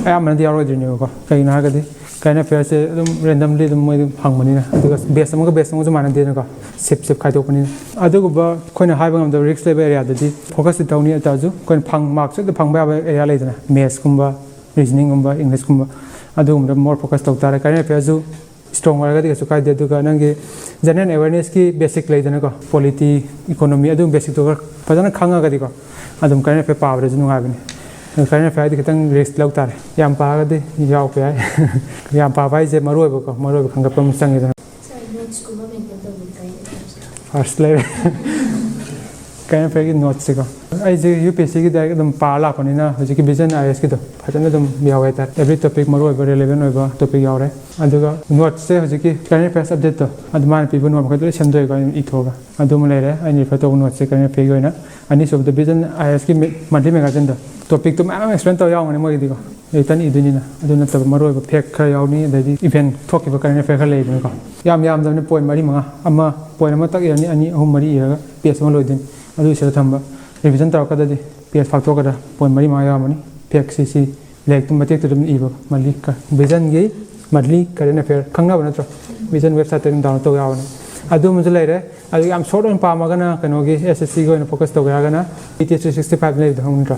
ꯑꯌꯥꯝꯕꯅꯗꯤ ꯌꯥꯎꯔꯣꯏꯗꯣꯏꯅꯦꯕꯀꯣ꯫ ꯀꯩꯒꯤꯅꯣ ꯍꯥꯏꯔꯒꯗꯤ ꯀꯔꯦꯟ ꯑꯦꯐꯤꯌꯔꯁꯦ ꯑꯗꯨꯝ ꯔꯦꯟꯗꯝꯂꯤ ꯑꯗꯨꯝ ꯃꯣꯏ ꯑꯗꯨꯝ ꯍꯪꯕꯅꯤꯅ, ꯑꯗꯨꯒ ꯕꯦꯁ ꯑꯃꯒ ꯕꯦꯁ ꯑꯃꯒꯁꯨ ꯃꯥꯟꯅꯗꯦꯅꯀꯣ, ꯁꯤꯞ ꯁꯤꯞ ꯈꯥꯏꯗꯣꯛꯄꯅꯤꯅ꯫ ꯑꯗꯨꯒꯨꯝꯕ ꯑꯩꯈꯣꯏꯅ ꯍꯥꯏꯕ ꯉꯝꯗꯕ ꯔꯤꯁꯛ ꯂꯩꯕ ꯑꯦꯔꯤꯌꯥꯗꯗꯤ ꯐꯣꯀꯁꯇꯤ ꯇꯧꯅꯤ, ꯑꯗꯨ ꯑꯣꯏꯇꯥꯔꯁꯨ ꯑꯩꯈꯣꯏꯅ ꯐꯪ ꯃꯥꯔꯛꯁ ꯍꯦꯛꯇ ꯐꯪꯕ ꯌꯥꯕ ꯑꯦꯔꯤꯌꯥ ꯂꯩꯗꯅ, ꯃꯦꯠꯁꯀꯨꯝꯕ, ꯔꯤꯖꯅꯤꯡꯒꯨꯝꯕ, ꯏꯪꯂꯤꯁꯀꯨꯝꯕ, ꯑꯗꯨꯒꯨꯝꯕꯗ ꯃꯣꯔ ꯐꯣꯀꯁ ꯇꯧ ꯇꯥꯔꯦ꯫ ꯀꯔꯦꯟ ꯑꯦꯐꯤꯌꯔꯁꯨ ꯏꯁꯇ꯭ꯔꯣꯡ ꯑꯣꯏꯔꯒꯗꯤ ꯀꯩꯁꯨ ꯀꯥꯏꯗꯦ꯫ ꯑꯗꯨꯒ ꯅꯪꯒꯤ ꯖꯦꯅꯔꯦꯜ ꯑꯦꯋꯦꯔꯅꯦꯁꯀꯤ ꯕꯦꯁꯤꯛ ꯂꯩꯗꯅꯀꯣ, ꯄꯣꯂꯤꯇꯤ, ꯏꯀꯣꯅꯣꯃꯤ, ꯑꯗꯨꯒꯨꯝꯕ ꯕꯦꯁꯤꯛꯇꯣ ꯈꯔ ꯐꯖꯅ ꯈꯪꯉꯒꯗꯤꯀꯣ, ꯑꯗꯨꯝ ꯀꯔꯦꯟ ꯑꯦꯐꯤꯌꯔ ꯄꯥꯕꯗꯁꯨ ꯅꯨꯡꯉꯥꯏꯕꯅꯤ꯫ ꯑꯗꯨ ꯀꯔꯦꯟ ꯑꯦꯐꯤꯌꯔꯗꯤ ꯈꯤꯇꯪ ꯔꯤꯁꯛ ꯂꯧ ꯇꯥꯔꯦ꯫ ꯌꯥꯝ ꯄꯥꯔꯒꯗꯤ ꯌꯥꯎꯕ ꯌꯥꯏ꯫ ꯌꯥꯝ ꯄꯥꯕ ꯍꯥꯏꯁꯦ ꯃꯔꯨ ꯑꯣꯏꯕꯀꯣ, ꯃꯔꯨ ꯑꯣꯏꯕ ꯈꯪꯒꯠꯄ ꯑꯃ ꯆꯪꯉꯤꯗꯅ꯫ ꯁꯥꯔ, ꯅꯣꯠꯁꯀꯨꯝꯕ ꯃꯦꯟꯇꯦꯟ ꯇꯧꯕꯤꯕ꯭ꯔꯥ? ꯐꯥꯔꯁ ꯂꯩꯔꯦ꯫ ꯀꯔꯦꯟ ꯑꯦꯐꯤꯌꯔꯒꯤ ꯅꯣꯠꯁꯁꯤꯀꯣ, ꯑꯩꯁꯦ ꯌꯨ ꯄꯤ ꯑꯦꯁ ꯁꯤꯒꯤ ꯗꯥꯏꯔꯦꯛ ꯑꯗꯨꯝ ꯄꯥꯔ ꯂꯥꯛꯄꯅꯤꯅ ꯍꯧꯖꯤꯛꯀꯤ ꯚꯤꯖꯟ ꯑꯥꯏ ꯑꯦꯁꯀꯤꯗꯣ ꯐꯖꯅ ꯑꯗꯨꯝ ꯌꯥꯎꯋꯦ ꯍꯥꯏꯇꯥꯔꯦ꯫ ꯑꯦꯕ꯭ꯔꯤ ꯇꯣꯄꯤꯛ, ꯃꯔꯨ ꯑꯣꯏꯕ ꯔꯤꯂꯦꯚꯦꯟ ꯑꯣꯏꯕ ꯇꯣꯄꯤꯛ ꯌꯥꯎꯔꯦ꯫ ꯑꯗꯨꯒ ꯅꯣꯠꯁꯁꯦ ꯍꯧꯖꯤꯛꯀꯤ ꯀꯔꯦꯟ ꯑꯦꯐꯤꯌꯔꯁ ꯑꯞꯗꯦꯠꯇꯣ ꯑꯗꯨꯃꯥꯏꯅ ꯄꯤꯕ ꯅꯣꯠ ꯃꯈꯩꯗꯣ ꯂꯣꯏ ꯁꯦꯝꯗꯣꯛꯑꯦꯀꯣ, ꯑꯩꯅ ꯏꯊꯣꯛꯑꯒ꯫ ꯑꯗꯨꯃ ꯂꯩꯔꯦ ꯑꯩꯅ ꯔꯤꯐꯔ ꯇꯧꯕ ꯅꯣꯠꯁꯦ ꯀꯔꯦꯟ ꯑꯦꯐꯤꯌꯔꯒꯤ ꯑꯣꯏꯅ꯫ ꯑꯅꯤꯁꯨꯕꯗ ꯚꯤꯖꯟ ꯑꯥꯏ ꯑꯦꯁꯀꯤ ꯃꯟꯊꯂꯤ ꯃꯦꯒꯥꯖꯤꯟꯗꯣ, ꯇꯣꯄꯤꯛꯇꯣ ꯃꯌꯥꯝ ꯑꯃ ꯑꯦꯛꯁꯄ꯭ꯂꯦꯟ ꯇꯧꯔ ꯌꯥꯎꯔꯝꯒꯅꯤ ꯃꯣꯏꯒꯤꯗꯤꯀꯣ꯫ ꯔꯤꯇꯟ ꯏꯗꯣꯏꯅꯤꯅ꯫ ꯑꯗꯨ ꯅꯠꯇꯕ ꯃꯔꯨꯑꯣꯏꯕ ꯐꯦꯛ ꯈꯔ ꯌꯥꯎꯅꯤ, ꯑꯗꯩꯗꯤ ꯏꯚꯦꯟꯠ ꯊꯣꯛꯈꯤꯕ ꯀꯔꯦꯟ ꯑꯦꯐꯤꯌꯔ ꯈꯔ ꯂꯩꯕꯅꯤꯀꯣ꯫ ꯌꯥꯝ ꯌꯥꯝꯗꯕꯅꯤ, ꯄꯣꯏꯟꯠ ꯃꯔꯤ ꯃꯉꯥ, ꯑꯃ, ꯄꯣꯏꯟꯠ ꯑꯃꯇꯛ ꯏꯔꯅꯤ, ꯑꯅꯤ, ꯑꯍꯨꯝ, ꯃꯔꯤ ꯏꯔꯒ ꯄꯦꯖ ꯑꯃ ꯂꯣꯏꯗꯣꯏꯅꯤ꯫ ꯑꯗꯨ ꯁꯤꯗ ꯊꯝꯕ, ꯔꯤꯚꯤꯖꯟ ꯇꯧꯔꯛꯀꯗꯗꯤ ꯄꯦꯖ ꯐꯥꯛꯇꯣꯛꯀꯗ꯭ꯔꯥ? ꯄꯣꯏꯟꯠ ꯃꯔꯤ ꯃꯉꯥ ꯌꯥꯎꯔꯝꯃꯅꯤ꯫ ꯐꯦꯛꯁꯤ ꯁꯤ ꯂꯥꯏꯔꯤꯛꯇꯨ ꯃꯇꯦꯛꯇꯨ ꯑꯗꯨꯝ ꯏꯕ, ꯃꯟꯊꯂꯤ ꯀ-, ꯚꯤꯖꯟꯒꯤ ꯃꯟꯊꯂꯤ ꯀꯔꯦꯟ ꯑꯦꯐꯤꯌꯔ ꯈꯪꯅꯕ ꯅꯠꯇ꯭ꯔꯣ? ꯚꯤꯖꯟ ꯋꯦꯕꯁꯥꯏꯠꯇ ꯑꯗꯨꯝ ꯗꯥꯎꯟꯂꯣꯗ ꯇꯧ ꯌꯥꯕꯅꯤ꯫ ꯑꯗꯨ ꯑꯃꯁꯨ ꯂꯩꯔꯦ꯫ ꯑꯗꯨ ꯌꯥꯝ ꯁꯣꯔꯠ ꯑꯣꯏꯅ ꯄꯥꯝꯃꯒꯅ ꯀꯩꯅꯣꯒꯤ ꯑꯦꯁ ꯑꯦꯁ ꯁꯤꯒꯤ ꯑꯣꯏꯅ ꯐꯣꯀꯁ ꯇꯧꯒꯦ ꯍꯥꯏꯔꯒꯅ ꯕꯤ ꯇꯤ ꯑꯦꯁ ꯊ꯭ꯔꯤ ꯁꯤꯛꯁꯇꯤ ꯐꯥꯏꯚ ꯂꯩꯕꯗꯣ ꯈꯪꯕ ꯅꯠꯇ꯭ꯔꯣ?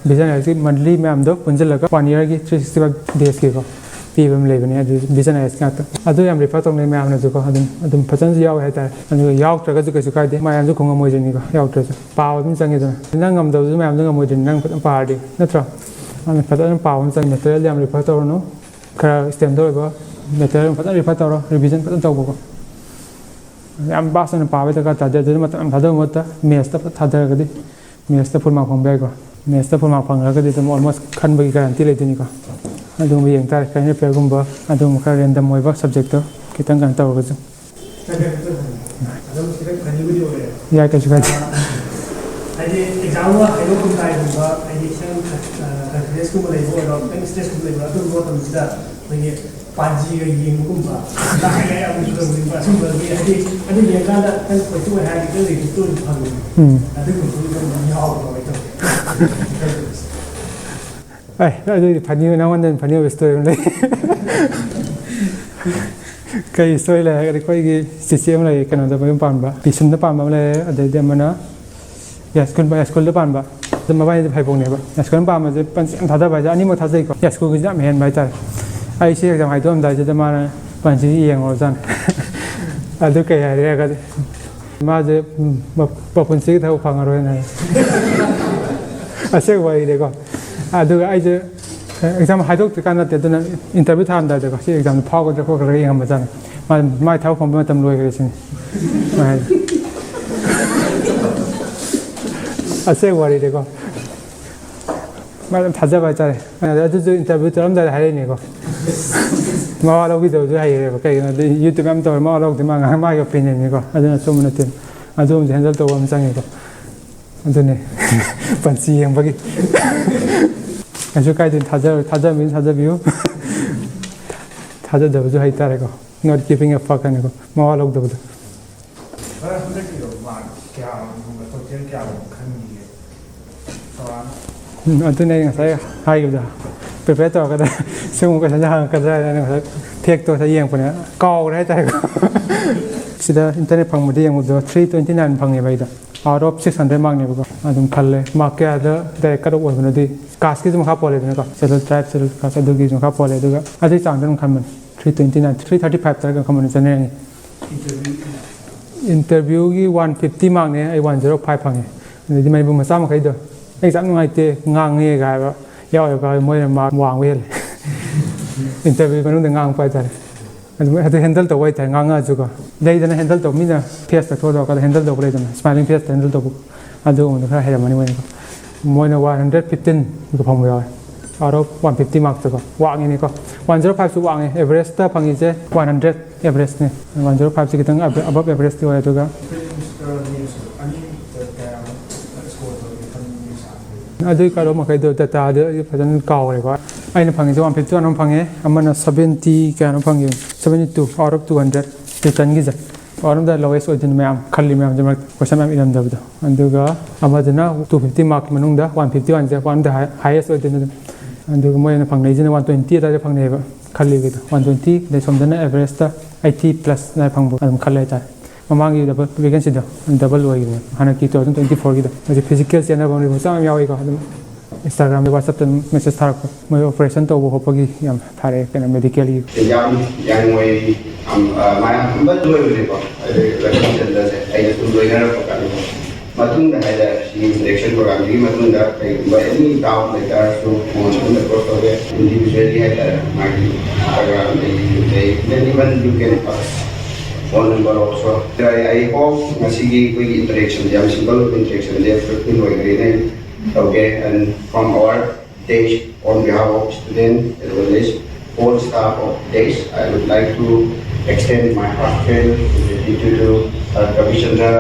ꯚꯤꯖꯟ ꯍꯥꯏꯁꯤ ꯃꯟꯊꯂꯤ ꯃꯌꯥꯝꯗꯣ ꯄꯨꯟꯁꯤꯜꯂꯒ ꯋꯥꯟ ꯏꯌꯔꯒꯤ ꯊ꯭ꯔꯤ ꯁꯤꯛꯁꯇꯤ ꯐꯥꯏꯚ ꯗꯦꯖꯀꯤꯀꯣ ꯄꯤꯕ ꯑꯃ ꯂꯩꯕꯅꯦ꯫ ꯑꯗꯨ ꯚꯤꯖꯟ ꯑꯥꯏ ꯑꯦꯁ ꯉꯥꯛꯇ꯫ ꯑꯗꯨ ꯌꯥꯝ ꯔꯤꯐꯔ ꯇꯧꯅꯩ ꯃꯌꯥꯝꯅꯁꯨꯀꯣ, ꯑꯗꯨꯝ, ꯑꯗꯨꯝ ꯐꯖꯅꯁꯨ ꯌꯥꯎꯋꯦ ꯍꯥꯏꯇꯥꯔꯦ꯫ ꯑꯗꯨꯒ ꯌꯥꯎꯗ꯭ꯔꯒꯁꯨ ꯀꯩꯁꯨ ꯀꯥꯏꯗꯦ, ꯃꯌꯥꯝꯁꯨ ꯈꯨꯝꯉꯝꯃꯣꯏꯗꯣꯏꯅꯤꯀꯣ ꯌꯥꯎꯗ꯭ꯔꯁꯨ꯫ ꯄꯥꯕ ꯑꯗꯨꯝ ꯆꯪꯉꯤꯗꯅ꯫ ꯅꯪ ꯉꯝꯗꯕꯁꯨ ꯃꯌꯥꯝꯁꯨ ꯉꯝꯃꯣꯏꯗꯣꯏꯅꯤ, ꯅꯪ ꯐꯖꯅ ꯄꯥꯔꯗꯤ, ꯅꯠꯇ꯭ꯔꯣ? ꯑꯗꯨꯅ ꯐꯖꯅ ꯄꯥꯕ ꯑꯃ ꯆꯪꯉꯤ, ꯃꯦꯇꯔꯤꯌꯦꯜ ꯌꯥꯝ ꯔꯤꯐꯔ ꯇꯧꯔꯨꯅꯨ꯫ ꯈꯔ ꯁ꯭ꯇꯦꯟꯗꯔꯗ ꯑꯣꯏꯕ ꯃꯦꯇꯔꯤꯌꯦꯜ ꯐꯖꯅ ꯔꯤꯐꯔ ꯇꯧꯔꯣ, ꯔꯤꯚꯤꯖꯟ ꯐꯖꯅ ꯇꯧꯕꯀꯣ꯫ ꯌꯥꯝ ꯚꯥꯁ ꯑꯣꯏꯅ ꯄꯥꯕꯒꯤ ꯗꯔꯀꯥꯔ ꯇꯥꯗꯦ, ꯑꯗꯨꯗ ꯃꯇꯝ ꯌꯥꯝ ꯊꯥꯗꯕ ꯃꯍꯨꯠꯇ ꯃꯦꯠꯁꯇ ꯐꯖꯅ ꯊꯥꯗꯔꯒꯗꯤ ꯃꯦꯠꯁꯇ ꯐꯨꯜ ꯃꯥꯔꯛ ꯐꯪꯕ ꯌꯥꯏꯀꯣ꯫ ꯃꯦꯠꯁꯇ ꯐꯨꯜ ꯃꯥꯔꯛ ꯐꯪꯉꯒꯗꯤ ꯑꯗꯨꯝ ꯑꯣꯜꯃꯣꯁ ꯈꯟꯕꯒꯤ ꯒꯥꯔꯦꯟꯇꯤ ꯂꯩꯗꯣꯏꯅꯤꯀꯣ꯫ ꯑꯗꯨꯒꯨꯝꯕ ꯌꯦꯡ ꯇꯥꯔꯦ, ꯀꯔꯦꯟ ꯑꯦꯐꯤꯌꯔꯒꯨꯝꯕ, ꯑꯗꯨꯒꯨꯝꯕ ꯈꯔ ꯔꯦꯟꯗꯝ ꯑꯣꯏꯕ ꯁꯕꯖꯦꯛꯇꯣ ꯈꯤꯇꯪ ꯀꯩꯅꯣ ꯇꯧꯔꯒꯁꯨ꯫ ꯑꯗꯨꯝ ꯈꯤꯇꯪ ꯐꯅꯤꯕꯨꯗꯤ ꯑꯣꯏꯔꯦ꯫ ꯌꯥꯏ, ꯀꯩꯁꯨ ꯀꯥꯏꯗꯦ꯫ ꯍꯥꯏꯗꯤ ꯑꯦꯛꯖꯥꯝ ꯑꯃ ꯍꯥꯏꯗꯣꯛꯑꯝꯗꯥꯏꯒꯨꯝꯕ, ꯍꯥꯏꯗꯤ ꯈꯤꯇꯪ ꯀꯟꯐꯤꯗꯦꯟꯁꯀꯨꯝꯕ ꯂꯩꯕ ꯑꯣꯏꯔꯣ, ꯈꯤꯇꯪ ꯏꯁꯇ꯭ꯔꯦꯁꯀꯨꯝꯕ ꯂꯩꯕ, ꯑꯗꯨꯒꯨꯝꯕ ꯃꯇꯝꯁꯤꯗ ꯑꯩꯈꯣꯏꯒꯤ ꯄꯥꯟꯖꯤꯒ ꯌꯦꯡꯕꯒꯨꯝꯕ, ꯂꯥꯏꯒ ꯌꯥꯝ ꯎꯖꯕꯒꯨꯝꯕ, ꯑꯁꯨꯝꯕꯗꯤ ꯍꯥꯏꯗꯤ ꯑꯗꯨ ꯌꯦꯡꯀꯥꯟꯗ ꯈꯤꯇꯪ ꯄꯣꯖꯤꯇꯤꯚ ꯑꯣꯏ ꯍꯥꯏꯔꯗꯤ ꯈꯤꯇꯪ ꯔꯤꯂꯤꯐꯇ ꯑꯣꯏꯅ ꯐꯪꯉꯦ꯫ ꯎꯝ꯫ ꯑꯗꯨꯒꯨꯝꯕꯗꯨ ꯑꯗꯨꯝ ꯌꯥꯎꯕ꯭ꯔꯣ ꯀꯃꯥꯏꯅ ꯇꯧꯒꯦ? ꯑꯦ, ꯑꯗꯨꯗꯤ ꯐꯅꯤ, ꯅꯉꯣꯟꯗ ꯐꯅꯤ ꯑꯣꯏꯕ ꯁ꯭ꯇꯣꯔꯤ ꯑꯃ ꯂꯩ꯫ ꯀꯩ ꯁ꯭ꯇꯣꯔꯤ ꯂꯩ ꯍꯥꯏꯔꯒꯗꯤ, ꯑꯩꯈꯣꯏꯒꯤ ꯆꯤꯆꯦ ꯑꯃ ꯂꯩ, ꯀꯩꯅꯣꯗ ꯃꯌꯨꯝ ꯄꯥꯟꯕ, ꯄꯤꯁꯨꯝꯗ ꯄꯥꯟꯕ ꯑꯃ ꯂꯩꯔꯦ, ꯑꯗꯩꯗꯤ ꯑꯃꯅ ꯌꯥꯏꯁ꯭ꯀꯨꯜ, ꯌꯥꯏꯁ꯭ꯀꯨꯜꯗ ꯄꯥꯟꯕ꯫ ꯑꯗꯨꯝ ꯃꯕꯥꯅꯤꯗꯤ ꯐꯩꯕꯣꯛꯅꯦꯕ꯫ ꯌꯥꯏꯁ꯭ꯀꯨꯜ ꯄꯥꯟꯕꯁꯦ ꯄꯟꯆ ꯌꯥꯝ ꯊꯥꯖꯕ ꯍꯥꯏꯁꯦ, ꯑꯅꯤꯃꯛ ꯊꯥꯖꯩꯀꯣ꯫ ꯌꯥꯏꯁ꯭ꯀꯨꯜꯒꯤꯁꯤꯅ ꯌꯥꯝ ꯍꯦꯟꯕ ꯍꯥꯏꯇꯥꯔꯦ꯫ ꯑꯩꯁꯦ ꯑꯦꯛꯖꯥꯝ ꯍꯥꯏꯗꯣꯛꯑꯝꯗꯥꯏꯁꯤꯗ ꯃꯥꯅ ꯄꯟꯆꯁꯤ ꯌꯦꯡꯉꯨꯔꯖꯥꯠꯅꯤ꯫ ꯑꯗꯨ ꯀꯩ ꯍꯥꯏꯔꯦ ꯍꯥꯏꯔꯒꯗꯤ, ꯃꯥꯁꯦ, ꯎꯝ, ꯃ-, ꯃꯄꯨꯟꯁꯤꯒꯤ ꯊꯕꯛ ꯐꯪꯉꯔꯣꯏꯅ ꯍꯥꯏ꯫ ꯑꯁꯦꯡꯕ ꯋꯥꯔꯤꯅꯦꯀꯣ꯫ ꯑꯗꯨꯒ ꯑꯩꯁꯦ ꯑꯦꯛꯖꯥꯝ ꯍꯥꯏꯗꯣꯛꯇ꯭ꯔꯤꯀꯥꯟ ꯅꯠꯇꯦ, ꯑꯗꯨꯅ ꯏꯟꯇꯔꯚ꯭ꯌꯨ ꯊꯥꯔꯝꯗꯥꯏꯗꯀꯣ, ꯁꯤ ꯑꯦꯛꯖꯥꯝꯁꯦ ꯐꯥꯎꯒꯗ꯭ꯔꯥ ꯈꯣꯠꯀꯗ꯭ꯔꯥ ꯌꯦꯡꯉꯝꯕꯖꯥꯠꯅꯤ꯫ ꯃꯥ, ꯃꯥꯏ ꯊꯕꯛ ꯐꯪꯕ ꯃꯇꯝ ꯂꯣꯏꯈ꯭ꯔꯦ ꯁꯤꯅꯤ꯫ ꯃꯥ ꯍꯥꯏꯁꯦ꯫ ꯑꯁꯦꯡꯕ ꯋꯥꯔꯤꯅꯦꯀꯣ꯫ ꯃꯥ ꯑꯗꯨꯝ ꯊꯥꯖꯕ ꯍꯥꯏꯇꯥꯔꯦ꯫ ꯑꯗꯨꯁꯨ ꯏꯟꯇꯔꯚ꯭ꯌꯨ ꯆꯠꯂꯝꯗꯥꯏꯗ ꯍꯥꯏꯔꯛꯏꯅꯦꯀꯣ꯫ ꯃꯋꯥ ꯂꯧꯕꯤꯗꯕꯁꯨ ꯍꯩꯔꯦꯕ꯫ ꯀꯩꯒꯤꯅꯣꯗꯤ YouTube ꯌꯥꯝ ꯇꯧꯔꯦ, ꯃꯋꯥ ꯂꯧꯗꯦ, ꯃꯥ ꯉꯥꯏꯍꯥꯛ ꯃꯥꯒꯤ ꯑꯣꯄꯤꯅꯤꯌꯟꯅꯤꯀꯣ꯫ ꯑꯗꯨꯅ ꯑꯆꯨꯝꯕ ꯅꯠꯇꯦ꯫ ꯑꯗꯨꯒꯨꯝꯕꯁꯦ ꯍꯦꯟꯗꯜ ꯇꯧꯕ ꯑꯃ ꯆꯪꯉꯦꯀꯣ꯫ ꯑꯗꯨꯅꯦ꯫ ꯄꯟꯆꯤ ꯌꯦꯡꯕꯒꯤ꯫ ꯀꯩꯁꯨ ꯀꯥꯏꯗꯦ, ꯊꯥꯖ-, ꯊꯥꯖꯕ ꯃꯤꯅ ꯊꯥꯖꯕꯤꯌꯨ꯫ ꯊꯥꯖꯗꯕꯁꯨ ꯍꯩꯇꯥꯔꯦꯀꯣ꯫ Not giving a fuck ꯍꯥꯏꯅꯀꯣ꯫ ꯃꯋꯥ ꯂꯧꯗꯕꯗꯣ꯫ ꯁꯥꯔ, ꯍꯟꯗꯛꯀꯤꯗꯣ ꯃꯥꯔꯛ ꯀꯌꯥꯒꯨꯝꯕ, ꯇꯣꯇꯦꯜ ꯀꯌꯥꯒꯨꯝꯕ ꯈꯟꯈꯤꯒꯦ? ꯆꯥꯎꯔꯥꯛꯅ? ꯎꯝ, ꯑꯗꯨꯅꯦ ꯑꯩ ꯉꯁꯥꯏ ꯍꯥꯏꯈꯤꯕꯗꯣ꯫ ꯄ꯭ꯔꯤꯄꯦꯌꯔ ꯇꯧꯔꯛꯀꯗ꯭ꯔꯥ, ꯁꯤꯒꯨꯝꯕ ꯀꯣꯏꯁꯟꯁꯦ ꯍꯪꯉꯛꯀꯗ꯭ꯔꯥ ꯍꯥꯏꯅ ꯉꯁꯥꯏ ꯐꯦꯛꯇꯣ ꯉꯁꯥꯏ ꯌꯦꯡꯉꯛꯄꯅꯦ, ꯀꯥꯎꯈ꯭ꯔꯦ ꯍꯥꯏꯇꯥꯔꯦꯀꯣ꯫ ꯁꯤꯗ ꯏꯟꯇꯔꯅꯦꯠ ꯐꯪꯕꯗ ꯌꯦꯡꯕꯗꯣ three twenty nine ꯐꯪꯉꯦꯕ ꯑꯩꯗꯣ꯫ Out of six hundred ꯃꯥꯔꯛꯅꯦꯕꯀꯣ꯫ ꯑꯗꯨꯝ ꯈꯜꯂꯦ꯫ ꯃꯥꯔꯛ ꯀꯌꯥꯗ ꯗꯥꯏꯔꯦꯛ ꯀꯠ ꯑꯣꯐ ꯑꯣꯏꯕꯅꯣꯗꯤ ꯀꯥꯁꯀꯤꯁꯨ ꯃꯈꯥ ꯄꯣꯜꯂꯦꯗꯅꯀꯣ꯫ Schedule tribe, schedule caste ꯑꯗꯨꯒꯤꯁꯨ ꯃꯈꯥ ꯄꯣꯜꯂꯦ꯫ ꯑꯗꯨꯒ ꯑꯗꯨꯒꯤ ꯆꯥꯡꯗ ꯑꯗꯨꯝ ꯈꯟꯕꯅꯦ꯫ Three twenty nine, three thirty five ꯇꯥꯔꯒ ꯈꯟꯕꯅꯦ, ꯆꯠꯅꯔꯅꯤ꯫ ꯏꯟꯇꯔꯚ꯭ꯌꯨꯒꯤ one fifty ꯃꯥꯔꯛꯅꯦ, ꯑꯩ one zero five ꯐꯪꯉꯦ꯫ ꯑꯗꯩꯗꯤ ꯃꯅꯤꯄꯨꯔ ꯃꯆꯥ ꯃꯈꯩꯗꯣ, "ꯑꯩ ꯑꯦꯛꯖꯥꯝ ꯅꯨꯡꯉꯥꯏꯇꯦ, ꯉꯥꯡꯉꯦ" ꯀꯥꯏꯕ ꯌꯥꯎꯋꯦꯕ, ꯃꯣꯏꯅ ꯃꯥꯔꯛ ꯋꯥꯡꯕ ꯍꯦꯜꯂꯦ꯫ ꯏꯟꯇꯔꯚ꯭ꯌꯨ ꯃꯅꯨꯡꯗ ꯉꯥꯡꯉꯛꯄ ꯍꯥꯏꯇꯥꯔꯦ꯫ ꯑꯗꯨ, ꯑꯗꯨ ꯍꯦꯟꯗꯜ ꯇꯧꯕ ꯍꯥꯏꯇꯥꯔꯦ, ꯉꯥꯡꯉꯛꯑꯁꯨꯀꯣ꯫ ꯂꯩꯗꯅ ꯍꯦꯟꯗꯜ ꯇꯧꯕ, ꯃꯤꯅ ꯐꯦꯁꯇ ꯊꯣꯛꯑ ꯇꯧꯔꯀꯥꯟꯗ ꯍꯦꯟꯗꯜ ꯇꯧꯕ ꯂꯩꯗꯅ, ꯁ꯭ꯃꯥꯏꯂꯤꯡ ꯐꯦꯁꯇ ꯍꯦꯟꯗꯜ ꯇꯧꯕ꯫ ꯑꯗꯨꯒꯨꯝꯕꯗꯣ ꯈꯔ ꯍꯩꯔꯝꯃꯅꯤ ꯃꯣꯏꯅꯀꯣ꯫ ꯃꯣꯏꯅ ꯋꯥꯟ ꯍꯟꯗ꯭ꯔꯦꯠ ꯐꯤꯐꯇꯤꯟꯒ ꯐꯪꯕ ꯌꯥꯎꯋꯦ꯫ ꯑꯥꯎꯠ ꯑꯣꯐ ꯋꯥꯟ ꯐꯤꯐꯇꯤ ꯃꯥꯔꯛꯇꯀꯣ, ꯋꯥꯡꯉꯤꯅꯤꯀꯣ꯫ ꯋꯥꯟ ꯖꯤꯔꯣ ꯐꯥꯏꯚꯁꯨ ꯋꯥꯡꯉꯦ꯫ ꯑꯦꯚꯔꯦꯖꯇ ꯐꯪꯉꯤꯁꯦ ꯋꯥꯟ ꯍꯟꯗ꯭ꯔꯦꯠ ꯑꯦꯚꯔꯦꯖꯅꯦ꯫ ꯋꯥꯟ ꯖꯤꯔꯣ ꯐꯥꯏꯚꯁꯦ ꯈꯤꯇꯪ ꯑꯕꯞ ꯑꯦꯚꯔꯦꯖꯇꯤ ꯑꯣꯏ꯫ ꯑꯗꯨꯒ ꯑꯗꯨꯒꯤ ꯀꯠ ꯑꯣꯐ ꯃꯈꯩꯗꯣ ꯗꯇꯥꯗꯣ ꯑꯩ ꯐꯖꯅ ꯀꯥꯎꯔꯦꯀꯣ꯫ ꯑꯩꯅ ꯐꯪꯉꯤꯁꯦ ꯋꯥꯟ ꯐꯤꯐꯇꯤ ꯋꯥꯟ ꯑꯃ ꯐꯪꯉꯦ, ꯑꯃꯅ ꯁꯕꯦꯟꯇꯤ ꯀꯌꯥꯅꯣ ꯐꯪꯉꯦ, seventy two out of two hundred ꯔꯤꯇꯟꯒꯤꯁꯦ꯫ ꯑꯥꯎꯠ ꯑꯣꯐ ꯗ ꯂꯣꯋꯦꯁ ꯑꯣꯏꯗꯣꯏꯅꯤ ꯃꯌꯥꯝ ꯈꯜꯂꯤ ꯃꯌꯥꯝꯁꯦ, ꯃꯔꯛꯇ ꯀꯣꯏꯁꯟ ꯃꯌꯥꯝ ꯏꯔꯝꯗꯕꯗꯣ꯫ ꯑꯗꯨꯒ ꯑꯃꯗꯨꯅ ꯇꯨ ꯐꯤꯐꯇꯤ ꯃꯥꯔꯛꯀꯤ ꯃꯅꯨꯡꯗ ꯋꯥꯟ ꯐꯤꯐꯇꯤ ꯋꯥꯟꯁꯦ ꯋꯥꯟ ꯑꯣꯐ ꯗ ꯍꯥꯏꯌꯦꯁ ꯑꯣꯏꯗꯣꯏꯅꯤ ꯑꯗꯨꯝ꯫ ꯑꯗꯨꯒ ꯃꯣꯏꯅ ꯐꯪꯅꯩꯁꯤꯅ ꯋꯥꯟ ꯇ꯭ꯋꯦꯟꯇꯤ ꯑꯗꯨꯋꯥꯏꯗ ꯐꯪꯅꯩꯑꯕ ꯈꯜꯂꯤꯕꯗꯣ, ꯋꯥꯟ ꯇ꯭ꯋꯦꯟꯇꯤ꯫ ꯑꯗꯩ ꯁꯣꯝꯗꯅ ꯑꯦꯚꯔꯦꯖꯇ ꯑꯩꯠꯇꯤ ꯄ꯭ꯂꯁ ꯑꯗꯨꯋꯥꯏ ꯐꯪꯕ ꯑꯗꯨꯝ ꯈꯜꯂꯦ ꯍꯥꯏꯇꯥꯔꯦ꯫ ꯃꯃꯥꯡꯒꯤ ꯚꯦꯀꯦꯟꯁꯤꯗꯣ ꯗꯕꯜ ꯑꯣꯏꯈꯤꯕꯅꯦ ꯍꯟꯗꯛꯀꯤ ꯇꯨ ꯊꯥꯎꯖꯟ ꯇ꯭ꯋꯦꯟꯇꯤ ꯐꯣꯔꯒꯤꯗꯣ꯫ ꯍꯧꯖꯤꯛ ꯐꯤꯖꯤꯀꯦꯜ ꯆꯦꯟꯅꯕ ꯔꯤꯄꯣꯔꯠ ꯌꯥꯝ ꯌꯥꯎꯏꯀꯣ꯫ ꯑꯗꯨꯝ Instagram-ꯗ, WhatsApp-ꯇ ꯑꯗꯨꯝ ꯃꯦꯁꯦꯖ ꯊꯥꯔꯛꯄ꯫ ꯃꯣꯏ ꯑꯣꯄꯔꯦꯁꯟ ꯇꯧꯕ ꯈꯣꯠꯄꯒꯤ ꯌꯥꯝ ꯊꯥꯔꯛꯑꯦ, ꯀꯩꯅꯣ, ꯃꯦꯗꯤꯀꯦꯜꯒꯤ꯫ ꯌꯥꯝ ꯌꯥꯡꯉꯣꯏ, ꯌꯥꯝ, ꯑ, ꯃꯌꯥꯝ ꯍꯝꯕꯜ ꯑꯣꯏꯕꯅꯦꯀꯣ꯫ ꯑꯗꯩ ꯂꯛꯁꯃꯤ ꯆꯟꯗ꯭ꯔꯁꯦ ꯑꯩꯅ ꯁꯨꯝ ꯂꯣꯏꯅꯔꯛꯄ ꯀꯥꯟꯗ ꯃꯇꯨꯡꯗ ꯍꯥꯏꯇꯥꯔꯦ, ꯁꯤꯒꯤ ꯁꯦꯂꯦꯛꯁꯟ ꯄ꯭ꯔꯣꯒ꯭ꯔꯥꯝꯁꯤꯒꯤ ꯃꯇꯨꯡꯗ ꯀꯩꯒꯨꯝꯕ ꯑꯦꯅꯤ ꯗꯥꯎꯠ ꯂꯩꯇꯥꯔꯁꯨ ꯃꯉꯣꯟꯗ ꯑꯗꯨꯝ ꯑꯦꯄ꯭ꯔꯣꯆ ꯇꯧꯕ ꯌꯥꯏ꯫ ꯏꯟꯗꯤꯕꯤꯖꯨꯋꯦꯜꯂꯤ ꯍꯥꯏꯇꯥꯔꯦ, ꯃꯥꯒꯤ Instagram-ꯗꯒꯤ, ꯑꯗꯩ even you can ask phone number also. I, I hope ꯉꯁꯤꯒꯤ ꯑꯩꯈꯣꯏꯒꯤ ꯏꯟꯇꯔꯦꯛꯁꯟꯁꯦ ꯌꯥꯝ ꯁꯤꯝꯄꯜ ꯑꯣꯏꯕ ꯏꯟꯇꯔꯦꯛꯁꯟꯁꯦ ꯐ꯭ꯔꯨꯠꯐꯨꯜ ꯑꯣꯏꯒꯅꯤ ꯇꯧꯒꯦ꯫ And from our days, on behalf of student as well as all staff of days, I would like to extend my heartfelt gratitude to, uh, Ravi Chandra.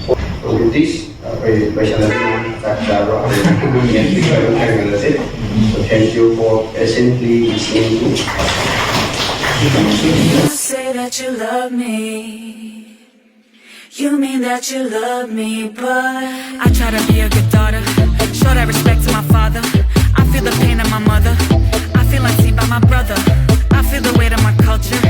So with this, ꯑꯩꯈꯣꯏ ꯂꯣꯏꯁꯤꯜꯂꯁꯤ꯫ ꯆꯥꯛ ꯆꯥꯔꯣ꯫ Next week ꯑꯗꯨꯝ ꯊꯦꯡꯅꯔꯁꯤ꯫ So thank you for patiently listening to us. You say that you love me. You mean that you love me, but I try to be a good daughter. Show that respect to my father. I feel the pain of my mother. I feel unseen by my brother. I feel the weight of my culture.